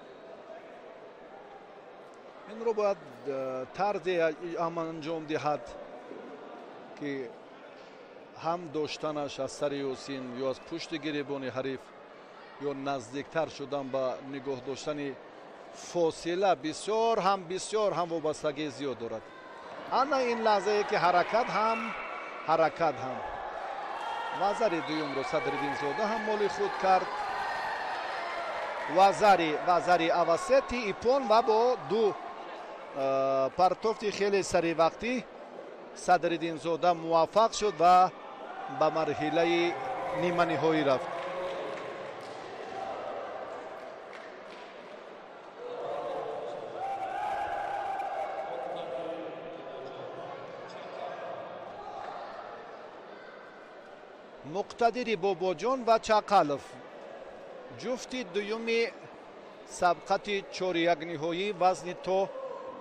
Инро бояд тарзе ҳам анҷом диҳад, ки ҳам доштанаш аз сари Ёсин ё аз пушти гиребони ҳариф ё наздиктар шудан ба нигоҳ доштани фосила бисёр ҳам вобастагии зиёд дорад. Ана ин лаҳзае ки ҳаракат ҳам вазари дуюмро Садриддинзода ҳам моли худ кард. Вазари авасети ипон ва бо ду партофти хеле саривақтӣ Садриддинзода муваффақ шуд ва ба марҳилаи ниманиҳоӣ рафт. Муқтадири Бобоҷон ва Чақалов ҷуфти дуюми сабқати чорякниҳоӣ вазни то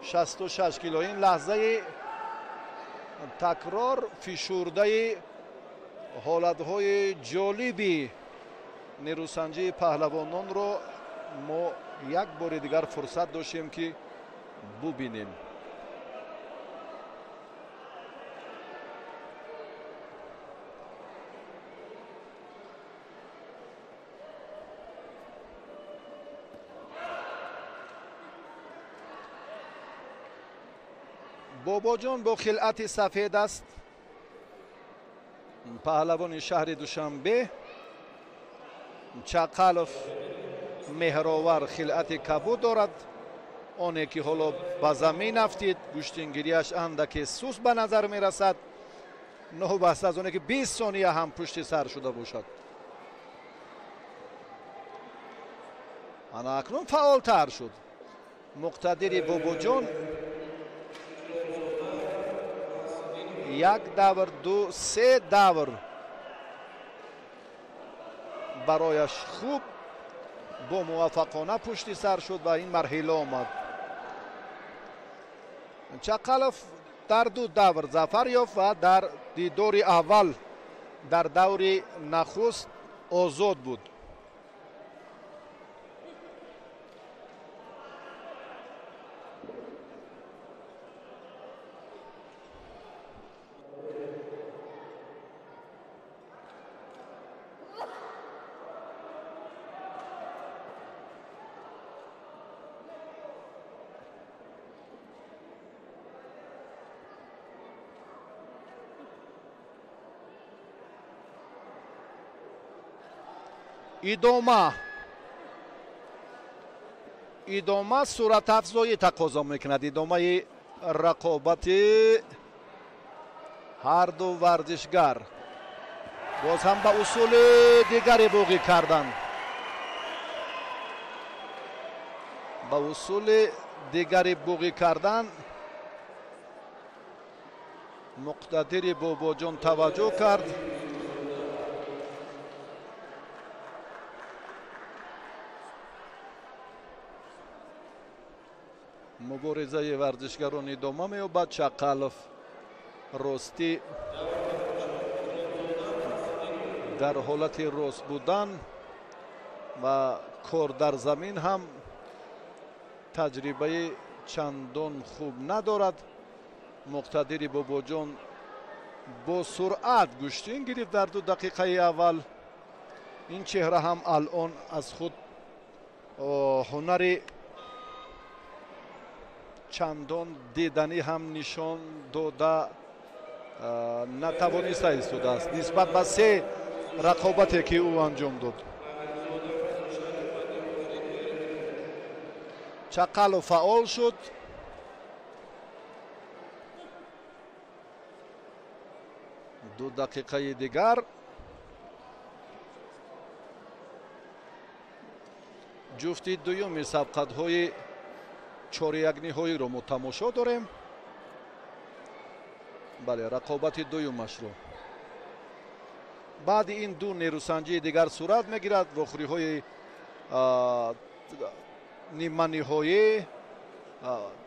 66 кило. Ин лаҳзаи такрор фишурдаи ҳолатҳои ҷолиби нерӯсанҷии паҳлавононро мо як бори дигар фурсат доштем, ки бубинем. Бобоҷон бо хилъати сафед аст, паҳлавони шаҳри Душанбе. Чақалов меҳровар хилъати кабуд дорад. Оне ки ҳоло ба замин афтид, гӯштингириаш андаке суст ба назар мерасад, новобаста аз оне ки 20 сония ҳам пушти сар шуда бошад. Ана акнун фаъолтар шуд Муқтадири Бобоҷон. Як давр, ду, се давр барояш хуб бо муваффақона пушти сар шуд ва ин марҳила омад. Чақалов дар ду давр зафар ёфт ва дар дидори аввал дар даври нахуст озод буд. Идома суратафзоӣ тақозо мекунад. Идомаи рақобати ҳарду варзишгар боз ҳам ба усули дигаре боғӣ кардан, ба усули дигаре боғӣ кардан. Муқтадири Бобоҷон таваҷҷӯҳ кард. Муборизаи варзишгарон идома меёбад. Чақалов ростӣ дар ҳолати рост будан ва кор дар замин ҳам таҷрибаи чандон хуб надорад. Муқтадири Бобоҷон бо суръат гӯштин гирифт дар 2 дақиқаи аввал. Ин чеҳра ҳам алон аз худ ҳунари чандон диданӣ ҳам нишон дода натавониста истодааст нисбат ба се рақобате ки ӯ анҷом дод. Чақалов фаъол шуд. Ду дақиқаи дигар. Ҷуфти дуюми сабқатҳои чорякниҳоиро мо тамошо дорем. Бале, рақобати дуюмашро. Баъди ин ду нерӯсанҷии дигар сурат мегирад. Вохӯриҳои ниманиҳоӣ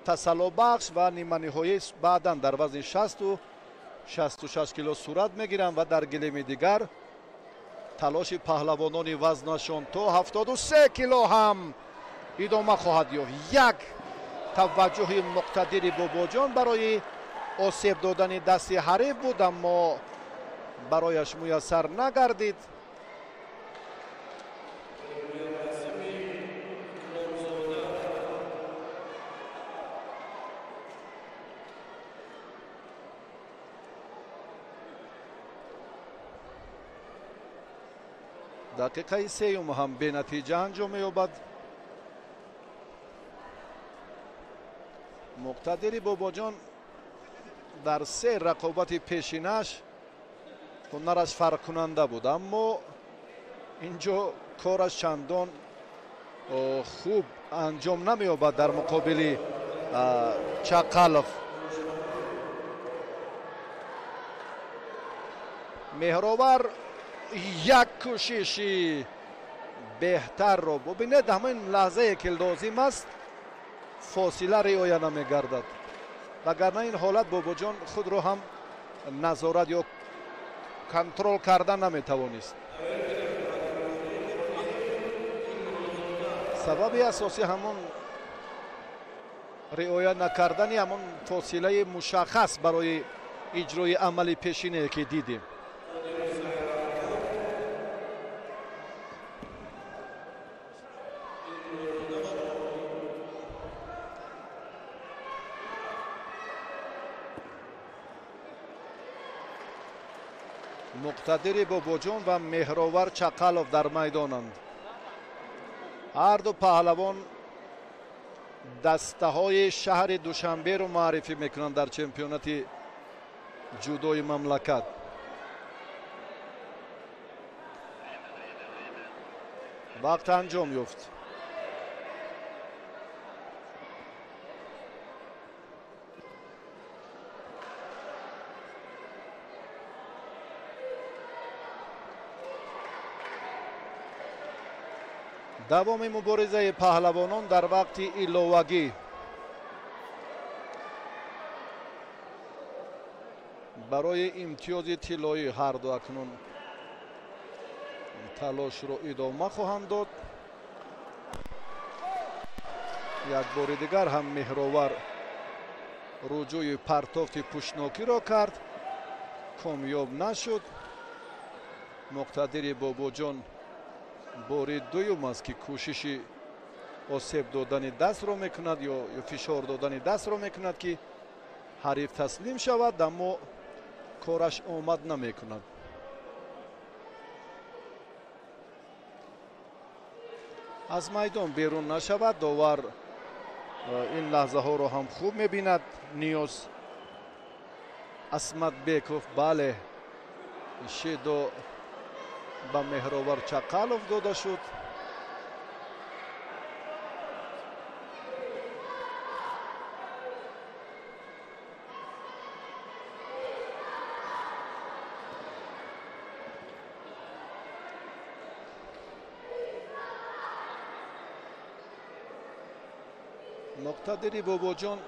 тасаллобахш ва ниманиҳоӣ баъдан дар вазни 60-66 кило сурат мегиранд ва дар гилеми дигар талоши паҳлавонони вазнашон то 73 кило ҳам идома хоҳад ёфт. Як таваҷҷӯҳи Муқтадири Бобоҷон барои осеб додани дасти ҳариф буд, аммо барояш муяссар нагардид. Дақиқаи сеюм ҳам бенатиҷа анҷом меёбад. Муқтадири Бобоҷон дар се рақобати пешинаш ҳунараш фарқкунанда буд, аммо инҷо кораш чандон хуб анҷом намеёбад дар муқобили Чақалов. Меҳровар як кӯшиши беҳтарро бубинед. Ҳамин лаҳзае ки лозим аст фосила риоя намегардад, вагарна ин ҳолат Бобоҷон худро ҳам назорат ё контрол карда наметавонист. Сабаби асосӣ ҳамон риоя накардани ҳамон фосилаи мушаххас барои иҷрои амали пешинае ки дидем. Муқтадири Бобоҷон ва Меҳровар Чақалов дар майдонанд. Ҳарду паҳлавон Дастаҳои шаҳри Душанберо муаррифӣ мекунанд дар чемпионати ҷудои мамлакат. Вақт анҷом ёфт. Давоми муборизаи паҳлавонон дар вақти иловагӣ. Барои имтиёзи тиллоӣ ҳарду акнун талошро идома хоҳанд дод. Як бори дигар ҳам Меҳровар руҷӯи партофти пӯшнокиро кард, комёб нашуд. Муқтадири Бобоҷон бори дуюм аст, ки кӯшиши осеб додани дастро мекунад ё фишор додани дастро мекунад, ки ҳариф таслим шавад, аммо кораш омад намекунад. Аз майдон берун нашавад. Довар ин лаҳзаҳоро ҳам хуб мебинад. Ниёз Асматбеков, бале, шидо ба Меҳровар Чақалов дода шуд. Муқтадири Бобоҷон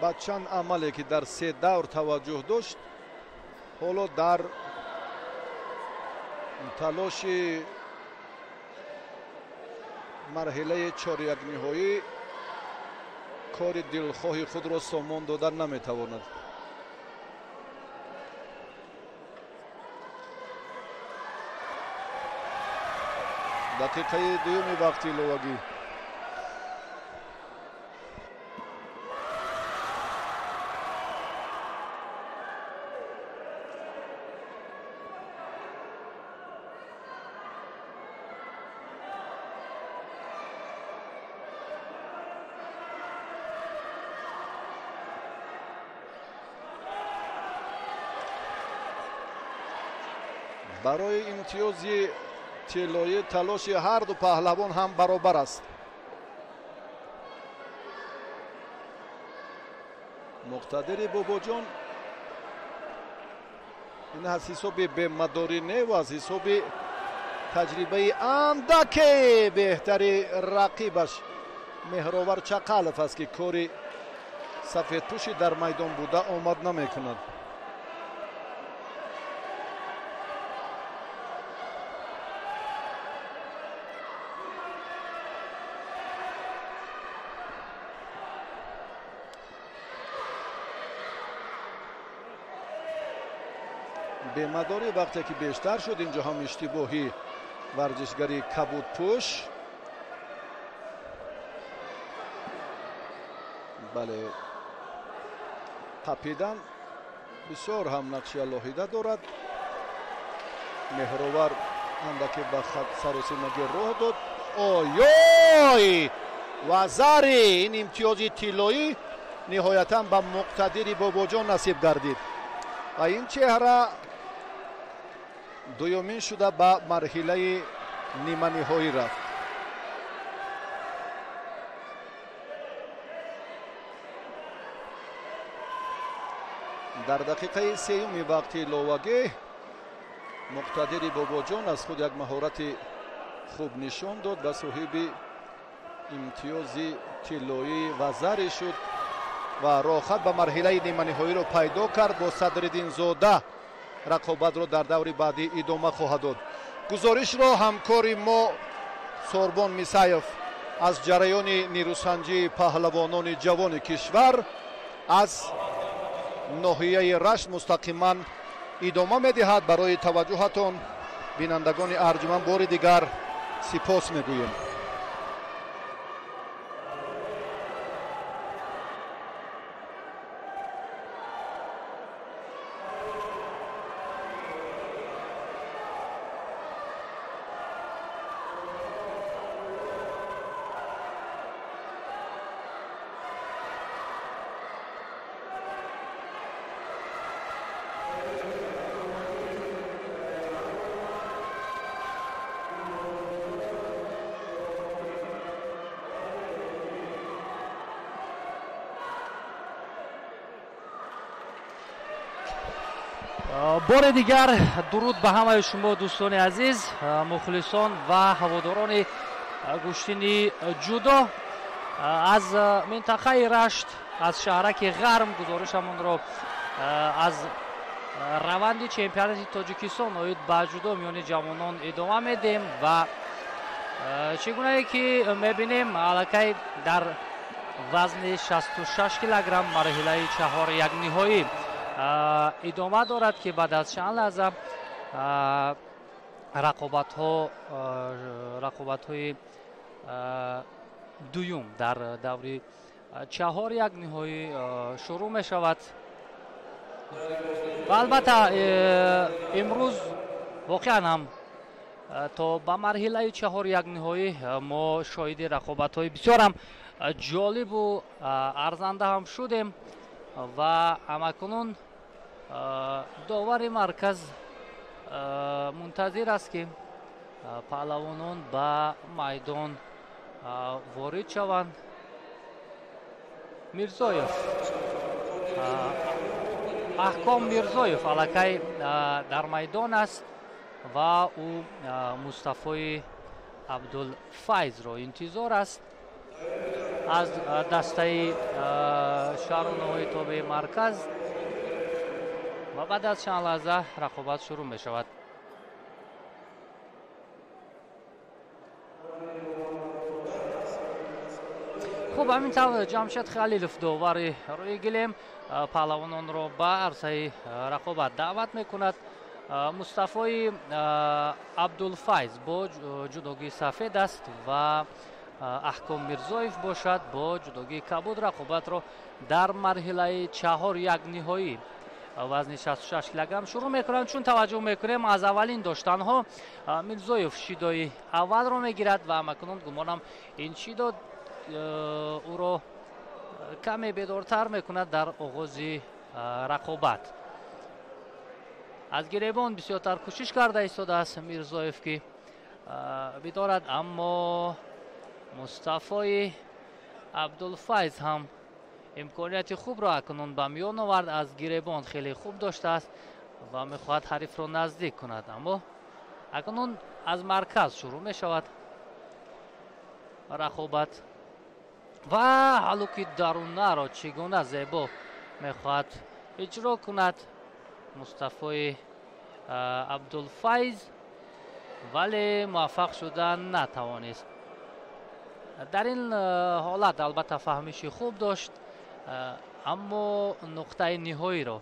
ба чанд амале, ки дар се давр таваҷҷӯҳ дошт, ҳоло дар талоши марҳилаи чорякниҳоӣ кори дилхоҳи худро сомон дода наметавонад. Дақиқаи дуюми вақти иловагӣ. Барои имтиёзи тиллоӣ талоши ҳарду паҳлавон ҳам баробар аст. Муқтадири Бобоҷон ин аз ҳисоби бемадорӣ не ва аз ҳисоби таҷрибаи андаке беҳтари рақибаш Меҳровар Чақалов аст, ки кори сафедпӯши дар майдон буда омад намекунад. Бемадорӣ вақте ки бештар шуд, инҷо ҳам иштибоҳи варзишгари кабудпӯш. Бале, қапидан бисёр ҳам нақши алоҳида дорад. Меҳровар андаке ба саросимагӣ роҳ дод. Ойой! Вазари ин имтиёзи тиллоӣ ниҳоятан ба Муқтадири Бобоҷон насиб гардид ва ин чеҳра дуюмин шуда ба марҳилаи ниманиҳоӣ рафт. Дар дақиқаи сеюми вақти иловагӣ Муқтадири Бобоҷон аз худ як маҳорати хуб нишон дод ва соҳиби имтиёзи тиллоӣ вазаре шуд ва роҳхат ба марҳилаи ниманиҳоиро пайдо кард. Бо Садриддинзода рақобатро дар даври баъдӣ идома хоҳад дод. Гузоришро ҳамкори мо Сорбон Мисаев аз ҷараёни нерӯсанҷии паҳлавонони ҷавони кишвар аз ноҳияи Рашт мустақиман идома медиҳад. Барои таваҷҷӯҳатон бинандагони арҷуманд бори дигар сипос мегӯем. Бори дигар дуруд ба ҳамаи шумо дӯстони азиз, мухлисон ва ҳаводорони гӯштини ҷудо. Аз минтақаи Рашт, аз шаҳраки Ғарм гузоришамонро аз раванди чемпионати Тоҷикистон оид ба ҷудо миёни ҷавонон идома медиҳем ва чӣ гунае ки мебинем, аллакай дар вазни 66 килограмм марҳилаи чаҳор як ниҳоӣ идома дорад, ки баъд аз чанд лаҳза рақобатҳои дуюм дар даври чаҳор як ниҳоӣ шурӯъ мешавад. Ва албатта имрӯз воқеан ҳам то ба марҳилаи чаҳор як ниҳоӣ мо шоҳиди рақобатҳои бисёрам ҷолибу арзанда ҳам шудем ва ҳамакунун довари марказ мунтазир аст, ки паҳлавонон ба майдон ворид шаванд. Мирзоев, Аҳком Мирзоев аллакай дар майдон аст ва ӯ Мустафои Абдулфайзро интизор аст аз дастаи шаҳру ноҳияи тобеи марказ ва баъд аз чанд лаҳза рақобат шурӯъ мешавад. Хуб, ҳамин тавр Ҷамшед Халилов, довари рӯи гилем, паҳлавононро ба арсаи рақобат даъват мекунад. Мустафои Абдулфайз бо ҷудогии сафед аст ва Аҳком Мирзоев бошад бо ҷудогии кабуд рақобатро дар марҳилаи чаҳор як ниҳоӣ вазни 66 килограмм шурӯъ мекунанд. Чун таваҷҷӯҳ мекунем, аз аввалин доштанҳо Мирзоев шидои аввалро мегирад ва ҳамакунун гумонам ин шидо ӯро каме бедортар мекунад дар оғози рақобат. Аз гиребон бисёртар кӯшиш карда истодааст Мирзоев, ки бидорад, аммо Мустафои Абдулфайз ҳам имконияти хубро акнун ба миён овард. Аз гиребон хеле хуб доштааст ва мехоҳад ҳарифро наздик кунад, аммо акнун аз марказ шурӯъ мешавад рақобат ва ҳалуки дарунаро чӣ гуна зебо мехоҳад иҷро кунад Мустафои Абдулфайз, вале муваффақ шуда натавонист. Дар ин ҳолат албатта фаҳмиши хуб дошт, аммо нуқтаи ниҳоиро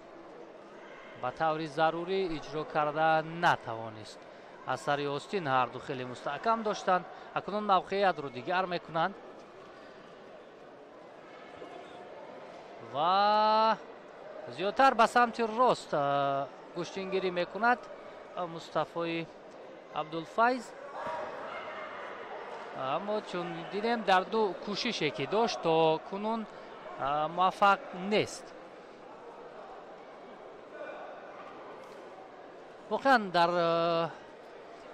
ба таври зарурӣ иҷро карда натавонист. Аз сари остин ҳарду хеле мустаҳкам доштанд, акнун мавқеиятро дигар мекунанд ва зиёдтар ба самти рост гӯштингирӣ мекунад Мустафои Абдулфайз, аммо чун дидем, дар ду кӯшише ки дошт то кунун муваффақ нест. Воқеан дар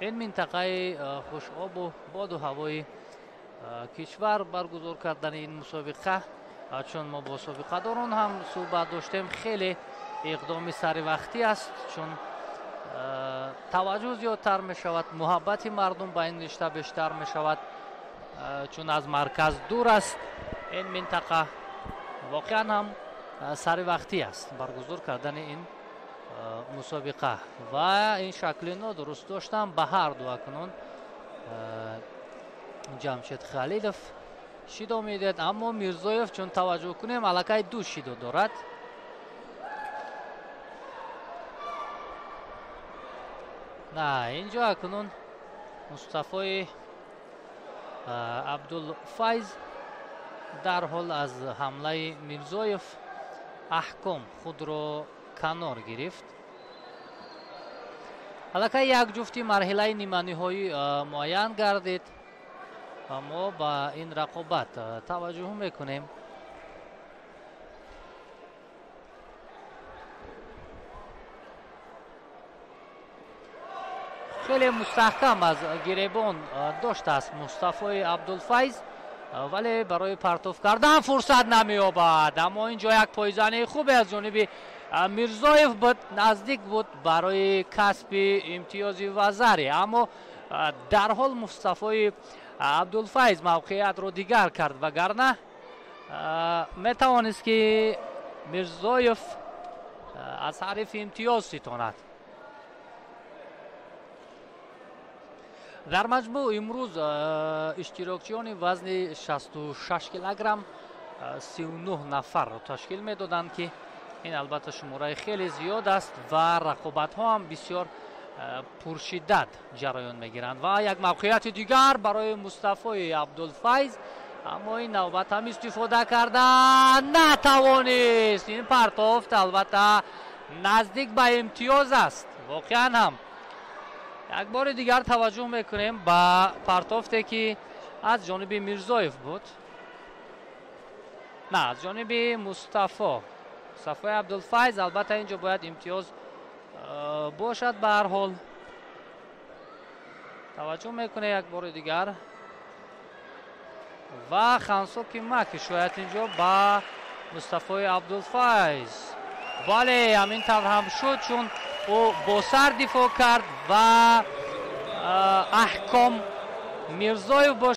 ин минтақаи хушобу боду ҳавои кишвар баргузор кардани ин мусобиқа, чун мо бо собиқадорон ҳам суҳбат доштем, хеле иқдоми саривақтӣ аст, чун таваҷҷӯҳ зиёдтар мешавад, муҳаббати мардум ба ин ришта бештар мешавад, чун аз марказ дур аст ин минтақа. Воқеан ҳам саривақтӣ аст баргузор кардани ин мусобиқа ва ин шакли нодуруст доштам ба ҳар ду. Акнун Ҷамшед Халилов шидо медиҳад, аммо Мирзоев, чун таваҷҷӯҳ кунем, аллакай ду шидо дорад. На, инҷо акнун Мустафои Абдулфайз дарҳол аз ҳамлаи Мирзоев Аҳком худро канор гирифт. Аллакай як ҷуфти марҳилаи ниманиҳоӣ муайян гардид ва мо ба ин рақобат таваҷҷӯҳ мекунем. Хеле мустаҳкам аз гиребон доштааст Мустафои Абдулфайз, вале барои партоф кардан фурсат намеёбад. Аммо ин ҷо як пойзании хубе аз ҷониби Мирзоев буд, наздик буд барои касби имтиёзи вазари, аммо дарҳол Мустафои Абдулфайз мавқеиятро дигар кард, вагарна метавонист ки Мирзоев аз ҳариф имтиёз ситонад. Дар маҷмӯъ имрӯз иштирокчиёни вазни 66 килограмм 39 нафарро ташкил медоданд, ки ин албатта шумораи хеле зиёд аст ва рақобатҳо ҳам бисёр пуршиддат ҷараён мегиранд. Ва як мавқеияти дигар барои Мустафои Абдулфайз, аммо ин навбат ҳам истифода карда натавонист. Ин партофт албатта наздик ба имтиёз аст. Воқеан ҳам як бори дигар таваҷҷӯҳ мекунем ба партофте ки аз ҷониби Мирзоев буд, на аз ҷониби Мустафо, Мустафои Абдулфайз. Албатта инҷо бояд имтиёз бошад. Ба ҳар ҳол таваҷҷӯҳ мекунем як бори дигар ва хансоки маки шояд инҷо ба Мустафои Абдулфайз. Бале, ҳамин тавр ҳам шуд, чун ӯ бо сар дифоъ кард ва аҳком Мирзоев бошад.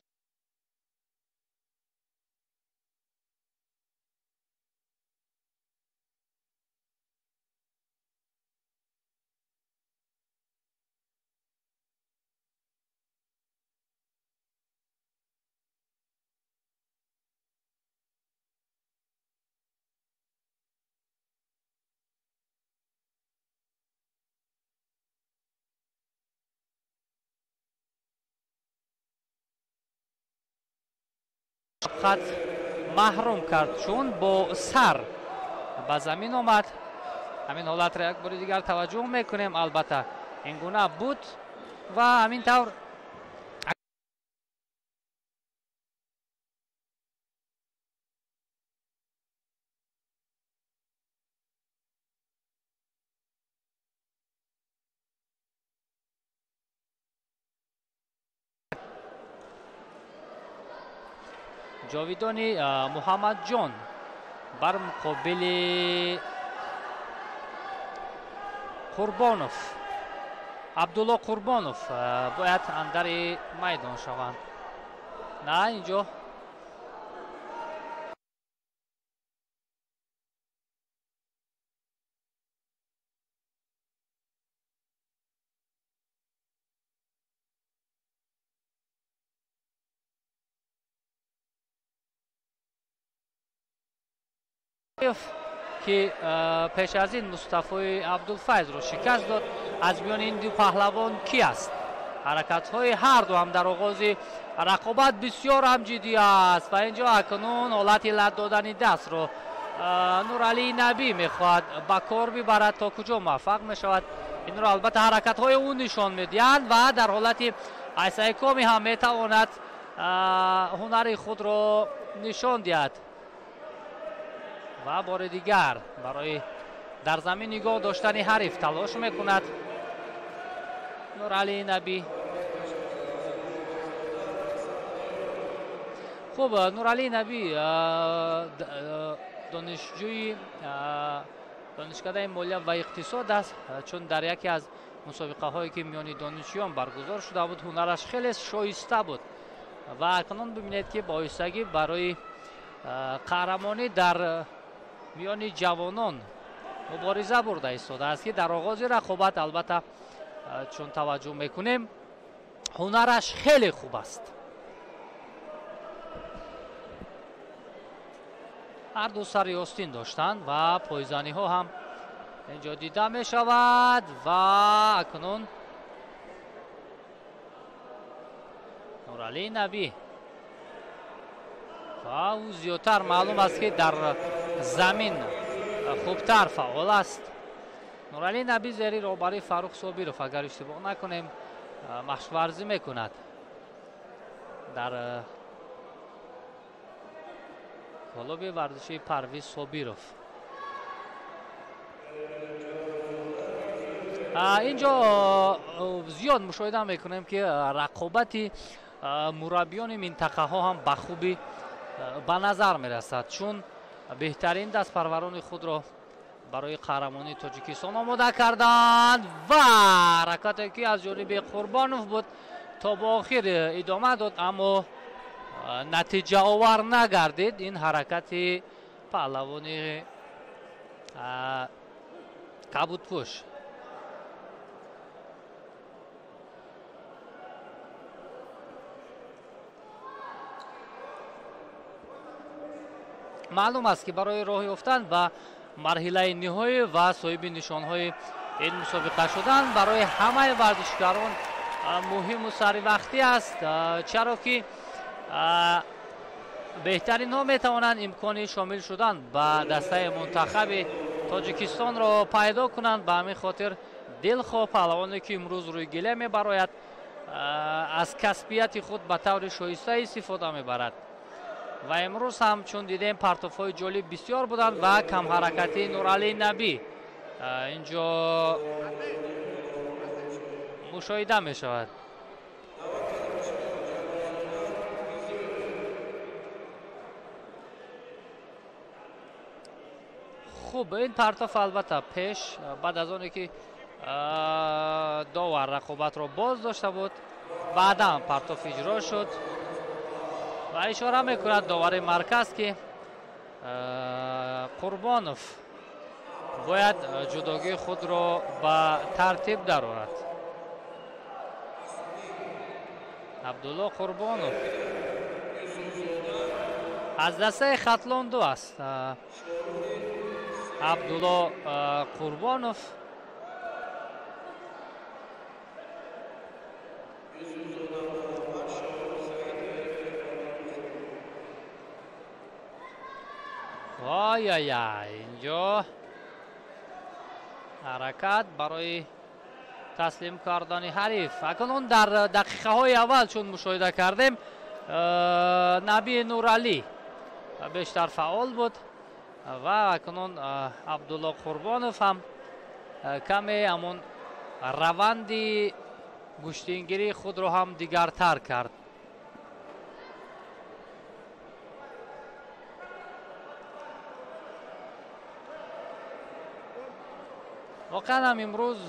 خط маҳрум кард, чун бо сар ба замин омад. Ҳамин ҳолатро як бори дигар таваҷҷӯҳ мекунем. Албатта ин гуна буд ва ҳамин тавр ҷовидони Муҳаммадҷон бар муқобили Қурбонов, Абдулло Қурбонов бояд андари майдон шаванд. На, инҷо ки пеш аз ин Мустафои Абдулфайзро шикаст дод, аз миёни ин ду паҳлавон ки аст? Ҳаракатҳои ҳарду ҳам дар оғози рақобат бисёр ҳам ҷиддӣ аст ва инҷо акнун ҳолати лат додани дастро Нуралӣ Набӣ мехоҳад ба кор бибарад, то куҷо муваффақ мешавад инро албатта ҳаракатҳои ӯ нишон медиҳанд ва дар ҳолати айсайкоми ҳам метавонад ҳунари худро нишон диҳад. Ва бори дигар барои дар замин нигоҳ доштани ҳариф талош мекунад Нуралӣ Набӣ. Хуб, Нуралӣ Набӣ донишҷӯи донишкадаи молия ва иқтисод аст, чун дар яке аз мусобиқаҳое ки миёни донишҷӯён баргузор шуда буд ҳунараш хеле шоиста буд ва акнун бибинед ки бо оҳистагӣ барои қаҳрамонӣ дар миёни ҷавонон мубориза бурда истодааст, ки дар оғози рақобат албатта чун таваҷҷӯҳ мекунем ҳунараш хеле хуб аст. Ҳарду сари остин доштанд ва пойзаниҳо ҳам инҷо дида мешавад ва акнун Нуралӣ Набӣ ва ӯ зиёдтар маълум аст ки дар замин хубтар фаъол аст. Нуралӣ Набӣ зери роҳбарии Фаррух Собиров, агар иштибоҳ накунем, машқварзӣ мекунад дар клуби варзишии Парвиз Собиров. Инҷо зиёд мушоҳида мекунем ки рақобати мураббиёни минтақаҳо ҳам ба хубӣ ба назар мерасад, чун беҳтарин дастпарварони худро Барои қаҳрамонии Тоҷикистон омода карданд ва ҳаракате ки аз ҷониби Қурбонов буд то ба охир идома дод, аммо натиҷаовар нагардид ин ҳаракати паҳлавони кабудпӯш. Маълум аст, ки барои роҳ ёфтан ба марҳилаи ниҳоӣ ва соҳиби нишонҳои ин мусобиқа шудан барои ҳамаи варзишгарон муҳиму саривақтӣ аст, чаро ки беҳтаринҳо метавонанд имкони шомил шудан ба дастаи мунтахаби Тоҷикистонро пайдо кунанд. Ба ҳамин хотир дилхоҳ паҳлавоне ки имрӯз рӯи гиле мебарояд, аз касбияти худ ба таври шоиста истифода мебарад. Ва имрӯз ҳам чун дидем, партофҳои ҷолиб бисёр буданд ва камҳаракатии Нуралӣ Набӣ инҷо мушоҳида мешавад. Хуб, ин партоф албатта пеш баъд аз оне ки довар рақобатро боз дошта буд, баъдан партоф иҷро шуд ва ишора мекунад довари марказ, ки Қурбонов бояд ҷудогии худро ба тартиб дарорад. Абдулло Қурбонов аз дастаи Хатлон 2 аст. Абдулло Қурбонов ой-ой-ой, инҷо ҳаракат барои таслим кардани ҳариф. Акнун дар дақиқаҳои аввал чун мушоҳида кардем, Набӣ Нуралӣ бештар фаъол буд ва акнун Абдулло Қурбонов ҳам каме ҳамон раванди гӯштингирии худро ҳам дигартар кард. Воқеан ҳам имрӯз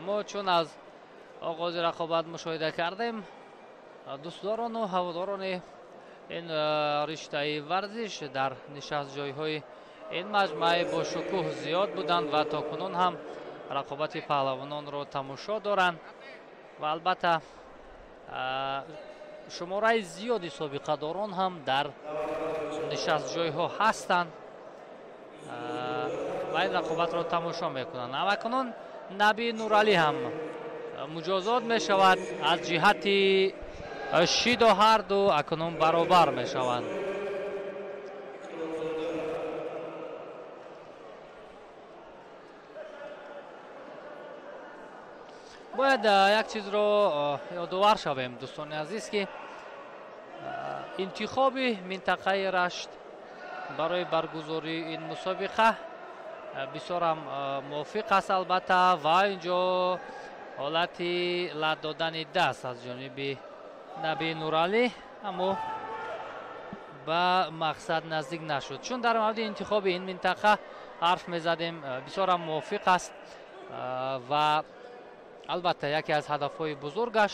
мо чун аз оғози рақобат мушоҳида кардем, дӯстдорону ҳаводорони ин риштаи варзиш дар нишастҷойҳои ин маҷмӯаи бошукӯҳ зиёд буданд ва то кунун ҳам рақобати паҳлавононро тамошо доранд ва албатта шумораи зиёди собиқадорон ҳам дар нишастҷойҳо ҳастанд ва ин рақобатро тамошо мекунанд. Акнун Набӣ Нуралӣ ҳам муҷозот мешавад аз ҷиҳати шиду ҳарду акнун баробар мешаванд. Бояд як чизро ёдовар шавем, дӯстони азиз, ки интихоби минтақаи Рашт барои баргузории ин мусобиқа бисёрам мувофиқ аст албатта. Ва инҷо ҳолати лат додани даст аз ҷониби Набӣ Нуралӣ, аммо ба мақсад наздик нашуд. Чун дар мавриди интихоби ин минтақа ҳарф мезадем, бисёрам мувофиқ аст ва албатта яке аз ҳадафҳои бузургаш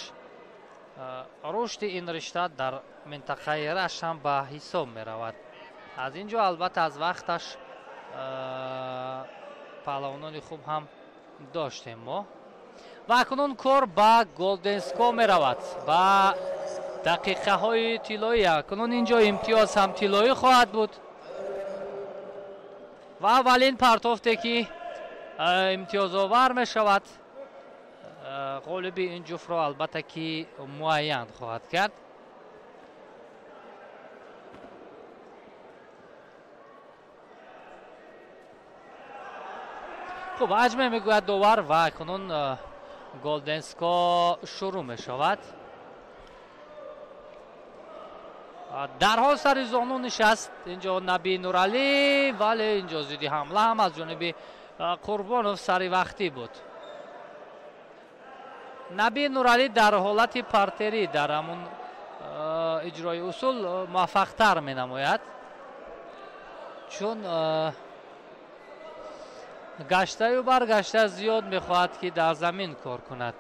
рушди ин ришта дар минтақаи Рашт ҳам ба ҳисоб меравад. Аз ин ҷо албатта аз вақташ паҳлавонони хуб ҳам доштем мо. Ва акнун кор ба голденско меравад, ба дақиқаҳои тиллоӣ. Акнун инҷо имтиёз ҳам тиллоӣ хоҳад буд ва аввалин партофте ки имтиёзовар мешавад, ғолиби ин ҷуфтро албатта ки муайян хоҳад кард. Хуб, аҷме мегӯяд довар ва акнун голденско шурӯъ мешавад. Дарҳол сари зону нишаст инҷо Набӣ Нуралӣ, вале инҷо зидди ҳамла ҳам аз ҷониби Қурбонов сари вақтӣ буд. Набӣ Нуралӣ дар ҳолати партерӣ дар ҳамун иҷрои усул муваффақтар менамояд, чун гаштаю баргашта зиёд мехоҳад, ки дар замин кор кунад.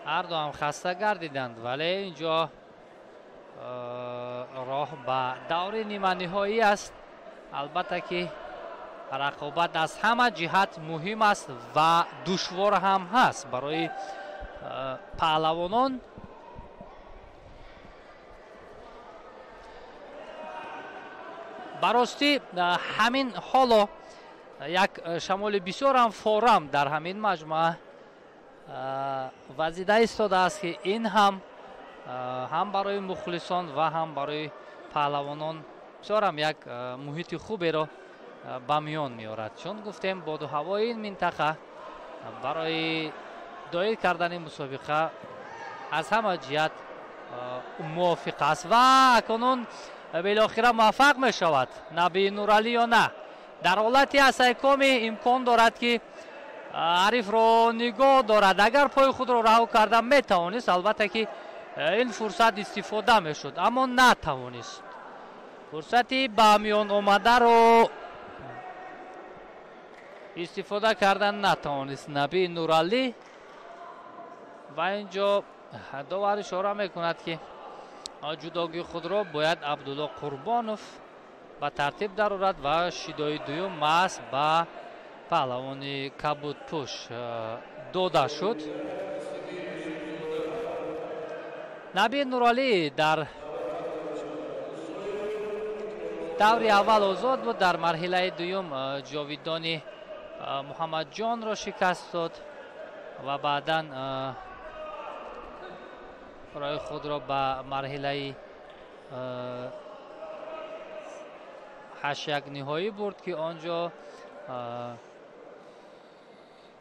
Ҳар ду ҳам хаста гардиданд, вале инҷо роҳ ба даври ниманиҳоӣ аст. Албатта ки рақобат аз ҳама ҷиҳат муҳим аст ва душвор ҳам ҳаст барои паҳлавонон. Ба ростӣ, ҳамин ҳоло як шамоли бисёрам форам дар ҳамин маҷмӯа вазида истодааст, ки ин ҳам барои мухлисон ва ҳам барои паҳлавонон бисёрам як муҳити хуберо ба миён меорад, чун гуфтем, боду ҳавои ин минтақа барои доир кардани мусобиқа аз ҳама ҷиҳат мувофиқ аст. Ва акнун билохира муваффақ мешавад Наби Нуралӣ ё на? Дар ҳолати асайкоми имкон дорад, ки ҳарифро нигоҳ дорад. Агар пои худро раҳо карда метавонист, албатта ки ин фурсат истифода мешуд, аммо натавонист. Фурсати ба миён омадаро истифода кардан натавонист Наби Нуралӣ. Ва инҷо довар ишора мекунад, ки ҷудогии худро бояд Абдулло Қурбонов ба тартиб дарорад ва шидои дуюм маҳз ба паҳлавони кабудпӯш дода шуд. Наби Нуралӣ дар даври аввал озод буд, дар марҳилаи дуюм ҷовидони Муҳаммадҷонро шикаст дод ва баъдан роҳи худро ба марҳилаи 8-1 ниҳоӣ бурд, ки он ҷо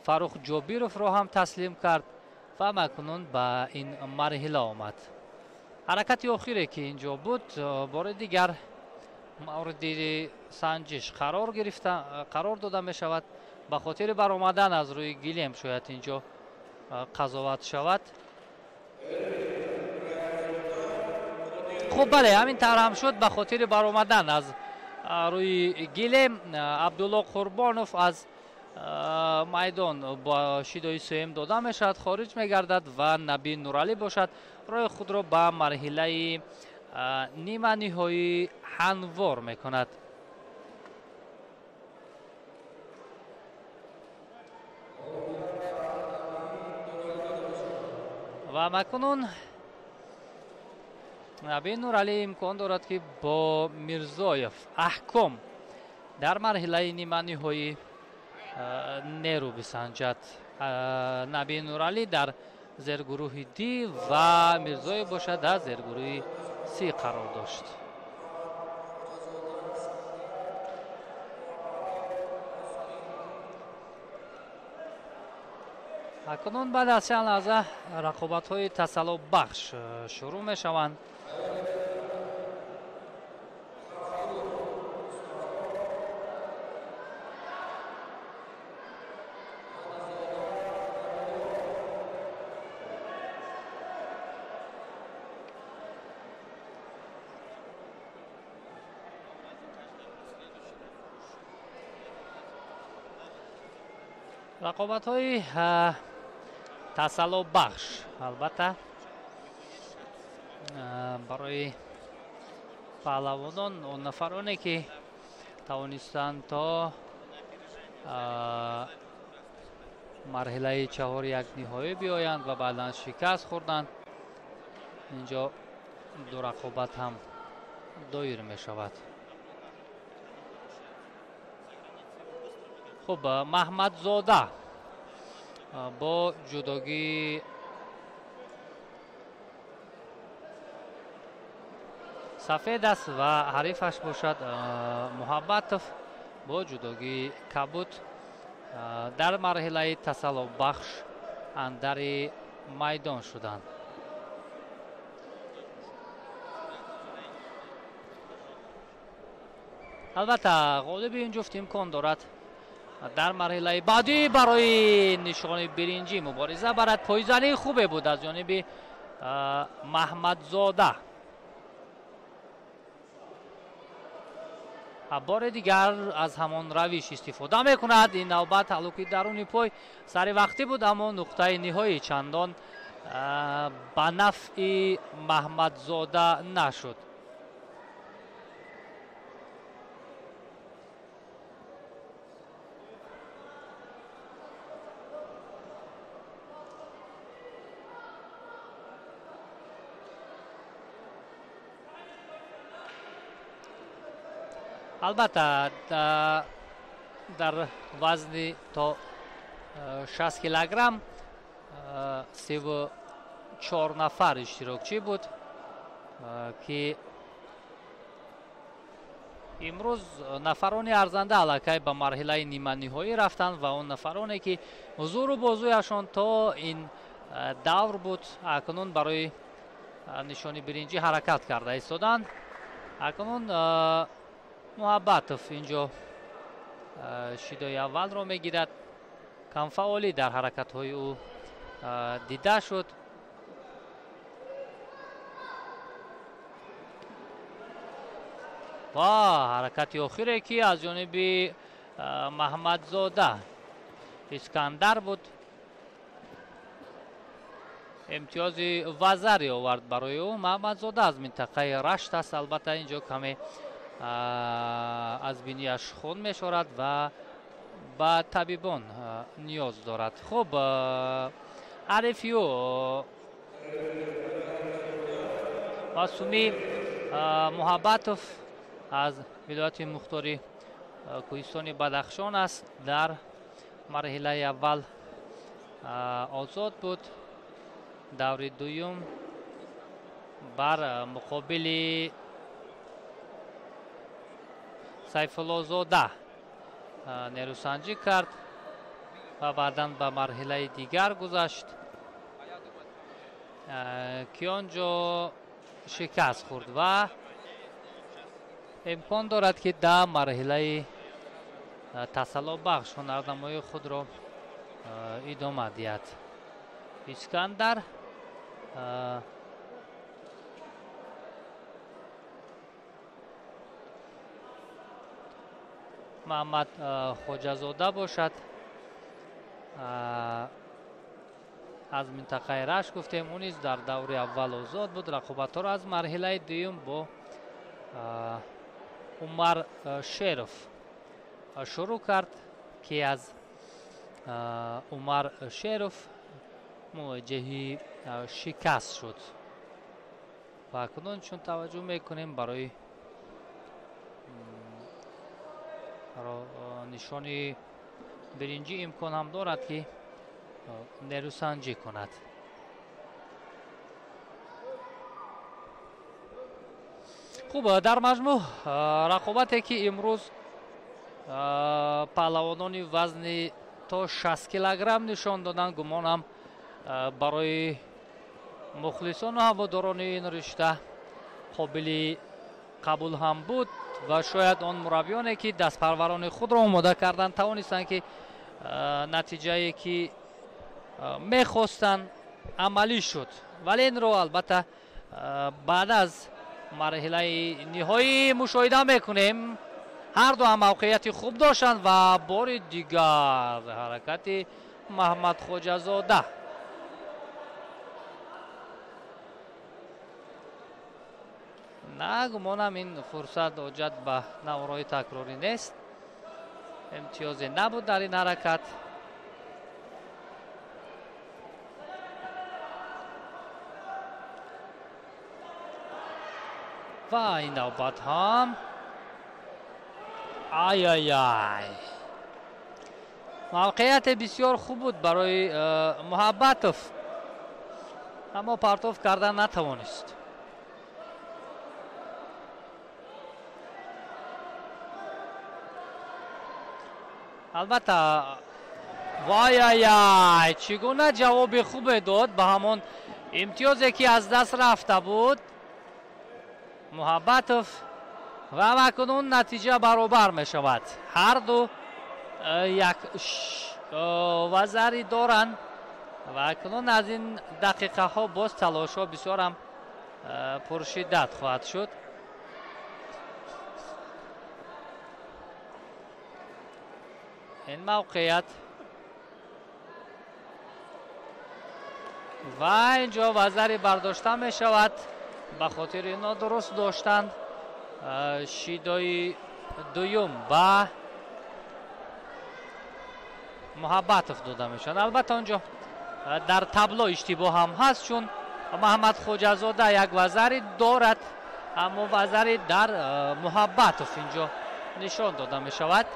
Фаррух Ҷобировро ҳам таслим кард ва макнун ба ин марҳила омад. Ҳаракати охире, ки инҷо буд, бори дигар мавриди санҷиш қарор гирифта, қарор дода мешавад. Ба хотири баромадан аз рӯи гилем шояд инҷо қазоват шавад. Хуб, бале, ҳамин тавр ҳам шуд. Ба хотири баромадан аз рӯи гилем Абдулло Қурбонов аз майдон бо шидои сеюм дода мешавад, хориҷ мегардад ва Наби Нуралӣ бошад, роҳи худро ба марҳилаи ниманиҳоӣ ҳамвор мекунад. Ва макунун Наби Нуралӣ имкон дорад, ки бо Мирзоев Аҳком дар марҳилаи ниманиҳоӣ нерӯ бисанҷад. Наби Нуралӣ дар зергурӯҳи Д ва Мирзоев бошад, дар зергурӯҳи С қарор дошт. Акнун баъд аз чанд лаҳза рақобатҳои тасаллобахш шурӯъ мешаванд. Рақобатҳои тасаллобахш албатта барои паҳлавонон, он нафароне, ки тавонистанд то марҳилаи 4-1 ниҳоӣ биёянд ва баъдан шикаст хӯрданд, инҷо ду рақобат ҳам доир мешавад. Хуб, Маҳмадзода бо ҷудогии сафед аст ва ҳарифаш бошад Муҳаббатов бо ҷудогии кабуд дар марҳилаи тасаллобахш андари майдон шуданд. Албатта, ғолиби ин ҷуфт имкон дорад дар марҳилаи баъдӣ барои нишони биринҷӣ мубориза барад. Пойзании хубе буд аз ҷониби Маҳмадзода. Бори дигар аз ҳамон равиш истифода мекунад. Ин навбат таҳлуки даруни пой сари вақтӣ буд, аммо нуқтаи ниҳоӣ чандон ба нафъи Маҳмадзода нашуд. Албатта, дар вазни то 60 килограмм 34 нафар иштирокчӣ буд, ки имрӯз нафарони арзанда аллакай ба марҳилаи ниманиҳоӣ рафтанд ва он нафароне ки зуру бозуяшон то ин давр буд, акнун барои нишони биринҷӣ ҳаракат карда истоданд. Акнун Муҳаббатов инҷо шидои аввалро мегирад. Камфаъолӣ дар ҳаракатҳои ӯ дида шуд. Ва ҳаракати охире ки аз ҷониби Маҳмадзода Искандар буд, имтиёзи вазаре овард барои ӯ. Маҳмадзода аз минтақаи Рашт аст. Албатта, инҷо каме аз бинияш хун мешорад ва ба табибон ниёз дорад. Хуб, ҳарифи ӯ Масуми Муҳаббатов аз вилояти мухтори кӯҳистони Бадахшон аст. Дар марҳилаи аввал озод буд, даври дуюм бар муқобили Сайфуллозода нерӯсанҷӣ кард ва баъдан ба марҳилаи дигар гузашт, ки он ҷо шикаст хӯрд ва имкон дорад, ки дар марҳилаи тасаллобахш ҳунарнамоии худро идома диҳад. Искандар Маҳмад Хоҷазода бошад, аз минтақаи Рашт гуфтем, ӯ низ дар даври аввал озод буд. Рақобатҳоро аз марҳилаи дуюм бо Умар Шеров шурӯъ кард, ки аз Умар Шеров мувоҷиҳи шикаст шуд. Ва акнун чун таваҷҷӯҳ мекунем, барои нишони биринҷӣ имкон ҳам дорад, ки нерӯсанҷӣ кунад. Хуб, дар маҷмӯъ рақобате ки имрӯз паҳлавонони вазни то 60 килограмм нишон доданд, гумонам барои мухлисону ҳаводорони ин ришта қобили қабул ҳам буд ва шояд он мураббиёне ки дастпарварони худро омода карданд, тавонистанд, ки натиҷае ки мехостанд амалӣ шуд. Вале инро албатта баъд аз марҳилаи ниҳоӣ мушоҳида мекунем. Ҳар ду ҳам мавқеияти хуб доштанд ва бори дигар ҳаракати Маҳмад Хоҷазода. На, гумонам ин фурсат ҳоҷат ба наворҳои такрорӣ нест. Имтиёзе набуд дар ин ҳаракат. Ва ин навбат ҳам ай-ай-ай, мавқеияте бисёр хуб буд барои Муҳаббатов, аммо партоф кардан натавонист. Албатта, вай-ай-ай, чӣ гуна ҷавоби хубе дод ба ҳамон имтиёзе ки аз даст рафта буд Муҳаббатов ва акнун натиҷа баробар мешавад. Ҳар ду як вазари доранд ва акнун аз ин дақиқаҳо боз талошҳо бисёрам пуршиддат хоҳад шуд. Ин мавқеият ва инҷо вазари бардошта мешавад ба хотири нодуруст доштан шидои дуюм ба Муҳаббатов дода мешавад. Албатта онҷо дар табло иштибоҳ ҳам ҳаст, чун Маҳмад Хоҷазода як вазари дорад, аммо вазари дар Муҳаббатов инҷо нишон дода мешавад.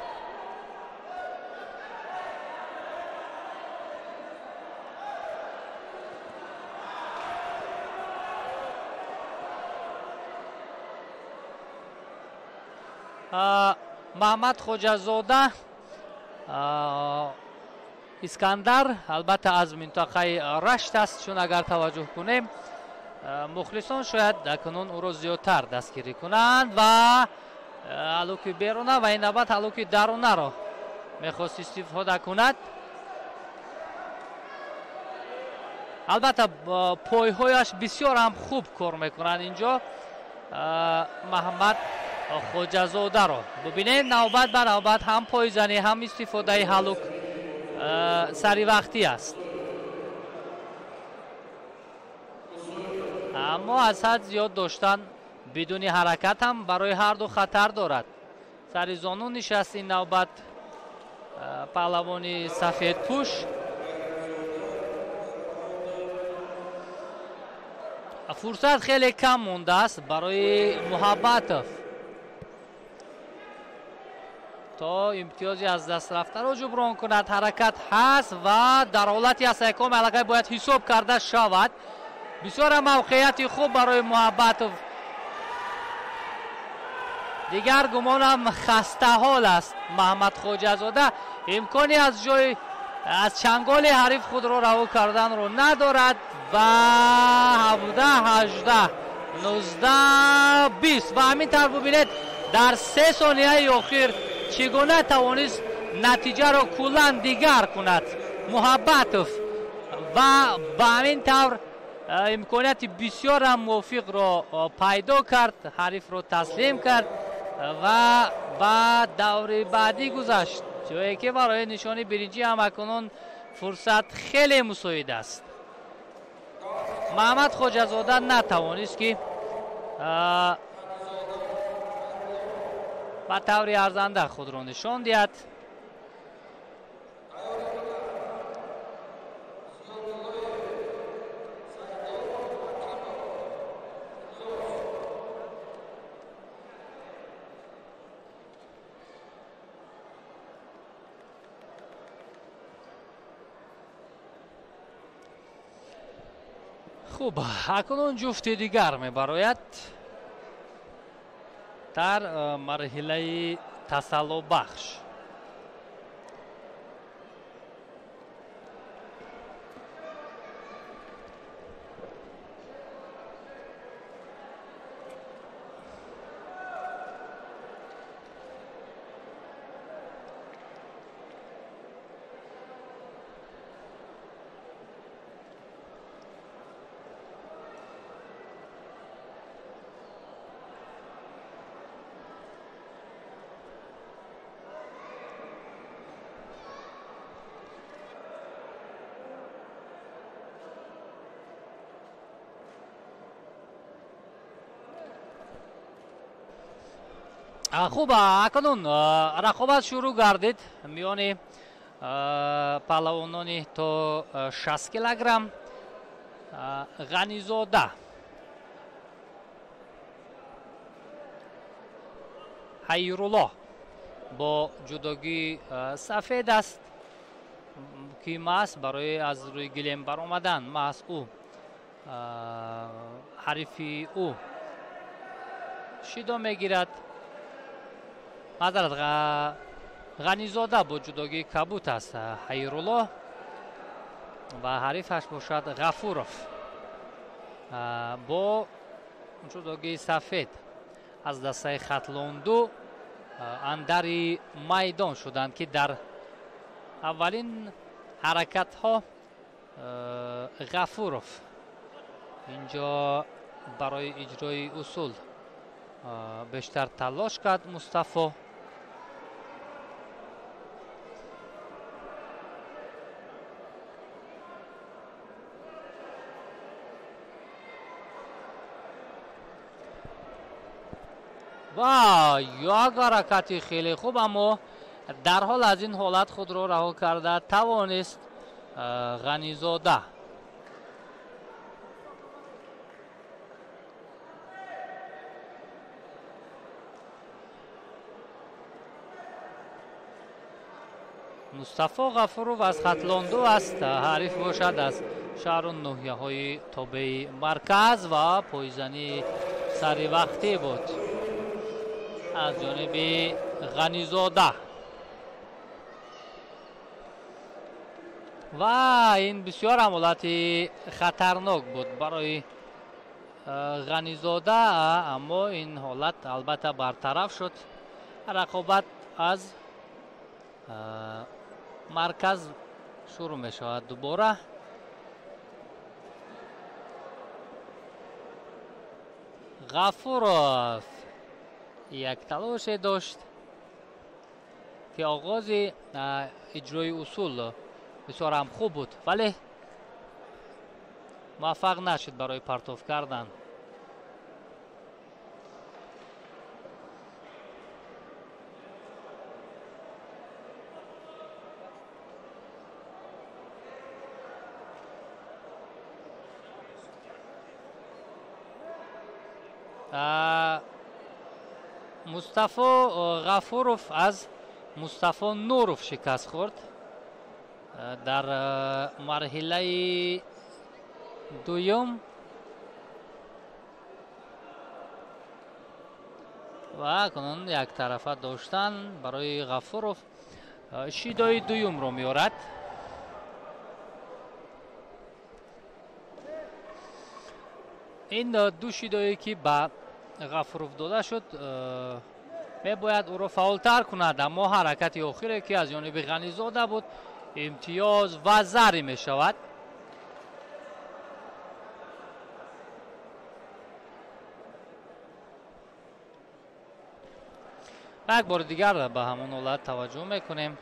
Маҳмад Хоҷазода Искандар албатта аз минтақаи Рашт аст, чун агар таваҷҷӯҳ кунем мухлисон шояд акнун ӯро зиёдтар дастгирӣ кунанд ва ҳалуки беруна ва ин навбат ҳалуки дарунаро мехост истифода кунад. Албатта пойҳояш бисёр ҳам хуб кор мекунанд инҷо Маҳмад Хоҷазодаро. Бубинед, навбат ба навбат ҳам пойзанӣ ҳам истифодаи ҳалук саривақтӣ аст. Аммо аз ҳад зиёд доштан бидуни ҳаракат ҳам барои ҳарду хатар дорад. Сари зону нишаст ин навбат паҳлавони сафедпӯш. Фурсат хеле кам мондааст барои Муҳаббатов то имтиёзи аз даст рафтаро ҷуброн кунад. Ҳаракат ҳаст ва дар ҳолати ҳастаком аллакай бояд ҳисоб карда шавад. Бисёра мавқеияти хуб барои Муҳаббатов. Дигар гумонам хастаҳол аст Маҳмад Хоҷазода. Имкони аз ҷои аз чанголи ҳариф худро раҳо карданро надорад ва 17, 18, 19, 20 ва ҳамин тавр бубинед дар 3 сонияи охир чӣ гуна тавонист натиҷаро куллан дигар кунад Муҳаббатов ва ба ҳамин тавр имконияти бисёрам мувофиқро пайдо кард, ҳарифро таслим кард ва ба даври баъдӣ гузашт, ҷое ки барои нишони биринҷӣ ҳам акнун фурсат хеле мусоид аст. Маҳмад Хоҷазода натавонист ки ба таври арзанда худро нишон диҳад. Хуб, акнун ҷуфти дигар мебарояд дар марҳилаи тасаллобахш. Хуб, акнун рақобат шурӯъ гардид миёни паҳлавонони то 60 килограмм. Ғанизода Ҳайруллоҳ бо ҷудогии сафед аст ки маҳз барои аз рӯи гилем баромадан маҳз ӯ ҳарифи ӯ шидо мегирад. Маъзарат, Ғанизода бо ҷудогии кабут аст Ҳайруллоҳ ва ҳарифаш бошад Ғафуров бо ҷудогии сафед аз дастаи Хатлонду андари майдон шуданд ки дар аввалин ҳаракатҳо Ғафуров инҷо барои иҷрои усул бештар талош кард Мустафо. Ва як ҳаракати хеле хуб, аммо дарҳол аз ин ҳолат худро раҳо карда тавонист Ғанизода. Мустафо Ғафуров аз Хатлонду аст, ҳариф бошад аз шаҳру ноҳияҳои тобеи марказ ва пойзании саривақтӣ буд аз ҷониби Ғанизода. Ва ин бисёр ҳам ҳолати хатарнок буд барои Ғанизода, аммо ин ҳолат албатта бартараф шуд. Рақобат аз марказ шурӯъ мешавад дубора. Ғафуров як талоше дошт ки оғози иҷрои усул бисёр ҳам хуб буд, вале муваффақ нашуд барои партоф кардан. Мустафо Ғафуров аз Мустафо Нуров шикаст хӯрд дар марҳилаи дуюм ва акнун яктарафа доштан барои Ғафуров шидои дуюмро меорад. Ин ду шидое ки ба Ғафуров дода шуд мебояд ӯро фаъолтар кунад, аммо ҳаракати охире ки аз ҷониби Ғанизода буд имтиёз ва зари мешавад. Як бори дигар ба ҳамон ҳолат таваҷҷӯҳ мекунем.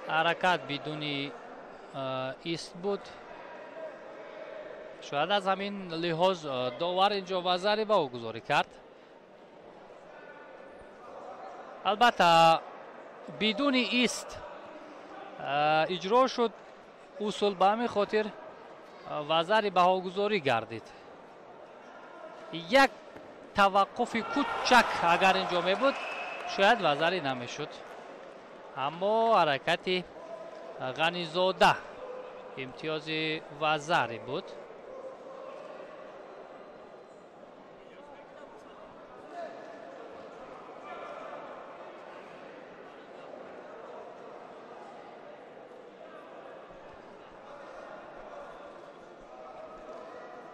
Ҳаракат бидуни ист буд. Шояд аз ҳамин лиҳоз довар инҷо вазари ба ӯ гузорӣ кард. Албатта бидуни ист иҷро шуд усул, ба ҳамин хотир вазари баҳогузорӣ гардид. Як таваққуфи кӯчак агар инҷо мебуд шояд вазари намешуд, аммо ҳаракати Ғанизода имтиёзи вазари буд.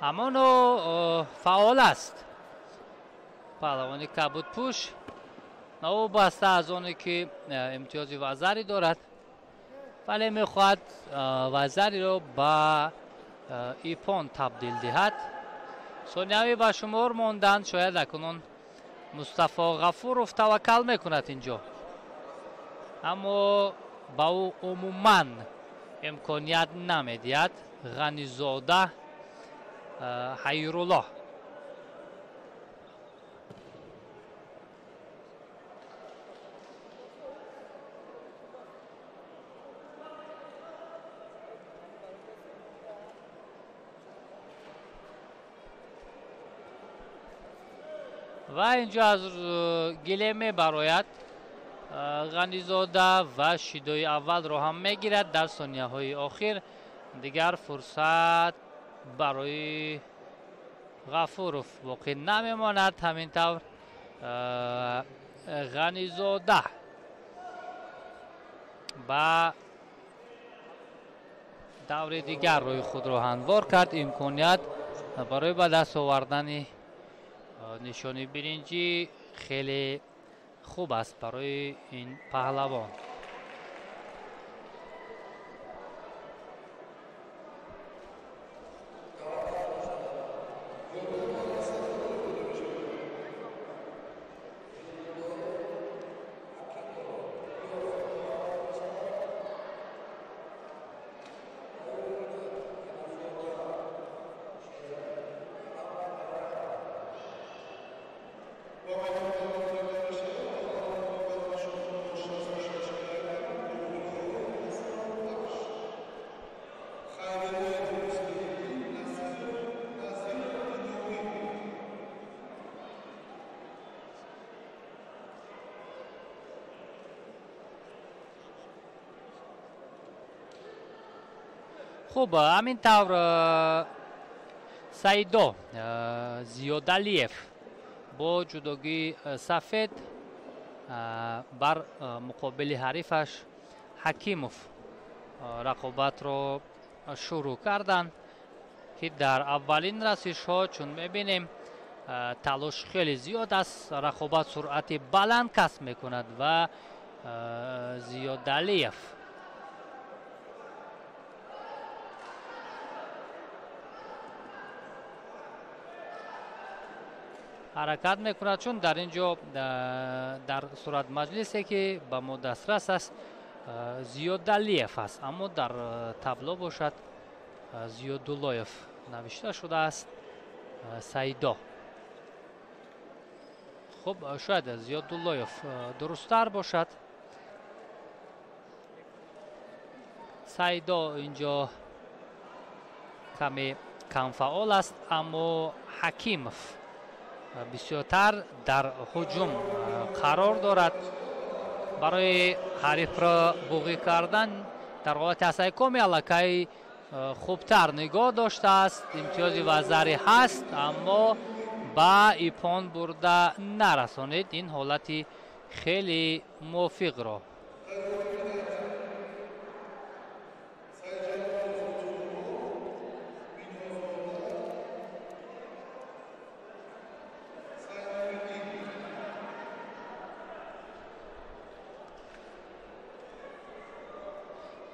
Ҳамоно фаъол аст паҳлавони кабудпӯш, новобаста аз оне ки имтиёзи вазари дорад, вале мехоҳад вазариро ба ипон табдил диҳад. Сониявӣ ба шумор монданд. Шояд акнун Мустафо Ғафуров таваккал мекунад инҷо, аммо ба ӯ умуман имконият намедиҳад Ғанизода Ҳайруллоҳ. Ва инҷо аз гилем мебарояд Ғанизода ва шидои аввалро ҳам мегирад дар сонияҳои охир. Дигар фурсат барои Ғафуров боқӣ намемонад. Ҳамин тавр Ғанизода ба даври дигар рӯи худро ҳамвор кард. Имконият барои ба даст овардани нишони биринҷӣ хеле хуб аст барои ин паҳлавон. Хуб, ҳамин тавр Саидо Зиёдалиев бо ҷудогии сафед бар муқобили ҳарифаш Ҳакимов рақобатро шурӯъ карданд, ки дар аввалин расишҳо чун мебинем талош хеле зиёд аст, рақобат суръати баланд касб мекунад ва Зиёдалиев ҳаракат мекунад, чун дар ин ҷо дар суратмаҷлисе ки ба мо дастрас аст Зиёдалиев аст, аммо дар табло бошад Зиёдуллоев навишта шудааст Саидо. Хуб, шояд Зиёдуллоев дурусттар бошад. Саидо инҷо каме камфаъол аст, аммо Ҳакимов бисёртар дар ҳуҷум қарор дорад. Барои ҳарифро буғӣ кардан дар ҳолати асайкоми аллакай хубтар нигоҳ доштааст, имтиёзи вазари ҳаст, аммо ба ипон бурда нарасонид ин ҳолати хеле мувофиқро.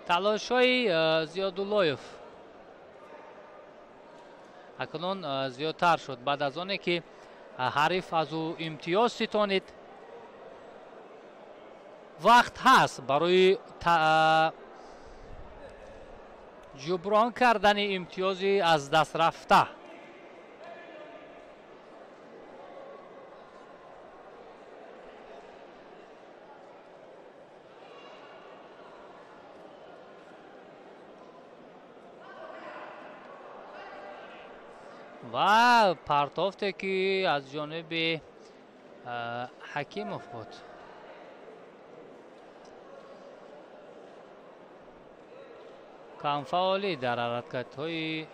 Талошҳои Зиёдуллоев акнун зиёдтар шуд баъд аз оне ки ҳариф аз ӯ имтиёз ситонид. Вақт ҳаст барои ҷуброн кардани имтиёзи аз даст рафта. Ва партофте ки аз ҷониби Ҳакимов буд. Камфаъолӣ дар ҳаракатҳои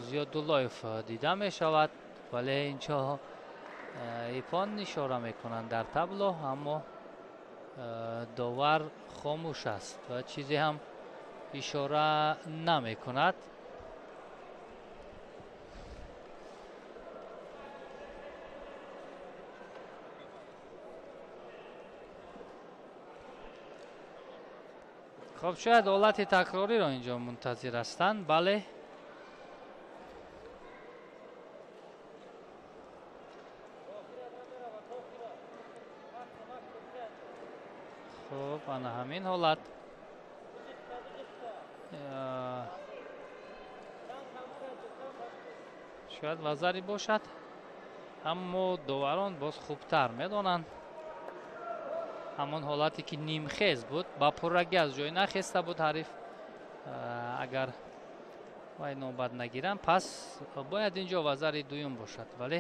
Зиёдуллоев дида мешавад, вале инҷо ипон ишора мекунанд дар табло, аммо довар хомӯш аст ва чизе ҳам ишора намекунад. Хоб, шояд ҳолати такрориро инҷо мунтазир ҳастанд. Бале, хуб, ана ҳамин ҳолат. Шояд вазари бошад, аммо доварон боз хубтар медонанд. Ҳамон ҳолате ки нимхез буд, ба пуррагӣ аз ҷой нахеста буд ҳариф. Агар вай навбат нагирам, пас бояд инҷо вазари дуюм бошад, вале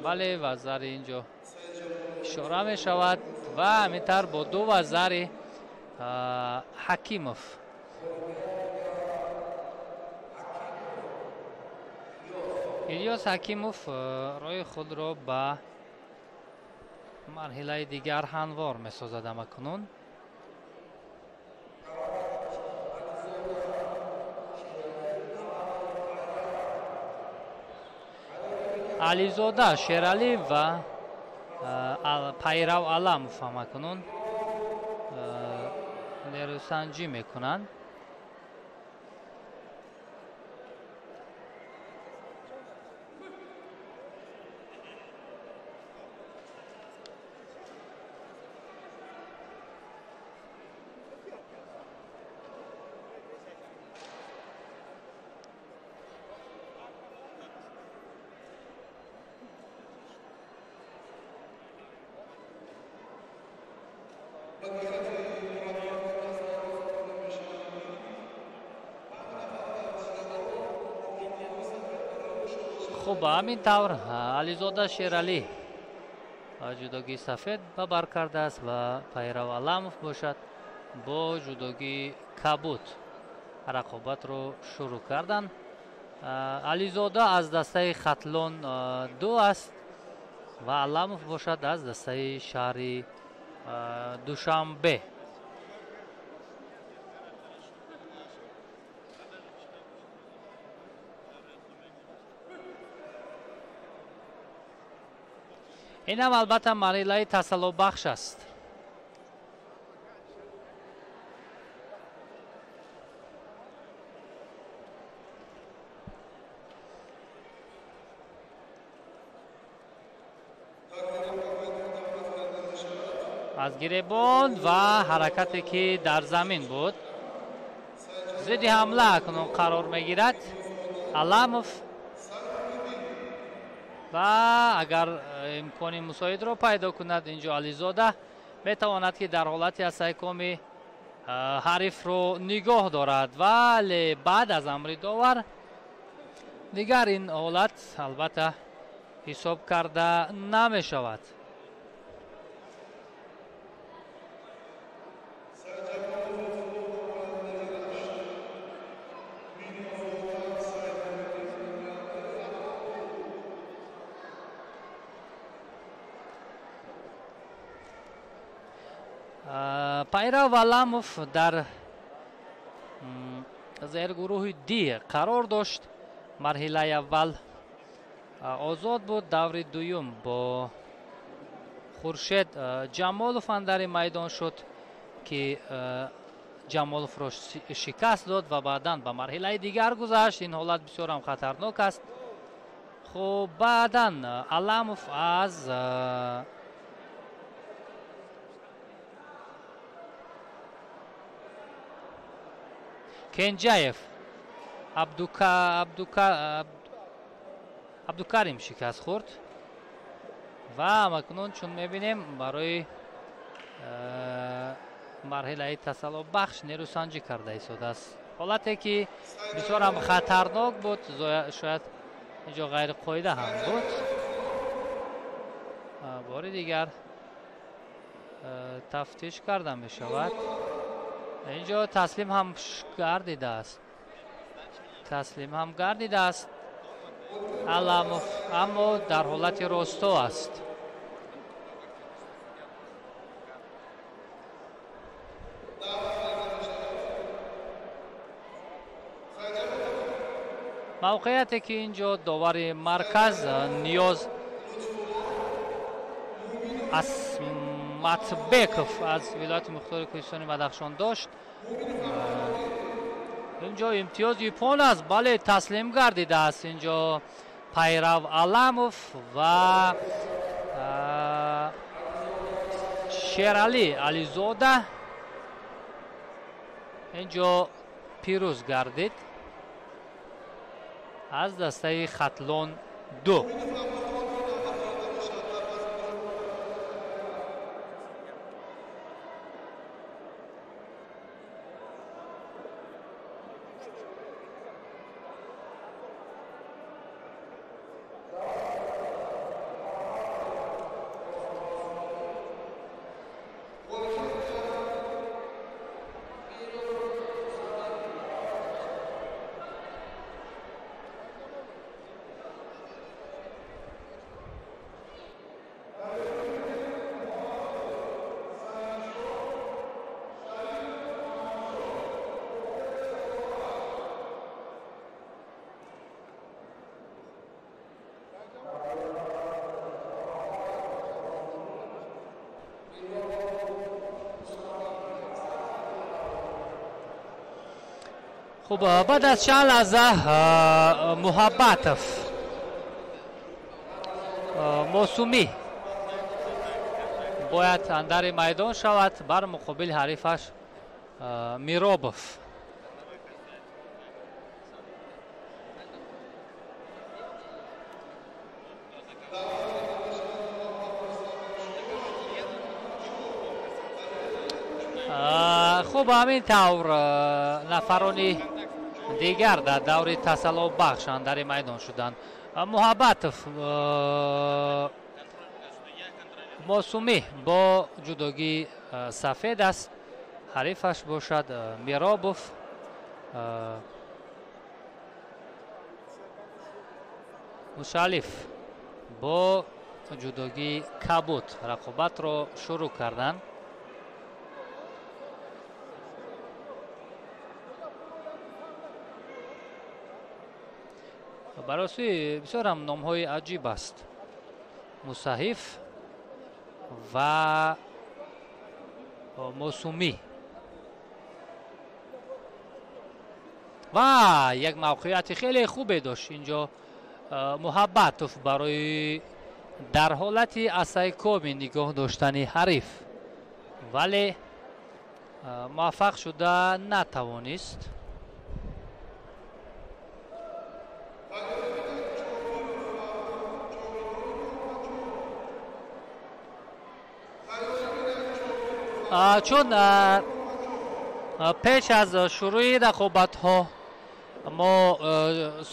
бале, вазари инҷо ишора мешавад ва ҳамин тавр бо ду вазари Ҳакимов Илёс Ҳакимов роҳи худро ба марҳилаи дигар ҳамвор месозад амакунун. Ализода Шералӣ ва Пайрав Аламов амакунун нерӯсанҷӣ мекунанд. Хуб, ҳамин тавр Ализода Шералӣ ҷудогии сафед ба бар кардааст ва Пайрав Аламов бошад бо ҷудогии кабуд рақобатро шурӯъ карданд. Ализода аз дастаи Хатлон 2 аст ва Аламов бошад аз дастаи шаҳри Душанбе. Инам албатта марҳилаи тасаллобахш аст. Аз гиребон ва ҳаракате ки дар замин буд, зидди ҳамла акнун қарор мегирад Аламов ва агар имкони мусоидро пайдо кунад инҷо Ализода метавонад ки дар ҳолати асайкоми ҳарифро нигоҳ дорад, вале баъд аз амри довар дигар ин ҳолат албатта ҳисоб карда намешавад. Пайрав Аламов дар зергурӯҳи Д қарор дошт. Марҳилаи аввал озод буд, даври дуюм бо Хуршед Ҷамолов андари майдон шуд ки Ҷамоловро шикаст дод ва баъдан ба марҳилаи дигар гузашт. Ин ҳолат бисёрам хатарнок аст. Хуб, баъдан Аламов аз Кенҷаев Абдукарим шикаст хӯрд ва ҳамакнун чун мебинем барои марҳилаи тасаллобахш нерӯсанҷӣ карда истодааст. Ҳолате ки бисёрам хатарнок буд, шояд инҷо ғайриқоида ҳам буд. Бори дигар тафтиш карда мешавад. Инҷо таслим ҳам гардидааст. Таслим ҳам гардидааст Аламов, аммо дар ҳолати росто аст. Мавқеияте ки инҷо довари марказ Ниёз Асматбеков аз вилояти мухтори Кӯҳистони Бадахшон дошт. Инҷо имтиёз ипон аст, бале таслим гардидааст инҷо Пайрав Аламов ва Шералӣ Ализода инҷо пирӯз гардид аз дастаи Хатлон 2. Хуб, баъд аз чанд лаҳза Муҳаббатов Мосумӣ бояд андари майдон шавад бар муқобили ҳарифаш Миробов. Хуб, ҳамин тавр нафарони дигар дар даври тасаллобахш андари майдон шуданд. Муҳаббатов Мосумӣ бо ҷудогии сафед аст, ҳарифаш бошад Миробов Мусалиф бо ҷудогии кабуд рақобатро шурӯъ карданд. Баросӣ бисёрам номҳои аҷиб аст. Мусаҳиф ва Мосумӣ. Ва як мавқеияти хеле хубе дошт инҷо Муҳаббатов барои дар ҳолати асайкоми нигоҳ доштани ҳариф, вале муваффақ шуда натавонист. Чун пеш аз шурӯи рақобатҳо мо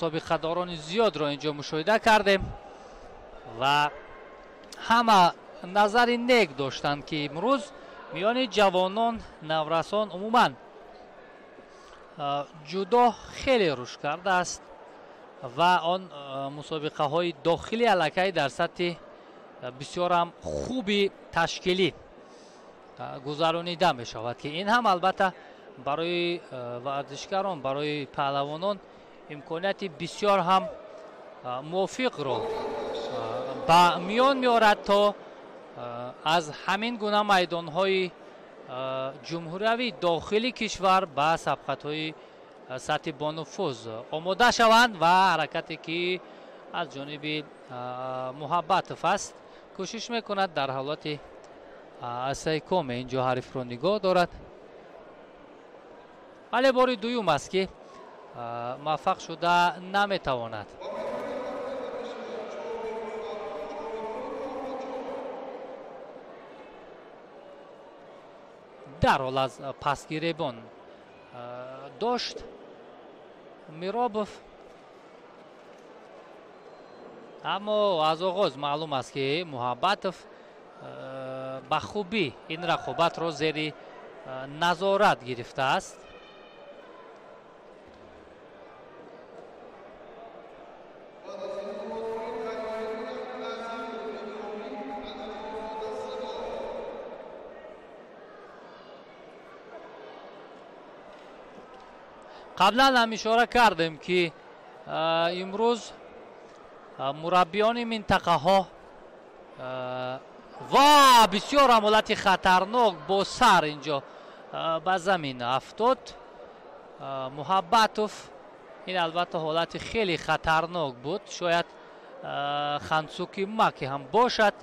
собиқадорони зиёдро инҷо мушоҳида кардем ва ҳама назари нек доштанд, ки имрӯз миёни ҷавонон, наврасон умуман ҷудо хеле рушд кардааст ва он мусобиқаҳои дохили аллакай дар сатҳи бисёрам хуби ташкилӣ гузаронида мешавад, ки ин ҳам албатта барои варзишгарон, барои паҳлавонон имконияти бисёр ҳам мувофиқро ба миён меорад, то аз ҳамин гуна майдонҳои ҷумҳуриявии дохили кишвар ба сабқатҳои сатҳи бонуфуз омода шаванд. Ва ҳаракате ки аз ҷониби Муҳаббатов аст, кӯшиш мекунад дар ҳолати асайкоме инҷо ҳарифро нигоҳ дорад, вале бори дуюм аст, ки муваффақ шуда наметавонад. Дарҳол аз пасгиребон дошт Миробов, аммо аз оғоз маълум аст, ки Муҳаббатов ба хубӣ ин рақобатро зери назорат гирифтааст. Қаблан ҳам ишора кардем, ки имрӯз мураббиёни минтақаҳо ва бисёр ҳам ҳолати хатарнок бо сар инҷо ба замин афтод Муҳаббатов. Ин албатта ҳолати хеле хатарнок буд, шояд хансуки маки ҳам бошад,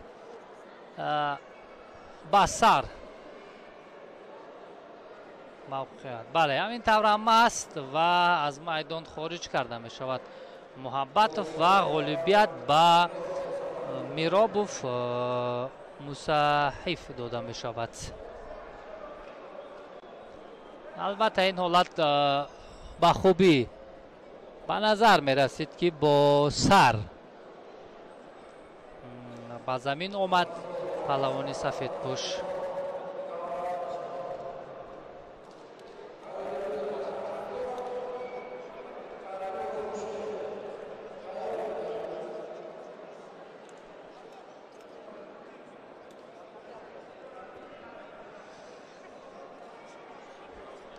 ба сар мавқеият. Бале, ҳамин тавр ҳам аст ва аз майдон хориҷ карда мешавад Муҳаббатов ва ғолибият ба Миробов Мусаҳиф дода мешавад. Албатта ин ҳолат ба хубӣ ба назар мерасид, ки бо сар ба замин омад паҳлавони сафедпӯш.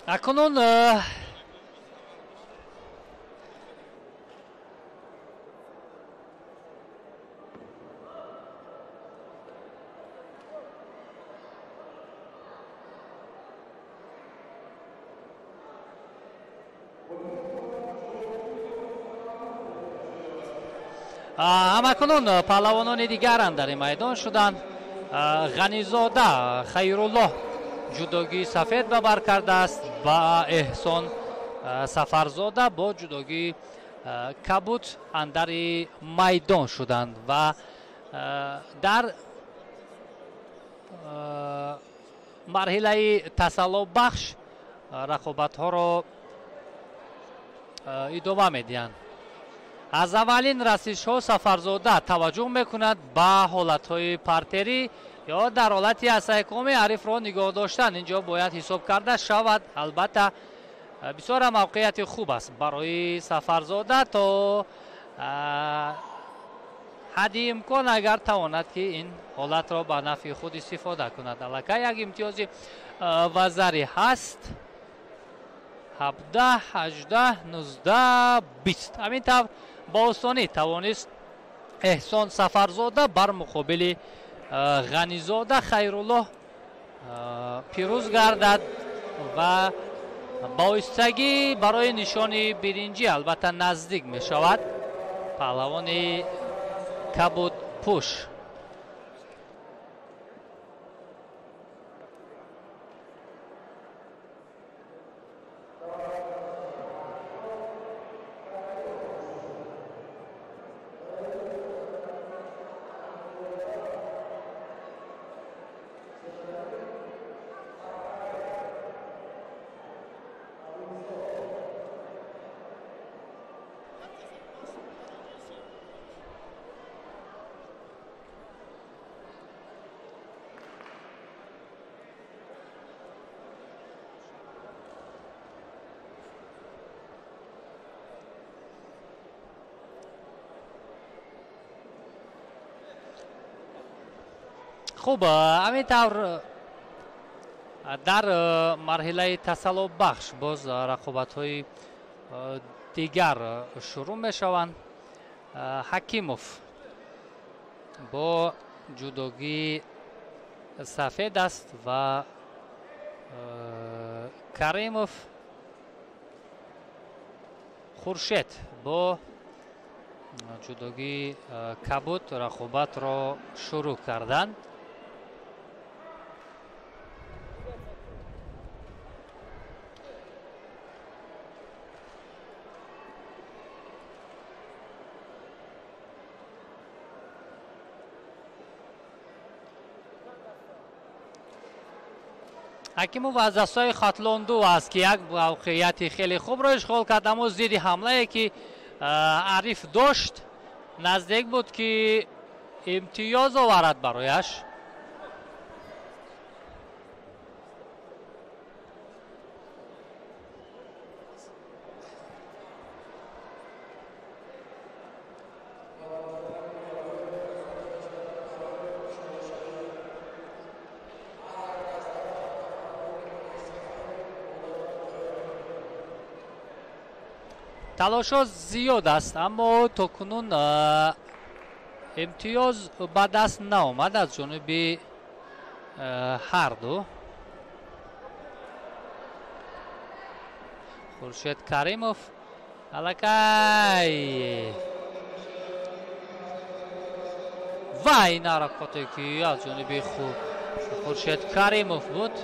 Акнун ҳамакунун паҳлавонони дигарам дар ин майдон шуданд. Ғанизода Хайруллоҳ ҷудогии сафед ба бар кардааст ва Эҳсон Сафарзода бо ҷудогии кабуд андари майдон шуданд ва дар марҳилаи тасаллобахш рақобатҳоро идома медиҳанд. Аз аввалин расишҳо Сафарзода таваҷҷӯҳ мекунад ба ҳолатҳои партерӣ ё дар ҳолати асайкоми ҳарифро нигоҳ доштан. Инҷо бояд ҳисоб карда шавад. Албатта бисёр мавқеияти хуб аст барои Сафарзода то ҳадди имкон, агар тавонад ки ин ҳолатро ба нафъи худ истифода кунад. Аллакай як имтиёзи вазарӣ ҳаст. 17, 18, 19, 20. Ҳамин тавр ба осонӣ тавонист Эҳсон Сафарзода бар муқобили Ғанизода Хайруллоҳ пирӯз гардад ва ба оҳистагӣ барои нишони биринҷӣ албатта наздик мешавад паҳлавони кабудпӯш. Хуб, ҳамин тавр дар марҳилаи тасаллобахш боз рақобатҳои дигар шурӯъ мешаванд. Ҳакимов бо ҷудогии сафед аст ва Каримов Хуршед бо ҷудогии кабуд рақобатро шурӯъ карданд. Ҳакимов аз дастҳои Хатлонду аст ки як мавқеияти хеле хубро ишғол кард, аммо зидди ҳамлае ки ҳариф дошт наздик буд ки имтиёз оварад барояш. Талошҳо зиёд аст, аммо то кунун имтиёз ба даст наомад аз ҷониби ҳарду. Хуршед Каримов аллакай ва ин ҳаракоте ки аз ҷониби Хуршед Каримов буд,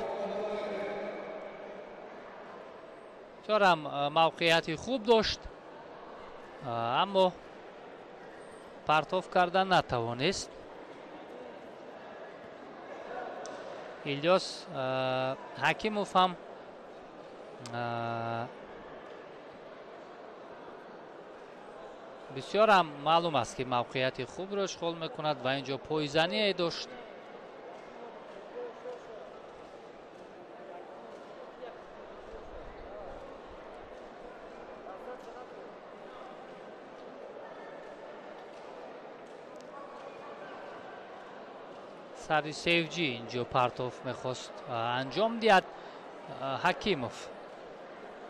бисёрам мавқеияти хуб дошт, аммо партоф карда натавонист. Илёс Ҳакимов ҳам бисёрам маълум аст ки мавқеияти хубро ишғол мекунад ва инҷо пойзание дошт. Сари севҷӣ инҷо партоф мехост анҷом диҳад Ҳакимов,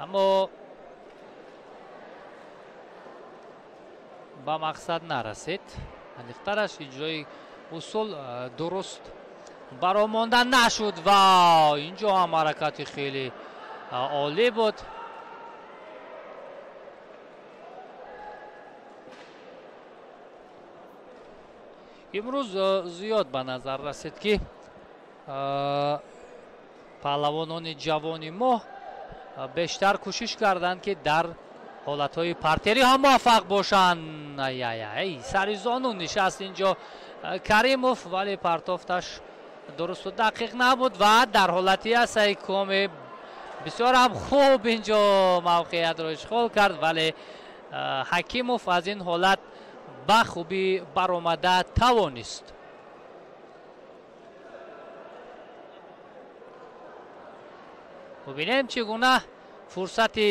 аммо ба мақсад нарасид. Аниқтараш иҷрои усул дуруст баромонда нашуд ва инҷо ҳам ҳаракати хеле олӣ буд. Имрӯз зиёд ба назар расид ки паҳлавонони ҷавони мо бештар кӯшиш карданд ки дар ҳолатҳои партерӣ ҳам муваффақ бошанд. Ай сари зону нишаст инҷо Каримов, вале партофташ дурусту дақиқ набуд ва дар ҳолати асаи коми бисёр ҳам хуб инҷо мавқеиятро ишғол кард, вале Ҳакимов аз ин ҳолат ба хубӣ баромада тавонист. Бубинем, чӣ гуна фурсати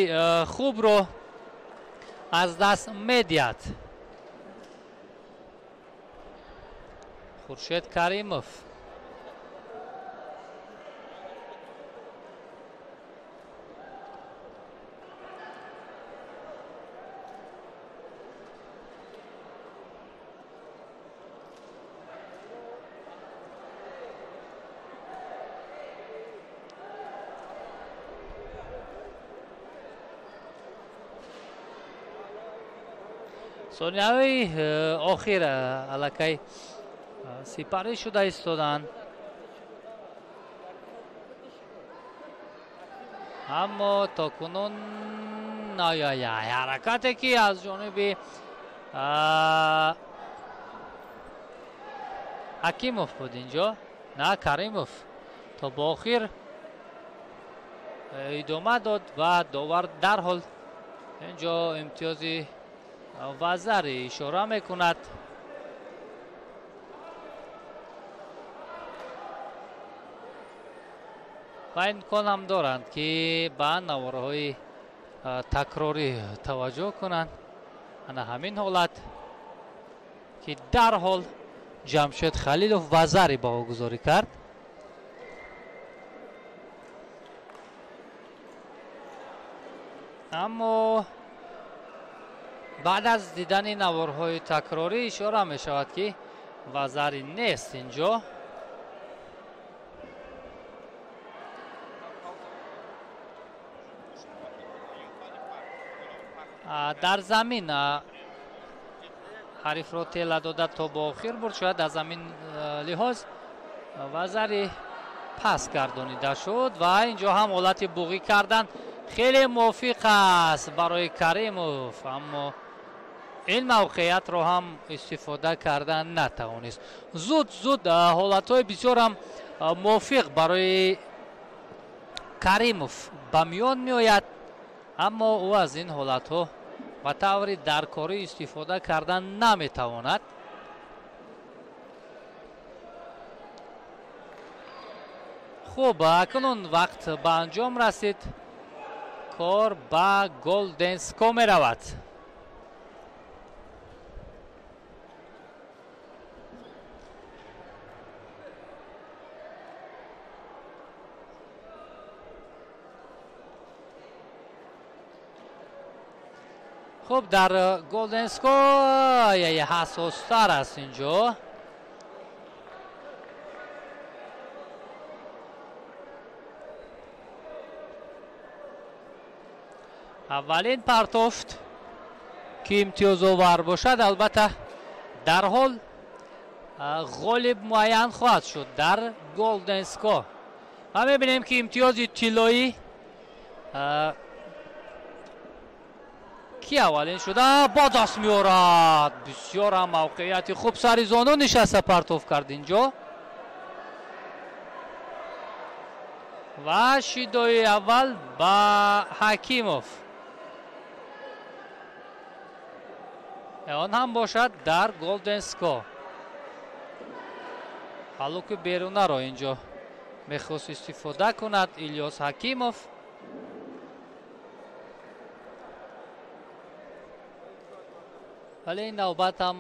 хубро аз даст медиҳад Хуршед Каримов. Сонияҳои охир аллакай сипарӣ шуда истоданд, аммо то кунун ҳаракате, ки аз ҷониби Ҳакимов буд инҷо, на Каримов, то ба охир идома дод ва довар дарҳол инҷо имтиёзи вазари ишора мекунад. Ва имкон ҳам доранд, ки ба наворҳои такрорӣ таваҷҷӯҳ кунанд. Ана ҳамин ҳолат, ки дарҳол Ҷамшед Халилов вазари баҳогузорӣ кард. Аммо баъд аз дидани наворҳои такрорӣ ишора мешавад, ки вазари нест инҷо. Дар замин ҳарифро тела дода то ба охир бурд. Шояд аз ҳамин лиҳоз вазари пас гардонида шуд ва инҷо ҳам ҳолати буғӣ кардан хеле мувофиқ аст барои Каримов, аммо ин мавқеиятро ҳам истифода кардан натавонист. Зуд зуд ҳолатҳои бисёрам мувофиқ барои Каримов ба миён меояд, аммо ӯ аз ин ҳолатҳо ба таври даркорӣ истифода кардан наметавонад. Хуб, акнун вақт ба анҷом расид. Кор ба golden score меравад. Хуб, дар golden score ҳассостар аст инҷо. Аввалин партофт, ки имтиёзовар бошад, албатта дарҳол ғолиб муайян хоҳад шуд дар golden score. Ва мебинем, ки имтиёзи тиллоӣ ки аввалин шуда ба даст меорад. Бисёр ҳам мавқеияти хуб, сари зону нишаста партоф кард инҷо ва шидои аввал ба Ҳакимов. Он ҳам бошад дар golden score. Ҳалуки берунаро инҷо мехост истифода кунад Илёс Ҳакимов. Вале ин навбат ҳам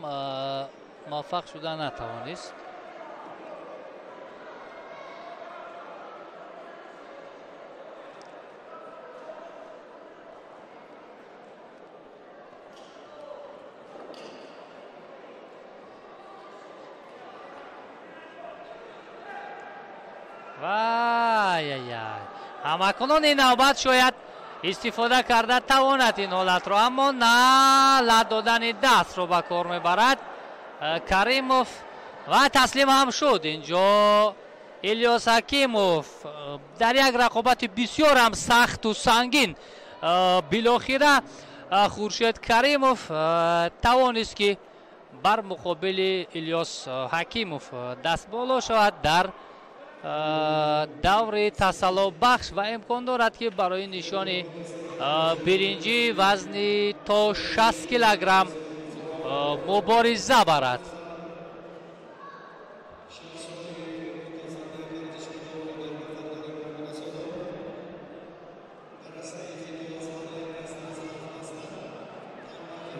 муваффақ шуда натавонист. Вай-яй-яй, ҳамакунон ин навбат шояд истифода карда тавонад ин ҳолатро, аммо на, лат додани дастро ба кор мебарад Каримов ва таслим ҳам шуд инҷо Илёс Ҳакимов дар як рақобати бисёр ҳам сахту сангин. Билохира Хуршед Каримов тавонист, ки бар муқобили Илёс Ҳакимов дастболо шавад дар Даври тасаллобахш ва имкон дорад, ки барои нишони биринҷӣ вазни то 60 килограмм мубориза барад.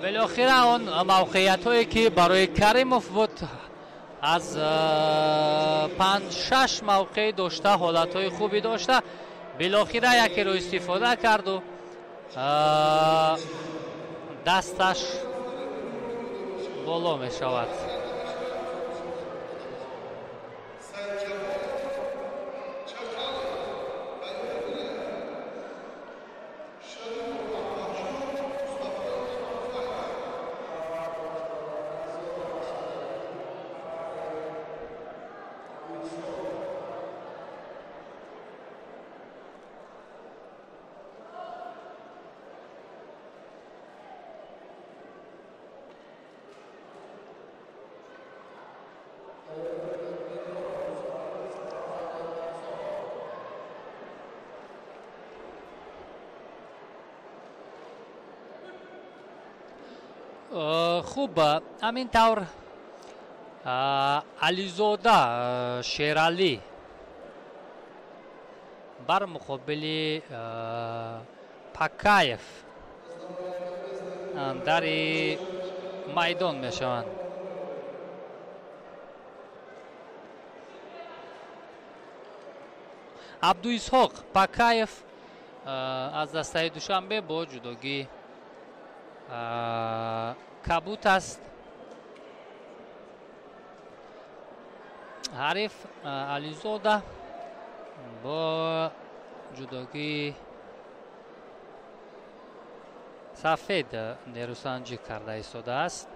Билохира он мавқеиятҳое, ки барои Каримов буд, аз 5-6 мавқеъ дошта, ҳолатҳои хубе дошта, билохира якеро истифода карду дасташ боло мешавад. Хуб, ҳамин тавр Ализода Шералӣ бар муқобили Пакаев дари майдон мешаванд. Абдуисҳоқ Пакаев аз дастаи Душанбе бо ҷудогӣ кабут аст. Ҳариф Ализода бо ҷудогии сафед нерӯсанҷӣ карда истодааст.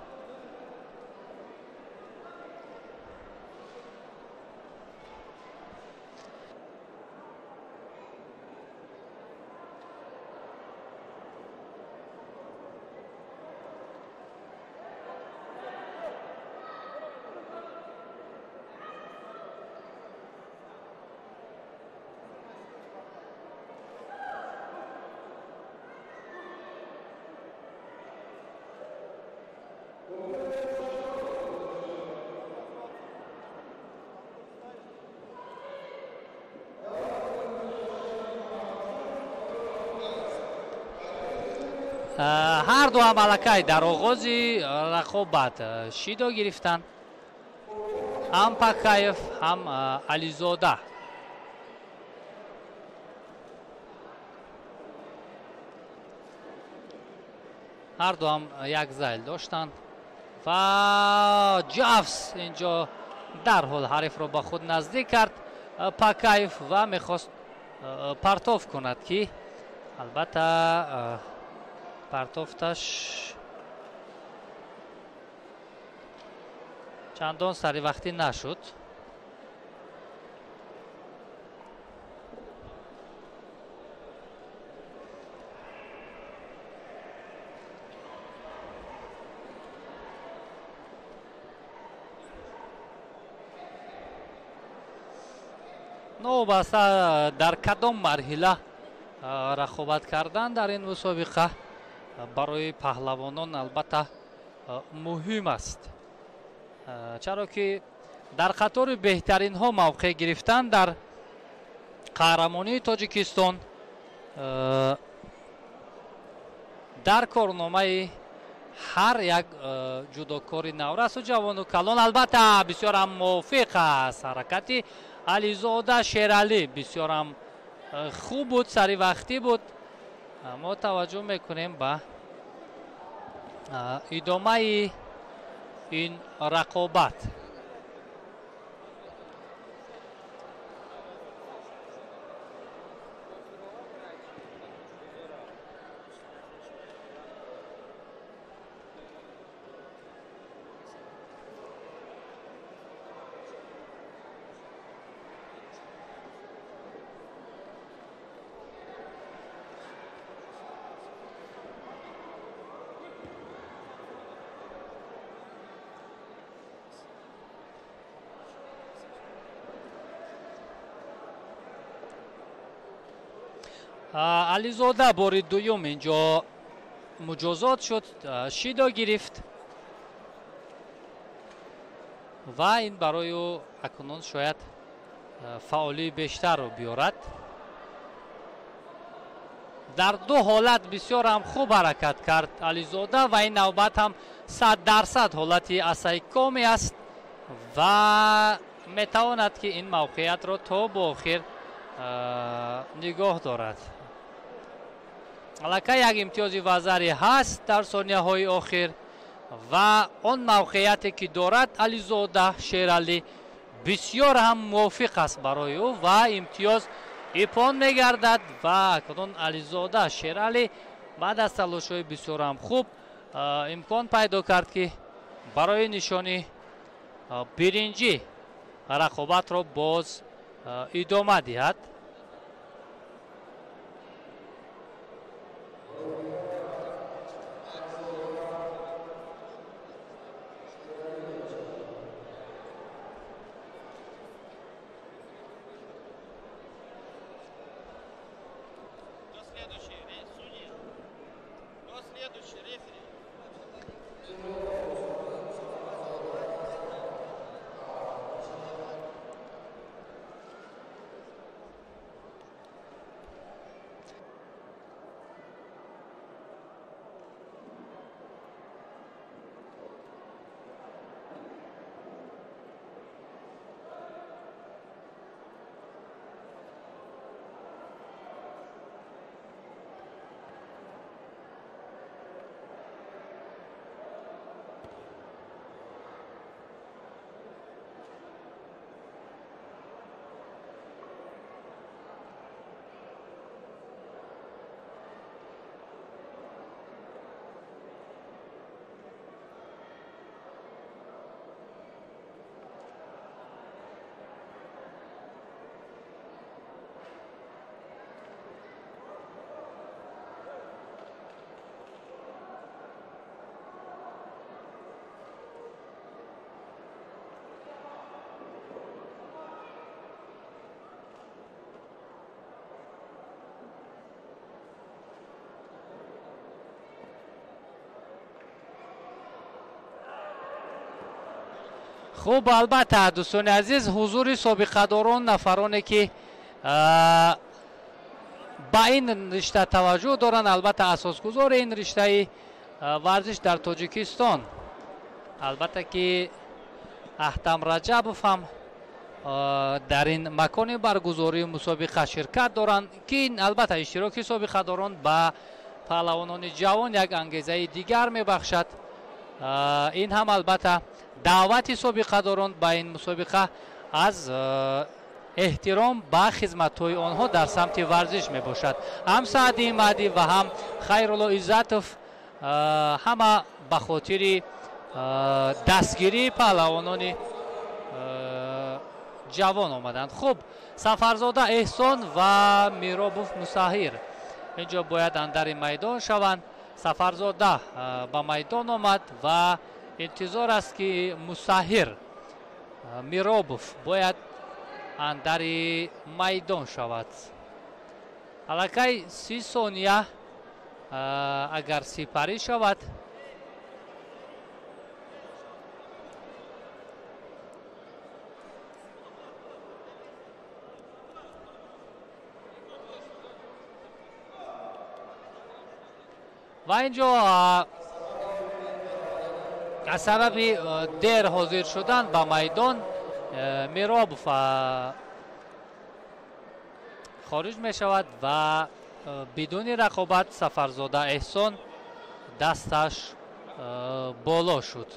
Ҳар ду ҳам аллакай дар оғози рақобат шидо гирифтанд, ҳам Пакаев, ҳам Ализода. Ҳар ду ҳам як зайл доштанд ва ҷафс инҷо дарҳол ҳарифро ба худ наздик кард Пакаев ва мехост партов кунад, ки албатта партофташ чандон саривақтӣ нашуд. Новобаста дар кадом марҳила рақобат кардан дар ин мусобиқа барои паҳлавонон албатта муҳим аст, чаро ки дар қатори беҳтаринҳо мавқеъ гирифтан дар қаҳрамонии Тоҷикистон дар корномаи ҳар як ҷудокори наврасу ҷавону калон албатта бисёрам мувофиқ аст. Ҳаракати Ализода Шералӣ бисёрам хуб буд, саривақтӣ буд. Мо таваҷҷӯҳ мекунем ба идомаи ин рақобат. Ализода бори дуюм инҷо муҷозот шуд, шидо гирифт ва ин барои ӯ акнун шояд фаъолии бештарро биёрад. Дар ду ҳолат бисёр ҳам хуб ҳаракат кард Ализода ва ин навбат ҳам 100% ҳолати асайкоми аст ва метавонад ки ин мавқеиятро то бо охир нигоҳ дорад. Аллакай як имтиёзи вазари ҳаст дар сонияҳои охир ва он мавқеияте ки дорад Ализода Шералӣ бисёр ҳам мувофиқ аст барои ӯ ва имтиёз ипон мегардад ва акнун Ализода Шералӣ баъд аз талошҳои бисёр ҳам хуб имкон пайдо кард ки барои нишони биринҷӣ рақобатро боз идома диҳад. Хуб, албатта дӯстони азиз, ҳузури собиқадорон, нафароне ки ба ин ришта таваҷҷӯҳ доранд, албатта асосгузори ин риштаи варзиш дар Тоҷикистон, албатта ки Аҳтам Раҷабов ҳам дар ин макони баргузории мусобиқа ширкат доранд, ки албатта иштироки собиқадорон ба паҳлавонони ҷавон як ангезаи дигар мебахшад. Ин ҳам албатта даъвати собиқадорон ба ин мусобиқа аз эҳтиром ба хизматҳои онҳо дар самти варзиш мебошад. Ҳам Саъди Маҳдӣ ва ҳам Хайрулло Иззатов ҳама ба хотири дастгирии паҳлавонони ҷавон омаданд. Хуб, Сафарзода Эҳсон ва Миробов Мусаҳир инҷо бояд андари майдон шаванд. Сафарзода ба майдон омад ва интизор аст ки Мусаҳир Миробов бояд андари майдон шавад. Аллакай 30 сония агар сипарӣ шавад, ва инҷо аз сабаби дер ҳозир шудан ба майдон Миробов хориҷ мешавад ва бидуни рақобат Сафарзода Эҳсон дасташ боло шуд.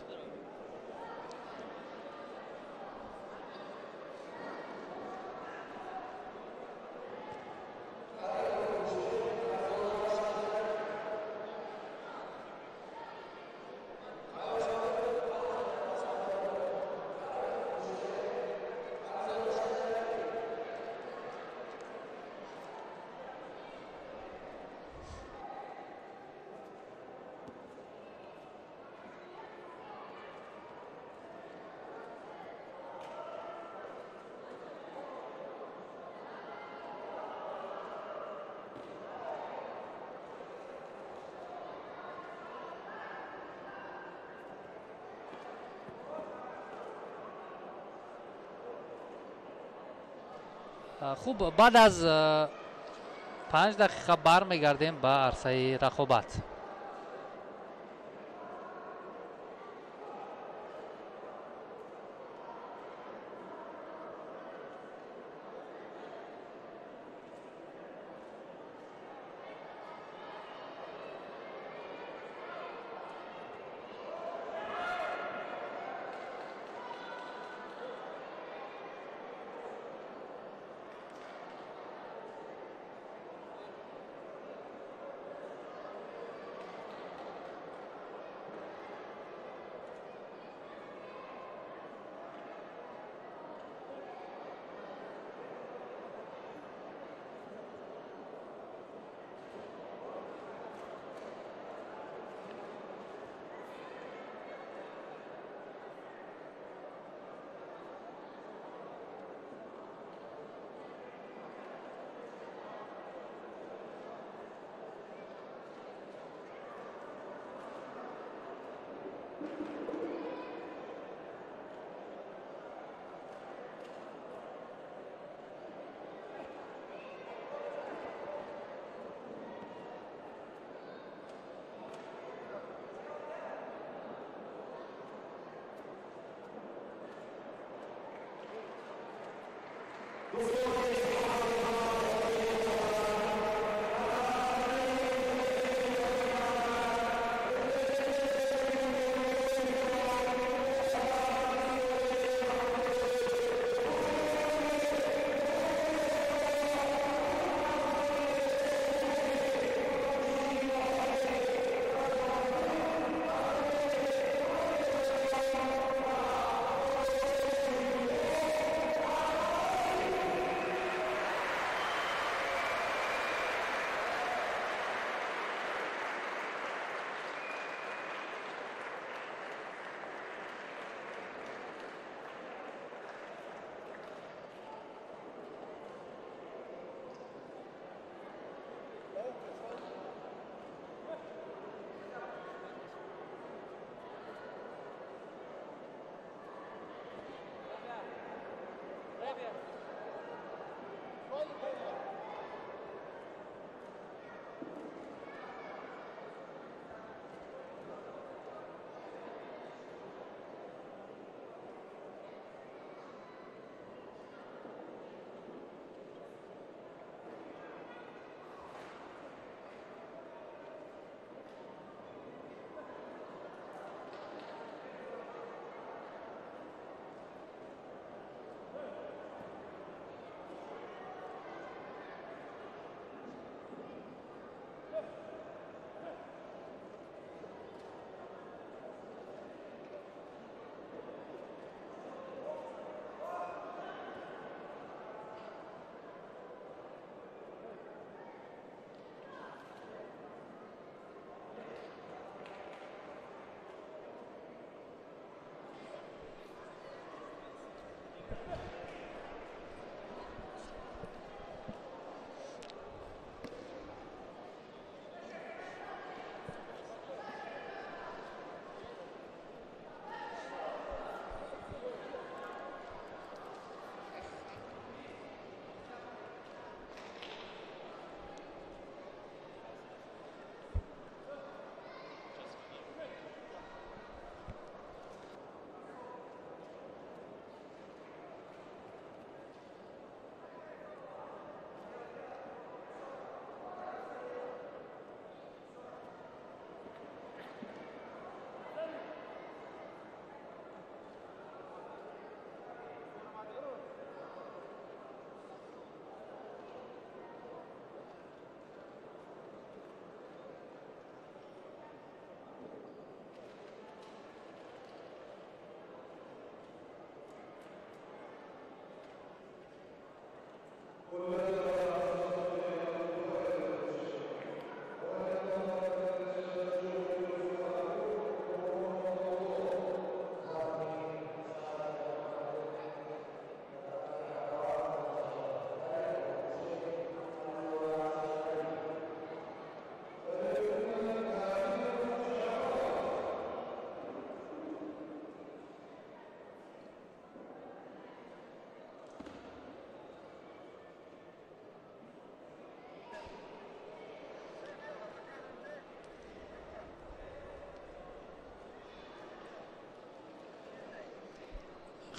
Хуб, баъд аз 5 дақиқа бармегардем ба арсаи рақобат.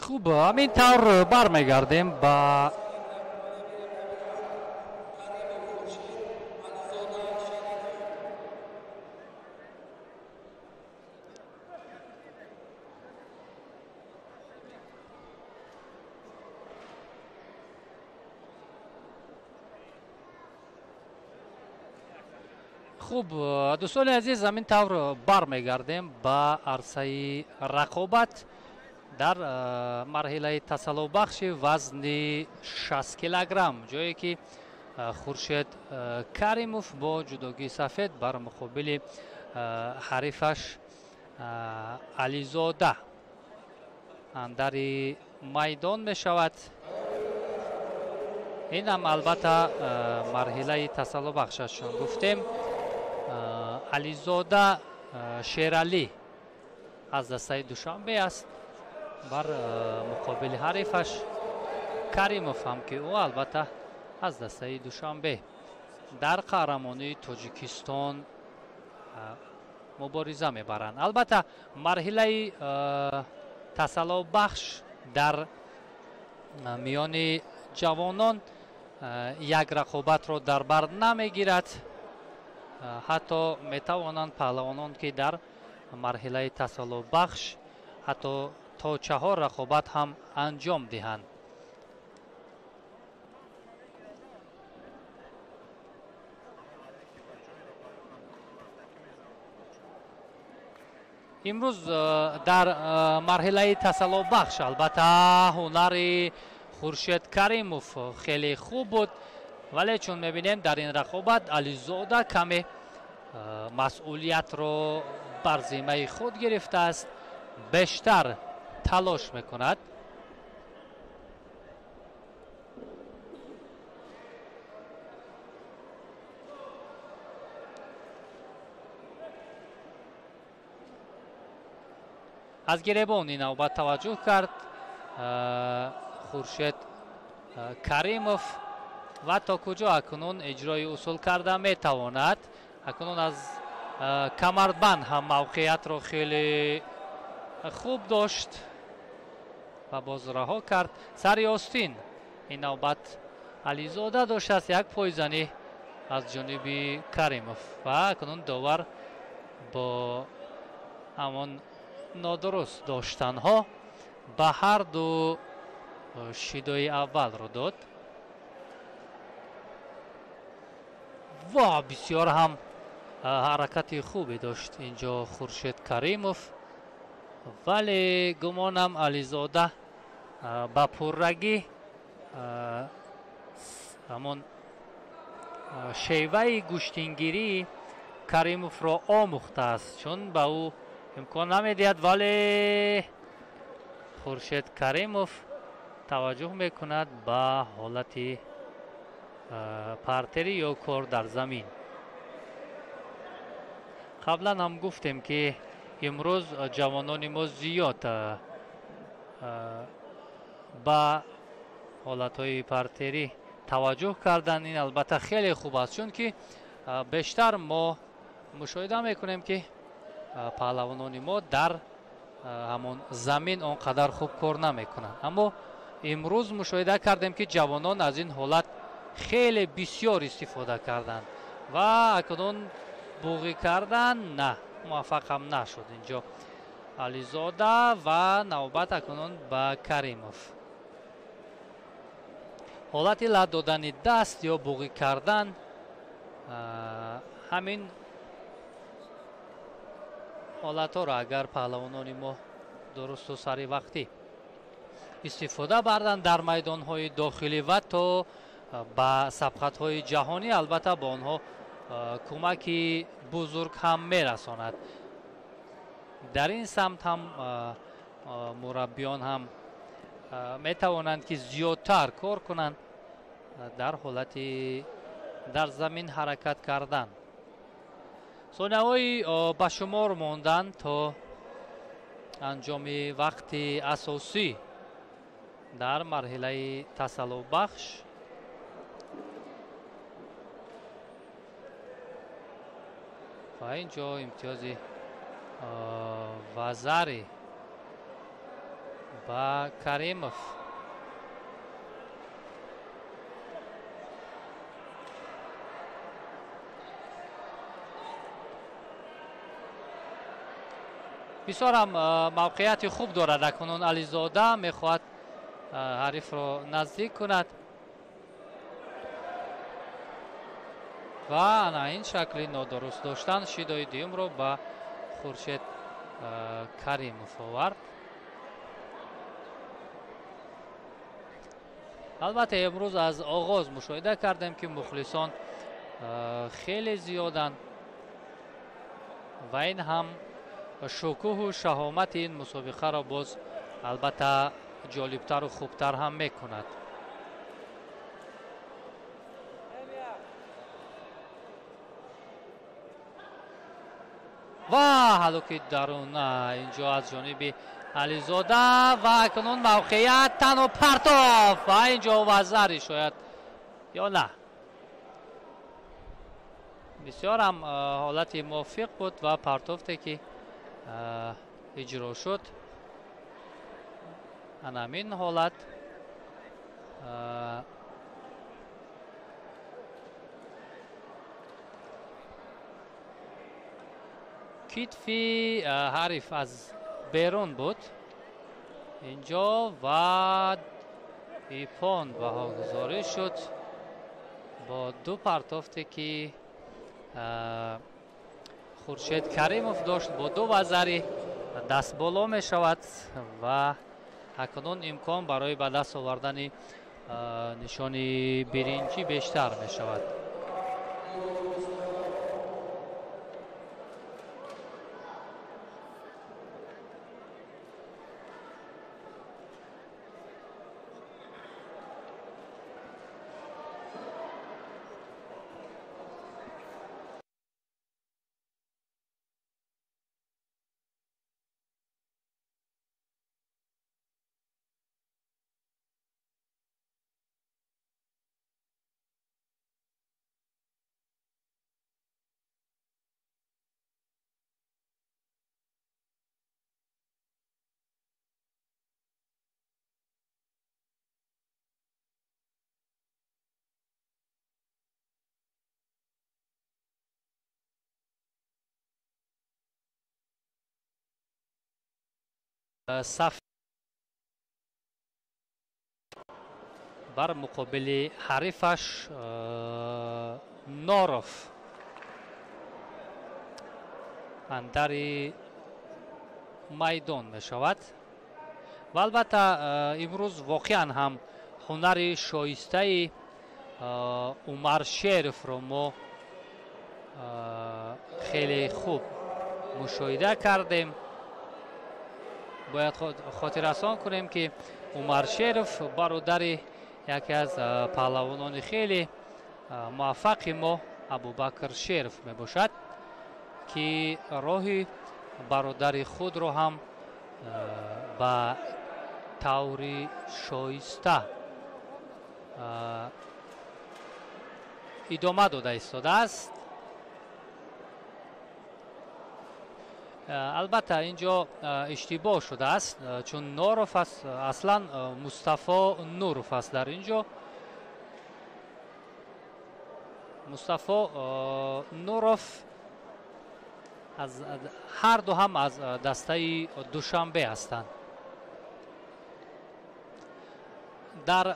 Хуб, ҳамин тавр бармегардем ба хуб, дӯстони азиз, ҳамин тавр бармегардем ба арсаи рақобат дар марҳилаи тасаллобахши вазни 60 килограмм, ҷое ки Хуршед Каримов бо ҷудогии сафед бар муқобили ҳарифаш Ализода андари майдон мешавад. Ин ҳам албатта марҳилаи тасаллобахш аст, чун гуфтем Ализода Шералӣ аз дастаи Душанбе аст, бар муқобили ҳарифаш Каримов ҳам, ки ӯ албатта аз дастаи Душанбе дар қаҳрамонии Тоҷикистон мубориза мебаранд. Албатта, марҳилаи тасаллобахш дар миёни ҷавонон як рақобатро дар бар намегирад. Ҳатто метавонанд паҳлавонон, ки дар марҳилаи тасаллобахш ҳатто то 4 рақобат ҳам анҷом диҳанд. Имрӯз дар марҳилаи тасаллобахш албатта ҳунари Хуршед Каримов хеле хуб буд, вале чун мебинем, дар ин рақобат Ализода каме масъулиятро бар зиммаи худ гирифтааст, бештар талош мекунад. Аз гиребон ин навбат таваҷҷӯҳ кард Хуршед Каримов ва то куҷо акнун иҷрои усул карда метавонад. Акнун аз камарбанд ҳам мавқеиятро хеле хуб дошт ва боз раҳо кард. Сари остин ин навбат Ализода доштааст, як пойзанӣ аз ҷониби Каримов ва акнун довар бо ҳамон нодуруст доштанҳо ба ҳар ду шидои аввалро дод. Ва бисёр ҳам ҳаракати хубе дошт инҷо Хуршед Каримов, вале гумонам Ализода ба пуррагӣ ҳамон шеваи гӯштингирии Каримовро омӯхтааст, чун ба ӯ имкон намедиҳад. Вале Хуршед Каримов таваҷҷӯҳ мекунад ба ҳолати партерӣ ё кор дар замин. Қаблан ҳам гуфтем, ки имрӯз ҷавонони мо зиёд ба ҳолатҳои партерӣ таваҷҷӯҳ карданд. Ин албатта хеле хуб аст, чунки бештар мо мушоҳида мекунем, ки паҳлавонони мо дар ҳамон замин он қадар хуб кор намекунанд. Аммо имрӯз мушоҳида кардем, ки ҷавонон аз ин ҳолат хеле бисёр истифода карданд ва акнун буғӣ кардан на муваффақ ҳам нашуд инҷо Ализода ва навбат акнун ба Каримов. Ҳолати лат додани даст ё буғӣ кардан, ҳамин ҳолатҳоро агар паҳлавонони мо дурусту саривақтӣ истифода барданд дар майдонҳои дохилӣ ва то ба сабқатҳои ҷаҳонӣ, албатта ба онҳо кӯмаки бузург ҳам мерасонад. Дар ин самт ҳам мураббиён ҳам метавонанд, ки зиёдтар кор кунанд дар ҳолати дар замин ҳаракат кардан. Сонияҳои ба шумор монданд то анҷоми вақти асосӣ дар марҳилаи тасаллобахш. Ва ин ҷо имтиёзи вазари Ба Каримов. Бисёр ҳам мавқеияти хуб дорад акнун Ализода, мехоҳад ҳарифро наздик кунад ва ана ин шакли нодуруст доштан шидои дуюмро ба Хуршед Каримов овард. Албатта, имрӯз аз оғоз мушоҳида кардем, ки мухлисон хеле зиёданд ва ин ҳам шукӯҳу шаҳомати ин мусобиқаро боз албатта ҷолибтару хубтар ҳам мекунад. Ва ҳалуки даруна инҷо аз ҷониби Ализода ва акнун мавқеият танҳо партоф ва инҷо вазари шояд ё на. Бисёр ҳам ҳолати мувофиқ буд ва партофте ки иҷро шуд. Ана ҳамин ҳолат китфи ҳариф аз берун буд инҷо ва ипон баҳогузорӣ шуд бо ду партофте ки Хуршед Каримов дошт, бо ду вазари дастболо мешавад ва акнун имкон барои ба даст овардани нишони биринҷӣ бештар мешавад. Саф бар муқобили ҳарифаш Норов андари майдон мешавад ва албатта имрӯз воқеан ҳам ҳунари шоистаи Умар Шеровро мо хеле хуб мушоҳида кардем. Бояд хотиррасон кунем, ки Умар Шеров бародари яке аз паҳлавонони хеле муваффақи мо Абубакр Шеров мебошад, ки роҳи бародари худро ҳам ба таври шоиста идома дода истодааст. Албатта, инҷо иштибоҳ шудааст, чун Норов аст, аслан Мустафо Нуров аст. Дар инҷо Мустафо Нуров ҳарду ҳам аз дастаи Душанбе ҳастанд. Дар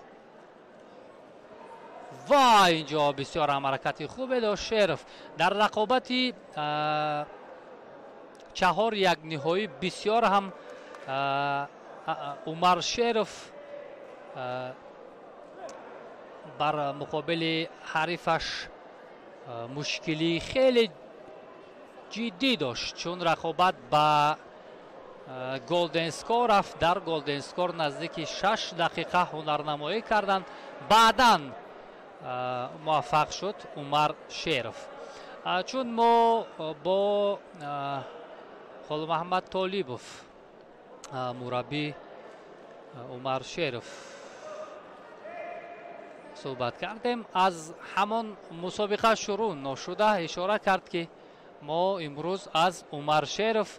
ва инҷо бисёр ҳам ҳаракати хубе дошт Шеров дар рақобати 4-1 ниҳоӣ. Бисёр ҳам Умар Шеров бар муқобили ҳарифаш мушкилии хеле ҷиддӣ дошт, чун рақобат ба голден скор рафт. Дар голден скор наздики 6 дақиқа ҳунарнамоӣ карданд, баъдан муваффақ шуд Умар Шеров. Чун мо бо Холмаҳмад Толибов, мураббӣ Умар Шеров, суҳбат кардем, аз ҳамон мусобиқа шурӯъ ношуда ишора кард, ки мо имрӯз аз Умар Шеров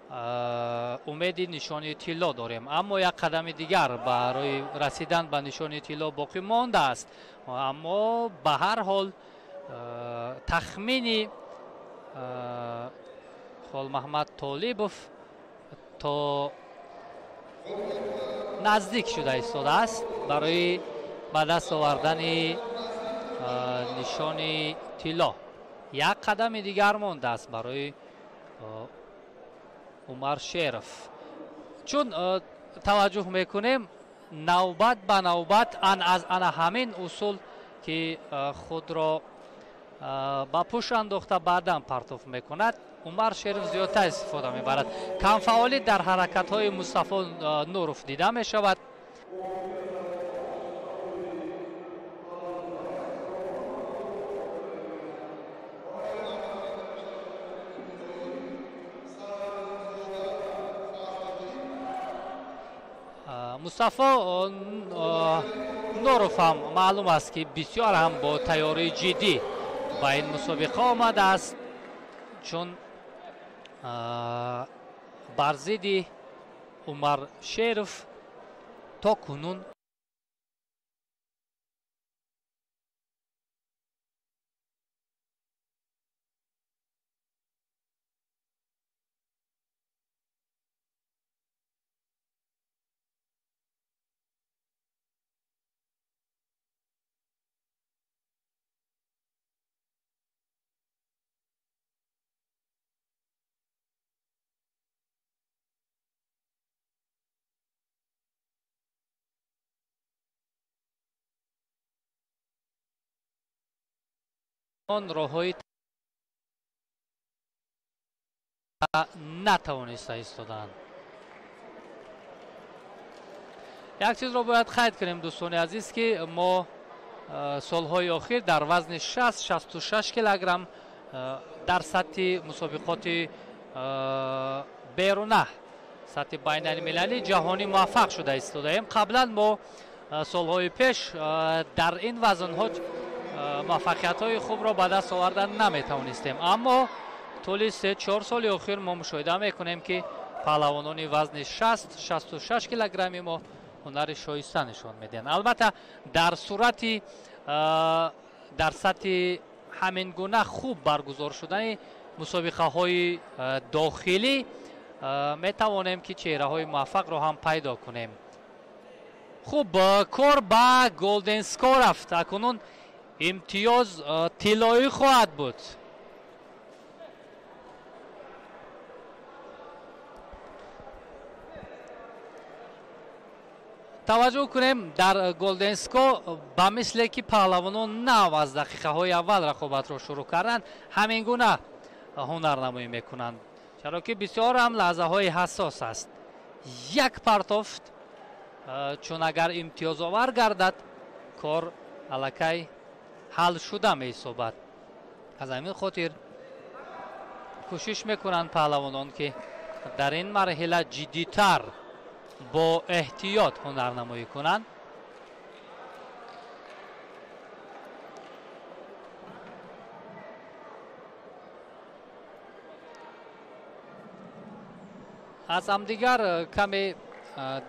Умеди нишони тилло дорем, аммо як қадами дигар барои расидан ба нишони тилло боқӣ мондааст. Аммо ба ҳар ҳол тахмини Холмаҳмад Толибов то наздик шуда истодааст барои ба даст овардани нишони тилло. Як қадами дигар мондааст барои Умар Шеров. Чун таваҷҷӯҳ мекунем, навбат ба навбат аз ана ҳамин усул, ки худро ба пӯш андохта баъдан партоф мекунад, Умар Шеров зиёдтар истифода мебарад. Камфаъолӣ дар ҳаракатҳои Мустафо Нуров дида мешавад. Мустафо Нуров ҳам маълум аст, ки бисёр ҳам бо тайёрии ҷиддӣ ба ин мусобиқа омадааст, чун бар зидди Умар Шеров то кунун роҳҳои натавониста истоданд. Як чизро бояд қайд кунем, дӯстони азиз, ки мо солҳои охир дар вазни 60-66 килограмм дар сатҳи мусобиқоти беруна, сатҳи байналмилалӣ, ҷаҳонӣ муваффақ шуда истодаем. Қаблан мо солҳои пеш дар ин вазнҳо муваффақиятҳои хубро ба даст овардан наметавонистем, аммо тӯли 3-4 соли охир мо мушоҳида мекунем, ки паҳлавонони вазни 60-66 килограмми мо ҳунари шоиста нишон медиҳанд. Албатта, дар сурати дар сатҳи ҳамин гуна хуб баргузор шудани мусобиқаҳои дохилӣ метавонем, ки чеҳраҳои муваффақро ҳам пайдо кунем. Хуб, кор ба Голден Скор рафт. Акнун имтиёз тиллоӣ хоҳад буд. Таваҷҷӯҳ кунем, дар Голден Скор ба мисле ки паҳлавонон нав аз дақиқаҳои аввал рақобатро шурӯъ карданд, ҳамин гуна ҳунарнамоӣ мекунанд, чаро ки бисёр ҳам лаҳзаҳои ҳассос аст. Як партофт, чун агар имтиёзовар гардад, кор аллакай ҳал шуда меҳисобад. Аз ҳамин хотир кӯшиш мекунанд паҳлавонон, ки дар ин марҳила ҷиддитар, бо эҳтиёт ҳунарнамоӣ кунанд. Аз ҳамдигар каме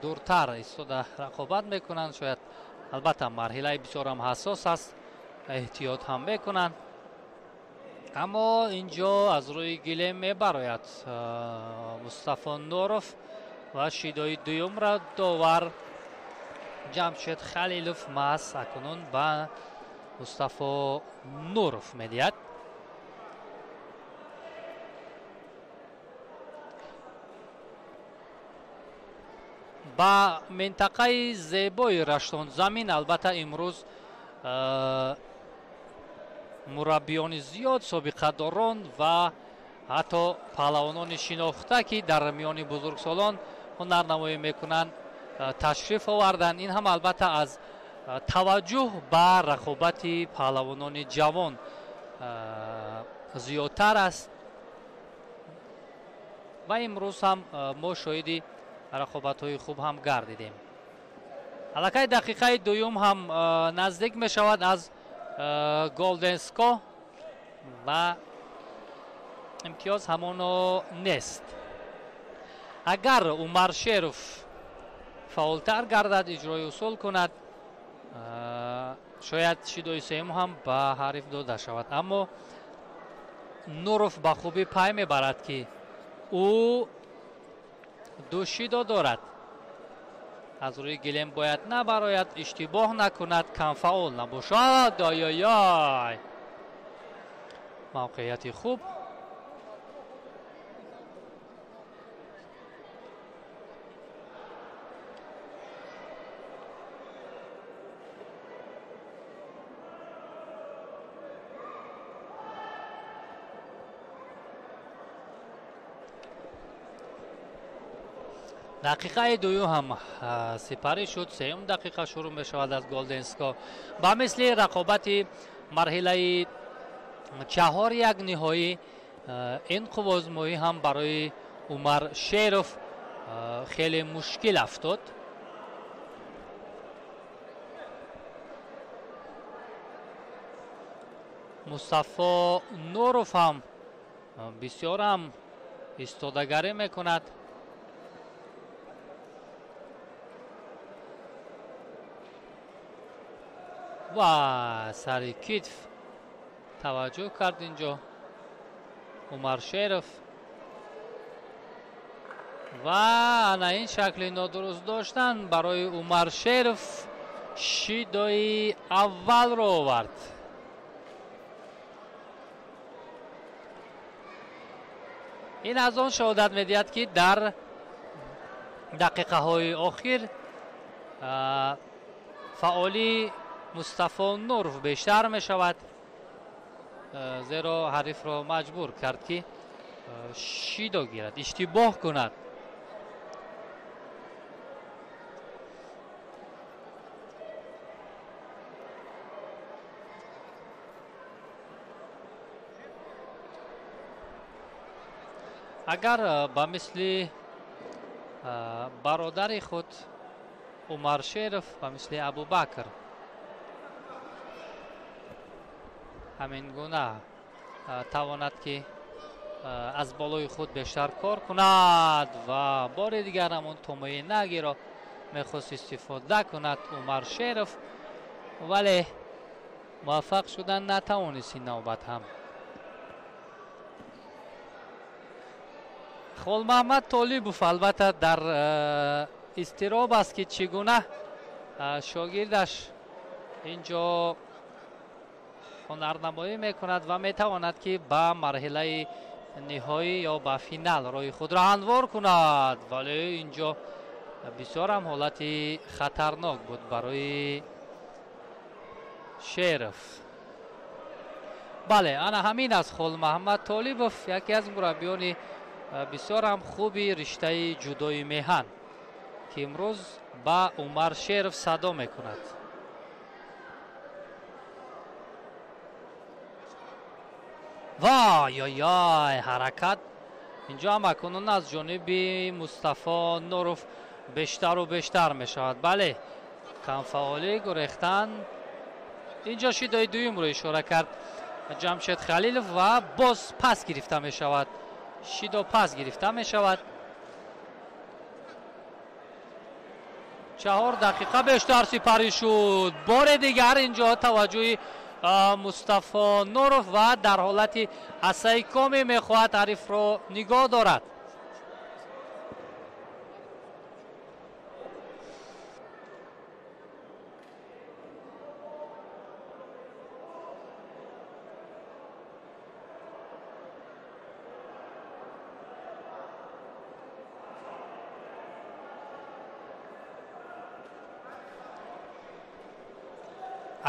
дуртар истода рақобат мекунанд. Шояд, албатта, марҳилаи бисёрам ҳассос аст, эҳтиёт ҳам мекунанд, аммо инҷо аз рӯи гилем мебарояд Мустафо Нуров ва шидои дуюмро довар Ҷамшед Халилов маҳз акнун ба Мустафо Нуров медиҳад. Ба минтақаи зебои Раштонзамин албатта имрӯз мураббиёни зиёд, собиқадорон ва ҳатто паҳлавонони шинохта, ки дар миёни бузургсолон ҳунарнамоӣ мекунанд, ташриф оварданд. Ин ҳам албатта аз таваҷҷӯҳ ба рақобати паҳлавонони ҷавон зиёдтар аст ва имрӯз ҳам мо шоҳиди рақобатҳои хуб ҳам гардидем. Аллакай дақиқаи дуюм ҳам наздик мешавад аз Голден Скор ва имтиёз ҳамоно нест. Агар Умар Шеров фаъолтар гардад, иҷрои усул кунад, шояд шидои сеюм ҳам ба ҳариф дода шавад. Аммо Нуров ба хубӣ пай мебарад, ки ӯ ду шидо дорад. Аз рӯи гилем бояд набарояд, иштибоҳ накунад, камфаъол набошад. Ой-ой-ой, мавқеияти хуб. Дақиқаи дуюм ҳам сипарӣ шуд. Сеюм дақиқа шурӯъ мешавад аз Голден Скор. Ба мисли рақобати марҳилаи 4-1 ниҳоӣ, ин қувваозмоӣ ҳам барои Умар Шеров хеле мушкил афтод. Мустафо Нуров ҳам бисёр ҳам истодагарӣ мекунад. Ва сари китф таваҷҷӯҳ кард инҷо Умар Шеров ва ана ин шакли нодуруст доштан барои Умар Шеров шидои аввалро овард. Ин аз он шаҳодат медиҳад, ки дар дақиқаҳои охир фаъолии Мустафо Нуров бештар мешавад, зеро ҳарифро маҷбур кард, ки шидо гирад, иштибоҳ кунад. Агар ба мисли бародари худ Умар Шеров, ба мисли Абубакр ҳамин гуна тавонад, ки аз болои худ бештар кор кунад ва бори дигар ҳамон томои нагиро мехост истифода кунад Умар Шеров, вале муваффақ шудан натавонист ин навбат ҳам. Холмаҳмад Толибов албатта дар изтироб аст, ки чӣ гуна шогирдаш инҷо ҳунарнамоӣ мекунад ва метавонад, ки ба марҳилаи ниҳоӣ ё ба финал роҳи худро ҳамвор кунад. Вале инҷо бисёр ҳам ҳолати хатарнок буд барои Шеров. Бале, ана ҳамин аст Холмаҳмад Толибов, яке аз мураббиёни бисёр ҳам хуби риштаи ҷудои меҳан, ки имрӯз ба Умар Шеров садо мекунад. Вой ой ой, ҳаракат инҷо ҳам акнун аз ҷониби Мустафо Нуров бештару бештар мешавад. Бале, камфаъолӣ, гурехтан. Инҷо шидои дуюмро ишора кард Ҷамшед Халилов ва боз пас гирифта мешавад. Шидо пас гирифта мешавад. 4 дақиқа бештар сипарӣ шуд. Бори дигар инҷо таваҷҷӯҳи Мустафо Нуров ва дар ҳолати асаи коме мехоҳад ҳарифро нигоҳ дорад.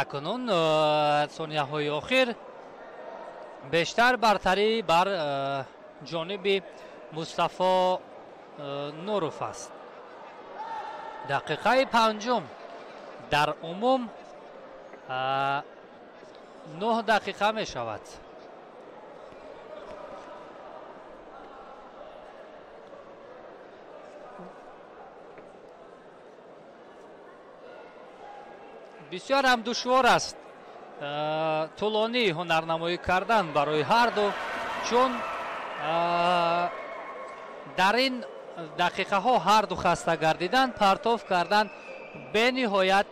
Акнун сонияҳои охир бештар бартарӣ бар ҷониби Мустафо Нуров аст. Дақиқаи панҷум, дар умум 9 дақиқа мешавад. Бисёр ҳам душвор аст тӯлонӣ ҳунарнамоӣ кардан барои ҳарду, чун дар ин дақиқаҳо ҳарду хаста гардидан, партоф кардан бениҳоят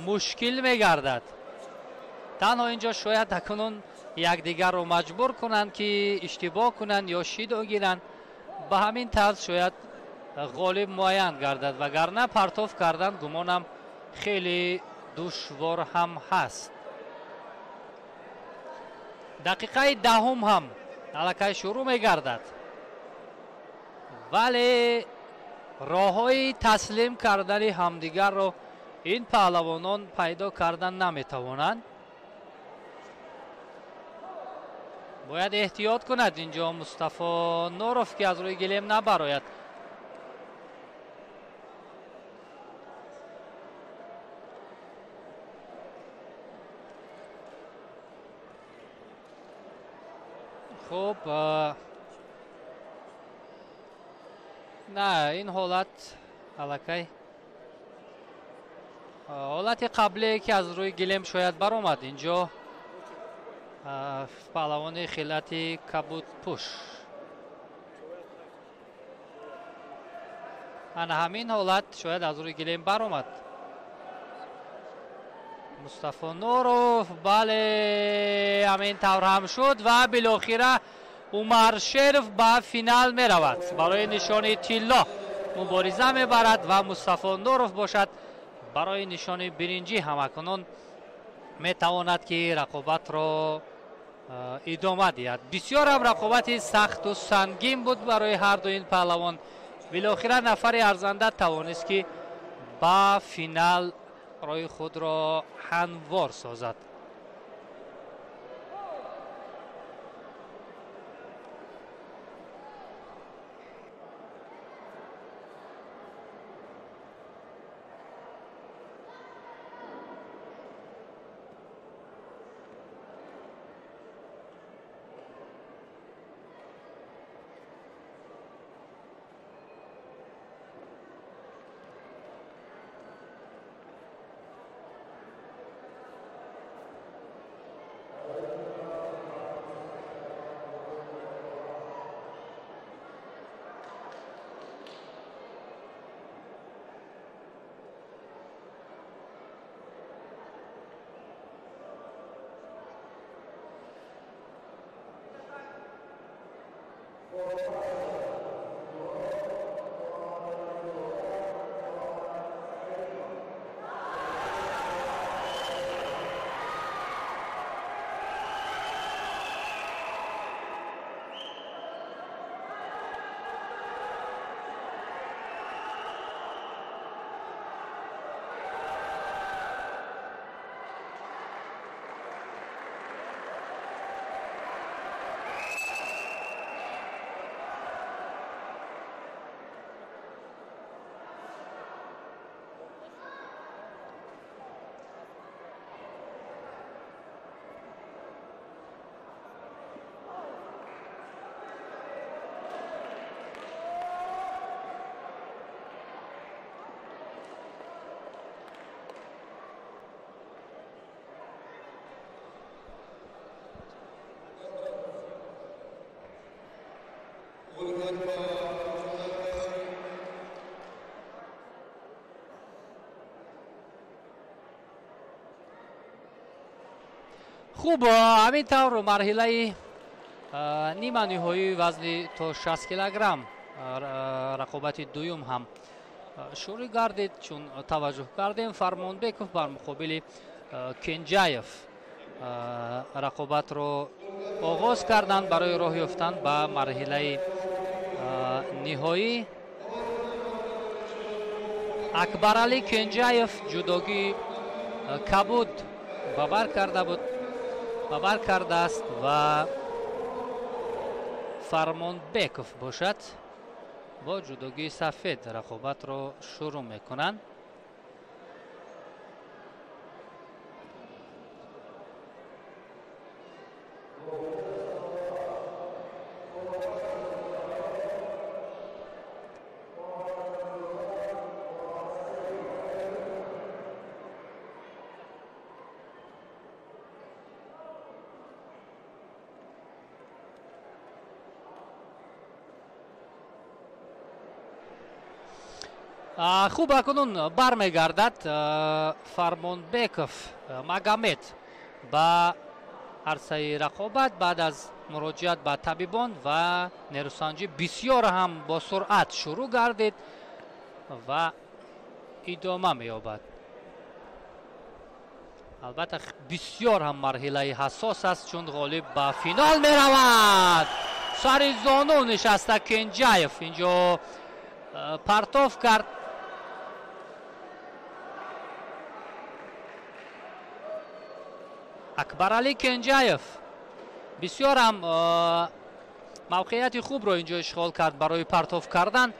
мушкил мегардад. Танҳо инҷо шояд акнун якдигарро маҷбур кунанд, ки иштибоҳ кунанд ё шидо гиранд. Ба ҳамин тарз шояд ғолиб муайян гардад, вагарна партоф кардан гумонам хеле душвор ҳам ҳаст. Дақиқаи даҳум ҳам аллакай шурӯъ мегардад, вале роҳҳои таслим кардани ҳамдигарро ин паҳлавонон пайдо кардан наметавонанд. Бояд эҳтиёт кунад инҷо Мустафо Нуров, ки аз рӯи гилем набарояд. Хуб, на, ин ҳолат аллакай ҳолати қаблие, ки аз рӯи гилем шояд баромад. Инҷо паҳлавони хилати кабудпӯш, ана ҳамин ҳолат шояд аз рӯи гилем баромад. Мустафо Нуров, бале, ҳамин тавр ҳам шуд ва билохира Умар Шеров ба финал меравад. Барои нишони тилло мубориза мебарад ва Мустафо Нуров бошад барои нишони биринҷӣ ҳамакунун метавонад, ки рақобатро идома диҳад. Бисёр ҳам рақобати сахту сангин буд барои ҳарду ин паҳлавон. Билохира нафари арзанда тавонист, ки ба финал роҳи худро ҳамвор созад. Хуб, ҳамин тавр марҳилаи нима ниҳоии вазни то 60 килограмм рақобати дуюм ҳам шурӯъ гардид. Чун таваҷҷӯҳ кардем, Фармонбеков бар муқобили Кенҷаев рақобатро оғоз карданд барои роҳ ёфтан ба марҳилаи ниҳоӣ. Акбаралӣ Кенҷаев ҷудогии кабуд ба бар карда буд, ба бар кардааст ва Фармонбеков бошад бо ҷудогии сафед рақобатро шурӯъ мекунанд. Хуб, акнун бармегардад Фармонбеков Магомед ба арсаи рақобат баъд аз муроҷиат ба табибон ва нерӯсанҷӣ бисёр ҳам бо суръат шурӯъ гардид ва идома меёбад. Албатта, бисёр ҳам марҳилаи ҳассос аст, чун ғолиб ба финал меравад. Сари зону нишаста Кенҷаев инҷо партов кард. Акбаралӣ Кенҷаев бисёр ҳам мавқеияти хубро инҷо ишғол кард барои партов кардан,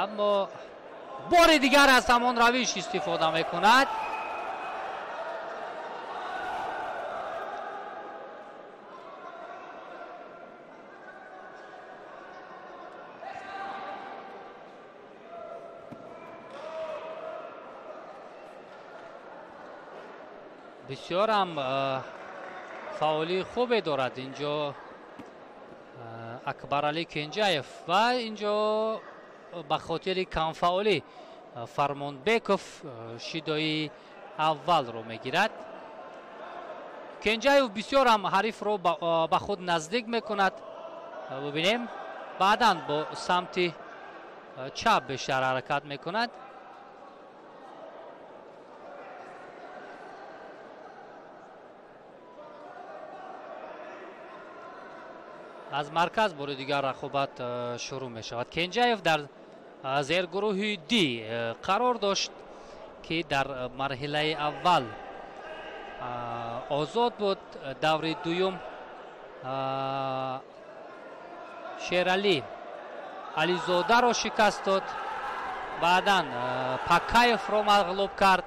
аммо бори дигар аз ҳамон равиш истифода мекунад. Бисёр ҳам фаъолии хубе дорад инҷо Акбаралӣ Кенҷаев ва инҷо ба хотири камфаъолӣ Фармонбеков шидои аввалро мегирад. Кенҷаев бисёр ҳам ҳарифро ба худ наздик мекунад. Бубинем, баъдан бо самти чап бештар ҳаракат мекунад. Аз марказ бори дигар рақобат шурӯъ мешавад. Кенҷаев дар зергурӯҳи Д қарор дошт, ки дар марҳилаи аввал озод буд. Даври дуюм Шералӣ Ализодаро шикаст дод, баъдан Пакаевро мағлуб кард,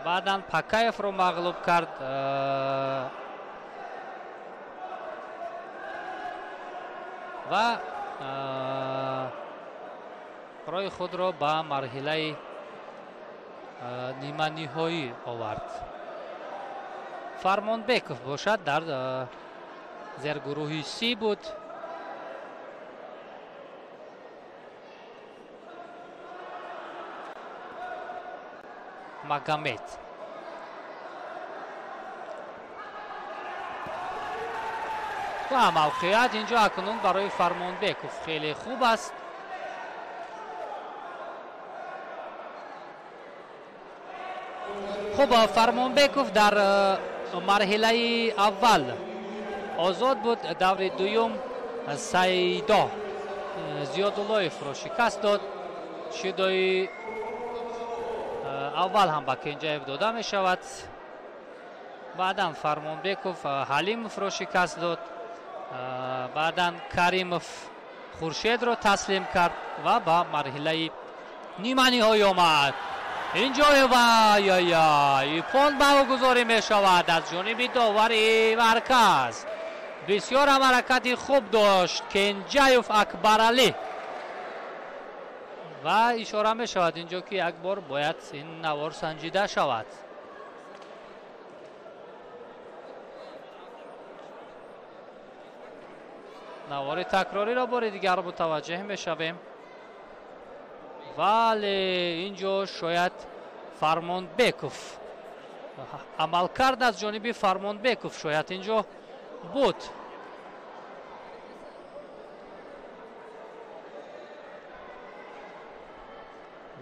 баъдан Пакаевро мағлуб кард. Ва роҳи худро ба марҳилаи ниманиҳоӣ овард. Фармонбеков бошад дар зергурӯҳи Си буд. Магомед ва мавқеият инҷо акнун барои Фармонбеков хеле хуб аст. Хуб, Фармонбеков дар марҳилаи аввал озод буд. Даври дуюм Саидо Зиёдуллоевро шикаст дод. Шидои аввал ҳам ба Кенҷаев дода мешавад. Баъдан Фармонбеков Ҳалимовро шикаст дод. Баъдан Каримов Хуршедро таслим кард ва ба марҳилаи ниманиҳоӣ омад. Инҷо ипон баҳогузорӣ мешавад аз ҷониби довари марказ. Бисёр ҳам ҳаракати хуб дошт Кенҷаев Акбаралӣ ва ишора мешавад инҷо, ки як бор бояд ин навор санҷида шавад. Навори такрориро бори дигар мутаваҷҷеҳ мешавем. Вале инҷо шояд Фармонбеков амалкард аз ҷониби Фармонбеков шояд инҷо буд.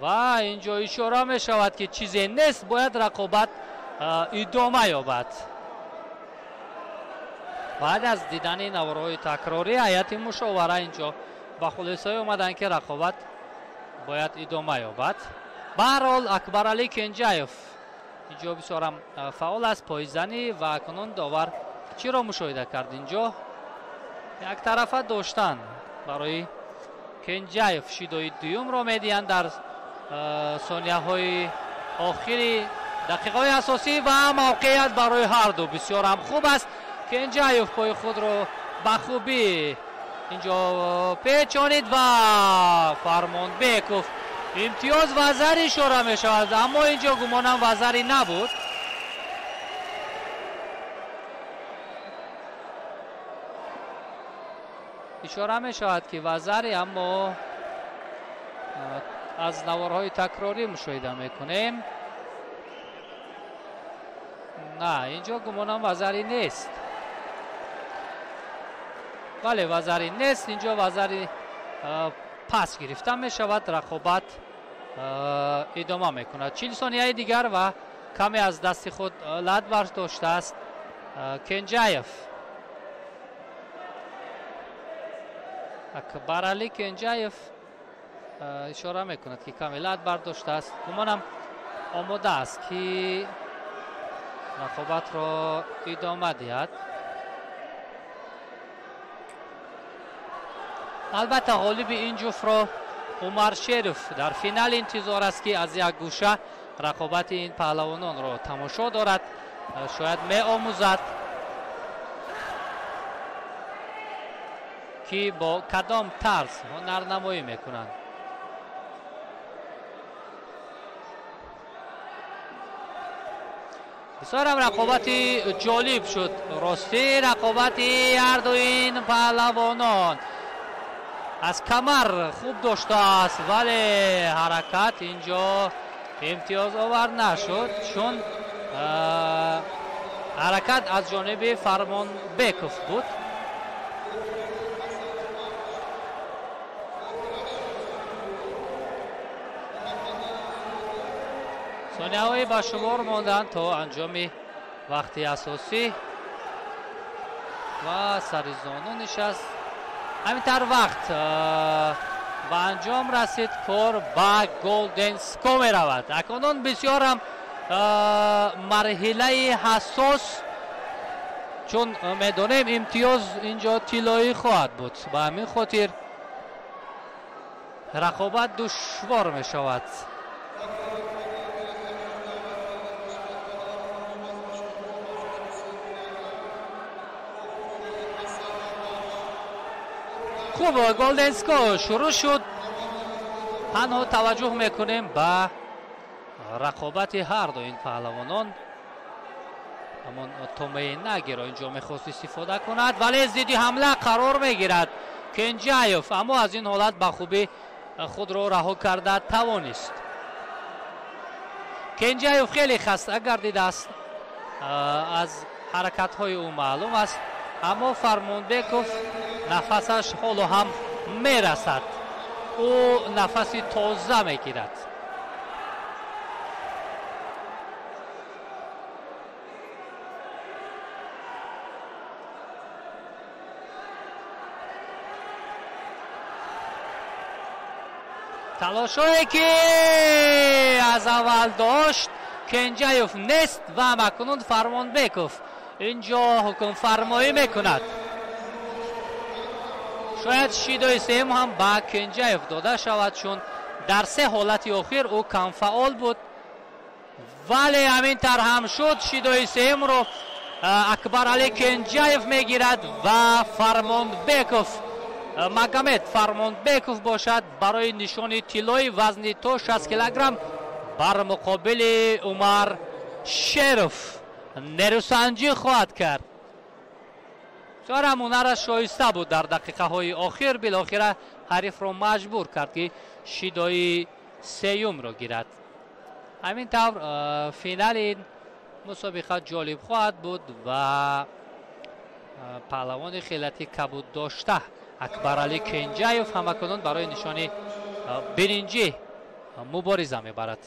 Ва инҷо ишора мешавад, ки чизе нест, бояд рақобат идома ёбад. Баъд аз дидани наворҳои такрорӣ ҳайати мушовара инҷо ба хулосае омаданд, ки рақобат бояд идома ёбад. Баҳрҳол Акбаралӣ Кенҷаев инҷо бисёрам фаъол аст, пойзанӣ, ва акнун довар чиро мушоҳида кард инҷо? Яктарафа доштан барои Кенҷаев шидои дуюмро медиҳанд дар сонияҳои охири дақиқаҳои асосӣ ва мавқеият барои ҳарду бисёр ҳам хуб аст. Кенҷаев пои худро ба хубӣ инҷо печонид ва Фармонбеков имтиёз вазари ишора мешавад, аммо инҷо гумонам вазари набуд. Ишора мешавад, ки вазари, аммо Аз наворҳои такрорӣ мушоҳида мекунем. На, инҷо гумонам вазари нест. Бале, вазари нест. Инҷо вазари пас гирифта мешавад. Рақобат идома мекунад. 40 сонияи дигар ва каме аз дасти худ лат бардоштааст Кенҷаев. Акбарали Кенҷаев ишора мекунад, ки каме лат бардоштааст. Гумонам омода аст, ки рақобатро идома диҳад. Албатта, ғолиби ин ҷуфтро Умар Шеров дар финал интизор аст, ки аз як гӯша рақобати ин паҳлавононро тамошо дорад, шояд меомӯзад, ки бо кадом тарз ҳунарнамоӣ мекунанд. Бисёрам рақобати ҷолиб шуд. Ростӣ, рақобати ҳарду ин паҳлавонон аз камар хуб доштааст, вале ҳаракат инҷо имтиёзовар нашуд, чун ҳаракат аз ҷониби Фармонбеков буд. Сонияҳое ба шумор монданд то анҷоми вақти асосӣ ва сари зону нишаст. Ҳамин тавр вақт ба анҷом расид. Кор ба голден ско меравад. Акнун бисёрам марҳилаи ҳассос, чун медонем, имтиёз инҷо тиллоӣ хоҳад буд. Ба ҳамин хотир рақобат душвор мешавад. Хуб, голден ско шурӯъ шуд. Танҳо таваҷҷӯҳ мекунем ба рақобати ҳар ду ин паҳлавонон. Ҳамон томаи нагиро инҷо мехост истифода кунад, вале зидди ҳамла қарор мегирад Кенҷаев, аммо аз ин ҳолат ба хубӣ худро раҳо карда тавонист. Кенҷаев хеле хаста гардидааст, аз ҳаракатҳои ӯ маълум аст, аммо Фармонбеков нафасаш ҳоло ҳам мерасад. Ӯ нафаси тоза мегирад. Талошое ки аз аввал дошт Кенҷаев нест ва макунун Фармонбеков инҷо ҳукмфармоӣ мекунад. Шояд шидои сеюм ҳам ба Кенҷаев дода шавад, чун дар се ҳолати охир ӯ камфаъол буд, вале ҳамин тавр ҳам шуд. Шидои сеюмро Акбарали Кенҷаев мегирад ва Фармонбеков, Магомед Фармонбеков бошад, барои нишони тиллои вазни то 60 килограмм бар муқобили Умар Шеров нерӯсанҷӣ хоҳад кард. Бисёрам ҳунараш шоиста буд дар дақиқаҳои охир. Билохира ҳарифро маҷбур кард, ки шидои сеюмро гирад. Ҳамин тавр финали ин мусобиқа ҷолиб хоҳад буд ва паҳлавони хелати кабуд дошта Акбарали Кенҷаев ҳамакунун барои нишони биринҷӣ мубориза мебарад.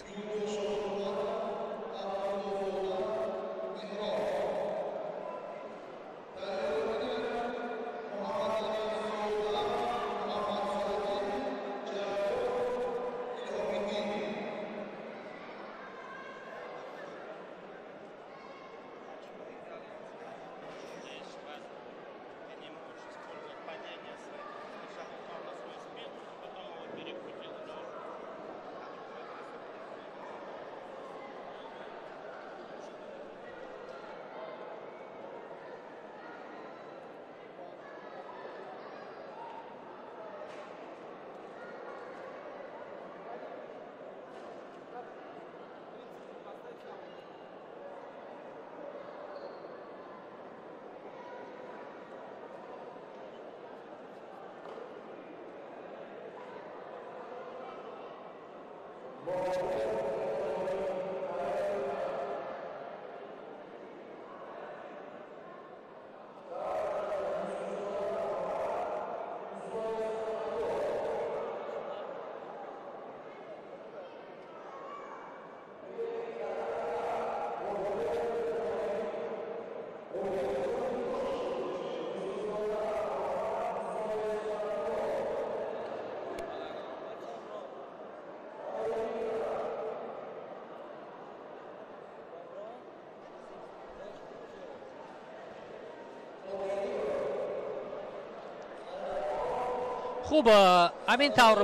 Хуб, ҳамин тавр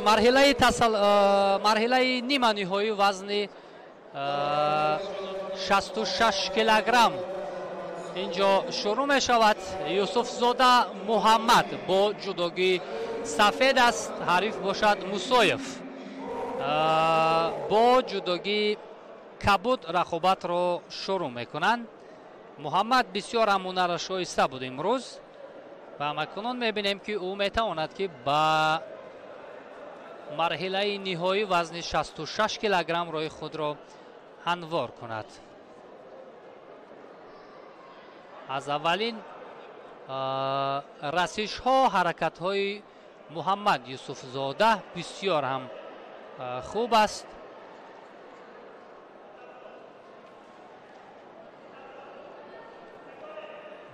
марҳилаи нима ниҳоӣ вазни 66 килограмм инҷо шурӯъ мешавад. Юсуфзода Муҳаммад бо ҷудогии сафед аст, ҳариф бошад Мусоев бо ҷудогии кабуд рақобатро шурӯъ мекунанд. Муҳаммад бисёр ҳам ҳунараш шоиста буд имрӯз ва макунун мебинем, ки ӯ метавонад, ки ба марҳилаи ниҳоӣ вазни 66 килограмм роҳи худро ҳамвор кунад. Аз аввалин расишҳо ҳаракатҳои Муҳаммад Юсуфзода бисёр ҳам хуб аст.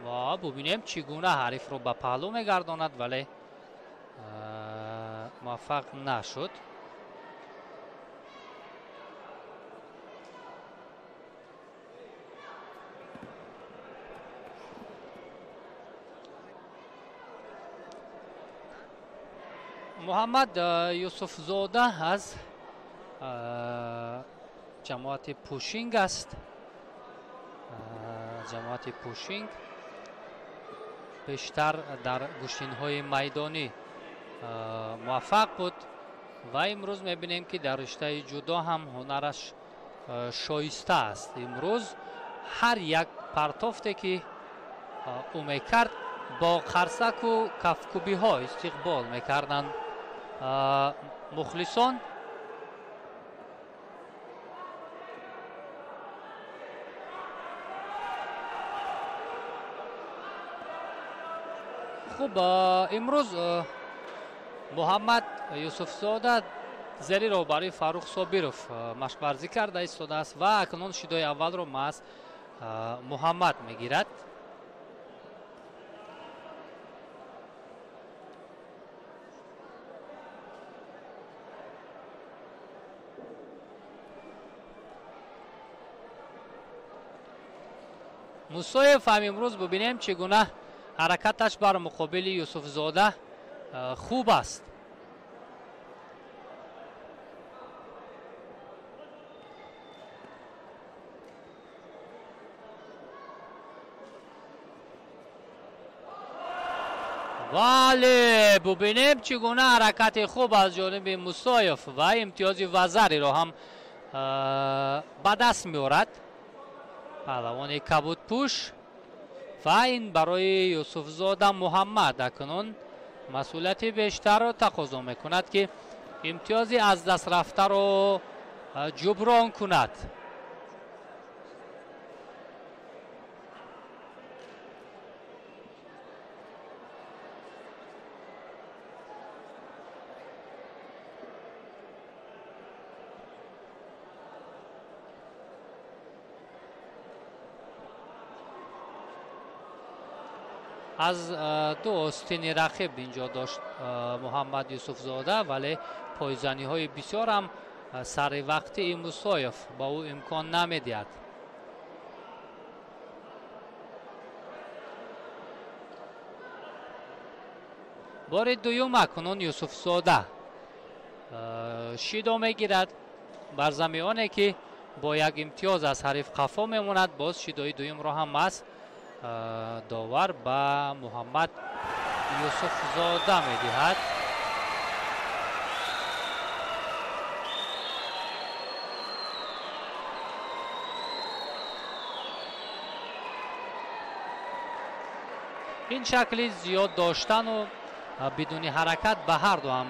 Ва бубинем, чӣ гуна ҳарифро ба паҳлӯ мегардонад, вале муваффақ нашуд. Муҳаммад Юсуфзода аз ҷамоати Пушинг аст. Ҷамоати Пушинг бештар дар гӯштинҳои майдонӣ муваффақ буд ва имрӯз мебинем, ки дар риштаи ҷудо ҳам ҳунараш шоиста аст. Имрӯз ҳар як партофте, ки ӯ мекард, бо қарсаку кафкӯбиҳо истиқбол мекарданд мухлисон. Хуб, имрӯз Муҳаммад Юсуфзода зери роҳбарии Фаррух Собиров машқварзӣ карда истодааст ва акнун шидои аввалро маҳз Муҳаммад мегирад. Мусоев ҳам имрӯз бубинем, чӣ гуна ҳаракаташ бар муқобили Юсуфзода хуб аст. Вале бубинем, чӣ гуна ҳаракати хуб аз ҷониби Мусоев ва имтиёзи вазариро ҳам ба даст меорад паҳлавони кабудпӯш. Ва ин барои Юсуфзода Муҳаммад акнун масъулияти бештарро тақозо мекунад, ки имтиёзи аз даст рафтаро ҷуброн кунад. Аз ду остини рақиб инҷо дошт Муҳаммад Юсуфзода, вале пойзаниҳои бисёр ҳам сари вақти Мусоев ба ӯ имкон намедиҳад. Бори дуюм акнун Юсуфзода шидо мегирад. Бар замионе ки бо як имтиёз аз ҳариф қафо мемонад, боз шидои дуюмро ҳам аст довар ба Муҳаммад Юсуфзода медиҳад. Ин шакли зиёд доштану бидуни ҳаракат ба ҳар ду ҳам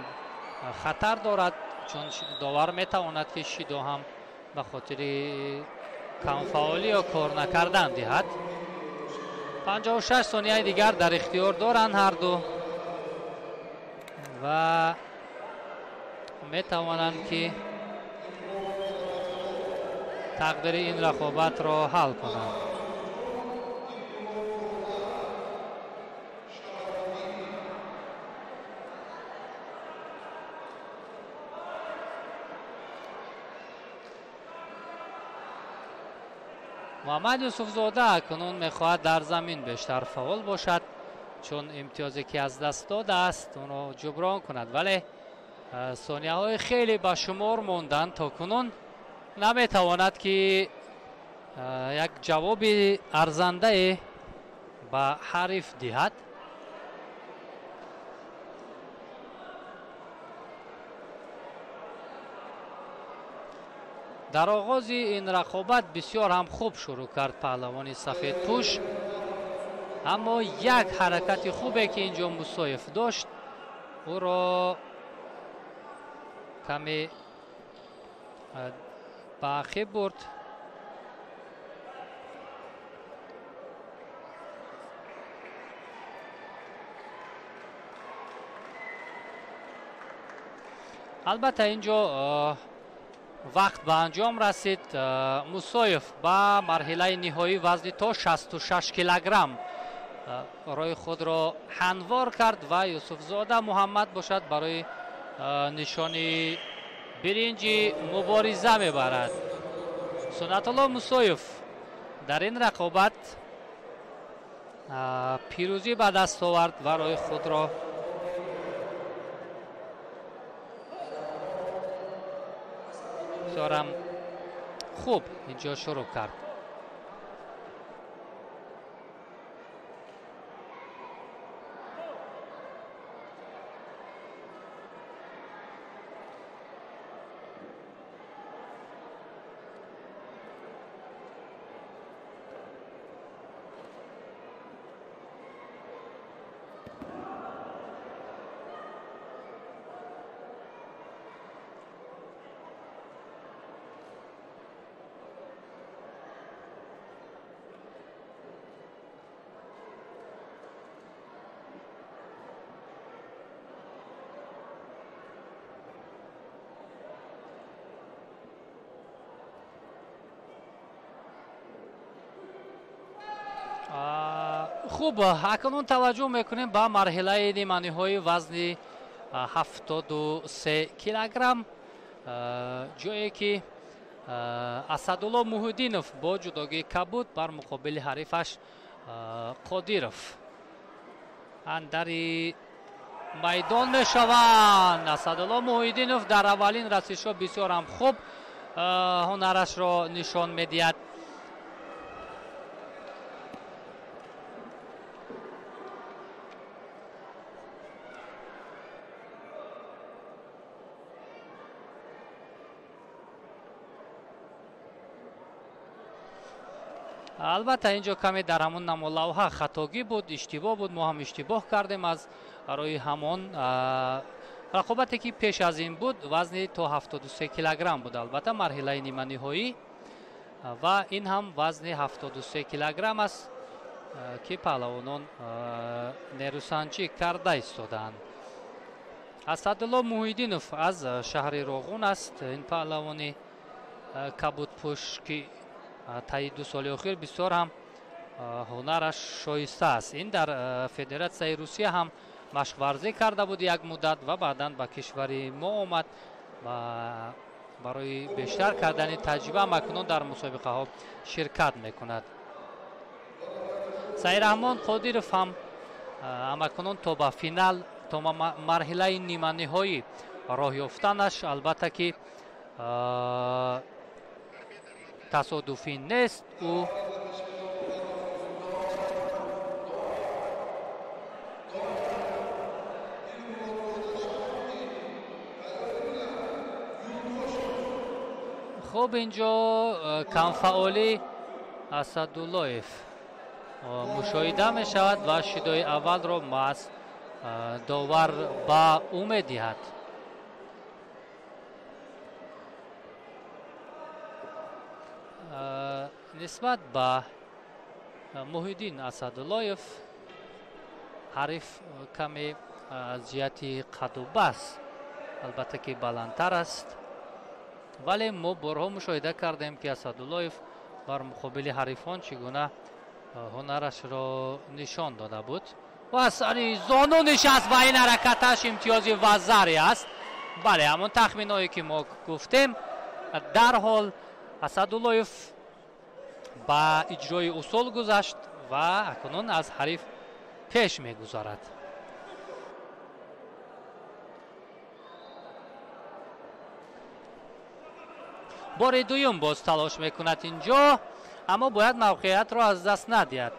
хатар дорад. Чун довар метавонад, ки шидо ҳам ба хотири камфаъолӣ ё кор накардан диҳад. 56 сонияи дигар дар ихтиёр доранд ҳарду ва метавонанд, ки тақдири ин рақобатро ҳал кунанд. Муҳаммад Юсуфзода акнун мехоҳад дар замин бештар фаъол бошад, чун имтиёзе ки аз даст додааст, онро ҷуброн кунад, вале сонияҳои хеле ба шумор монданд. То кунун наметавонад, ки як ҷавоби арзандае ба ҳариф диҳад. Дар оғози ин рақобат бисёр ҳам хуб шурӯъ кард паҳлавони сафедпӯш, аммо як ҳаракати хубе, ки инҷо Мусоев дошт, ӯро каме ба ақиб бурд. Албатта, инҷо вақт ба анҷом расид. Мусоев ба марҳилаи ниҳоӣ вазни то 66 килограмм роҳи худро ҳамвор кард ва Юсуфзода Муҳаммад бошад, барои нишони биринҷи мубориза мебарад. Суннатулло Мусоев дар ин рақобат пирӯзӣ ба даст овард ва роҳи худро бисёрам хуб инҷо шурӯъ кард. Хуб, акнун таваҷҷӯҳ мекунем ба марҳилаи ниманиҳои вазни 73 килограмм, ҷое ки Асадулло Муҳиддинов бо ҷудогии кабуд бар муқобили ҳарифаш Қодиров андари майдон мешаванд. Асадулло Муҳиддинов дар аввалин расишҳо бисёр ҳам хуб ҳунарашро нишон медиҳад. Албатта, инҷо каме дар ҳамон намолавҳа хатогӣ буд, иштибоҳ буд. Мо ҳам иштибоҳ кардем аз рӯи ҳамон рақобате, ки пеш аз ин буд, вазни то 73 килограмм буд, албатта марҳилаи ниманиҳоӣ, ва ин ҳам вазни 73 килограмм аст, ки паҳлавонон нерӯсанҷӣ карда истодаанд. Асадулло Муҳиддинов аз шаҳри Роғун аст. Ин паҳлавони кабудпӯш, ки таи 2 соли охир бисёр ҳам ҳунараш шоиста аст. Ин дар Федератсияи Русия ҳам машқварзӣ карда буд як муддат ва баъдан ба кишвари мо омад ва барои бештар кардани таҷриба акнун дар мусобиқаҳо ширкат мекунад. Саидраҳмон Қодиров ҳам амакунун то ба финал, то марҳилаи ниманиҳоӣ роҳ ёфтанаш, албатта, ки тасодуфӣ нест. Ӯ хуб инҷо камфаъолӣ Асадуллоев мушоҳида мешавад ва шидои аввалро маҳз довар ба ӯ медиҳад. Нисбат ба Муҳиддин Асадуллоев ҳариф каме аз ҷиҳати қаду бас албатта ки баландтар аст, вале мо борҳо мушоҳида кардем, ки Асадуллоев бар муқобили ҳарифон чӣ гуна ҳунарашро нишон дода буд ва сари зону нишаст ва ин ҳаракаташ имтиёзи вазаре аст. Бале, ҳамон тахминҳое ки мо гуфтем, дарҳол Асадуллоев ба иҷрои усул гузашт ва акнун аз ҳариф пеш мегузарад. Бори дуюм боз талош мекунад инҷо, аммо бояд мавқеиятро аз даст надиҳад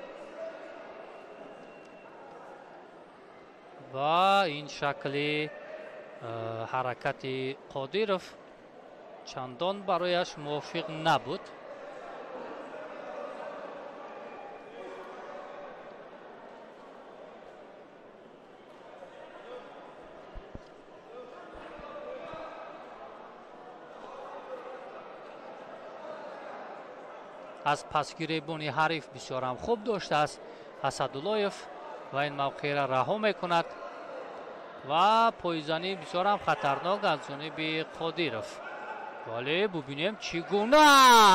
ва ин шакли ҳаракати Қодиров чандон барояш мувофиқ набуд. Аз пасгиребони ҳариф бисёрам хуб доштааст Асадуллоев ва ин мавқеъро раҳо мекунад ва пойзанӣ бисёрам хатарнок аз ҷониби Қодиров. Вале бубинем, чӣ гуна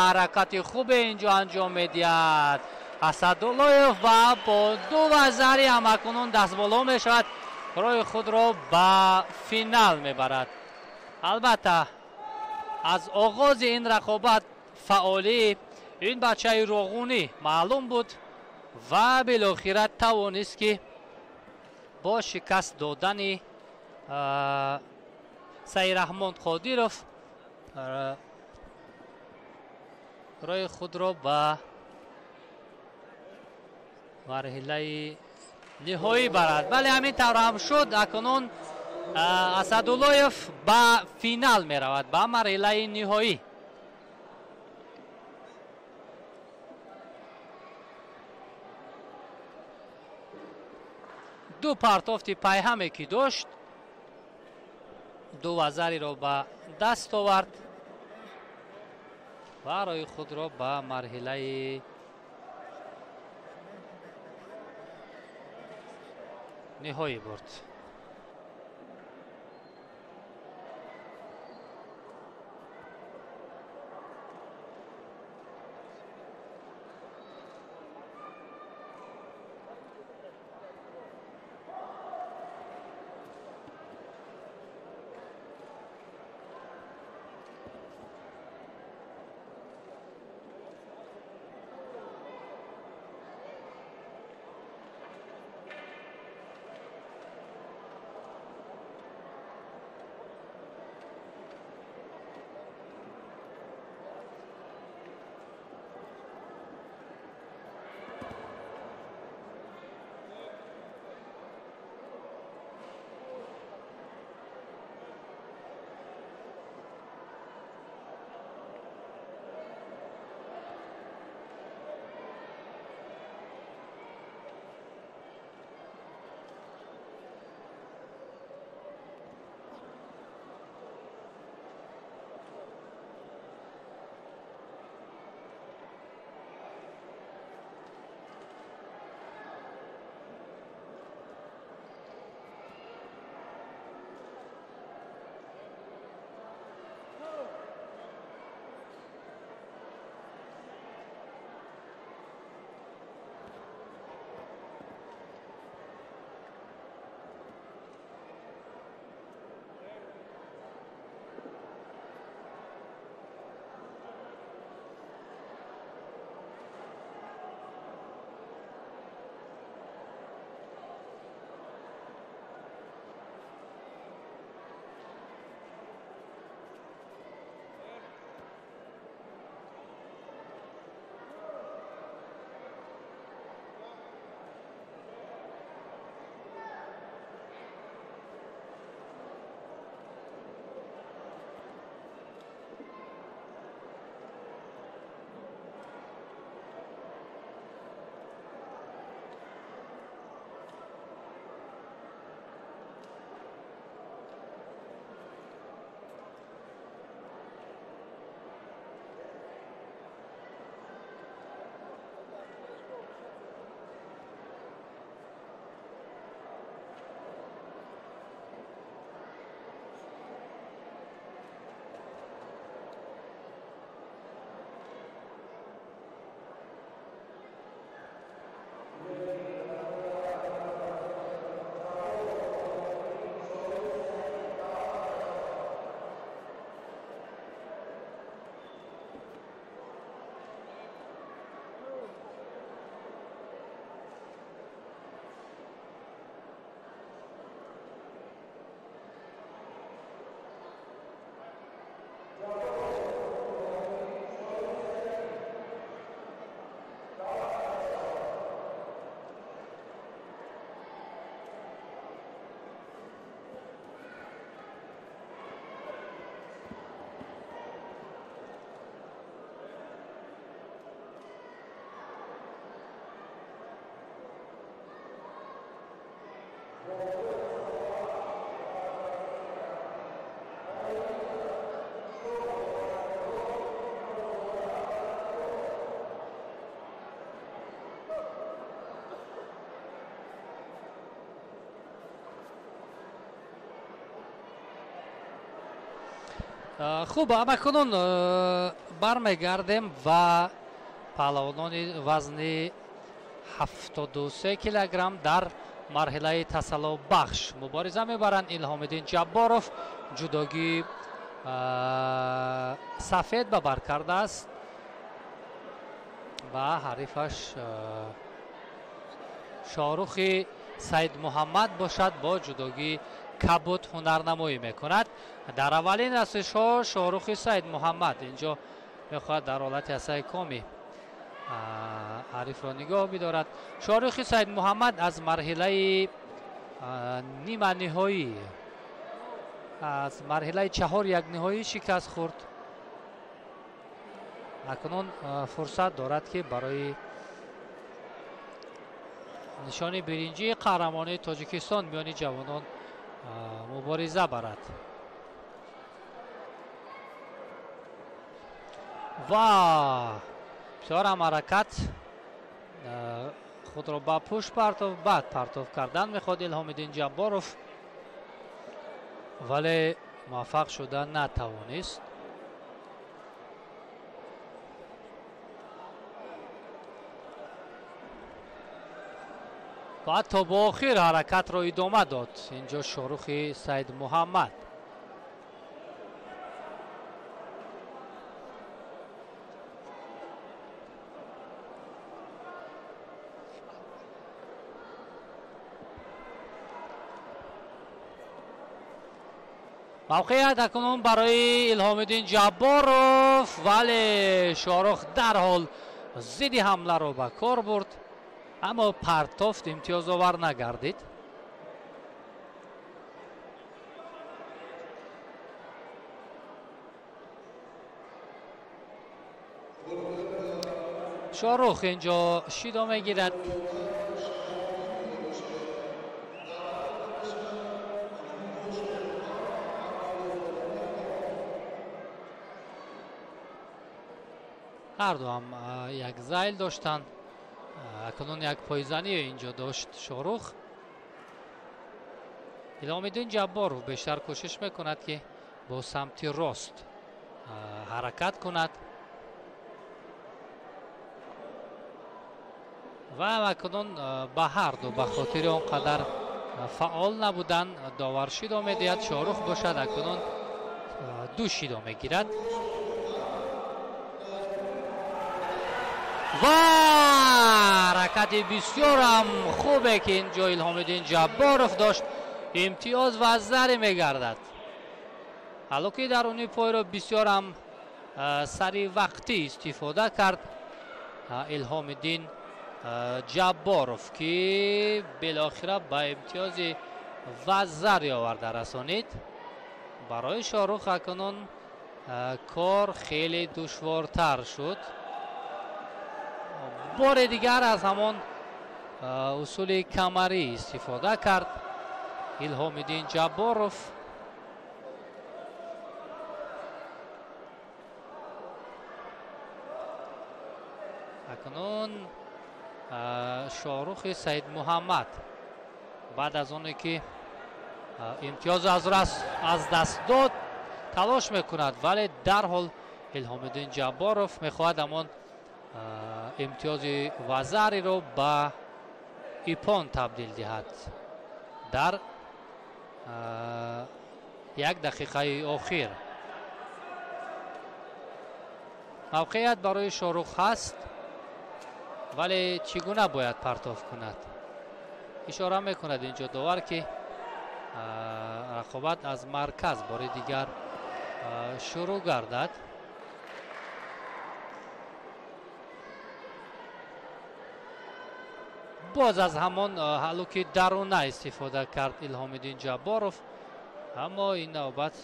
ҳаракати хубе инҷо анҷом медиҳад Асадуллоев ва бо ду вазари ҳамакунун дастболо мешавад, роҳи худро ба финал мебарад. Албатта, аз оғози ин рақобат фаъолии ин бачаи роғунӣ маълум буд ва билохира тавонист, ки бо шикаст додани Саидраҳмон Қодиров роҳи худро ба марҳилаи ниҳоӣ барад. Бале, ҳамин тавр ҳам шуд. Акнун Асадуллоев ба финал меравад, ба марҳилаи ниҳоӣ. Ду партофти пайҳаме ки дошт, ду вазариро ба даст овард ва роҳи худро ба марҳилаи ниҳоӣ бурд. Хуб, амакунун бармегардем ва паҳлавонони вазни 73 килограмм дар марҳилаи тасаллобахш мубориза мебаранд. Илҳомиддин Ҷабборов ҷудогии сафед ба бар кардааст ва ҳарифаш Шоҳрухи Саидмуҳаммад бошад, бо ҷудогии кабуд ҳунарнамоӣ мекунад. Дар аввалин расишҳо Шоҳрухи Саидмуҳаммад инҷо мехоҳад дар ҳолати асаи коми ҳарифро нигоҳ бидорад. Шоҳрухи Саидмуҳаммад аз марҳилаи ниманиҳоӣ, аз марҳилаи чаҳор якниҳоӣ шикаст хӯрд. Акнун фурсат дорад, ки барои нишони биринҷии қаҳрамонии Тоҷикистон миёни ҷавонон мубориза барад. Ва бисёр ҳам ҳаракат худро ба пушт партов, баъд партов кардан мехоҳад Илҳомиддин Ҷабборов, вале муваффақ шуда натавонист. Ва то бо охир ҳаракатро идома дод инҷо Шоҳрухи Саидмуҳаммад. Мавқеият акнун барои Илҳомиддин Ҷабборов, вале Шоҳрух дарҳол зидди ҳамларо ба кор бурд, аммо партофт имтиёзовар нагардид. Шоҳрух инҷо шидо мегирад. Ҳарду ҳам як зайл доштанд. Акнун як пойзанӣ инҷо дошт Шоҳрух. Илҳомиддин Ҷабборов бештар кӯшиш мекунад, ки бо самти рост ҳаракат кунад ва акнун ба ҳарду ба хотири он қадар фаъол набудан довар шидо медиҳад. Шоҳрух бошад акнун ду шидо мегирад. Ва ҳаракати бисёрам хубе, ки инҷо Илҳомиддин Ҷабборов дошт, имтиёз ва заре мегардад. Ҳалоки даруни пойро бисёрам сари вақтӣ истифода кард Илҳомиддин Ҷабборов, ки билохира ба имтиёзи ваззари оварда расонид. Барои Шоҳрух акнун кор хеле душвортар шуд. Бори дигар аз ҳамон усули камарӣ истифода кард Илҳомиддин Ҷабборов. Акнун Шоҳрухи Саидмуҳаммад баъд аз оне ки имтиёз аз даст дод талош мекунад, вале дарҳол Илҳомиддин Ҷабборов мехоҳад ҳамон имтиёзи вазариро ба ипон табдил диҳад дар як дақиқаи охир. Мавқеият барои Шоҳрух ҳаст, вале чӣ гуна бояд партоф кунад? Ишора мекунад инҷо довар, ки рақобат аз марказ бори дигар шурӯъ гардад. Боз аз ҳамон ҳалуки даруна истифода кард Илҳомиддин Ҷабборов, аммо ин навбат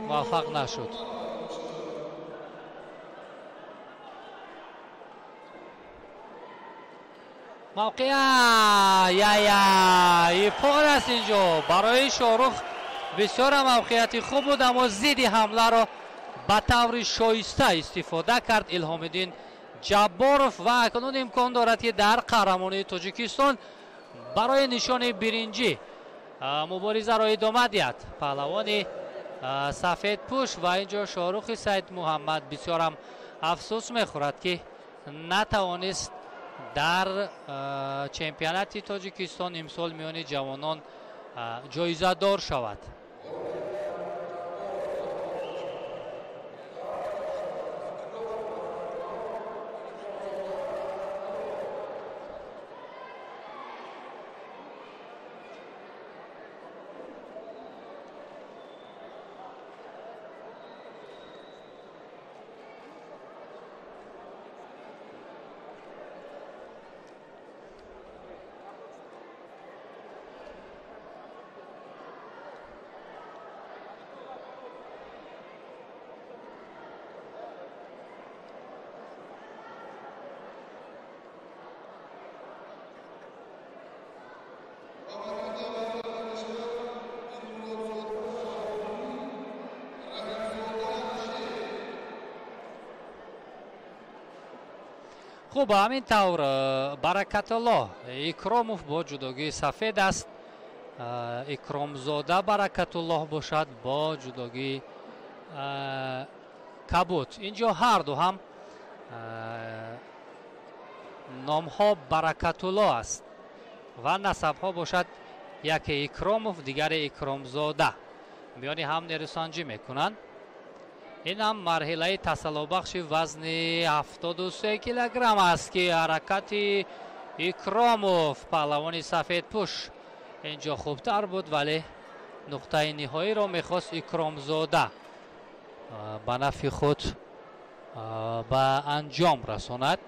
муваффақ нашуд. Мавқеа яя ипон аст инҷо барои Шоҳрух. Бисёра мавқеияти хуб буд, аммо зидди ҳамларо ба таври шоиста истифода кард Илҳомиддин Ҷабборов ва акнун имкон дорад, ки дар қаҳрамонии Тоҷикистон барои нишони биринҷӣ муборизаро идома диҳад паҳлавони сафедпӯш ва инҷо Шоҳрухи Саид Муҳаммад бисёрам афсӯс мехӯрад, ки натавонист дар чемпионати Тоҷикистон имсол миёни ҷавонон ҷоизадор шавад. Хуб, ҳамин тавр Баракатуллоҳ Икромов бо ҷудогии сафед аст, Икромзода Баракатуллоҳ бошад бо ҷудогии кабуд. Инҷо ҳарду ҳам номҳо Баракатуллоҳ аст ва насабҳо бошад яке Икромов, дигаре Икромзода. Миёни ҳам нерӯсанҷӣ мекунанд. Ин ҳам марҳилаи тасаллобахши вазни 73 килограмм аст, ки ҳаракати Икромов, паҳлавони сафедпӯш, инҷо хубтар буд, вале нуқтаи ниҳоиро мехост Икромзода ба нафъи худ ба анҷом расонад.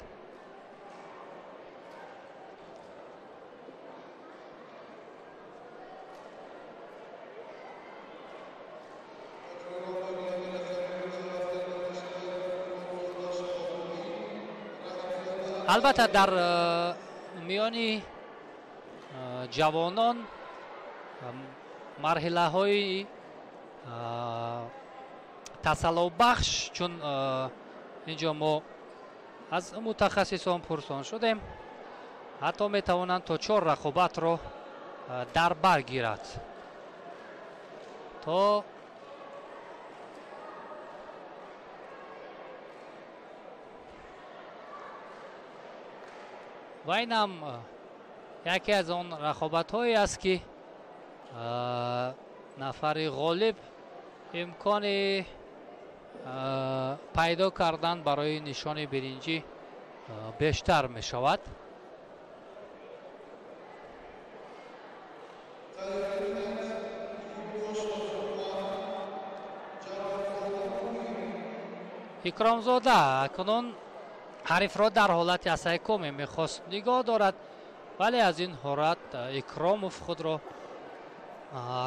Албатта, дар миёни ҷавонон марҳилаҳои тасаллобахш, чун инҷо мо аз мутахассисон пурсон шудем, ҳатто метавонанд то 4 рақобатро дар бар гирад то ва ин ҳам яке аз он рақобатҳое аст, ки нафари ғолиб имкони пайдо кардан барои нишони биринҷӣ бештар мешавад. Икромзода акнун ҳарифро дар ҳолати асайкоме мехост нигоҳ дорад, вале аз ин ҳолат Икромов худро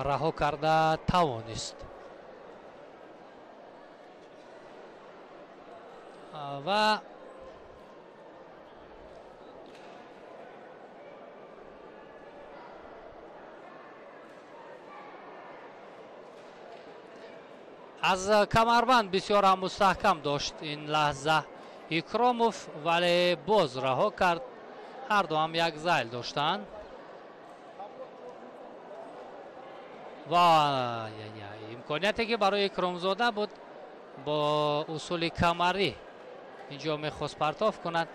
раҳо карда тавонист. Ва аз камарбанд бисёр ҳам мустаҳкам дошт ин лаҳза Икромов, вале боз раҳо кард. Ҳарду ҳам як зайл доштанд ва имконияте ки барои Икромзода буд бо усули камарӣ инҷо мехост партоф кунад.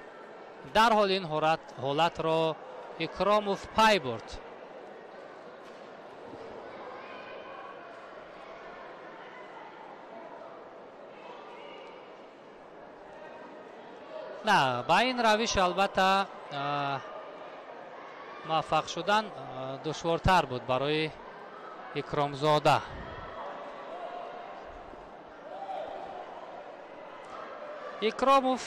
Дарҳол ин ҳолатро Икромов пай бурд. На, ба ин равиш албатта муваффақ шудан душвортар буд барои Икромзода. Икромов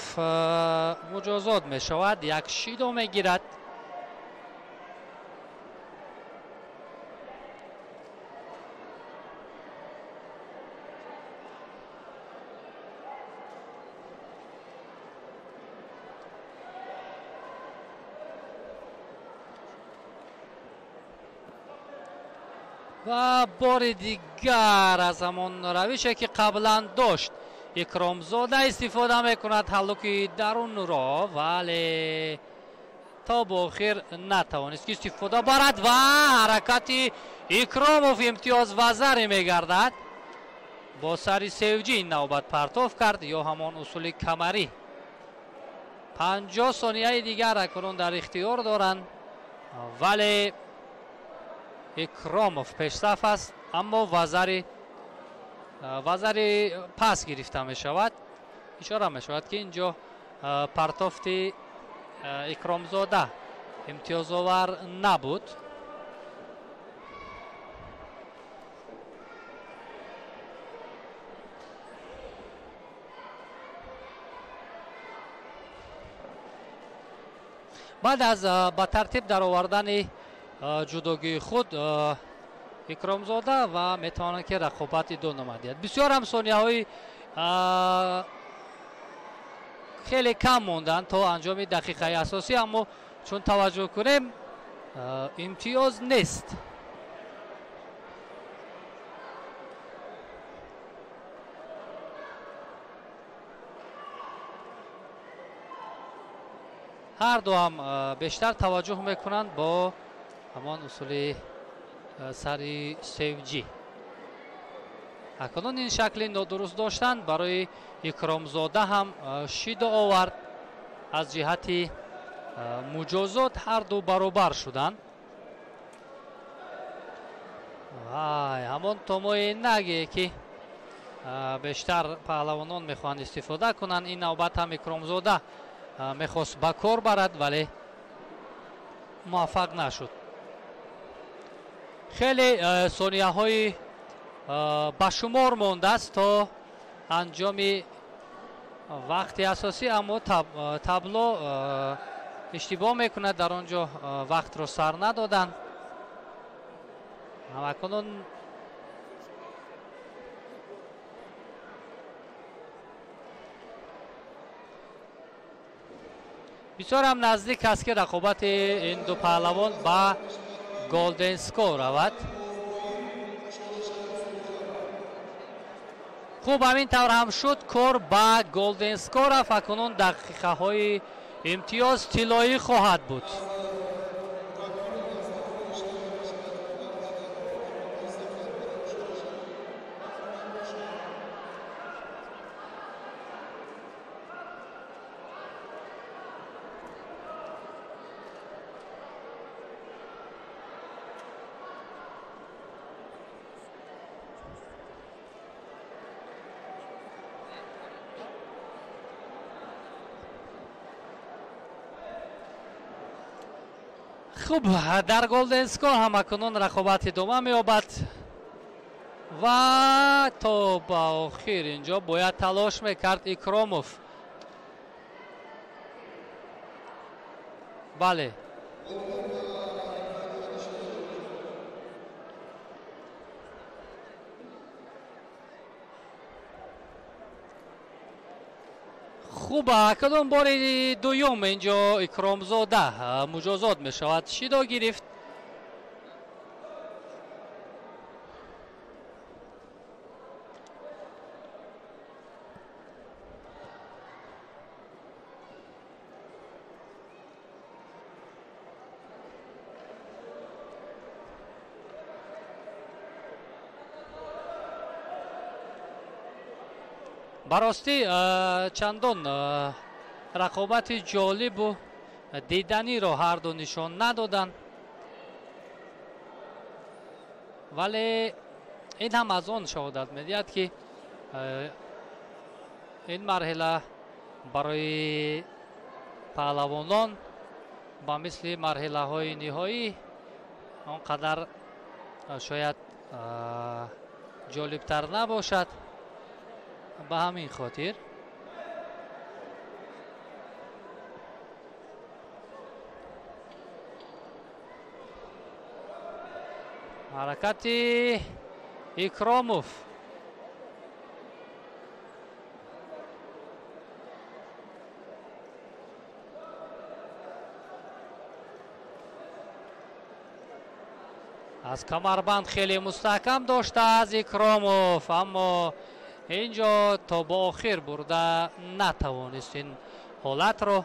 муҷозот мешавад, як шидо мегирад. Ва бори дигар аз ҳамон равише ки қаблан дошт Икромзода истифода мекунад ҳаллуки дарунро, вале то ба охир натавонист ки истифода барад ва ҳаракати Икромов имтиёз вазаре мегардад. Бо сари севҷӣ ин навбат партоф кард ё ҳамон усули камарӣ. 50 сонияи дигар акнун дар ихтиёр доранд, вале Икромов пешсаф аст, аммо вазари пас гирифта мешавад. Ишора мешавад, ки инҷо партофти Икромзода имтиёзовар набуд. Баъд аз ба тартиб даровардани ҷудогии худ Икромзода ва метавонад, ки рақобат идома диҳад. Бисёр ҳам сонияҳои хеле кам монданд то анҷоми дақиқаи асосӣ, аммо чун таваҷҷӯҳ кунем, имтиёз нест. Ҳар ду ҳам бештар таваҷҷӯҳ мекунанд бо ҳамон усули сари севҷӣ. Акнун ин шакли нодуруст доштанд барои Икромзода ҳам шидо овард. Аз ҷиҳати муҷозот ҳар ду баробар шуданд. Вай, ҳамон томои наге, ки бештар паҳлавонон мехоҳанд истифода кунанд. Ин навбат ҳам Икромзода мехост ба кор барад, вале муваффақ нашуд. Хеле сонияҳои ба шумор мондааст то анҷоми вақти асосӣ, аммо табло иштибоҳ мекунад, дар он ҷо вақтро сар надоданд. Акнун бисёр ҳам наздик аст, ки рақобати ин ду паҳлавон ба голден скор равад. Хуб, ҳамин тавр ҳам шуд, кор ба голден скор рафт. Акнун дақиқаҳои имтиёз тиллоӣ хоҳад буд. Хуб, дар голден скор ҳам акнун рақобат идома меёбад ва то ба охир инҷо бояд талош мекард Икромов. Бале, хуб, акнун бори дуюм инҷо Икромзода муҷозот мешавад, шидо гирифт. Ба ростӣ, чандон рақобати ҷолибу диданиро ҳарду нишон надоданд, вале ин ҳам аз он шаҳодат медиҳад, ки ин марҳила барои паҳлавонон ба мисли марҳилаҳои ниҳоӣ он қадар шояд ҷолибтар набошад. Ба ҳамин хотир ҳаракати Икромов аз камарбанд хеле мустаҳкам доштааст Икромов, аммо инҷо то ба охир бурда натавонист ин ҳолатро.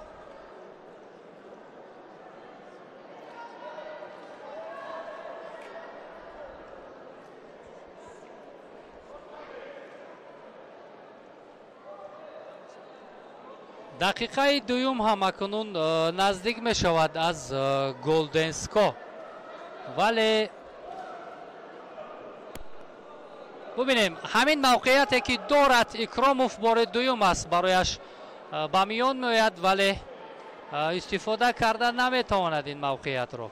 Дақиқаи дуюм ҳам акнун наздик мешавад аз Голденско, вале бубинем, ҳамин мавқеияте ки дорад Икромов бори дуюм аст барояш ба миён меояд, вале истифода карда наметавонад ин мавқеиятро.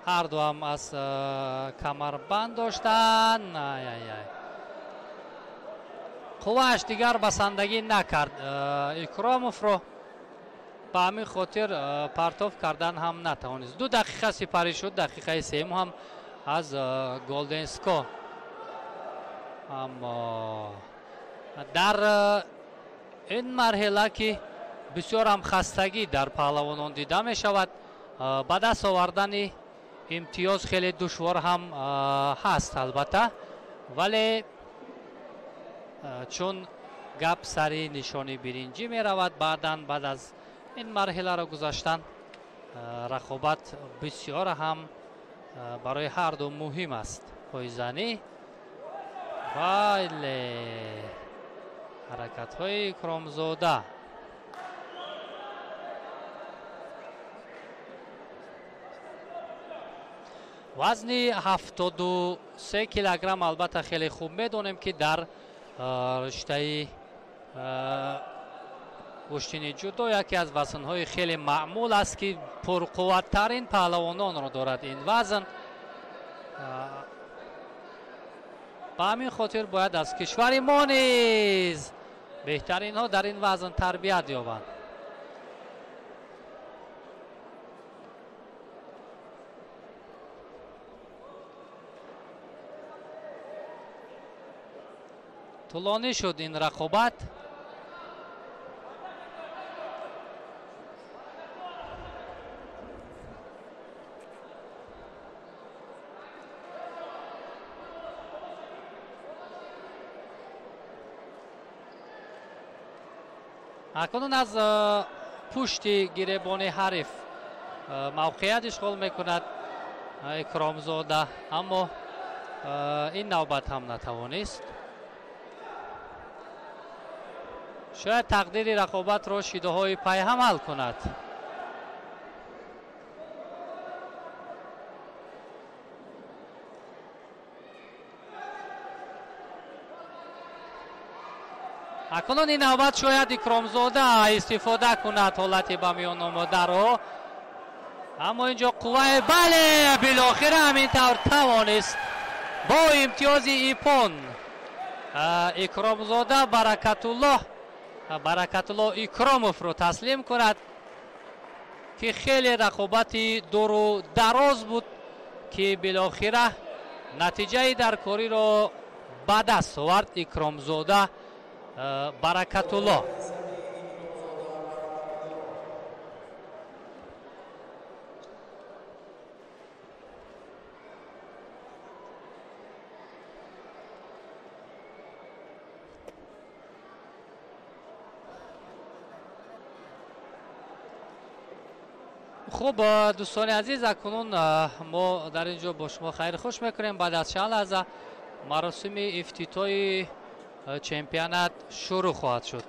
Ҳар дуам аз камарбанд доштанд. Ай-ай-ай, қуввааш дигар басандагӣ накард Икромовро, ба ҳамин хотир партов кардан ҳам натавонист. 2 дақиқа сипарӣ шуд, дақиқаи сеюм ҳам аз Голденско. Аммо дар ин марҳила ки бисёр ҳам хастагӣ дар паҳлавонон дида мешавад, ба даст овардани имтиёз хеле душвор ҳам ҳаст албатта, вале чун гап сари нишони биринҷӣ меравад, баъдан баъд аз ин марҳиларо гузаштан рақобат бисёр ҳам барои ҳар ду муҳим аст. Пойзанӣ, вале ҳаракатҳои Икромзода. Вазни 73 килограмм албатта хеле хуб медонем ки дар риштаи гӯштини ҷудо яке аз вазнҳои хеле маъмул аст ки пурқувваттарин паҳлавононро дорад ин вазн. Ба ҳамин хотир бояд аз кишвари мо низ беҳтаринҳо дар ин вазн тарбият ёбанд. Тӯлонӣ шуд ин рақобат. Акнун аз пушти гиребони ҳариф мавқеият ишғол мекунад Икромзода, аммо ин навбат ҳам натавонист. Шояд тақдири рақобатро шидаҳои пайҳам ҳал кунад. Акнун ин навбат шояд Икромзода истифода кунад ҳолати ба миён омодаро, аммо инҷо қувваи, бале, билохира ҳамин тавр тавонист бо имтиёзи ипон Икромзода Баракатулло Икромовро таслим кунад, ки хеле рақобати дуру дароз буд ки билохира натиҷаи даркориро ба даст овард Икромзода Баракатулло. Хуб, дӯстони азиз, акнун мо дар ин ҷо бо шумо хайрхуш мекунем. Баъд аз чанд лаҳза маросими ифтитоҳи чемпионат шурӯъ хоҳад шуд.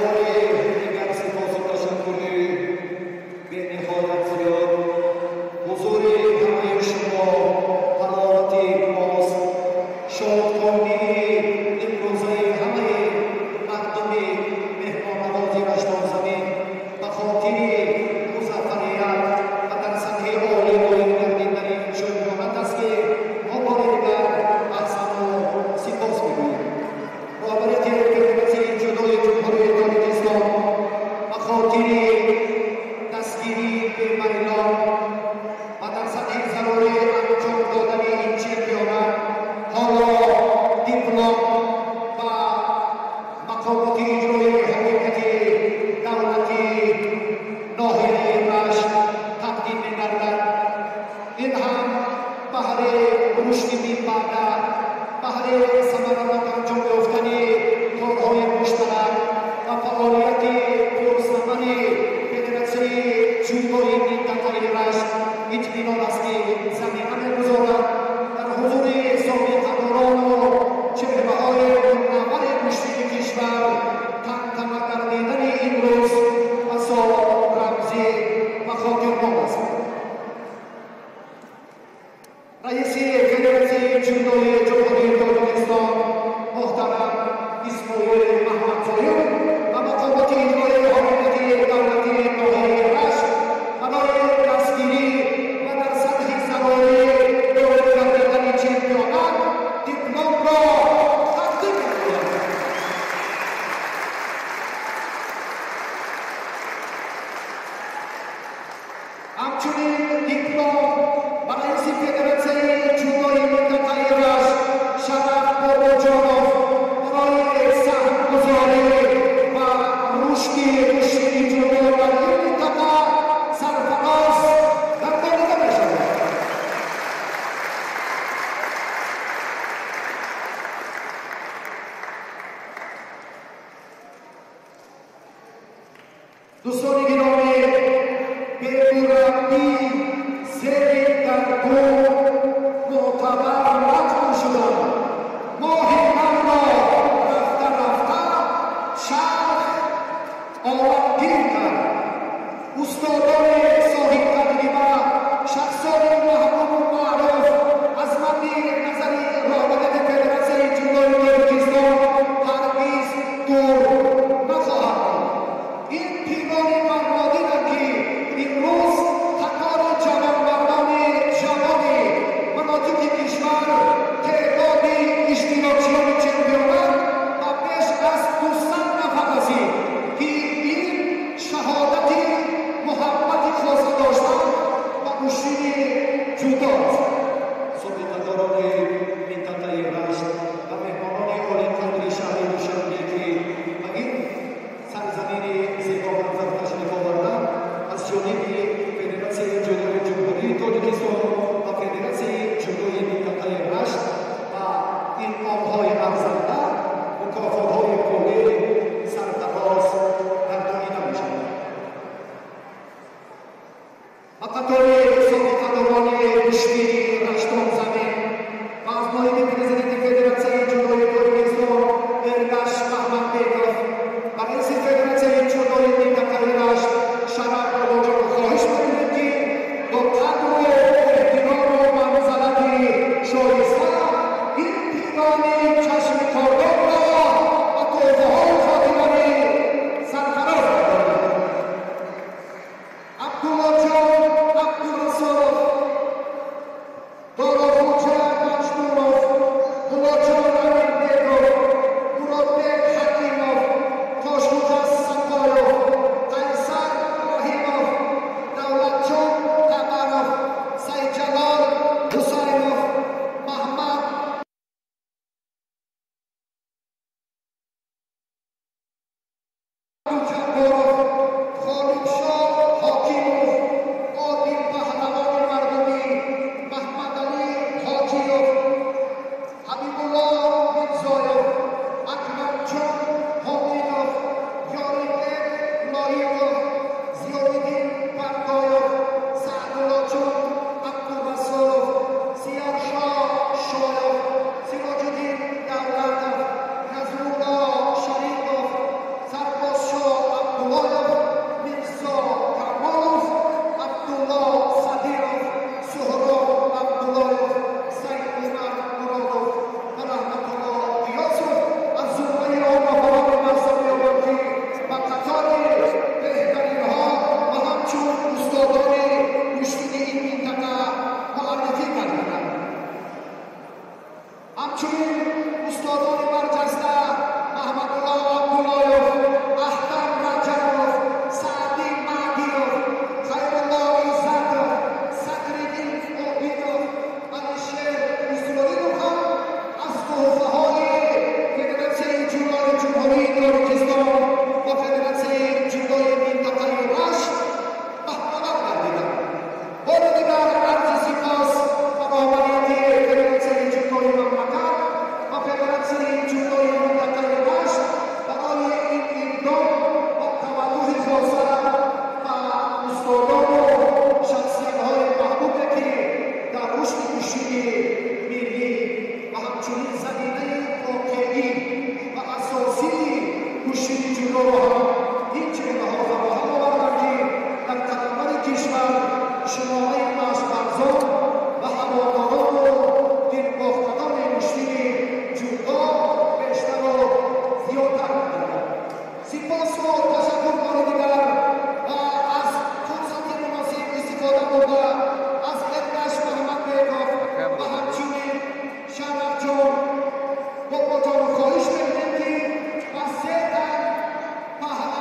Бори дигар сипосу ташаккури бениҳоят зиёд. Ҳузури ҳамаи шумо ҳаловати мост, шодкомии имрӯзаи ҳамаи мардуми меҳмоннавози Раштонзамин ба хотири музаффарият ва дар сатҳи олӣ доир гардидани чемпионат аст, ки мо бори дигар аҳсану сипос мегӯем. Роҳбарияти Федератсияи ҷудои Ҷумҳурии Тоҷикистон ба хотири дастгирии бемайлон ва дар сатҳи зарурӣ анҷом додани ин чемпионат ҳоло диплом ба мақомоти иҷроии ҳокимияти давлатии ноҳияи Рашт тақдим мегардад. Ин ҳам баҳри рушди минбаъда, баҳри самаранок анҷом ёфтани корҳои муштарак ва фаъолияти пурсамари Федератсияи ҷудои минтақаи Рашт итминон аст, ки замина мегузорад. Дар ҳузури собиқадорону чеҳраҳои мунаввари гӯштини кишвар тантана гардидани имрӯз басо рамзӣ ва хотирмон аст. Раиси Федератсияи ҷудои Ҷумҳурии Тоҷикистон муҳтарам Исмоил Маҳмадзоир ва мақомоти иҷроии ҳокимияти давлатии ноҳияи Рашт барои дастгирӣ ва дар сатҳи зарурӣ доир гардидани чемпионат дипломро тақдим менамояд. Ҳамчунин диплом ба раиси Федератсияи ҷудои минтақаи Рашт Шараф Бобоҷонов барои саҳмгузорӣ ва рушди гӯштини ҷудо дар ин минтақа сарфароз гардонида мешавад. Дӯстони гиромӣ, бемураббӣ зери гардун мӯътабар матун шудам. Моҳи навро рафта рафта чарх оламгир кард. Устодони соҳибтаҷриба, шахсони маҳбубу маъруф аз мадди назари роҳбарияти Федератсияи ҷудои Тоҷикистон ҳаргиз дур нахоҳад буд. Ин пирони мармодинанд, ки имрӯз қатори ҷавонмардони ҷавони манотиқи кишвар теъдоди иштирокчиёни чемпионат ба беш аз 200 нафар расид, ки ин шаҳодати муҳаббати хоса доштан ба гӯштини ҷудо аст. Собиқадорони минтақаи Рашт ва меҳмонони олиқадри шаҳри Душанбе, ки ба ин сарзамини зебоманзар ташриф оварданд, аз ҷониби Федератсияи ҷудои Ҷумҳурии Тоҷикистон ва Федератсияи ҷудои минтақаи Рашт ба инъомҳои арзанда, мукофотҳои пулӣ сарфароз гардонида мешаванд. Ба қатори собиқадорони гӯштини Раштонзамин ва аз ноиби президенти Федератсияи ҷудои Тоҷикистон Эргаш Маҳмадбеков ба раиси Федератсияи ҷудои минтақаи Рашт Шараф Бобоҷонов хоҳиш мекунем, ки бо қадру эҳтирому манзалати шоиста ин пирони чашми кордонро ба ҷудоро ҳам ин чеҳраҳо фароҳам оварданд, ки дар қаламрави кишвар шумораи машқварзон ва ҳаводорону дилбохтагони гӯштини ҷудо бештару зиёдтар мегардад. Сипосу ташаккур бори дигар ва аз фурсати муносиб истифода бурда аз Эргаш Муҳаммадбеков ва ҳамчунин Шарафҷон Бобоҷонов хоҳиш мекунем, ки ба се тан паҳлавон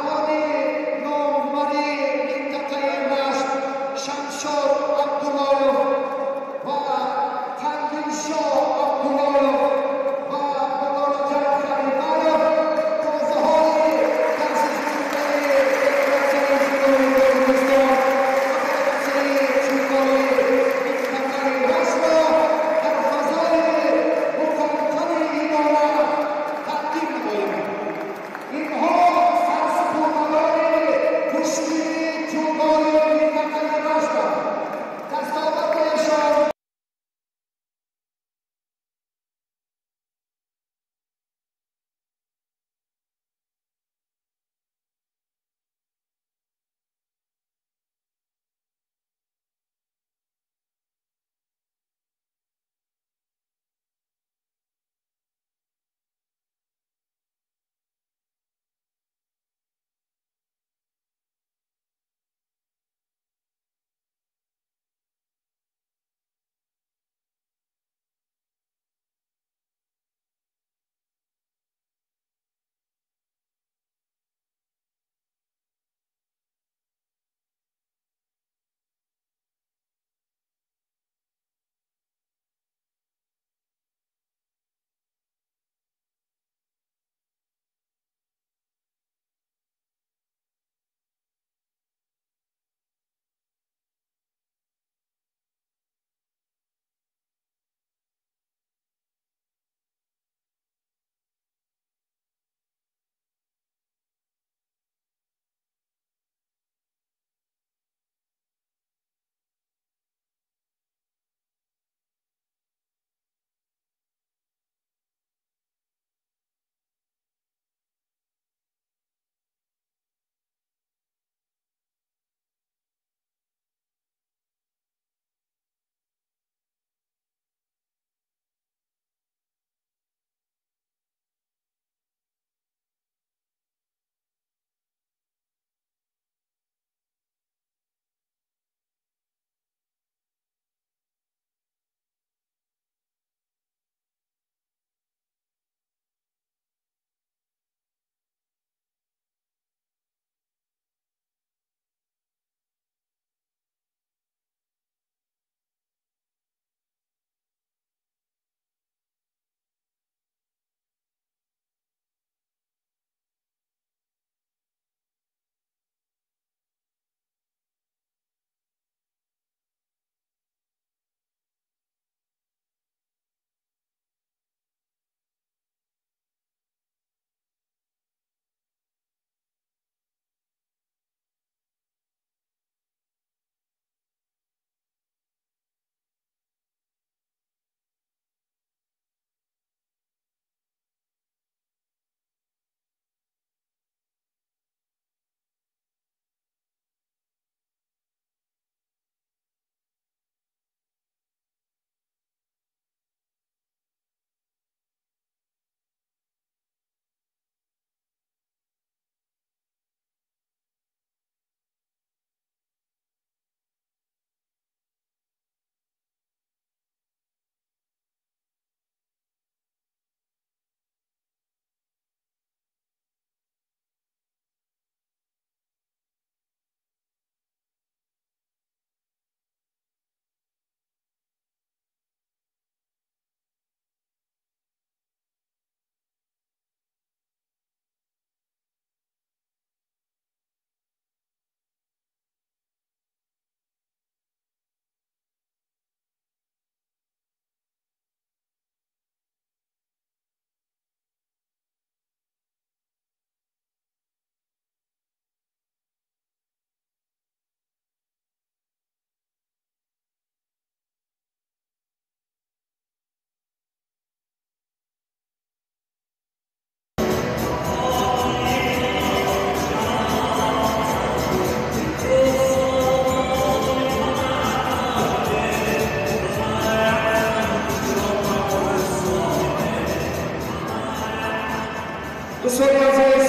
Дӯстони азиз,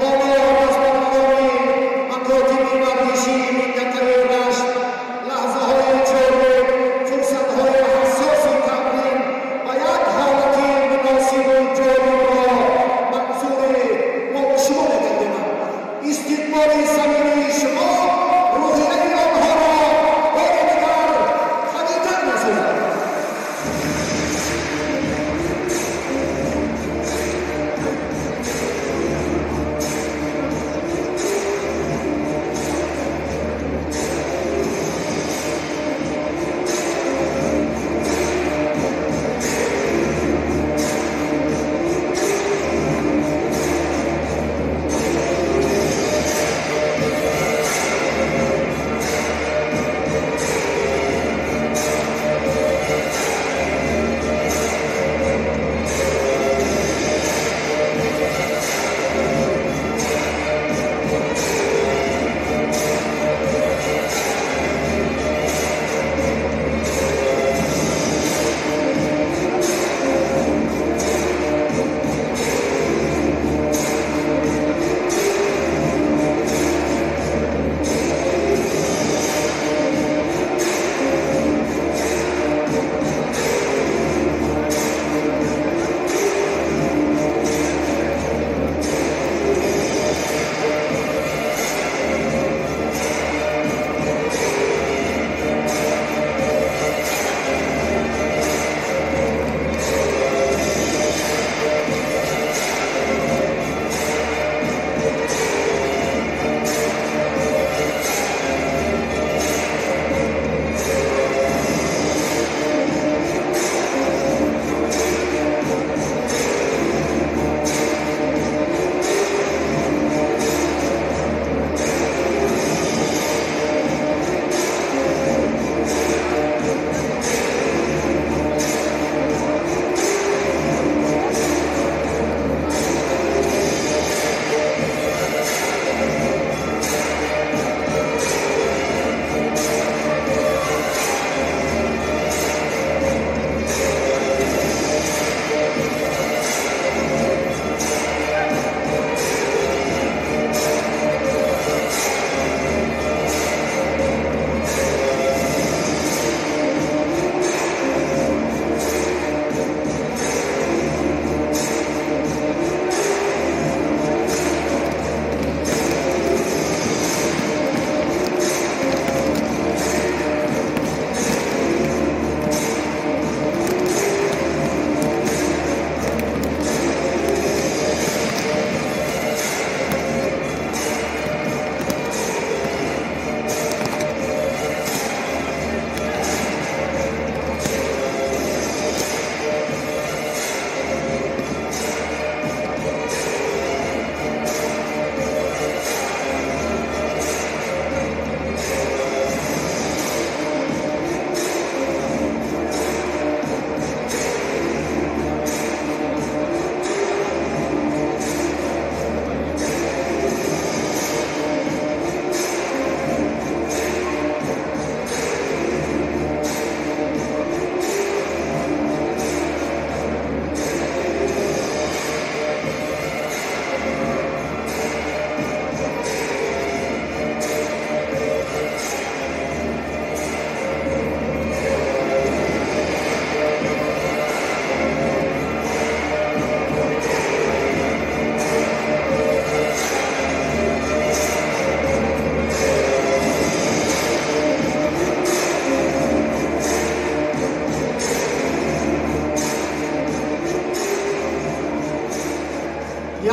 ҳоло дастбарони макотиби варзишии минтақаи Рашт лаҳзаҳои ҷолиб, фурсатҳои ҳассоси тамрин ва як ҳолати муносибу ҷолибро манзури мо шумо мегардонанд. Истиқболи самимии шумо рӯҳияи онҳоро бори дигар қавитар месозад.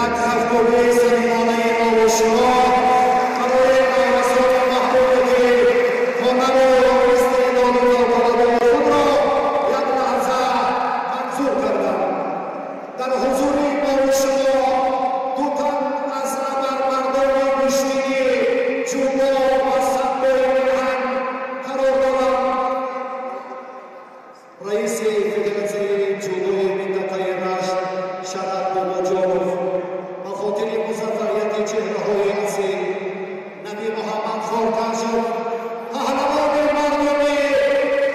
Як кафкӯбии самимонаи мову шумо барои наврасони маҳбубе, ки ҳунару истеъдоду довталабии худро як лаҳза манзур карданд. Дар ҳузури мову шумо ду тан аз абармардони гӯштини ҷудо ва самбои меҳан қарор доранд. Раиси Федератсияи ҷудои минтақаи Рашт Шарат Бобоҷонов ба хотири музаффарияти чеҳраҳои асил Наби Муҳаммад Хоркашов, паҳлавони мардумӣ,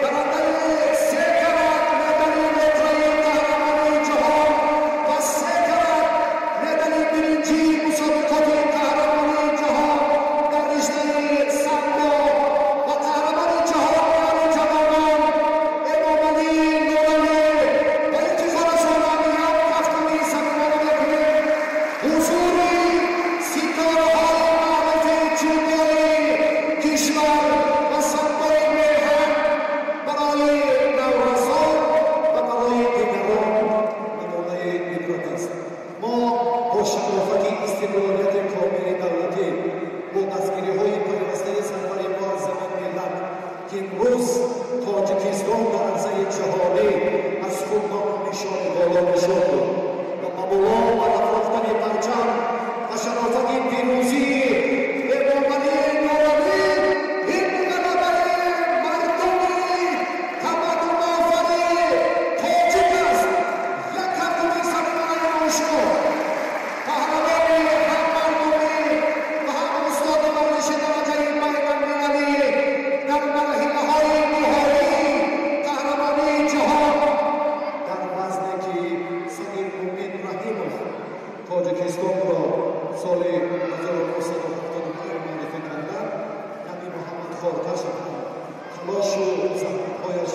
барандаи се карат медали нуқраи қаҳрамонии ҷаҳон ва се карат медали Истиқлолияти комили давлатӣ бо дастгириҳои пайвастаи сарвари муаззами миллат, ки имрӯз Тоҷикистон дар арсаи ҷаҳонӣ аз худ ному нишони боло нишон дод ва ба боло барафрохтани парчам ва шарофати пирӯзии Эмомалӣ Нуралӣ ин ғалабаи мардуми тамаддунофари тоҷик аст. Як ҳафтуми самимонаи шумо паҳлавони ҳам мардумӣ ва ҳам устоди варзиши дараҷаи байналмилалӣ дар марҳилаҳои ниҳоии қаҳрамонии ҷаҳон дар вазне ки Саид Мумин Раҳимов Тоҷикистонро соли 1975 муаррифӣ карданд, Наби Муҳаммад Хоркашов ҳам талошу заҳматҳояш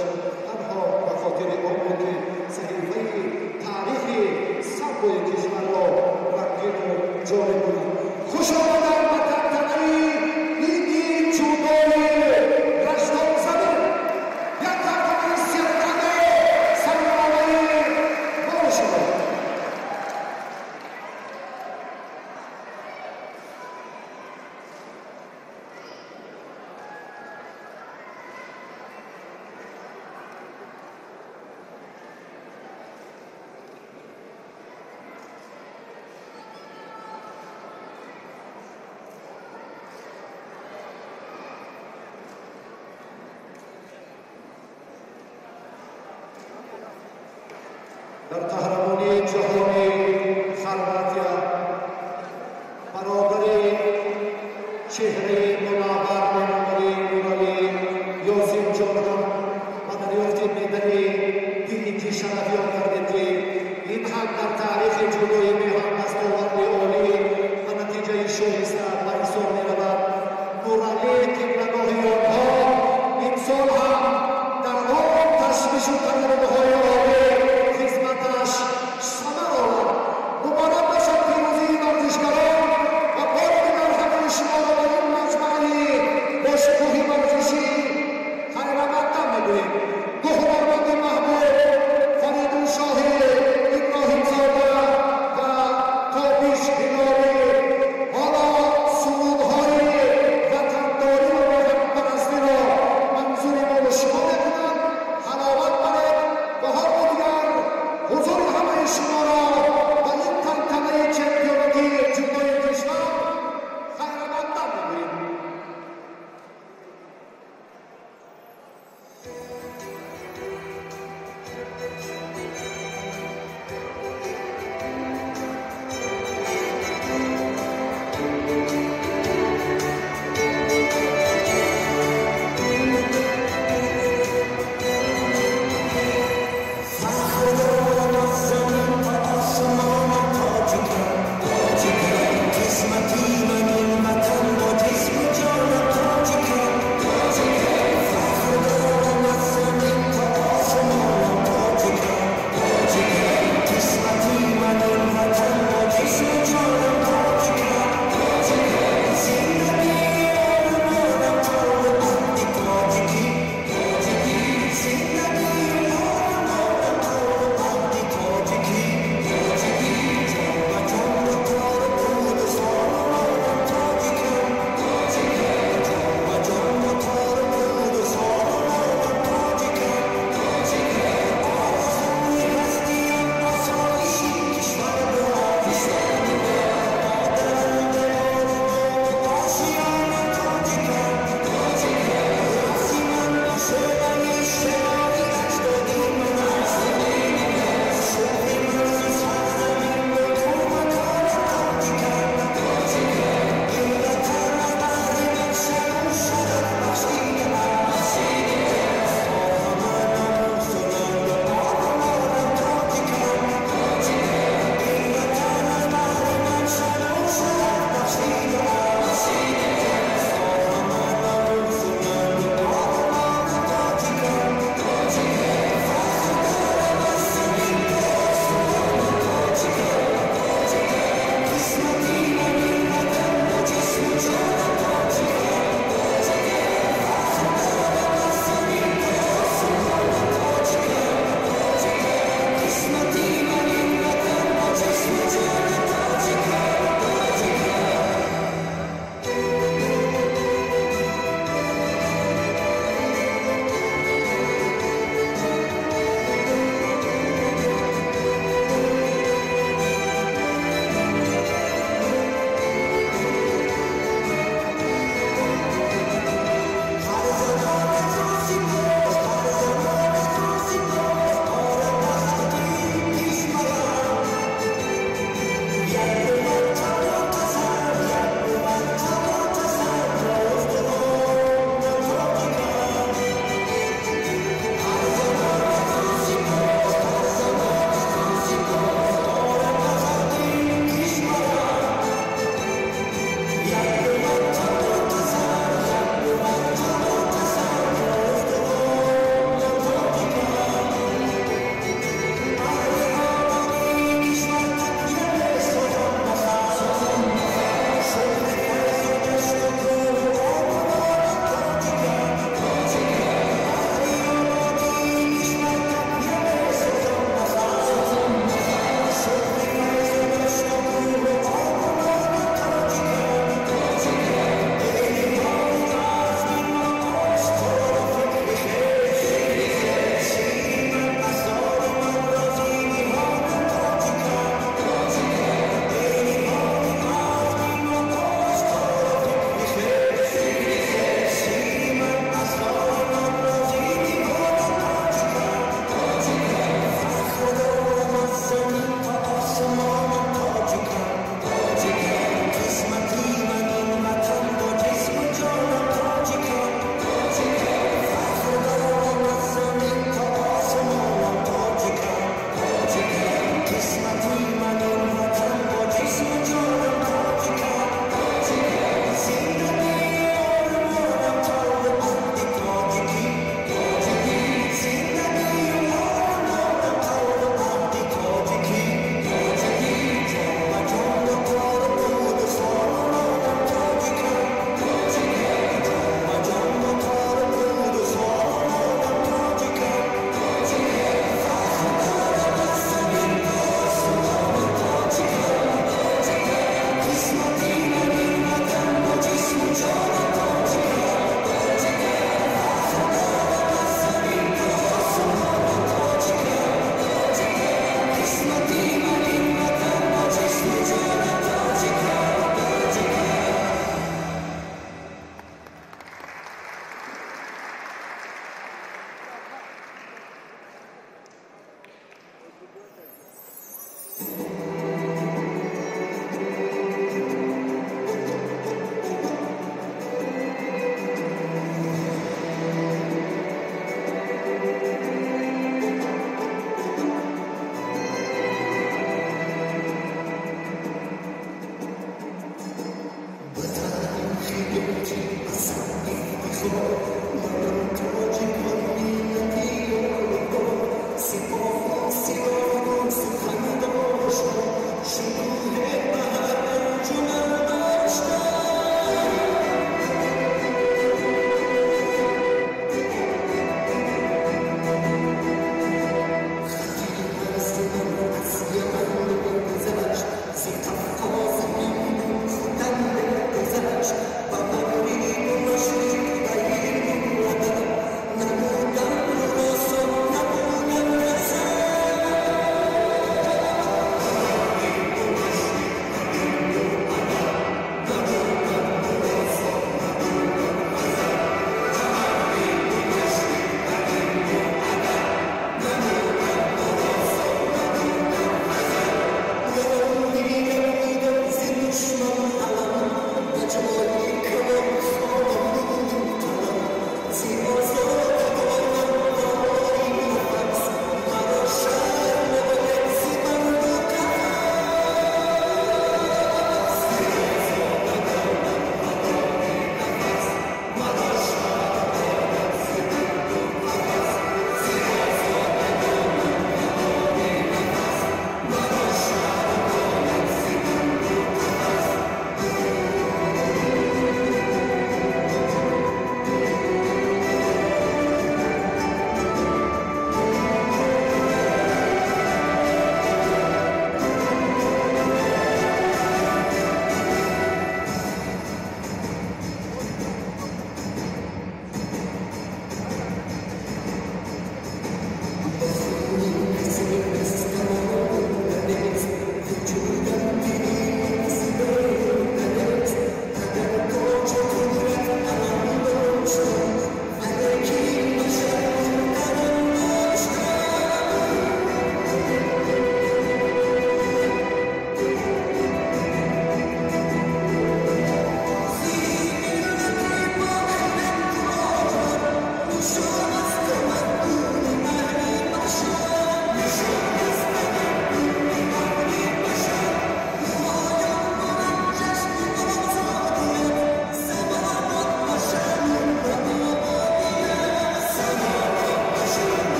танҳо ба хотири он буд, ки саҳифаи таърихи самбои кишварро рангину ҷолиб кунад. Хуш омадам ба тантанаи лиги ҷудои Раштонзамин. Як тантанаи сирқане самимонаи мо шумо. Дар қаҳрамонии ҷаҳони Хорватия бародари чеҳраи мунаввар Эмомалӣ Нуралӣ Ёсинҷон ҳам ба дарёфти медали биринҷӣ шарафёб гардид, ки ин ҳам дар таърихи ҷудои меҳан дастоварди олӣ ва натиҷаи шоиста ба ҳисоб меравад. Нуралӣ қиблагоҳи онҳо имсол ҳам дар он ташвишу таҷрибаҳои олӣ хизматаш самар овард. Муборак бошад пирӯзии варзишгарон ва бори дигар ҳамаи шуморо ба ин маҷмаи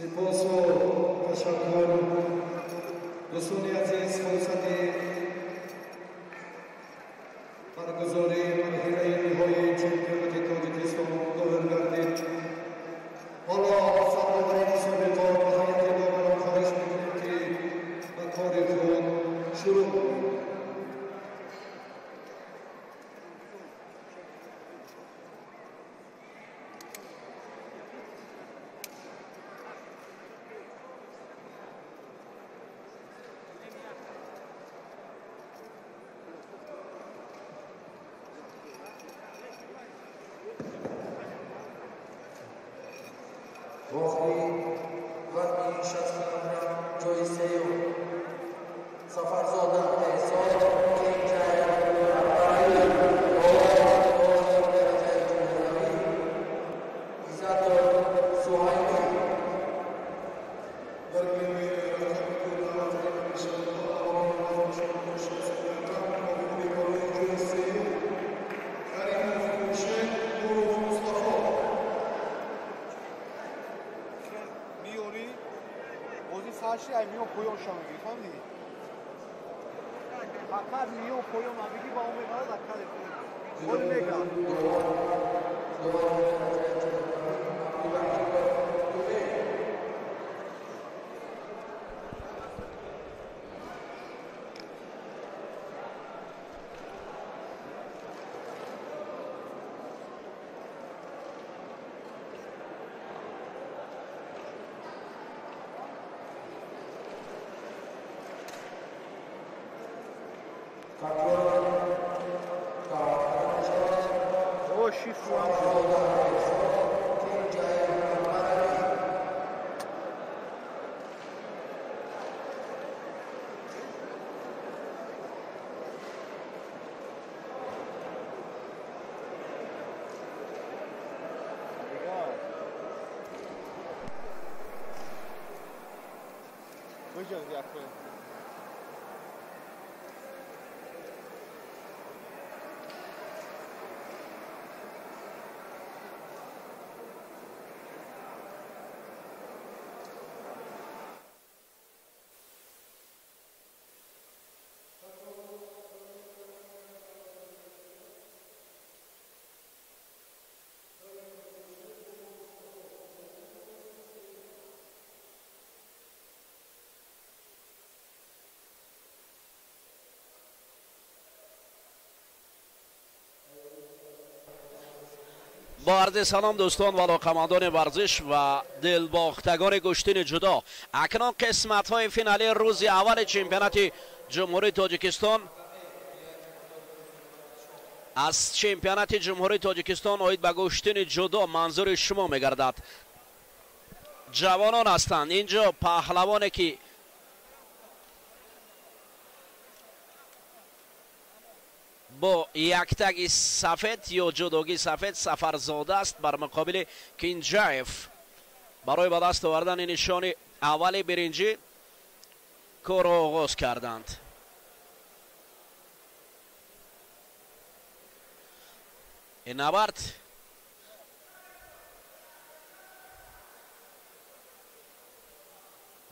Сипосу ташаккур. Дӯстони азиз, фурсати баргузории марҳилаи ниҳоии чемпионати Тоҷикистон доир гардид. Ҳоло сардовари мусобиқот ва ҳайати доварон хоҳиш мекунем, ки ба кори худ шурӯъ кунанд. Вохӯрӣ вазни 60 килограмм, ҷои сеюм: Сафарзода Эҳсон, Кенҷаев Акбаралӣ, дараҷаи ҷумҳуриявӣ Иззатов Суҳайли. Дар гилеми рақами даъват мешавад паҳлавони вазни 60 килограмм муқобили барои ҷои сеюм Каримов Хуршед, Нуров Мустафо. Миёрӣ бозӣ сарши, ай миён поён ша мегирӣ, фаҳмидӣ? Фақат миён поён ма бигӣ, ба он мебарад, аккаре оли мега. Довари дараҷаи ҷумҳуриявӣ Абдулаҳимов Дубей. Такрор даъват карда мешавад О, шифу ҳам. Сафарзода Эҳсон, Кенҷаев Акбаралӣ. Бижа якое. Бо арзи салом, дӯстон ва алоқамандони варзиш ва дилбохтагони гӯштини ҷудо, акнун қисматҳои финалии рӯзи аввали чемпионати Ҷумҳурии Тоҷикистон, аз чемпионати Ҷумҳурии Тоҷикистон оид ба гӯштини ҷудо манзури шумо мегардад. Ҷавонон ҳастанд инҷо, паҳлавоне ки бо яктаги сафед ё ҷудогии сафед Сафарзода аст, бар муқобили Кинҷаев барои ба даст овардани нишони аввали биринҷӣ корро оғоз карданд. Ин набард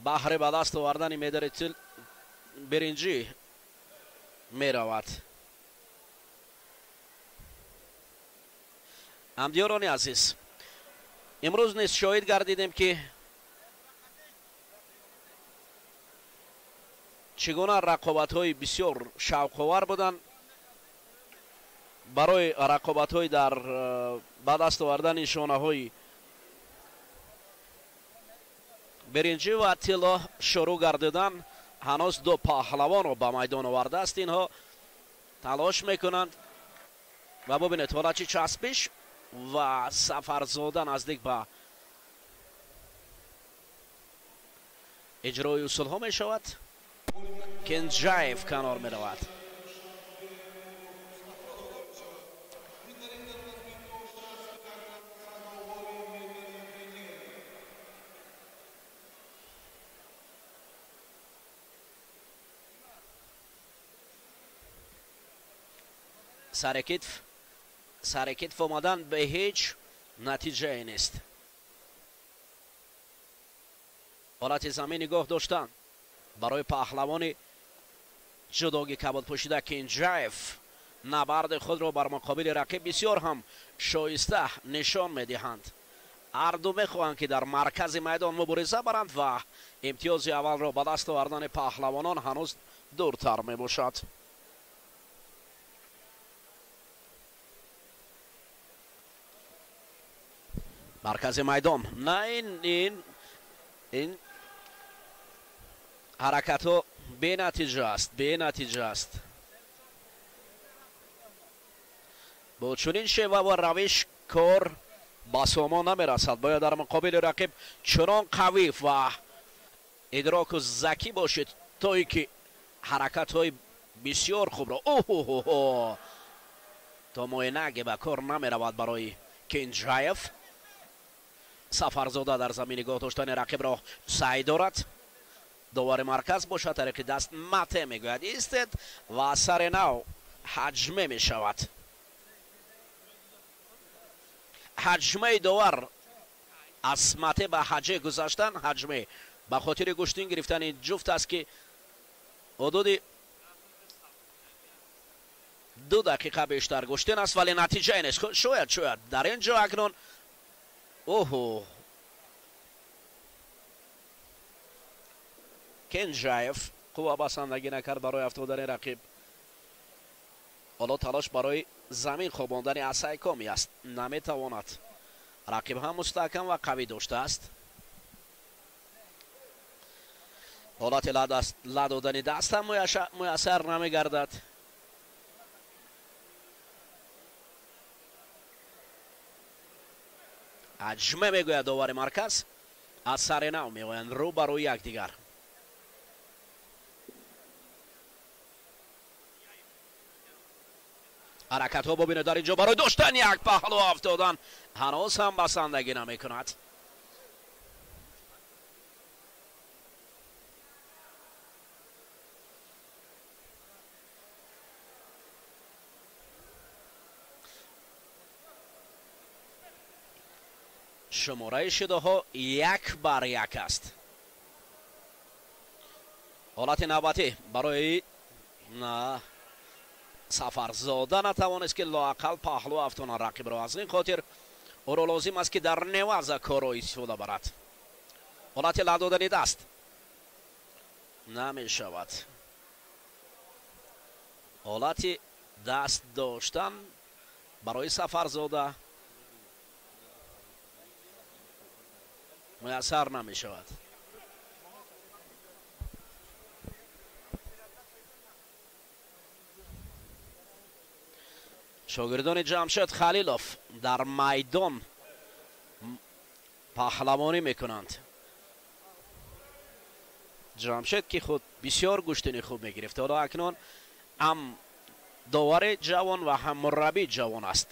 баҳри ба даст овардани медали биринҷӣ меравад. Ҳамдиёрони азиз, имрӯз низ шоҳид гардидем, ки чӣ гуна рақобатҳои бисёр шавқовар буданд барои рақобатҳои дар ба даст овардани нишонаҳои биринҷӣ ва тилло шурӯъ гардидан. Ҳанӯз ду паҳлавонро ба майдон овардааст, инҳо талош мекунанд ва бубинед, ҳолати часпиш ва Сафарзода наздик ба иҷрои усулҳо мешавад. Кенҷаев канор меравад. Сарекитф омадан ба ҳеҷ натиҷае нест. Ҳолати замин нигоҳ доштан барои паҳлавони ҷудоги кабудпӯшида Кенҷаев набарди худро бар муқобили рақиб бисёр ҳам шоиста нишон медиҳанд. Ҳарду мехоҳанд, ки дар маркази майдон мубориза баранд ва имтиёзи аввалро ба даст овардани паҳлавонон ҳанӯз дуртар мебошад. Маркази майдон на ин ҳаракатҳо бенатиҷа аст, бенатиҷа аст. Бо чунин шева ва равиш кор ба сомон намерасад. Бояд дар муқобили рақиб чунон қавӣ ва идроку закӣ бошед, то ин ки ҳаракатҳои бисёр хубро оҳоҳо то моинаге ба кор намеравад барои Кенҷаев. Сафарзода дар замин нигоҳ доштани рақибро саъй дорад. Довари марказ бошад тариқи даст мате мегӯяд истед ва сари нав ҳаҷме мешавад. Ҳаҷмаи довар аз мате ба ҳаҷе гузаштан, ҳаҷме ба хотири гӯштин гирифтани ҷуфт аст, ки ҳудуди 2 дақиқа бештар гӯштин аст, вале натиҷае нест. Шояд дар ин ҷо акнун оҳо Кенҷаев қувва басандагӣ накард барои афтодани рақиб. Ҳоло талош барои замин хобондани Асайкоми аст, наметавонад. Рақиб ҳам мустаҳкам ва қавӣ доштааст. Ҳолати ла додани даст ҳам муяссар намегардад. Ҳаҷме мегӯяд довари марказ, аз сари нав меоянд рӯ ба рӯи якдигар. Ҳаракатҳо бубинед дар инҷо барои доштани як паҳлӯ афтодан ҳанӯз ҳам басандагӣ намекунад. Шумораи шидоҳо 1-1 аст. Ҳолати навбатӣ барои Сафарзода натавонист, ки лоақал паҳлӯ афтонад рақибро. Аз ин хотир ӯро лозим аст, ки дар неваза корро истифода барад. Ҳолати ла додани даст намешавад. Ҳолати даст доштан барои Сафарзода муяссар намешавад. Шогирдони Ҷамшед Халилов дар майдон паҳлавонӣ мекунанд. Ҷамшед, ки худ бисёр гӯштини хуб мегирифт, ҳоло акнун ҳам довари ҷавон ва ҳам мураббии ҷавон аст.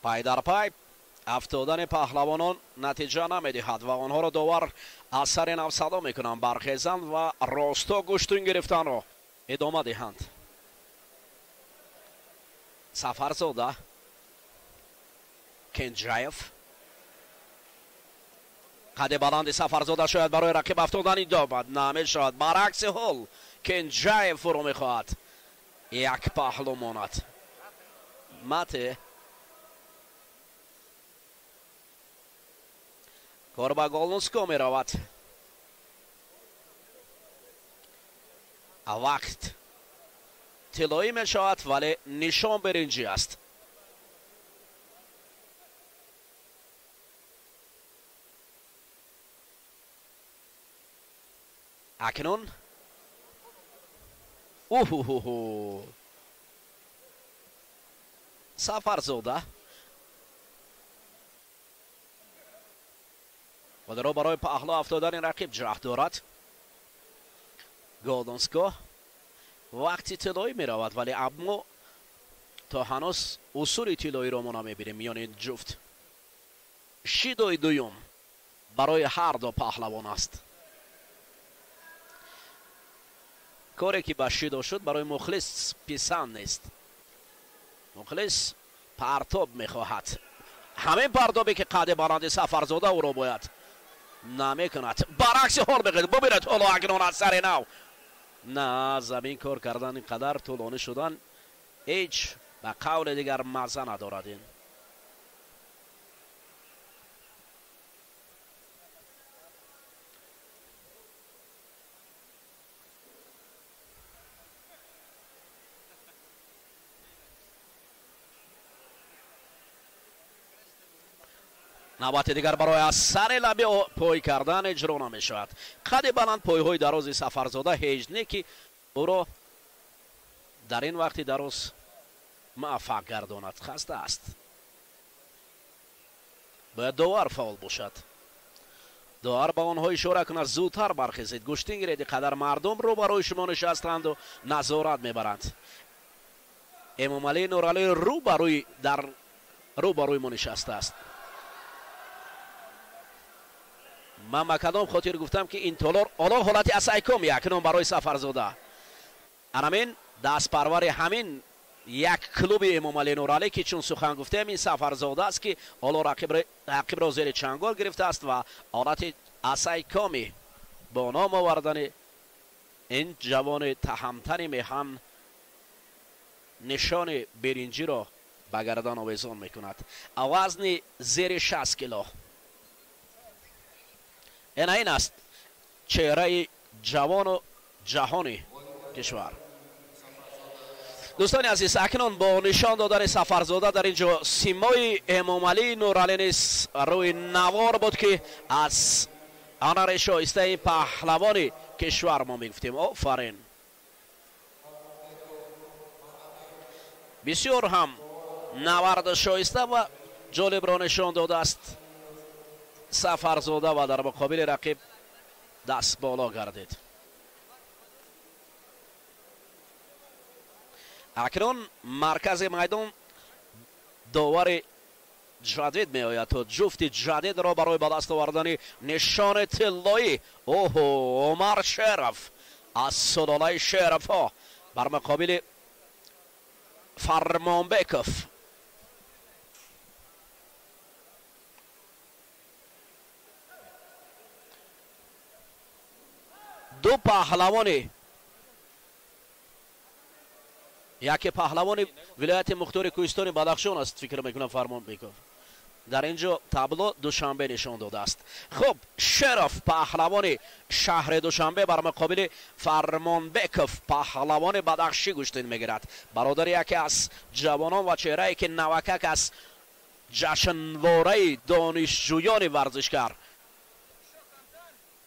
Пай дар пай афтодани паҳлавонон натиҷа намедиҳад ва онҳоро довар аз сари нав садо мекунанд бархезанд ва росто гӯштун гирифтанро идома диҳанд. Сафарзода, Кенҷаев, қади баланди Сафарзода шояд барои рақиб афтодани добад, намешавад. Баръакси ҳол Кенҷаев фурӯ мехоҳад як паҳлӯ монад. Мате кор ба Голнуско меравад. Вақт тиллоӣ мешавад, вале нишон биринҷӣ аст. Акнун уҳуҳуҳу Сафарзода худро барои паҳлӯ афтодани рақиб ҷаҳд дорад. Голдонско вақти тиллоӣ меравад, вале аммо то ҳанӯз усули тиллоиро мо намебинем миёни ҷуфт. Шидои дуюм Барои ҳар ду паҳлавон аст. Коре ки ба Шидо шуд, барои Мухлис писанд нест. Мухлис партоб мехоҳад. Ҳамин партобе ки қади баланди Сафарзода ӯро бояд намекунад. Баръакси ҳол мегӯяд. Бубинед, ҳоло акнун аз сари нав. На, замин кор кардан ин қадар тӯлонӣ шудан ҳеҷ ба қавли дигар мазза надорад ин. Навбати дигар барои аз сари лаби пой кардан иҷро намешавад. Қади баланд, пойҳои дарози Сафарзода ҳеҷ не ки ӯро дар ин вақти дароз муваффақ гардонад. Хаста аст. Бояд довар фаъол бошад. Довар ба онҳо ишора кунад: зудтар бархезед, гӯштин гиред, қадар мардум рӯ барои шумо нишастанду назорат мебаранд. Эмомалӣ Нуралӣ рӯ барои мо нишастааст. Ман ба кадом хотир гуфтам ки ин толор ҳоло ҳолати асайком якнун барои Сафарзода. Анамин дастпарвари ҳамин як клуби Эмомалӣ Нуралӣ ки чун сухан гуфтем, ин Сафарзода аст ки ҳоло рақибро зери чангол гирифтааст ва ҳолати асайкоми бо ном овардани ин ҷавони таҳамтани меҳан нишони биринҷиро ба гардан овезон мекунад. Вазни зери 60 кило. Ина ин аст чеҳраи ҷавону ҷаҳони кишвар. Дӯстони азиз, акнун бо нишон додани Сафарзода дар ин ҷо симои Эмомалӣ Нуралӣ низ рӯи навор буд ки аз ҳунари шоистаи паҳлавони кишвар мо мегуфтем. Офарин! Бисёр ҳам наварди шоиста ва ҷолибро нишон додааст Сафарзода ва дар муқобили рақиб даст боло гардид. Акнун маркази майдон довари ҷадид меояд то ҷуфти ҷадидро барои ба даст овардани нишони тиллоӣ. Оҳо, Умар Шеров аз сулолаи Шеровҳо бар муқобили Фармонбеков. Ду паҳлавони, яке паҳлавони вилояти мухтори кӯҳистони Бадахшон аст, фикр мекунам Фармонбеков. Дар ин ҷо табло Душанбе нишон додааст. Хуб, Шеров паҳлавони шаҳри Душанбе бар муқобили Фармонбеков паҳлавони Бадахшӣ гӯштин мегирад. Бародари яке аз ҷавонон ва чеҳрае ки навакак аз ҷашнвораи донишҷӯёни варзишгар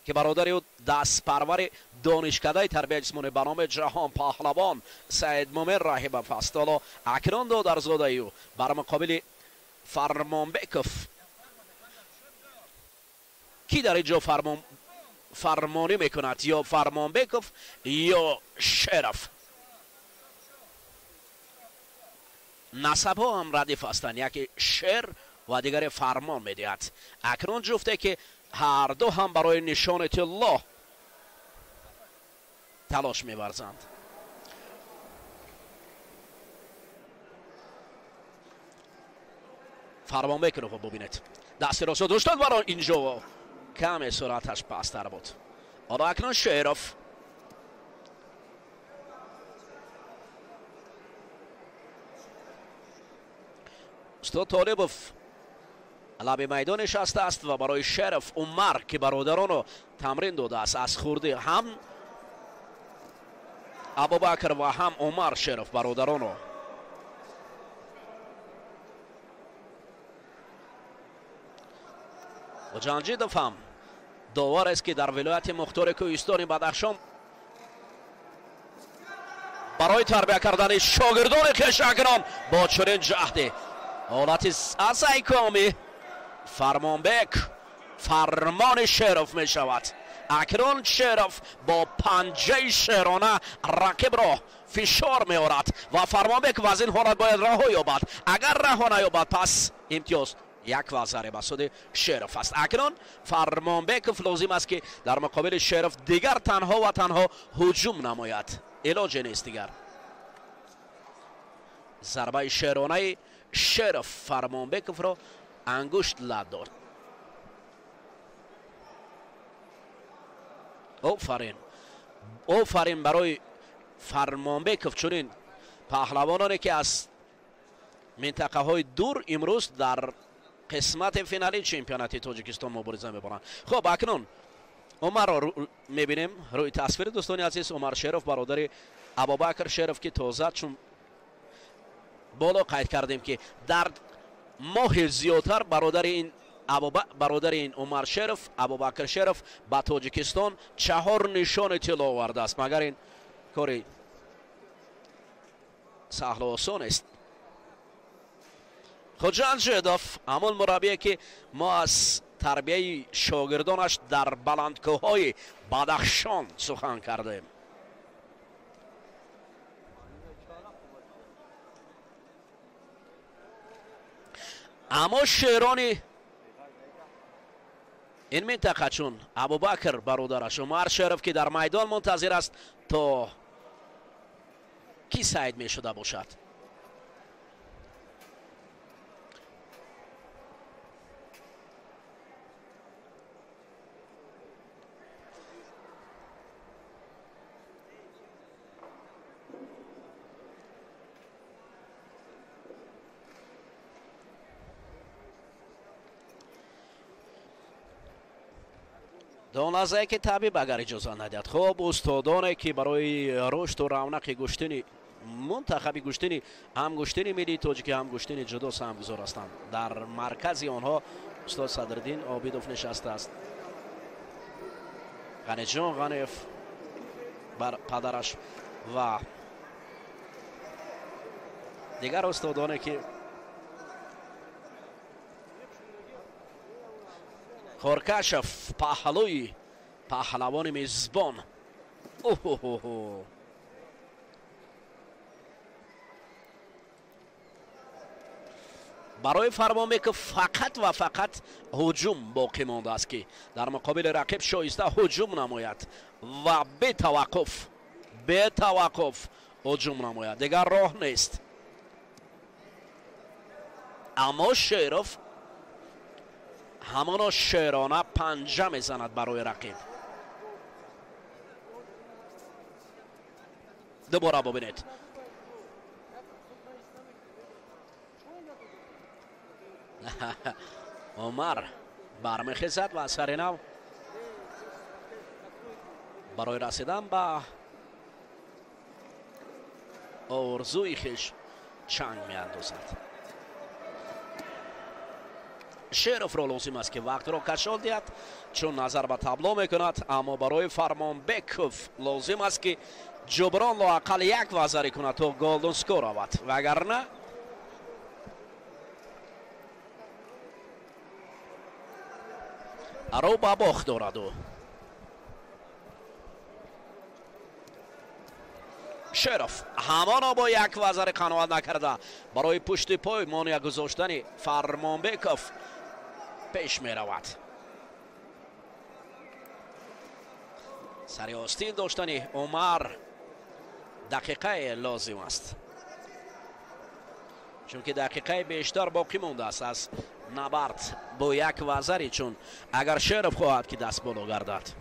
ки бародари ӯ дастпарвари донишкадаи тарбияи ҷисмонӣ ба номи Ҷаҳон паҳлавон Саидмумин Раҳимов аст. Ҳоло акнун додарзодаи ӯ бар муқобили Фармонбеков. Ки дар ин ҷо фармонӣ мекунад? Ё Фармонбеков ё Шеров. Насабҳо ҳам радиф ҳастанд, яке шер ва дигаре фармон медиҳад. Акнун ҷуфте ки ҳар ду ҳам барои нишони тилло талош меварзанд. Фармонбекро бубинед, дасти ростро доштанд барои инҷо каме суръаташ пасттар буд. Ҳоло акнун Шеров. Устод Толибов лаби майдон нишастааст ва барои Шеров Умар ки бародаронро тамрин додааст аз хурдӣ, ҳам Абубакр ва ҳам Умар Шеров бародаронро Ҷанҷидов ҳам довар аст ки дар вилояти мухтори кӯҳистони Бадахшон барои тарбия кардани шогирдони хеш акнун бо чунин ҷаҳде ҳолати асайкоми Фармонбек фармони Шеров мешавад. Акнун Шеров бо панҷаи шерона рақибро фишор меорад ва Фармонбек аз ин ҳолат бояд раҳо ёбад. Агар раҳо наёбад, пас имтиёз Як вазаре ба суди Шеров аст. Акнун Фармонбеков лозим аст, ки дар муқобили Шеров дигар танҳо ва танҳо ҳуҷум намояд. Илоҷе нест дигар. Зарбаи шеронаи Шеров Фармонбековро ангушт лат дод. Офарин, офарин барои Фармонбеков. Чунин паҳлавононе, ки аз минтақаҳои дур имрӯз дар қисмати финалии чемпионати Тоҷикистон мубориза мебаранд. Хуб, акнун Умарро мебинем рӯи тасвири, дӯстони азиз. Умар Шеров, бародари Абубакр Шеров, ки тоза, чун боло қайд кардем, ки дар моҳи зиёдтар бародари ин Умар Шеров, Абубакр Шеров, ба Тоҷикистон 4 нишони тилло овардааст. Магар ин кори саҳлу осон аст? Хуҷанд Жедов, ҳамон мураббие, ки мо аз тарбияи шогирдонаш дар баландкӯҳҳои Бадахшон сухан кардем. Аммо шерони ин минтақа, чун Абубакр бародараш Умар Шеров, ки дар майдон мунтазир аст, то кӣ сайд мешуда бошад. До лаҳзае ки табиб агар иҷоза надиҳад. Хуб, устодоне, ки барои рушду равнақи гӯштини мунтахаби гӯштини, ҳам гӯштини миллии тоҷикӣ, ҳам гӯштини ҷудо саҳмгузор ҳастанд, дар маркази онҳо устод Садриддин Обидов нишастааст, Ғаниҷон Ғаниев бар падараш ва дигар устодоне, ки Хоркашев паҳлӯи паҳлавони мизбон. Оҳоҳо, барои Фармонбеков фақат ва фақат ҳуҷум боқӣ мондааст, ки дар муқобили рақиб шоиста ҳуҷум намояд ва бетаваққуф, бетаваққуф ҳуҷум намояд. Дигар роҳ нест. Аммо Шеров ҳамоно шерона панҷа мезанад барои рақиб. Дубора бубинед. Умар бармехезад ва сари нав барои расидан ба орзуи хеш чанг меандозад. Шеровро лозим аст, ки вақтро кашол диҳад, чун назар ба табло мекунад, аммо барои Фармонбеков лозим аст, ки ҷуброн лоақал як вазарӣ кунад, то голден скор равад, вагарна рӯ ба бохт дорад ӯ. Шеров ҳамоно бо як вазари қаноат накарда, барои пушти пой монеа гузоштани Фармонбеков пеш меравад. Сари остин доштани Умар дақиқае лозим аст, чунки дақиқаи бештар боқӣ мондааст аз набард бо як вазари, чун агар Шеров хоҳад, ки даст боло гардад.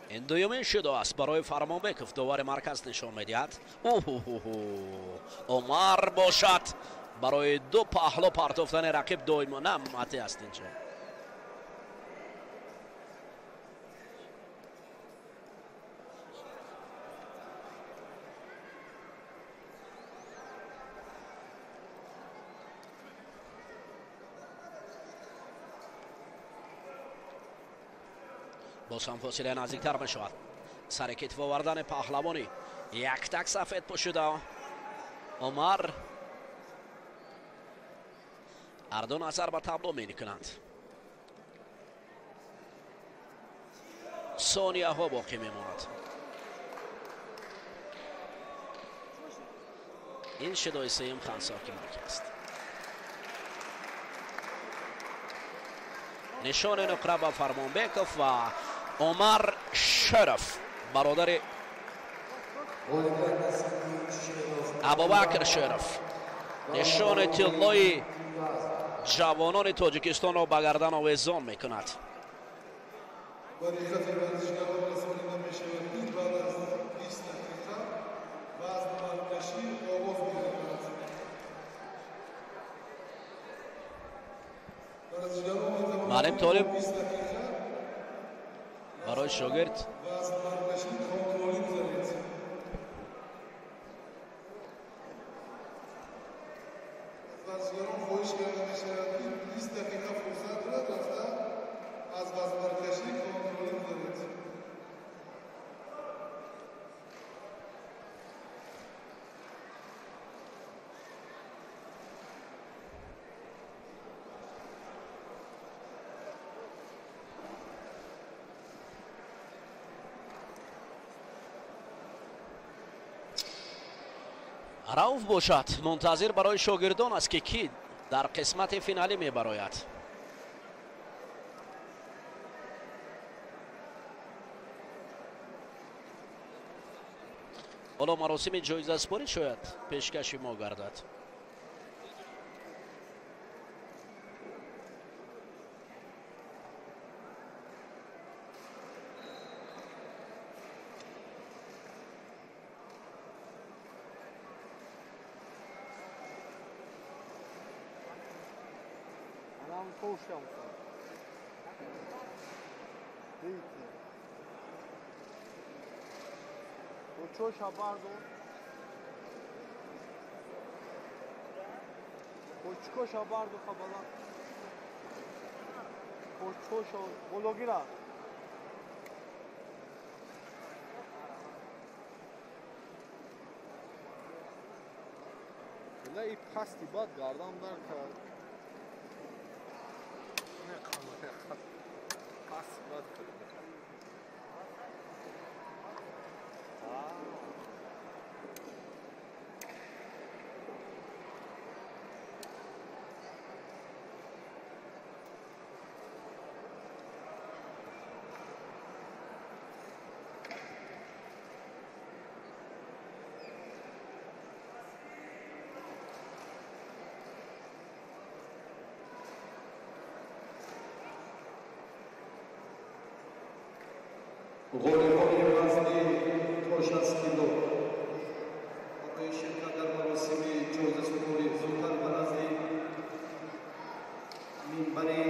Ин дуюмин шудо аст барои Фармонбеков. Довари марказ нишон медиҳад. Оҳоҳо, Умар бошад барои ду паҳло партофтани рақиб доимо на мате аст инҷо. Боз ҳам фосила наздиктар мешавад. Сари китф овардани паҳлавони яктак сафед пӯшида Умар. Ҳарду назар ба табло мекунанд. Сонияҳо боқӣ мемонад. Ин шидои сеюм хансоки марк аст. Нишони нуқра ба Фармонбеков ва Умар Шеров, бародари Абубакр Шеров, нишони тиллои ҷавонони Тоҷикистонро ба гардан овезон мекунад. Ба диққати варзишгарон расонида мешавад, ки баъд аз 20 дақиқа вазнбаркашӣ оғоз мегардад. Варзишгарон метавонанд Маълим Толиб 20 дақиқа барои шогирд вазнбаркашӣ контролӣ гузаред. Варзишгарон хоҳиш карда мешавад, ки 20 дақиқа фурсат дорад рафта аз вазнбаркашӣ контролӣ гузаред. Рауф бошад мунтазир барои шогирдон аст, ки кӣ дар қисмати финалӣ мебарояд. Ҳоло маросими ҷоизаспорӣ шояд пешкаши мо гардад. Кочоша бардор. Кочкоша бардор хабала. Кочоша бологира. ла и пасти бад гардан дар кард. Не қамат, пас бад кард. Ғолибони вазни то 60 кило барои ширкат дар маросими ҷоизасупорӣ зудтар ба назди минбари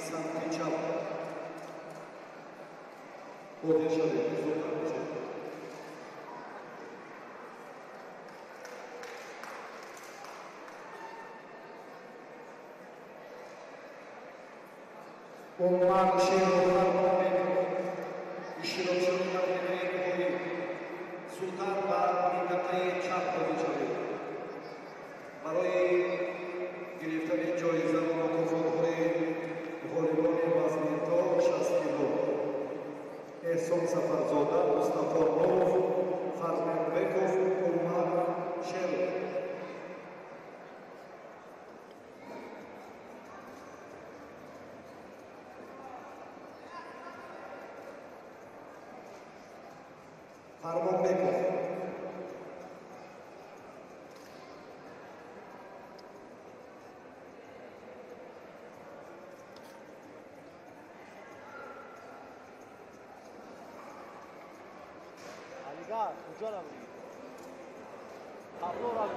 самти чап ҳозир шавед. Зудтар бошед. Умар Шеров, Фармонбеков, иштирокчиёни марҳилаи ниҳоӣ зудтар ба минтақаи чап ҳозир шавед. Барои гирифтани ҷоиза ва мукофотҳои ғолибони вазни то 60 кило Эҳсон Сафарзода, Мустафо Нуров, Фармонбеков, Умар Шеров. Фармонбеков. Алигар, куҷо равӣ? Табло равӣ.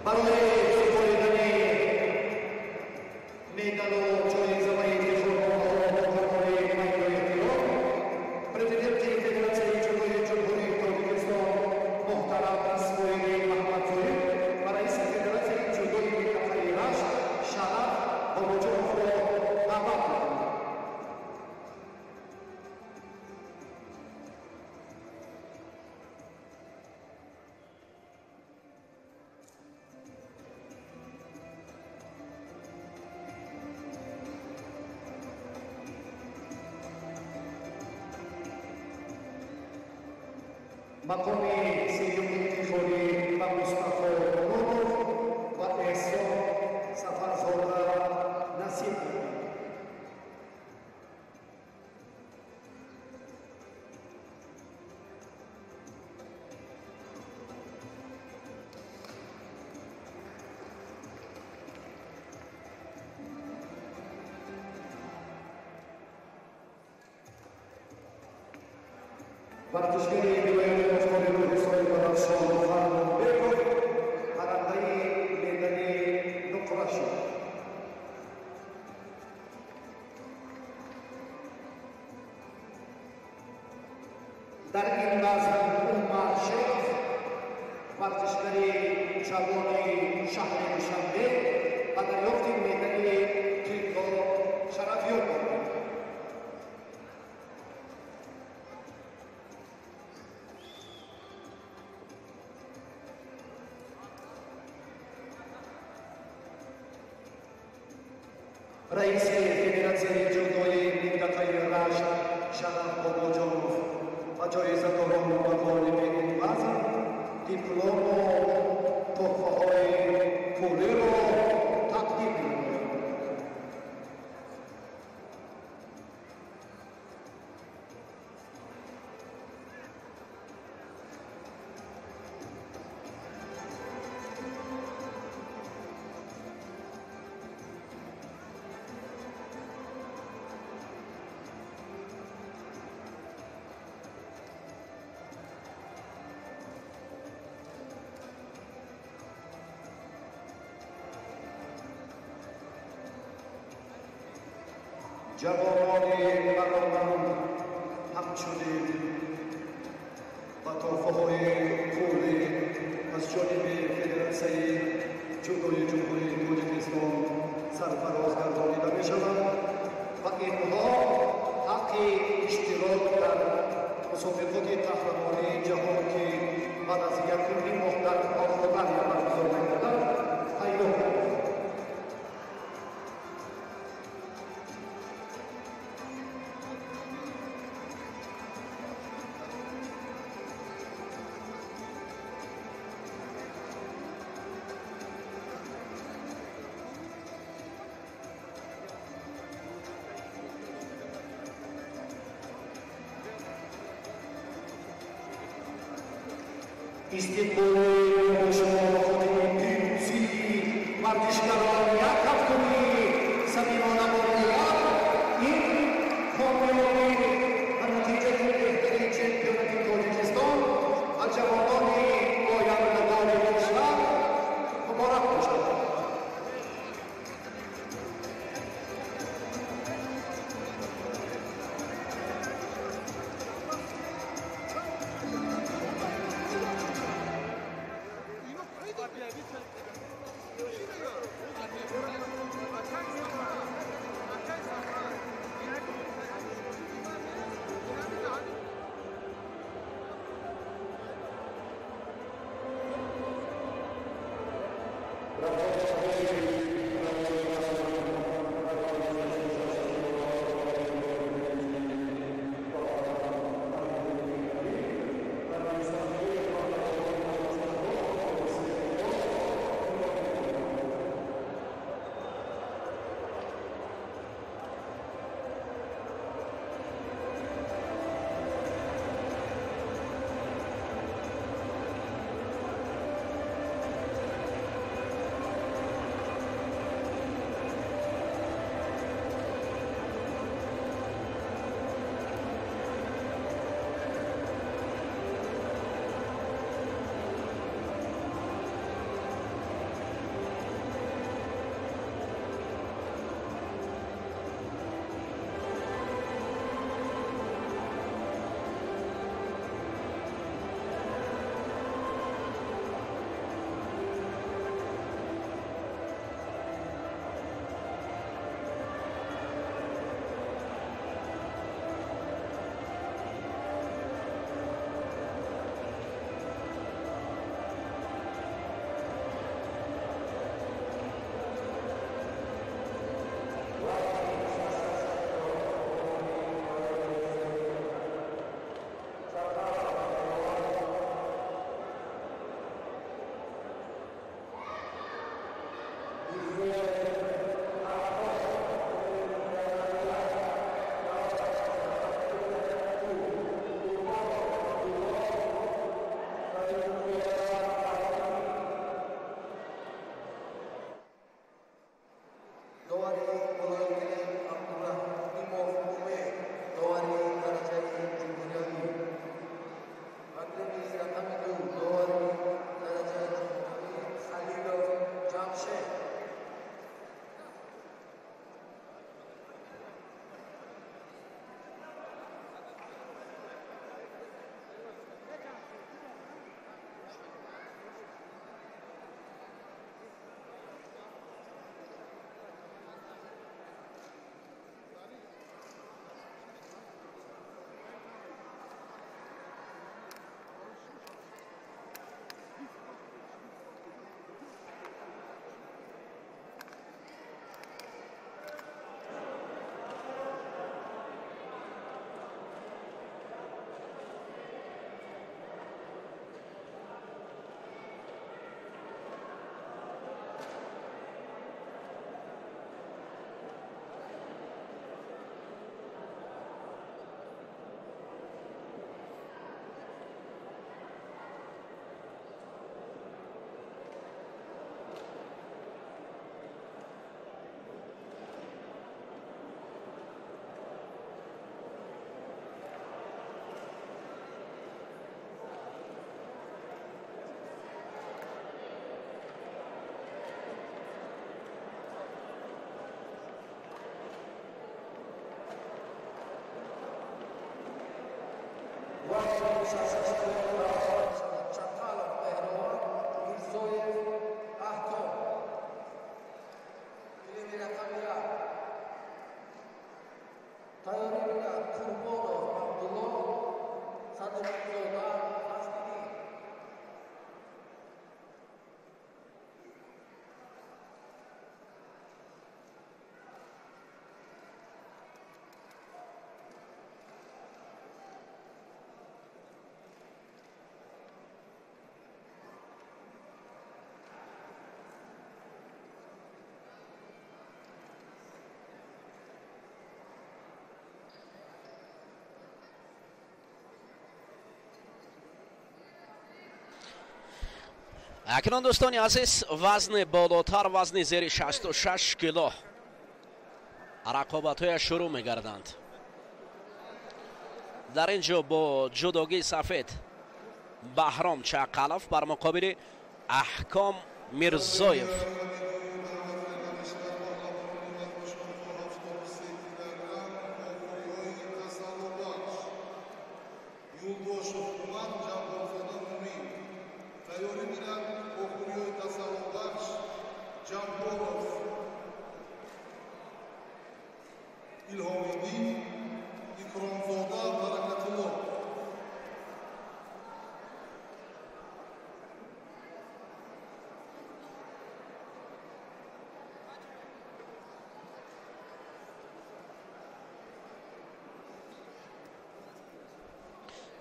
Барои супоридани медалу ҷоизаҳои ифтихорномаҳо бо камоли майлу эҳтиром президенти Федератсияи ҷудои Ҷумҳурии Тоҷикистон муҳтарам Исмоили Маҳмадзоир ва раиси Федератсияи ҷудои минтақаи Рашт Шараф Бобоҷоновро даъват мекунем. Мақоми сеюми ифтихорӣ ба Мустафо Нуров ва Эҳсон Сафарзода насиб гардид. Варзишгари вилояти мухтори Рӯҳисои Бадахшон Фармонбеков барандаи медали нуқра шуд. Дар ин вазн Умар Шеров, варзишгари ҷавони шаҳри Душанбе, ба дарёфти медали тилло шарафёб гардид. Раиси Федератсияи ҷудои минтақаи Рашт Шараф Бобоҷонов ба ҷоизадорон ва ғолиби ин вазн диплому туҳфаҳои пулиро тақдим менамояд. Ҷавонони бароманд ҳамчунин ба туҳфаҳои пулӣ аз ҷониби Федератсияи ҷудои Ҷумҳурии Тоҷикистон сарфароз гардонида мешаванд ва инҳо ҳаққи иштирок дар мусобиқоти қаҳрамонии ҷаҳон, ки баъд аз 1,5 моҳ дар Австралия баргузор мегардад, пайдо карданд. Истиқболи шумо ба хотири пирӯзии варзишгарон як ҳафтуми самимона бори дигар ин комёбӣ ва натиҷаи беҳтари чемпионати Тоҷикистон ва ҷавонони ояндадори кишвар муборак бошад. Акнун, дӯстони азиз, вазни болотар, вазни зери 66 кило рақобатҳояш шурӯъ мегарданд. Дар ин ҷо бо ҷудогии сафед Баҳром Чақалов бар муқобили Аҳком Мирзоев.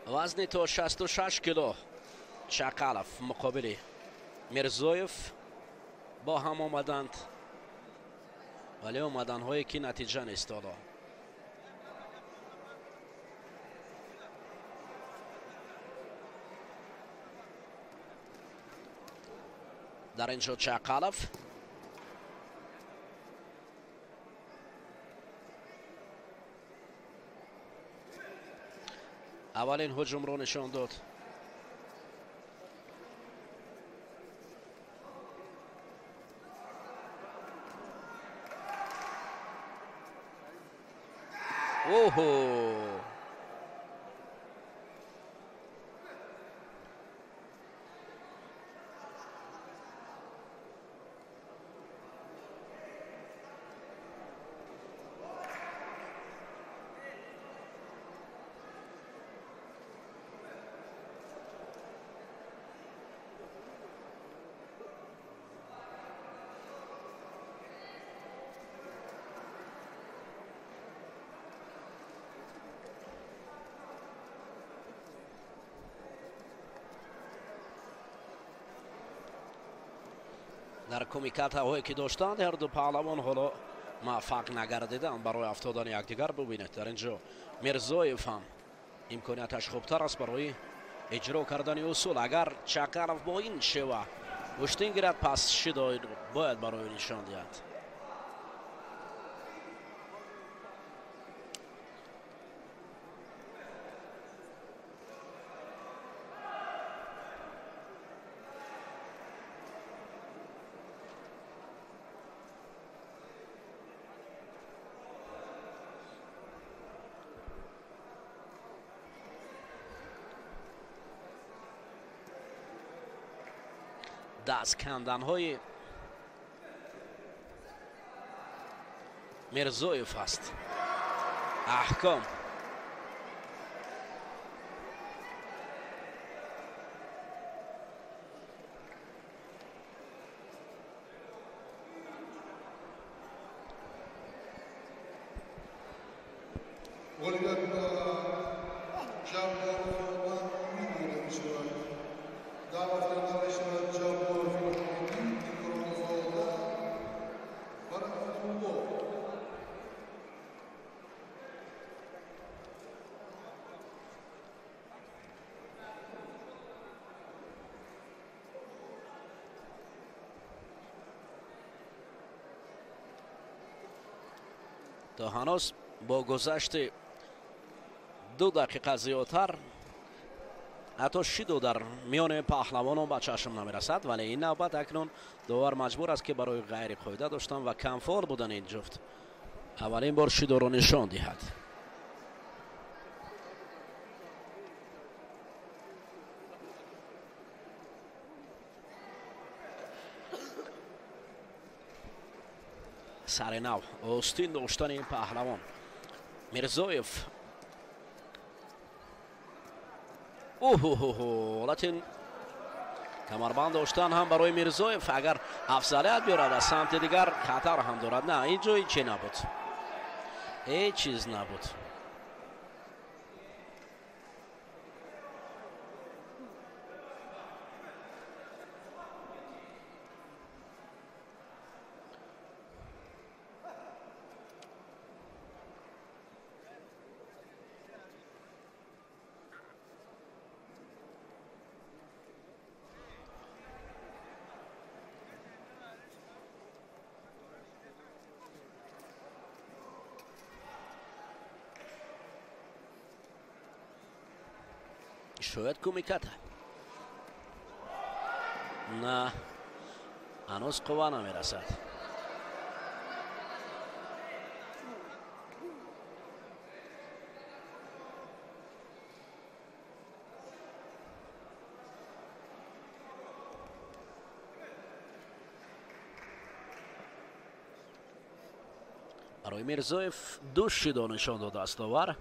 Вазни то 66 кило Чақалов муқобили Мирзоев бо ҳам омаданд, вале омаданҳое ки натиҷа нест ҳоло. Дар ин ҷо Чақалов аввалин ҳуҷумро нишон дод. Оҳо! Дар кумикатаҳое ки доштанд ҳарду паҳлавон ҳоло муваффақ нагардиданд барои афтодани якдигар. Бубинед, дар ин ҷо Мирзоев ҳам имконияташ хубтар аст барои иҷро кардани усул. Агар Чақалов бо ин шева гӯштин гирад, пас шидо бояд барои нишон диҳад. Даст канданҳои Мирзоев аст. Аҳком то ҳанӯз бо гузашти 2 дақиқа зиёдтар ҳатто шидо дар миёни паҳлавонон ба чашм намерасад, вале ин навбат акнун довар маҷбур аст ки барои ғайриқоида доштан ва камфор будани ин ҷуфт аввалин бор шидоро нишон диҳад. Сари нав остин доштани паҳлавон Мирзоев. Оҳоҳо, ҳолати камарбанд доштан ҳам барои Мирзоев агар афзалият биёрад, аз самти дигар хатар ҳам дорад. На, ин ҷо ҳече набуд, ҳеҷ чиз набуд. Шояд кумиката. На, ҳанӯз қувва намерасад. Барои Мирзоев ду шидо нишон додааст довар.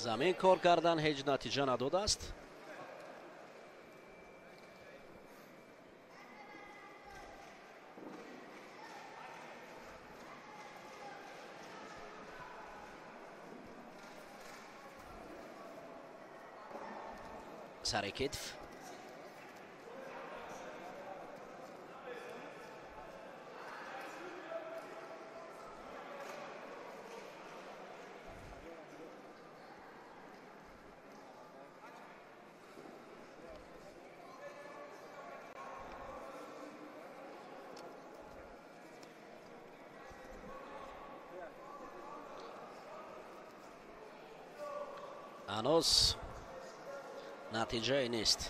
Замин кор кардан ҳеҷ натиҷа надодааст. Сари китф. Ҳанӯз натиҷае нест.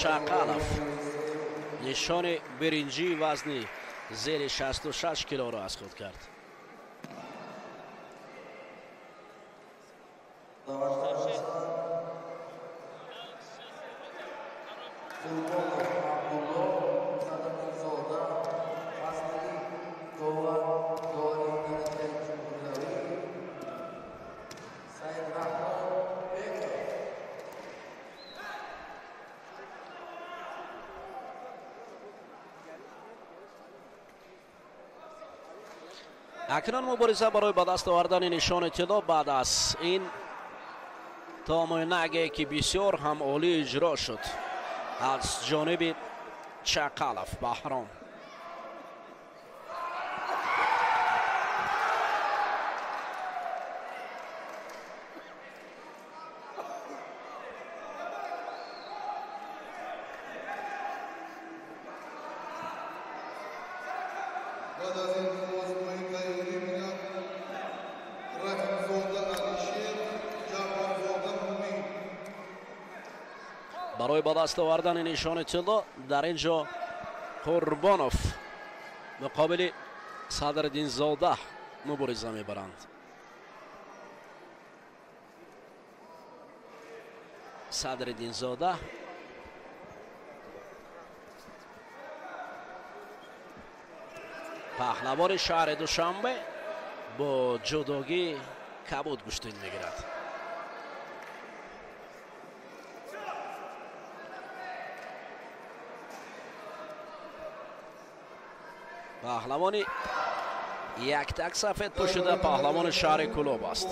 Чақалов нишони биринҷии вазни зери 66 килоро аз худ кард. Акнун мубориза барои ба даст овардани нишони тилло баъд аз ин томонаге ки бисёр ҳам олӣ иҷро шуд аз ҷониби Чақалов Баҳром. Барои ба даст овардани нишони тилло дар ин ҷо Қурбонов муқобили Садриддинзода мубориза мебаранд. Садриддинзода паҳлавони шаҳри Душанбе бо ҷудогӣ кабуд гӯштин мегирад. Паҳлавони яктак сафед пӯшида паҳлавони шаҳри Кӯлоб аст.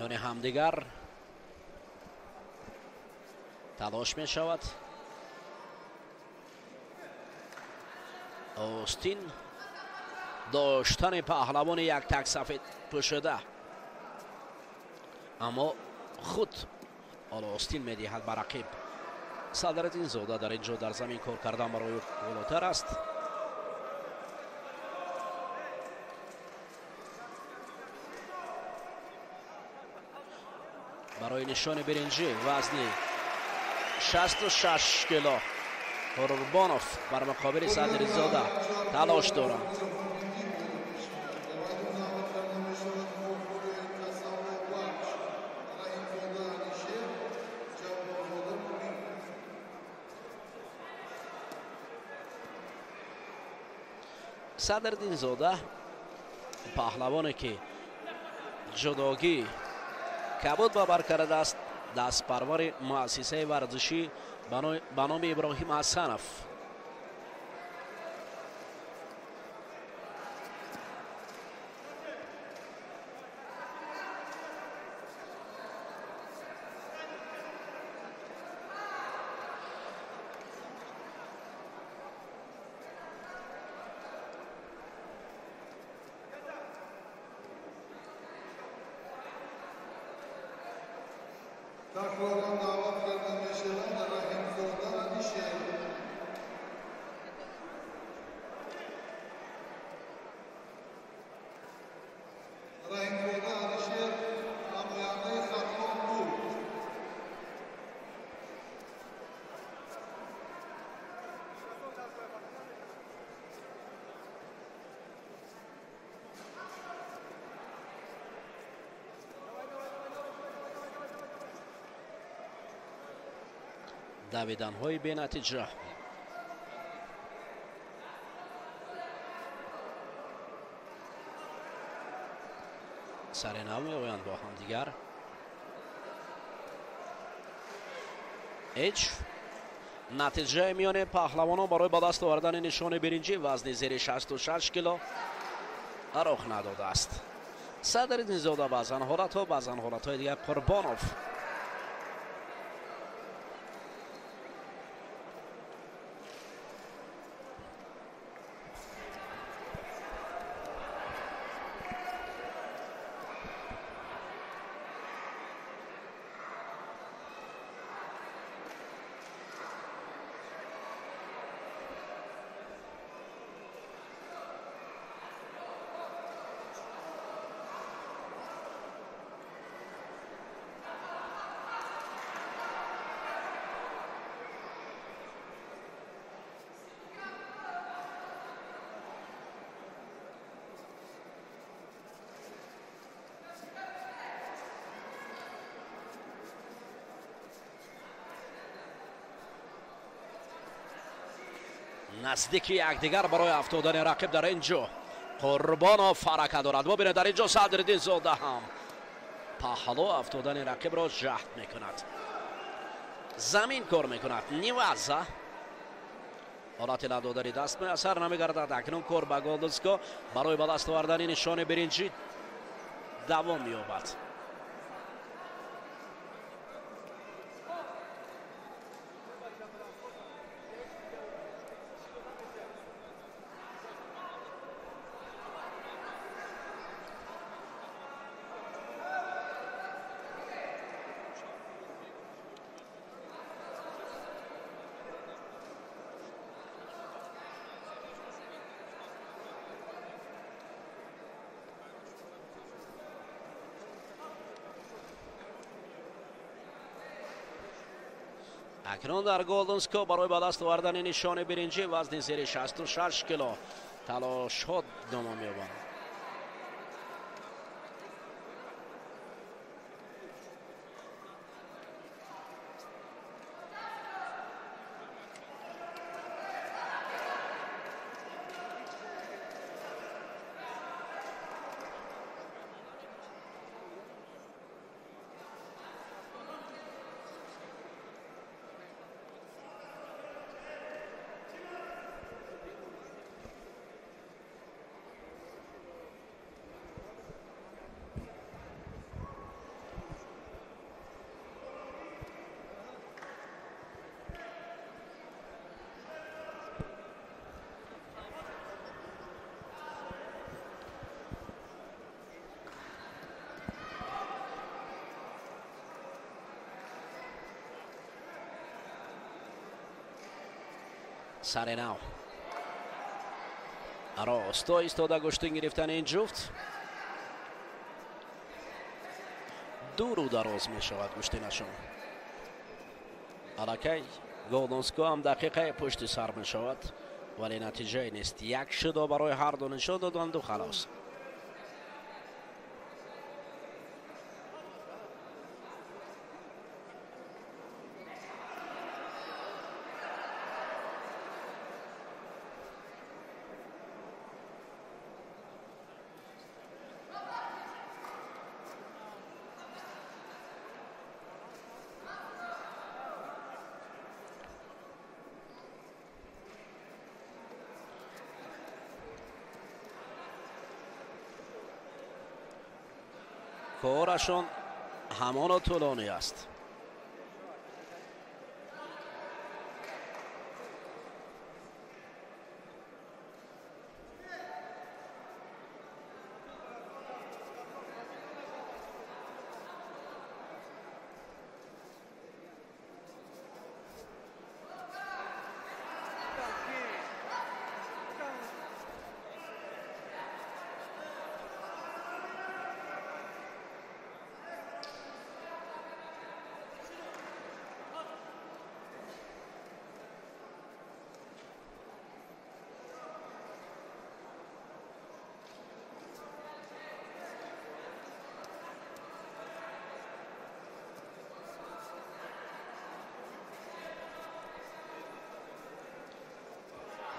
Миёни ҳамдигар талош мешавад. Остин доштани паҳлавони як так сафед пӯшида, аммо худ ҳоло остин медиҳад ба рақиб. Садриддинзода дар ин ҷо дар замин кор кардан барои болотар аст. Барои нишони биринҷӣ вазни 66 кило Қурбонов бар муқобили Садриддинзода талош доранд. Садриддинзода паҳлавоне ки ҷудогӣ кабуд ба бар кардааст, дастпарвари муассисаи варзишӣ ба номи Иброҳим Ҳасанов. Такроран даъват карда мешаванд Раҳимзода Алишер. Раҳимзода Алишер намояндаи Хатлон буд. Давиданҳои бенатиҷа. Сари нав меоянд бо ҳамдигар. Ҳеҷ натиҷаи миёни паҳлавонон барои ба даст овардани нишони биринҷӣ вазни зери 66 кило рух надодааст. Садриддинзода баъзан ҳолатҳо, баъзан ҳолатҳои дигар Қурбонов. Наздики якдигар барои афтодани рақиб дар ин ҷо Қурбонов ҳаракат дорад. Бубинед, дар ин ҷо Садриддинзода ҳам паҳлӯ афтодани рақибро ҷаҳд мекунад, замин кор мекунад. Ниваза ҳолати ладодани даст муяссар намегардад. Акнун кор ба голдуско барои ба даст овардани нишони биринҷӣ давом меёбад. Акнун дар Голденско барои ба даст овардани нишони биринҷӣ вазни зери 66 кило талошҳо идома меёбанд. Сари нав росто истода гӯштин гирифтани ин ҷуфт дуру дароз мешавад гӯштинашон. Аллакай Голдонско ҳам дақиқаи пушти сар мешавад, вале натиҷае нест. Як шидо барои ҳарду нишон доданду халос. Корашон ҳамоно тӯлонӣ аст.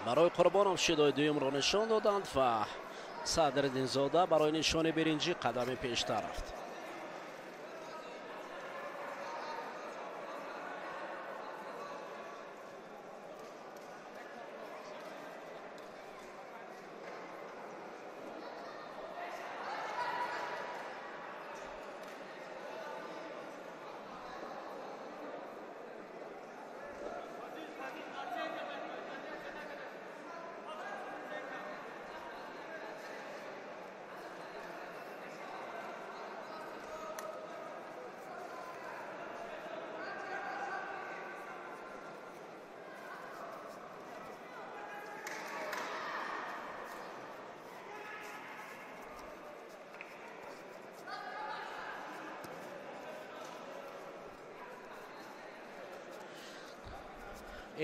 Барои Қурбонов шидои дуюмро нишон доданд ва Садриддинзода барои нишони биринҷӣ қадами пештар рафт.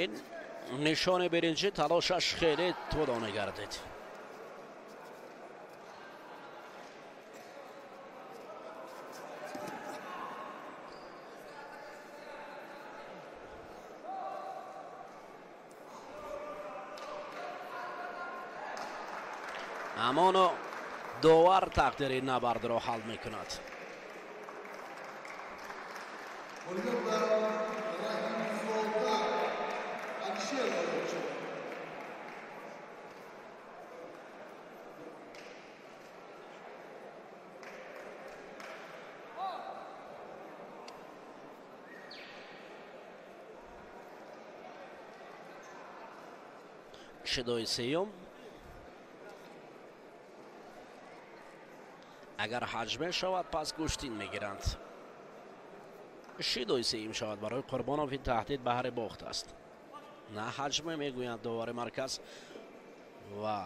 Ин нишони биринҷӣ талошаш хеле тӯлонӣ гардид. Ҳамоно довар тақдири набардро ҳал мекунад. Шидои сеюм агар ҳаҷме шавад, пас гӯштин мегиранд. Шидои сеюм шавад барои Қурбонов ин таҳдид баҳри бохт аст. На ҳаҷме мегӯянд довари марказ ва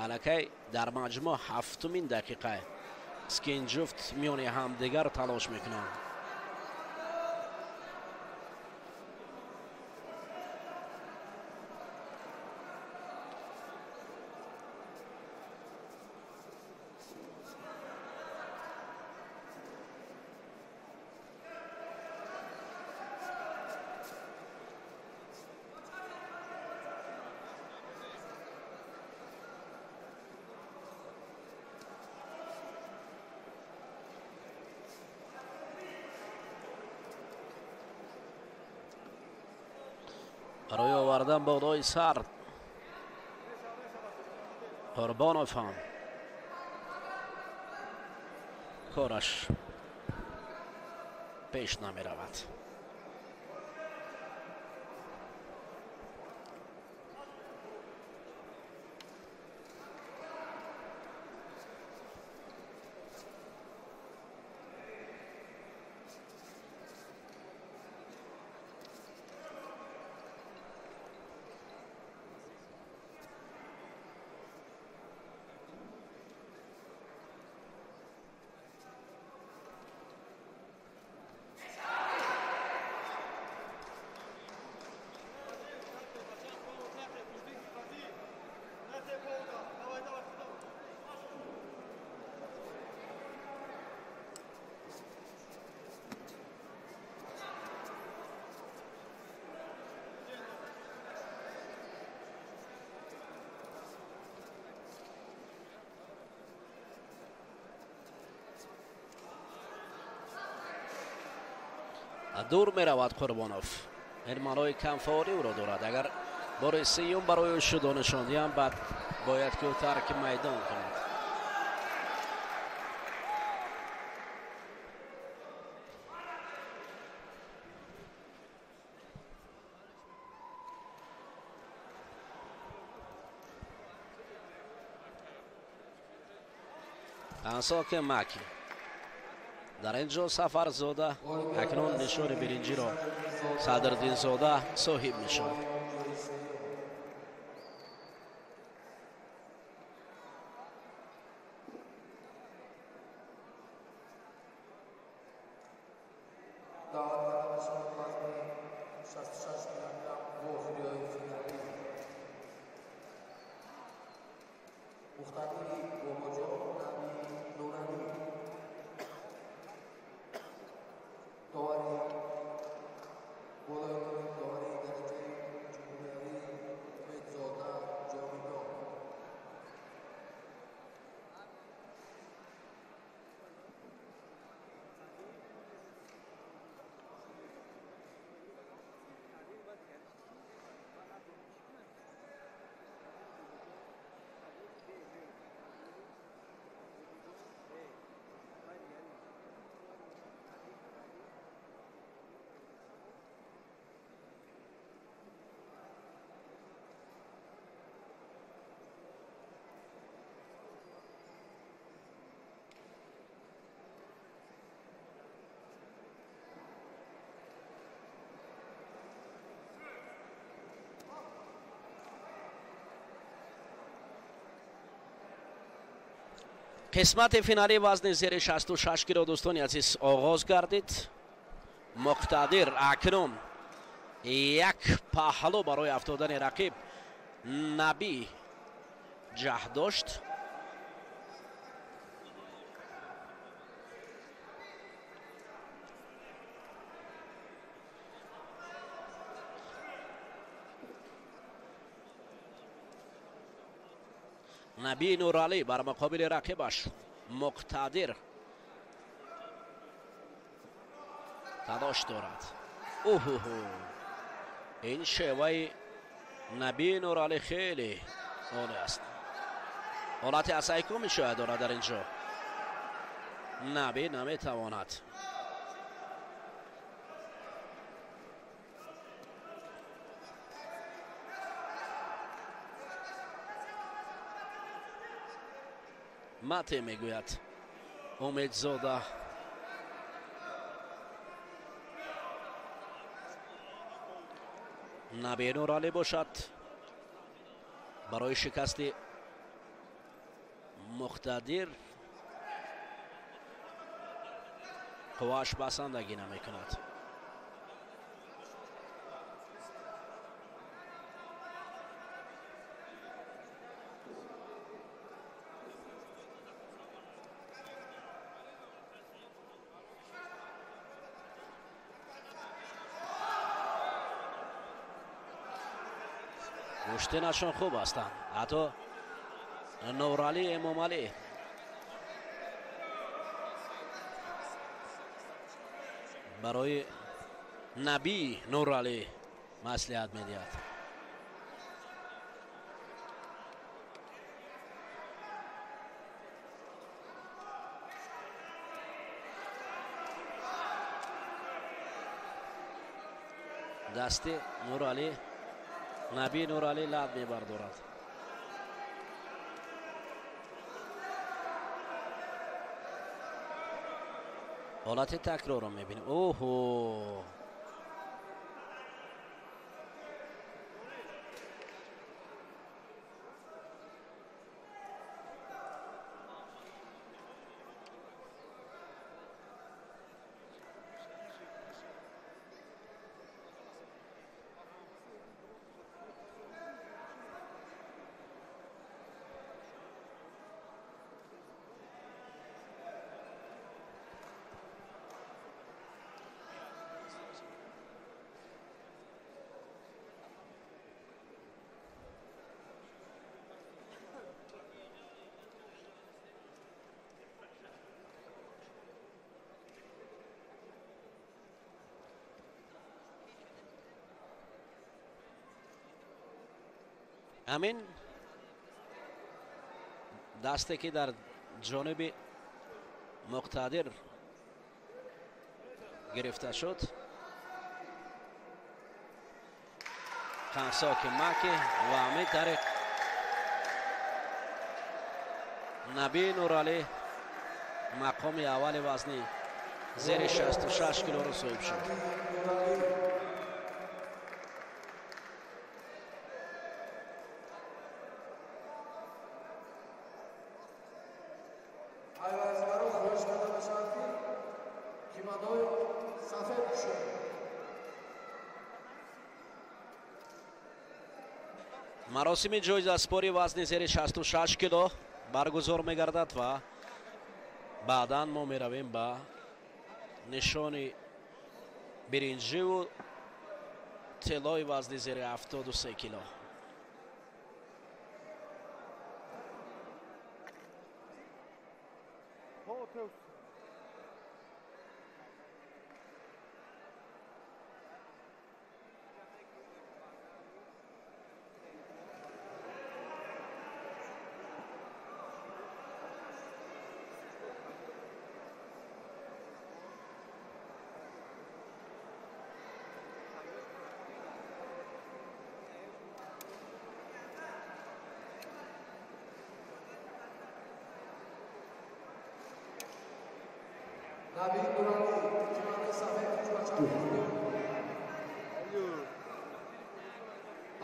аллакай дар маҷмӯъ ҳафтумин дақиқа аст ки ин ҷуфт миёни ҳамдигар талош мекунанд. Барои овардан болои сар Қурбонов ҳам кораш пеш намеравад. Дур меравад Қурбонов. Ин маънои камфаъолӣ ӯро дорад. Агар бори сеюм барои ӯ шудо нишон диҳам, баъд бояд ки ӯ тарки майдон кунад. Ансоки Маки. Дар ин ҷо Сафарзода акнун нишони биринҷиро Садриддинзода соҳиб мешавад. Қисмати финалии вазни зери 66 кило, дӯстони азиз, оғоз гардид. Муқтадир акнун як паҳлӯ барои афтодани рақиб Набӣ ҷаҳд дошт. Набӣ Нуралӣ бар муқобили рақибаш Муқтадир талош дорад. Уҳуҳу, ин шеваи Набӣ Нуралӣ хеле олӣ аст. Ҳолати асайкуми шояд дорад дар ин ҷо. Набӣ наметавонад. Мате мегӯяд Умедзода. Набӣ Нуралӣ бошад барои шикасти Муқтадир қуввааш басандагӣ намекунад. Гӯштинашон хуб ҳастанд. Ҳатто Нуралӣ Эмомалӣ барои Набӣ Нуралӣ маслиҳат медиҳад. Дасти Нуралӣ, Набӣ Нуралӣ лат мебардорад. Ҳолати такрорро мебинем. Оҳо, Ҳамин дасте ки дар ҷониби Муқтадир гирифта шуд, қансоки маки ва ҳамин тариқ Наби Нуралӣ мақоми аввали вазни зери 66 килоро соҳиб шуд. Маросими ҷоизаспори вазни зери 66 кило баргузор мегардад ва баъдан мо меравем ба нишони биринҷиву тиллои вазни зери 73 кило.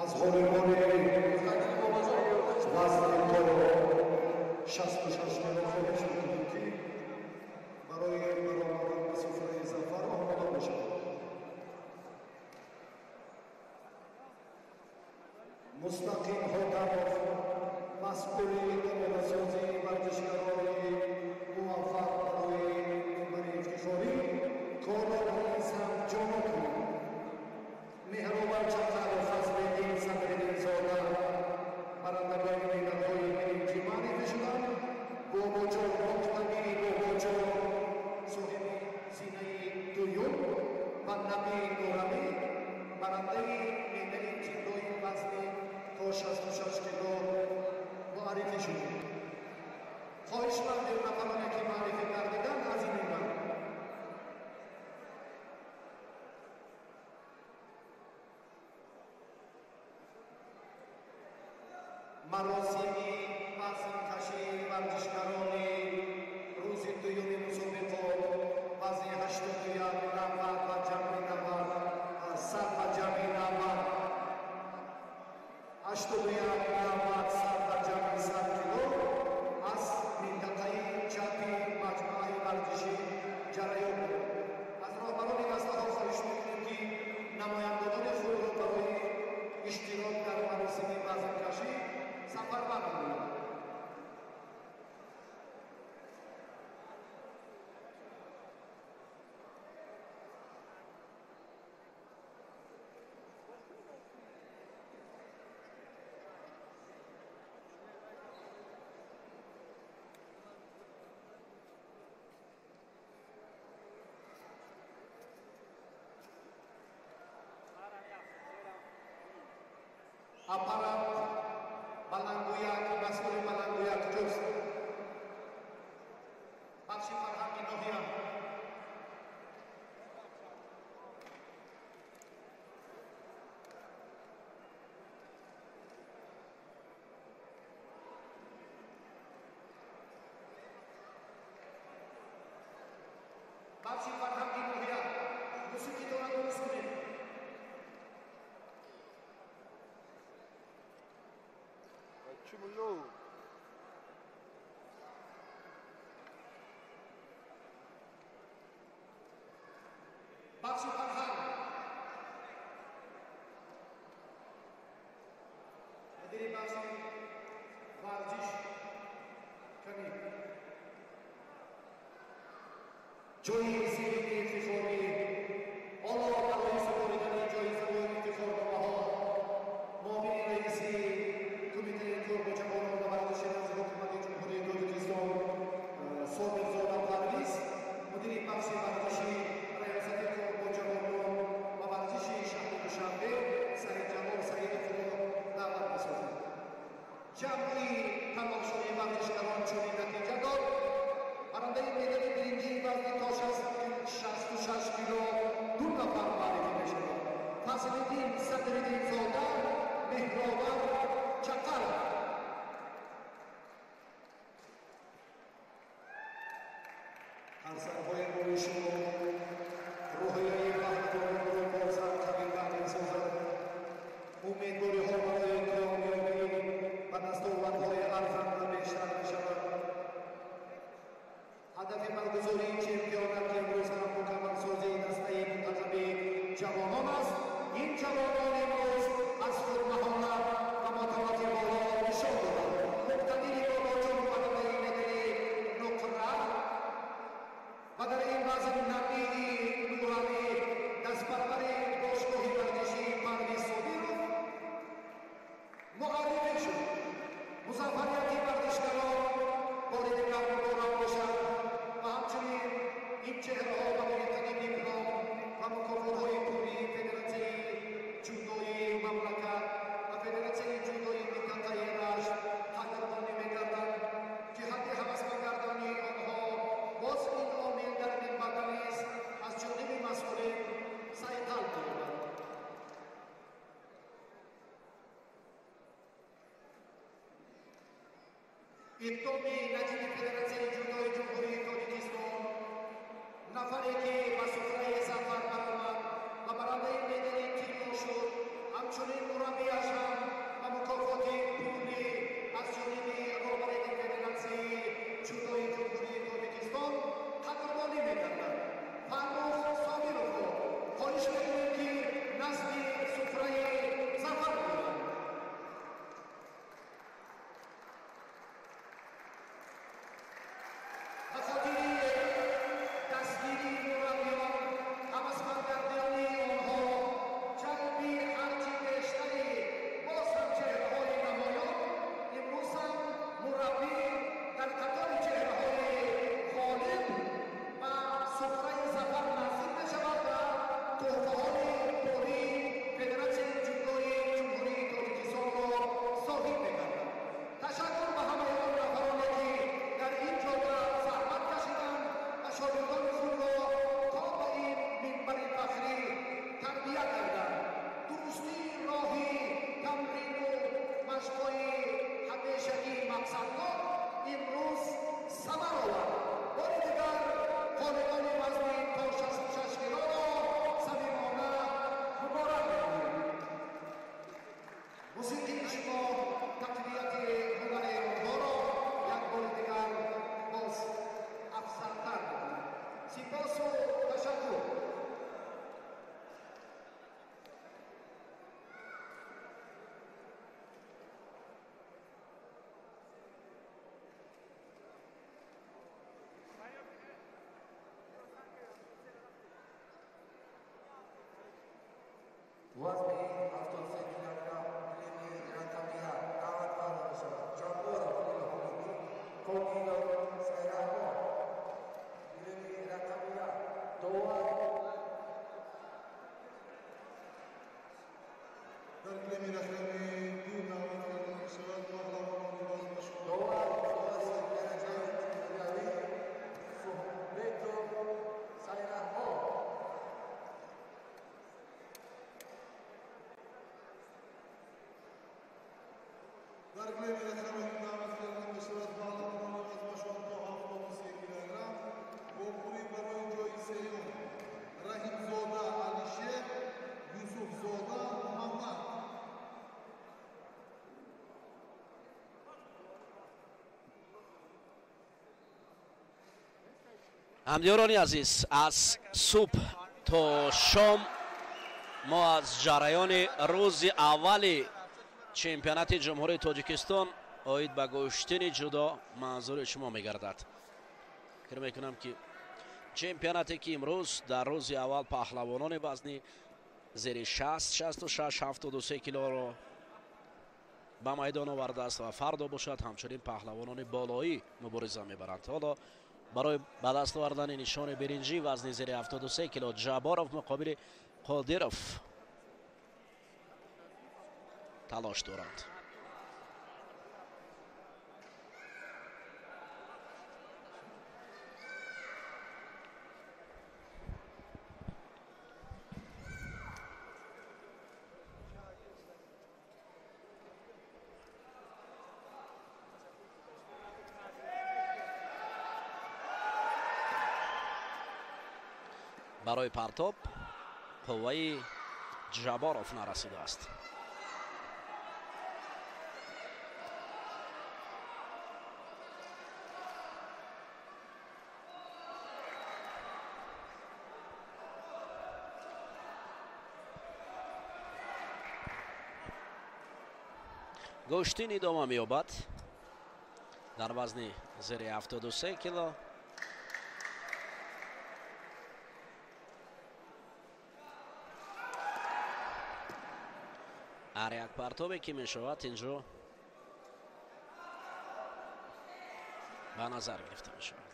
Аз ғолибони вазни то 66 кило хоҳиш мекунем, ки барои баромадан ба суфраи зафар омода бошанд. Мустақим Ҳотамов, масъули омодасозии варзишгарони муваффақ барои минбари ифтихорӣ, корро ба ин самт ҷомӣ кунед. Меҳробар Чақаров, Фазлиддин Садриддинзода барандагони медалҳои биринҷӣ муаррифӣ шуданд. Бобоҷон Муқтадири Бобоҷон соҳиби зинаи дуюм ва Наби Нуралӣ барандаи медали тиллои вазни то 66 кило муаррифӣ шуданд. Хоҳишмандем нафароне ки муаррифӣ гардиданд аз ин минбар. Маросими вазнкашии варзишгарони рӯзи дуюми мусобиқот вазни 81, 90 ва ҷамъи 90, 100 ва ҷамъи 90, 81, 90, 100 ва ҷамъи 100 кило аз минтақаи чапи маҷмӯаи варзишӣ ҷараён дорад. Аз роҳбарони дастаҳо хоҳиш мекунем, ки намояндагони худро барои иштирок дар маросими вазнкашӣ сафарбар намоянд. Аппарат баландгӯяк, масъули баландгӯяк куҷост? Бахши фарҳанги ноҳия. Бахши фарҳанги ноҳия мусиқӣ дорад, дуруст кунед. Бахши фарҳанг, мудири бахши варзиш кани. Ҷои сеюми ифтихорӣ ҳоло барои супоридани ҷоизаҳои ифтихорномаҳо муовини раиси Кумитаи кор бо ҷавонон ва варзиши назди Ҳукумати Ҷумҳурии Тоҷикистон Собирзода Парвиз, мудири бахши варзиши Раёсати кор бо ҷавонон ва варзиши шаҳри Душанбе Саидҷамол Саидовро даъват месозем. Иқдоми наҷиби Федератсияи ҷудои Ҷумҳурии Тоҷикистон, нафаре ки ба суфраи зафар баромад ва барандаи медали тилло шуд, ҳамчунин мураббиаш ҳам ба мукофоти пулӣ аз ҷониби роҳбарияти Федератсияи ҷудои Ҷумҳурии Тоҷикистон қадрдонӣ мегардад. Фаррух Собировро хоҳиш мекунем, ки назди суфраи зафар биёяд. Ба хотири дастгирии мураббиён, ҳавасмандгардонии онҳо, ҷалби ҳарчи бештари боз ҳам чеҳраҳои намоён, имрӯз ҳам мураббӣ дар қатори чеҳраҳои ғолиб ба суфраи зафар наздик мешавад ва тӯҳфаҳои пулии Федератсияи ҷудои Ҷумҳурии Тоҷикистонро соҳиб мегардад. Ташаккур ба ҳамаи он нафароне, ки дар ин ҷода заҳмат кашиданд ва шогирдони худро то ба ин минбари фахрӣ тарбия карданд. Дурустии роҳи тамрину машқҳои ҳамешагии мақсаднок имрӯз самар овард. Бори дигар ғолибони вазни то 66 килоро самимона муборак мегӯем. Мусиқии шумо тақвияти ҳунари онҳоро як бори дигар боз афзалтар мекунад. Сипосу ташаккур. Вазни 73 килограмм гилеми рақами як даъват карда мешавад Ҷабборов Илҳомиддин, Комилов Сайраҳмон. Гилеми рақами як довар. Дар гилеми рақами ду даъват карда мешавад паҳлавонони вазнашон довар федератсияи дараҷаи ҷумҳуриявӣ Суҳбетов Сайраҳмон. Дар гилеми рақами ду даъват карда мешавад паҳлавонони вазнашон то 73 килограмм вохӯрӣ барои ҷои сеюм Раҳимзода Алишер, Юсуфзода Муҳаммад. Ҳамдиёрони азиз, аз субҳ то шом мо аз ҷараёни рӯзи аввали чемпионати Ҷумҳурии Тоҷикистон оид ба гӯштини ҷудо манзури шумо мегардад. Фикр мекунам, ки чемпионате ки имрӯз дар рӯзи аввал паҳлавонони вазни зери 60, 66, 73 килоро ба майдон овардааст ва фардо бошад ҳамчунин паҳлавонони болоӣ мубориза мебаранд. Ҳоло барои ба даст овардани нишони биринҷӣ вазни зери 73 кило Ҷабборов муқобили Қодиров талош доранд. Барои партоб қувваи Ҷабборов нарасидааст. Гӯштин идома меёбад дар вазни зери 73 кило. Ҳар як партобе ки мешавад инҷо ба назар гирифта мешавад.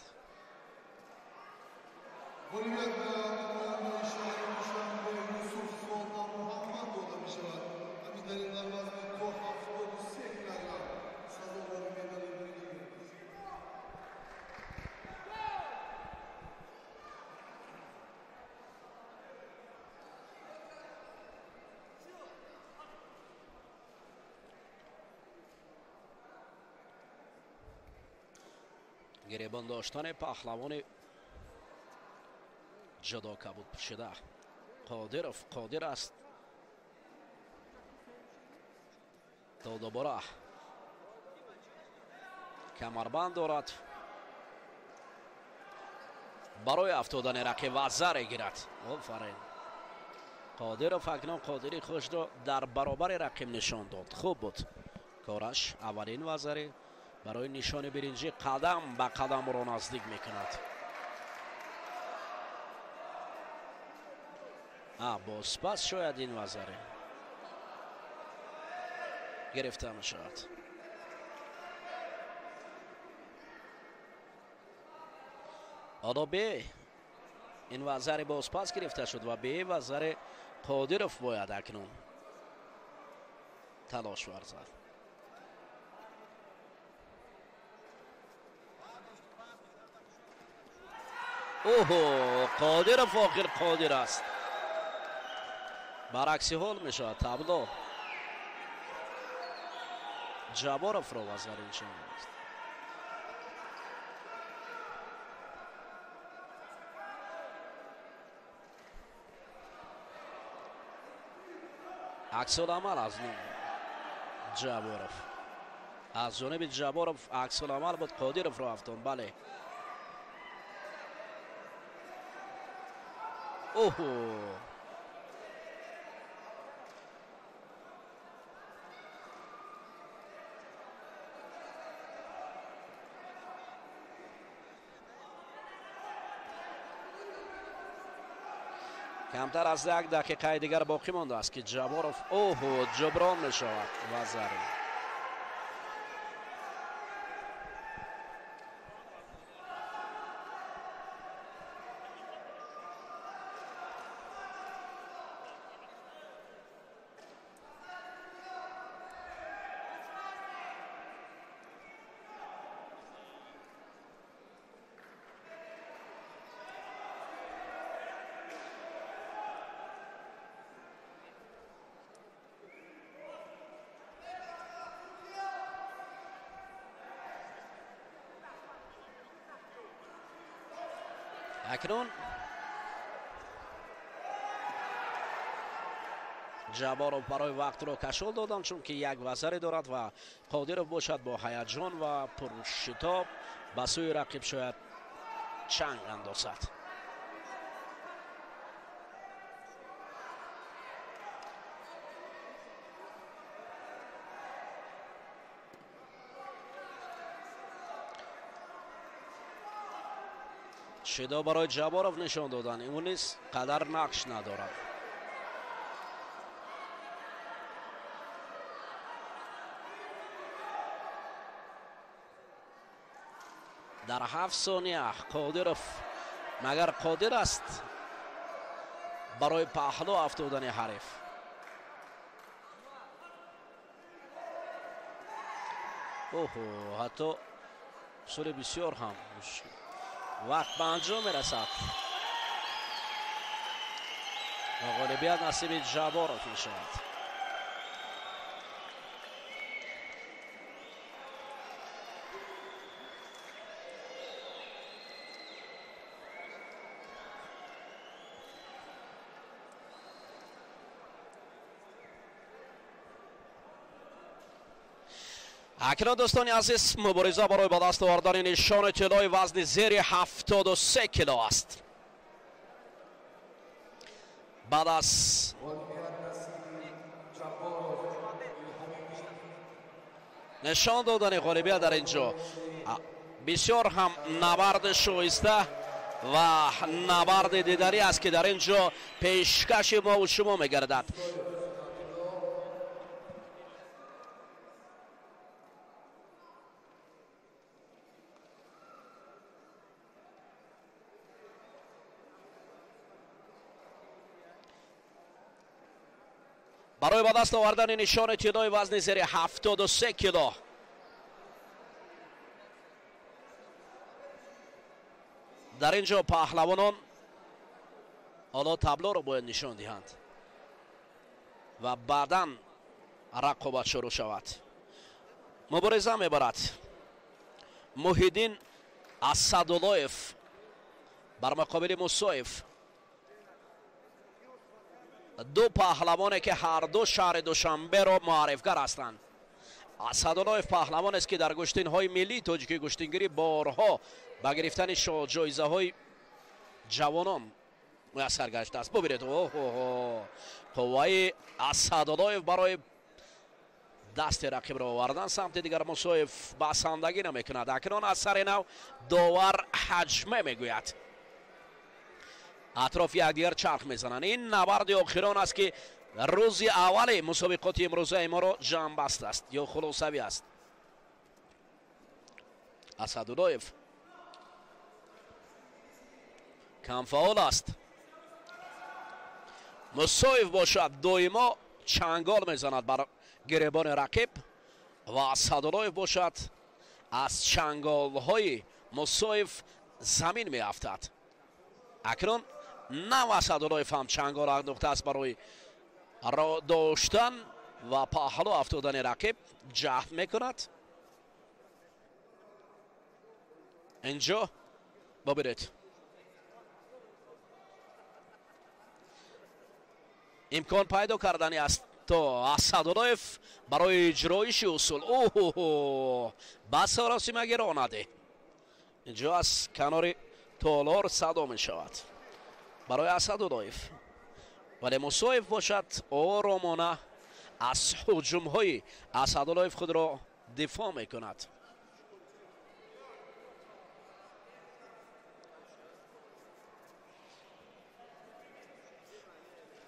Ғолибият ба намояндаи шаҳри Душанбе Юсуфзода Муҳаммад дода мешавад. Ҳамин далел дар вазни то 73 килограмм сазовори медали биринҷӣ гардид. Гиребон доштани паҳлавони ҷудо кабуд пӯшида. Қодиров қодир аст то дубора камарбанд дорад барои афтодани рақиб вазаре гирад. Офарин. Қодиров акнун қодири худро дар баробари рақиб нишон дод. Хуб буд кораш. Аввалин вазаре барои нишони биринҷӣ қадам ба қадам ӯро наздик мекунад. Бозпас шояд ин вазаре гирифта мешавад. Ҳоло бе ин вазаре бозпас гирифта шуд ва бе вазаре Қодиров бояд акнун талош варзад. Оҳо, Қодиров охир қодир аст. Баръакси ҳол мешавад табло. Ҷабборовро вазари нишон аст. Аксуламал аз Ҷабборов. Аз ҷониби Ҷабборов аксуламал буд, Қодировро афтон. Бале. Оҳо. Камтар аз як дақиқаи дигар боқӣ мондааст ки Ҷабборов оҳо ҷуброн мешавад вазаре. Акнун Ҷабборов барои вақтро кашол доданд, чунки як вазаре дорад ва Қодиров бошад бо ҳаяҷон ва пуршитоб ба сӯи рақиб шояд чанг андозад. Шидо барои Ҷабборов нишон доданд, ӯ низ қадар нақш надорад. Дар 7 сония Қодиров магар қодир аст барои паҳлӯ афтодани ҳариф. Оҳо, ҳатто сури бисёр ҳам мушкил. Вақт ба анҷом мерасад ва ғолибият насиби Ҷабборов мешавад. Акнун дӯстони азиз, мубориза барои ба даст овардани нишони тиллои вазни зери 73 кило аст. Баъд аз нишон додани ғолибият дар ин ҷо бисёр ҳам набарди шоиста ва набарди дидарӣ аст ки дар ин ҷо пешкаши мову шумо мегардад. Барои ба даст овардани нишони тиллои вазни зери 73 кило дар ин ҷо паҳлавонон ҳоло таблоро бояд нишон диҳанд ва баъдан рақобат шурӯъ шавад. Мубориза мебарад Муҳиддин Асадуллоев бар муқобили Мусоев, ду паҳлавоне ки ҳар ду шаҳри Душанберо муаррифгар ҳастанд. Асадуллоев паҳлавонест ки дар гӯштинҳои миллии тоҷикии гӯштингирӣ борҳо ба гирифтани ҷоизаҳои ҷавонон муяссар гаштааст. Бубинед, оҳо, қувваи Асадуллоев барои дасти рақибро овардан самти дигар Мусоев басандагӣ намекунад. Акнун аз сари нав довар ҳаҷме мегӯяд. Атрофи якдигар чарх мезананд. Ин набарди охирон аст ки рӯзи аввали мусобиқоти имрӯзаи моро ҷамъбаст аст ё хулосавӣ аст. Асадуллоев камфаъол аст. Мусоев бошад доимо чангол мезанад бар гиребони рақиб ва Асадуллоев бошад аз чанголҳои Мусоев замин меафтад. Акнун нав Асадуллоев ҳам чангол андохтааст барои ро доштан ва паҳлӯ афтодани рақиб ҷаҳд мекунад. Инҷо бубинед, имкон пайдо кардани аст то Асадуллоев барои иҷроиши усул. Оҳо, бас росимагиро наде. Инҷо аз канори толор садо мешавад барои Асадуллоев, вале Мусоев бошад оромона аз ҳуҷумҳои Асадуллоев худро дифоъ мекунад.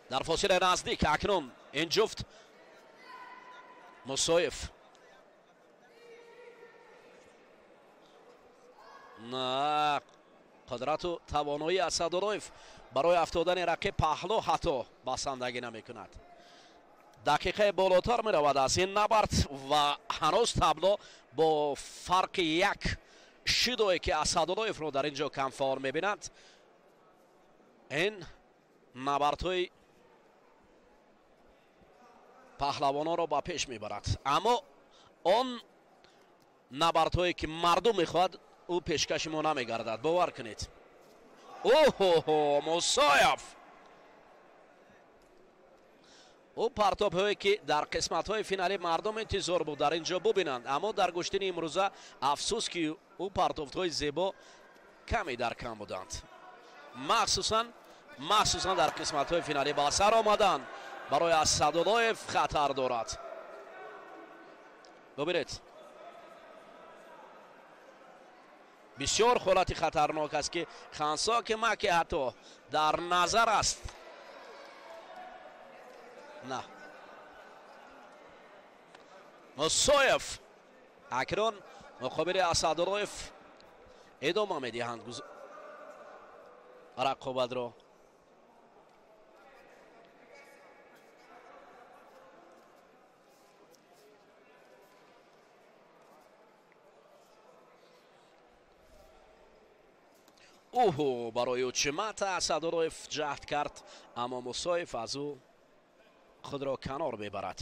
Дар фосилаи наздик акнун ин ҷуфт Мусоев на қудрату тавоноии Асадуллоев барои афтодани рақиб паҳлӯ ҳатто басандагӣ намекунад. Дақиқаи болотар меравад аз ин набард ва ҳанӯз табло бо фарқи як шидое ки Асадуллоевро дар ин ҷо камфаъол мебинад. Ин набардҳои паҳлавононро ба пеш мебарад, аммо он набардҳое ки мардум мехоҳад ӯ пешкаши мо намегардад, бовар кунед. Оҳо, Мусоев ӯ партобҳое ки дар қисматҳои финалӣ мардум интизор буд дар ин ҷо бубинанд, аммо дар гӯштини имрӯза афсӯс ки ӯ партобҳои зебо каме дар кам буданд, махсусан дар қисматҳои финалӣ ба сар омаданд. Барои Асадуллоев хатар дорад. Бубинед, бисёр ҳолати хатарнок аст ки хансоки маки ҳатто дар назар аст. На, Мусоев акнун муқобили Асадуллоев идома медиҳанд рақобатро. Оҳо, барои учимата Асадуллоев ҷаҳд кард, аммо Мусоев аз ӯ худро канор мебарад.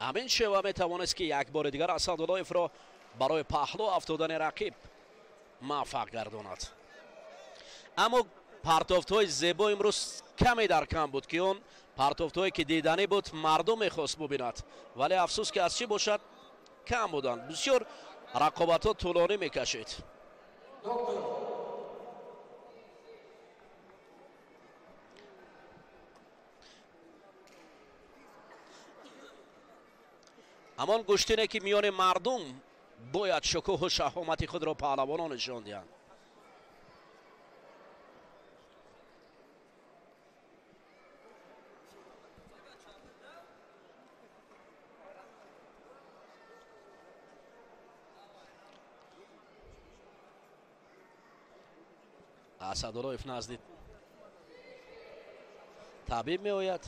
Ҳамин шева метавонист ки як бори дигар Асадуллоевро барои паҳлӯ афтодани рақиб муваффақ гардонад. Аммо партофтҳои зебо имрӯз каме дар кам буд ки он партофтҳое ки диданӣ буд мардум мехост бубинад, вале афсӯс ки аз чӣ бошад кам буданд. Бисёр рақобатҳо тӯлонӣ мекашид. Ҳамон гӯштине ки миёни мардум бояд шукӯҳу шаҳомати худро паҳлавонон нишон диҳанд. Асадуллоев назди табиб меояд.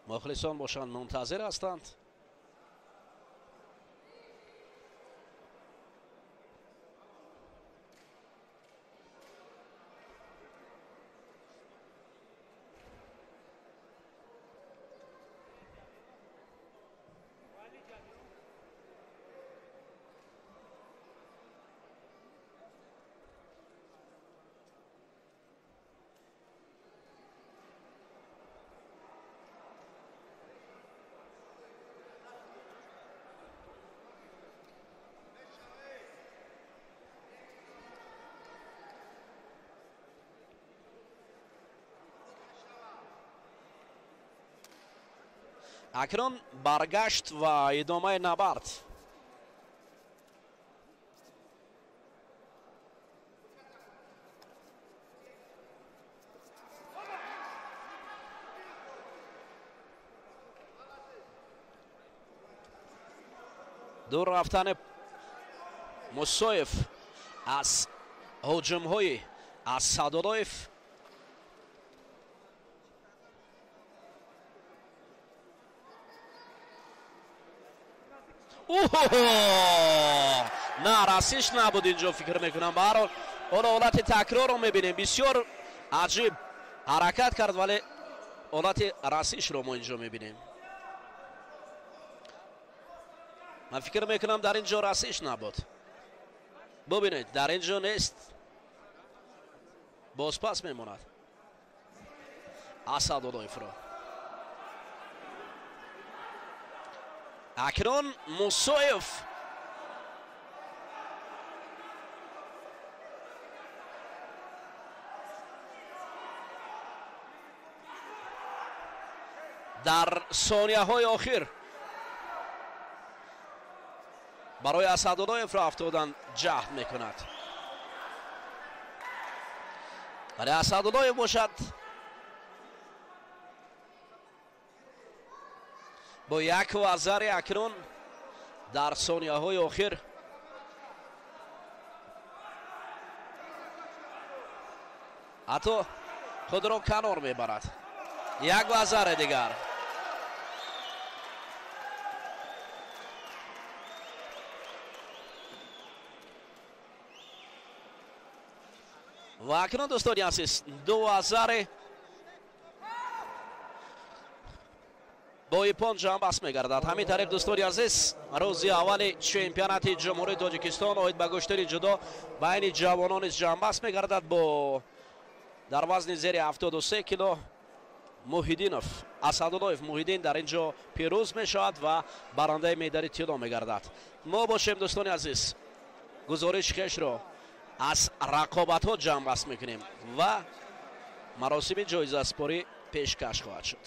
Мухлисон бошанд мунтазир ҳастанд. Акнун баргашт ва идомаи набард. Дур рафтани Мусоев аз ҳуҷумҳои Асадуллоев. На, расиш набуд инҷо, фикр мекунам. Ба ҳар ҳол ҳоло ҳолати такрорро мебинем. Бисёр аҷиб ҳаракат кард, вале ҳолати расишро мо инҷо мебинем. Ман фикр мекунам, дар ин ҷо расиш набуд. Бубинед, дар ин ҷо нест, бозпас мемонад Асадуллоевро. Акнун Мусоев дар сонияҳои охир барои Асадуллоевро афтодан ҷаҳд мекунад, вале Асадуллоев бошад бо як вазари акнун дар сонияҳои охир ҳатто худро канор мебарад. Як вазари дигар. Ва акнун, дӯстони азиз, ду вазари бо ипон ҷамъбаст мегардад. Ҳамин тариқ, дӯстони азиз, рӯзи аввали чемпионати Ҷумҳурии Тоҷикистон оид ба гӯштини ҷудо байни ҷавонон низ ҷамъбаст мегардад бо дар вазни зери 73 кило Муҳиддинов Асадуллоев Муҳиддин дар ин ҷо пирӯз мешавад ва барандаи медали тилло мегардад. Мо бошем, дӯстони азиз, гузориши хешро аз рақобатҳо ҷамъбаст мекунем ва маросими ҷоизаспорӣ пешкаш хоҳад шуд.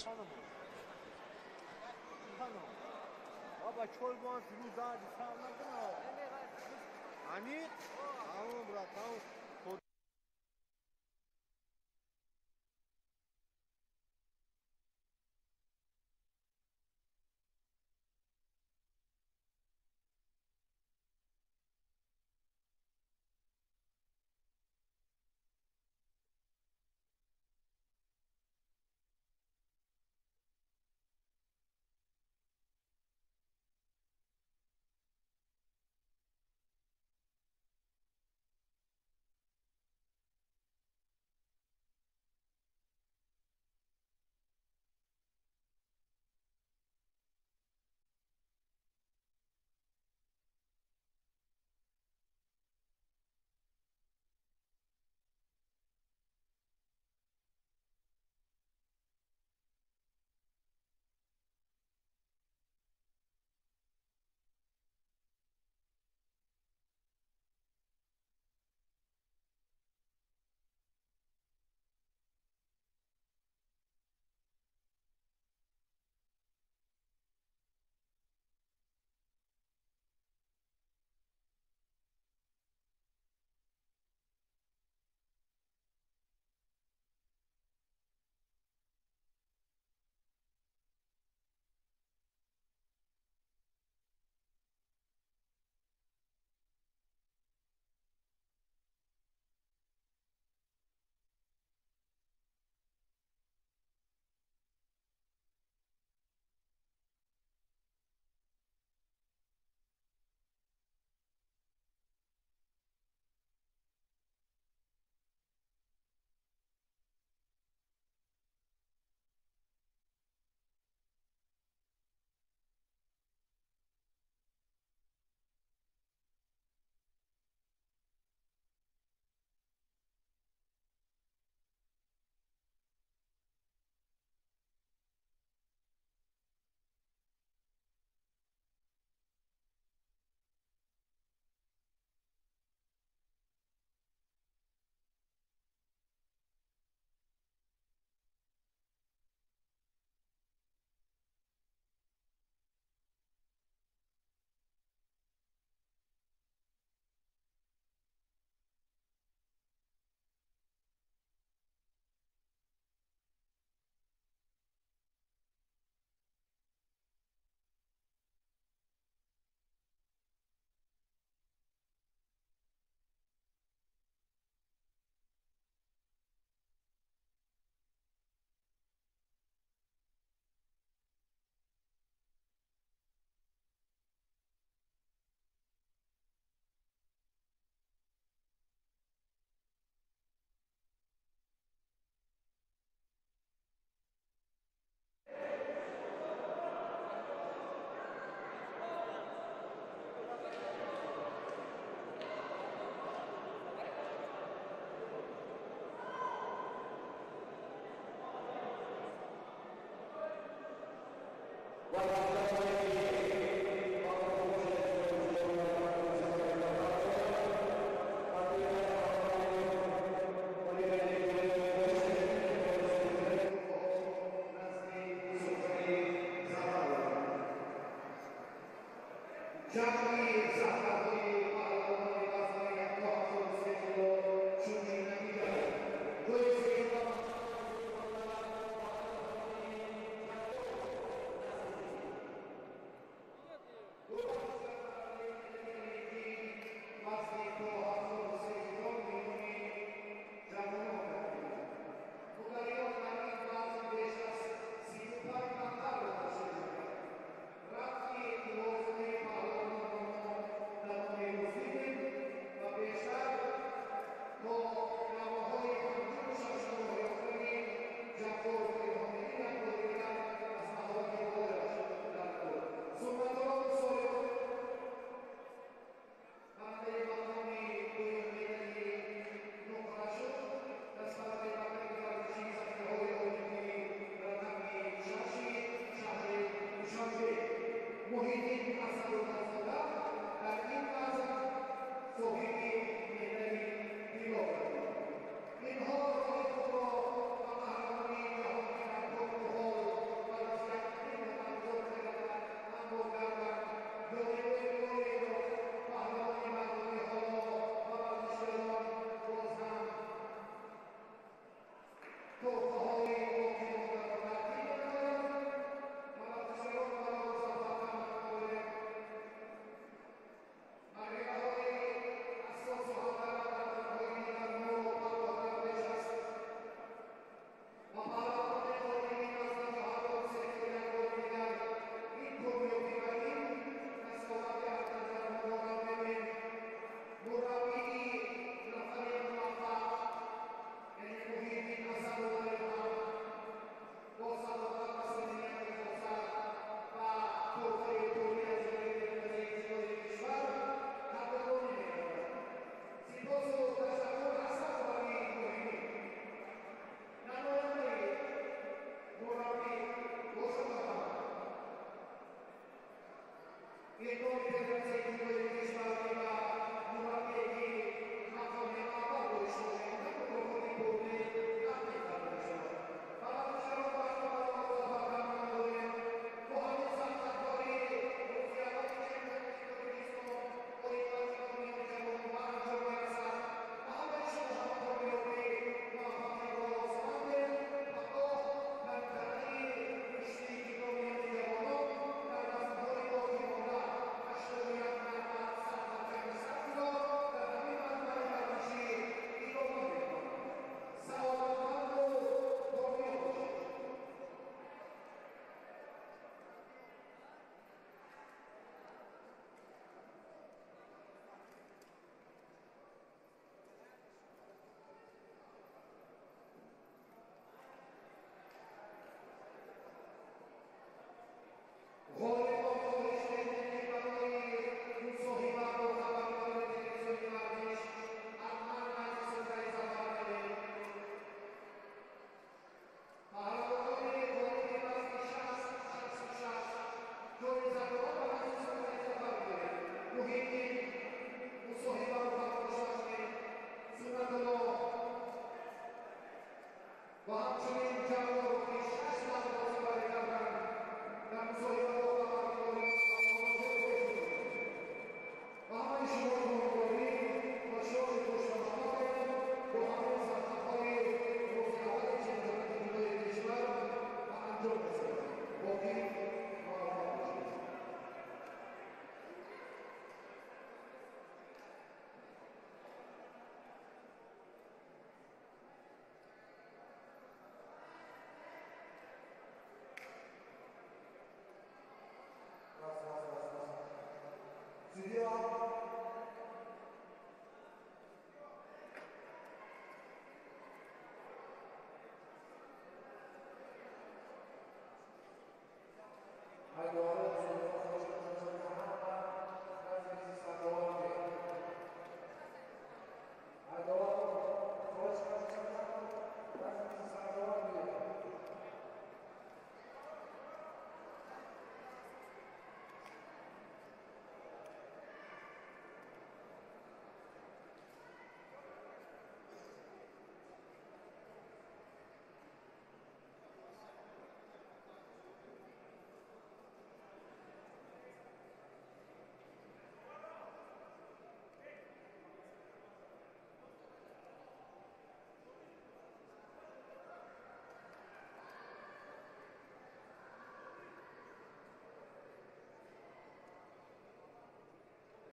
Судья.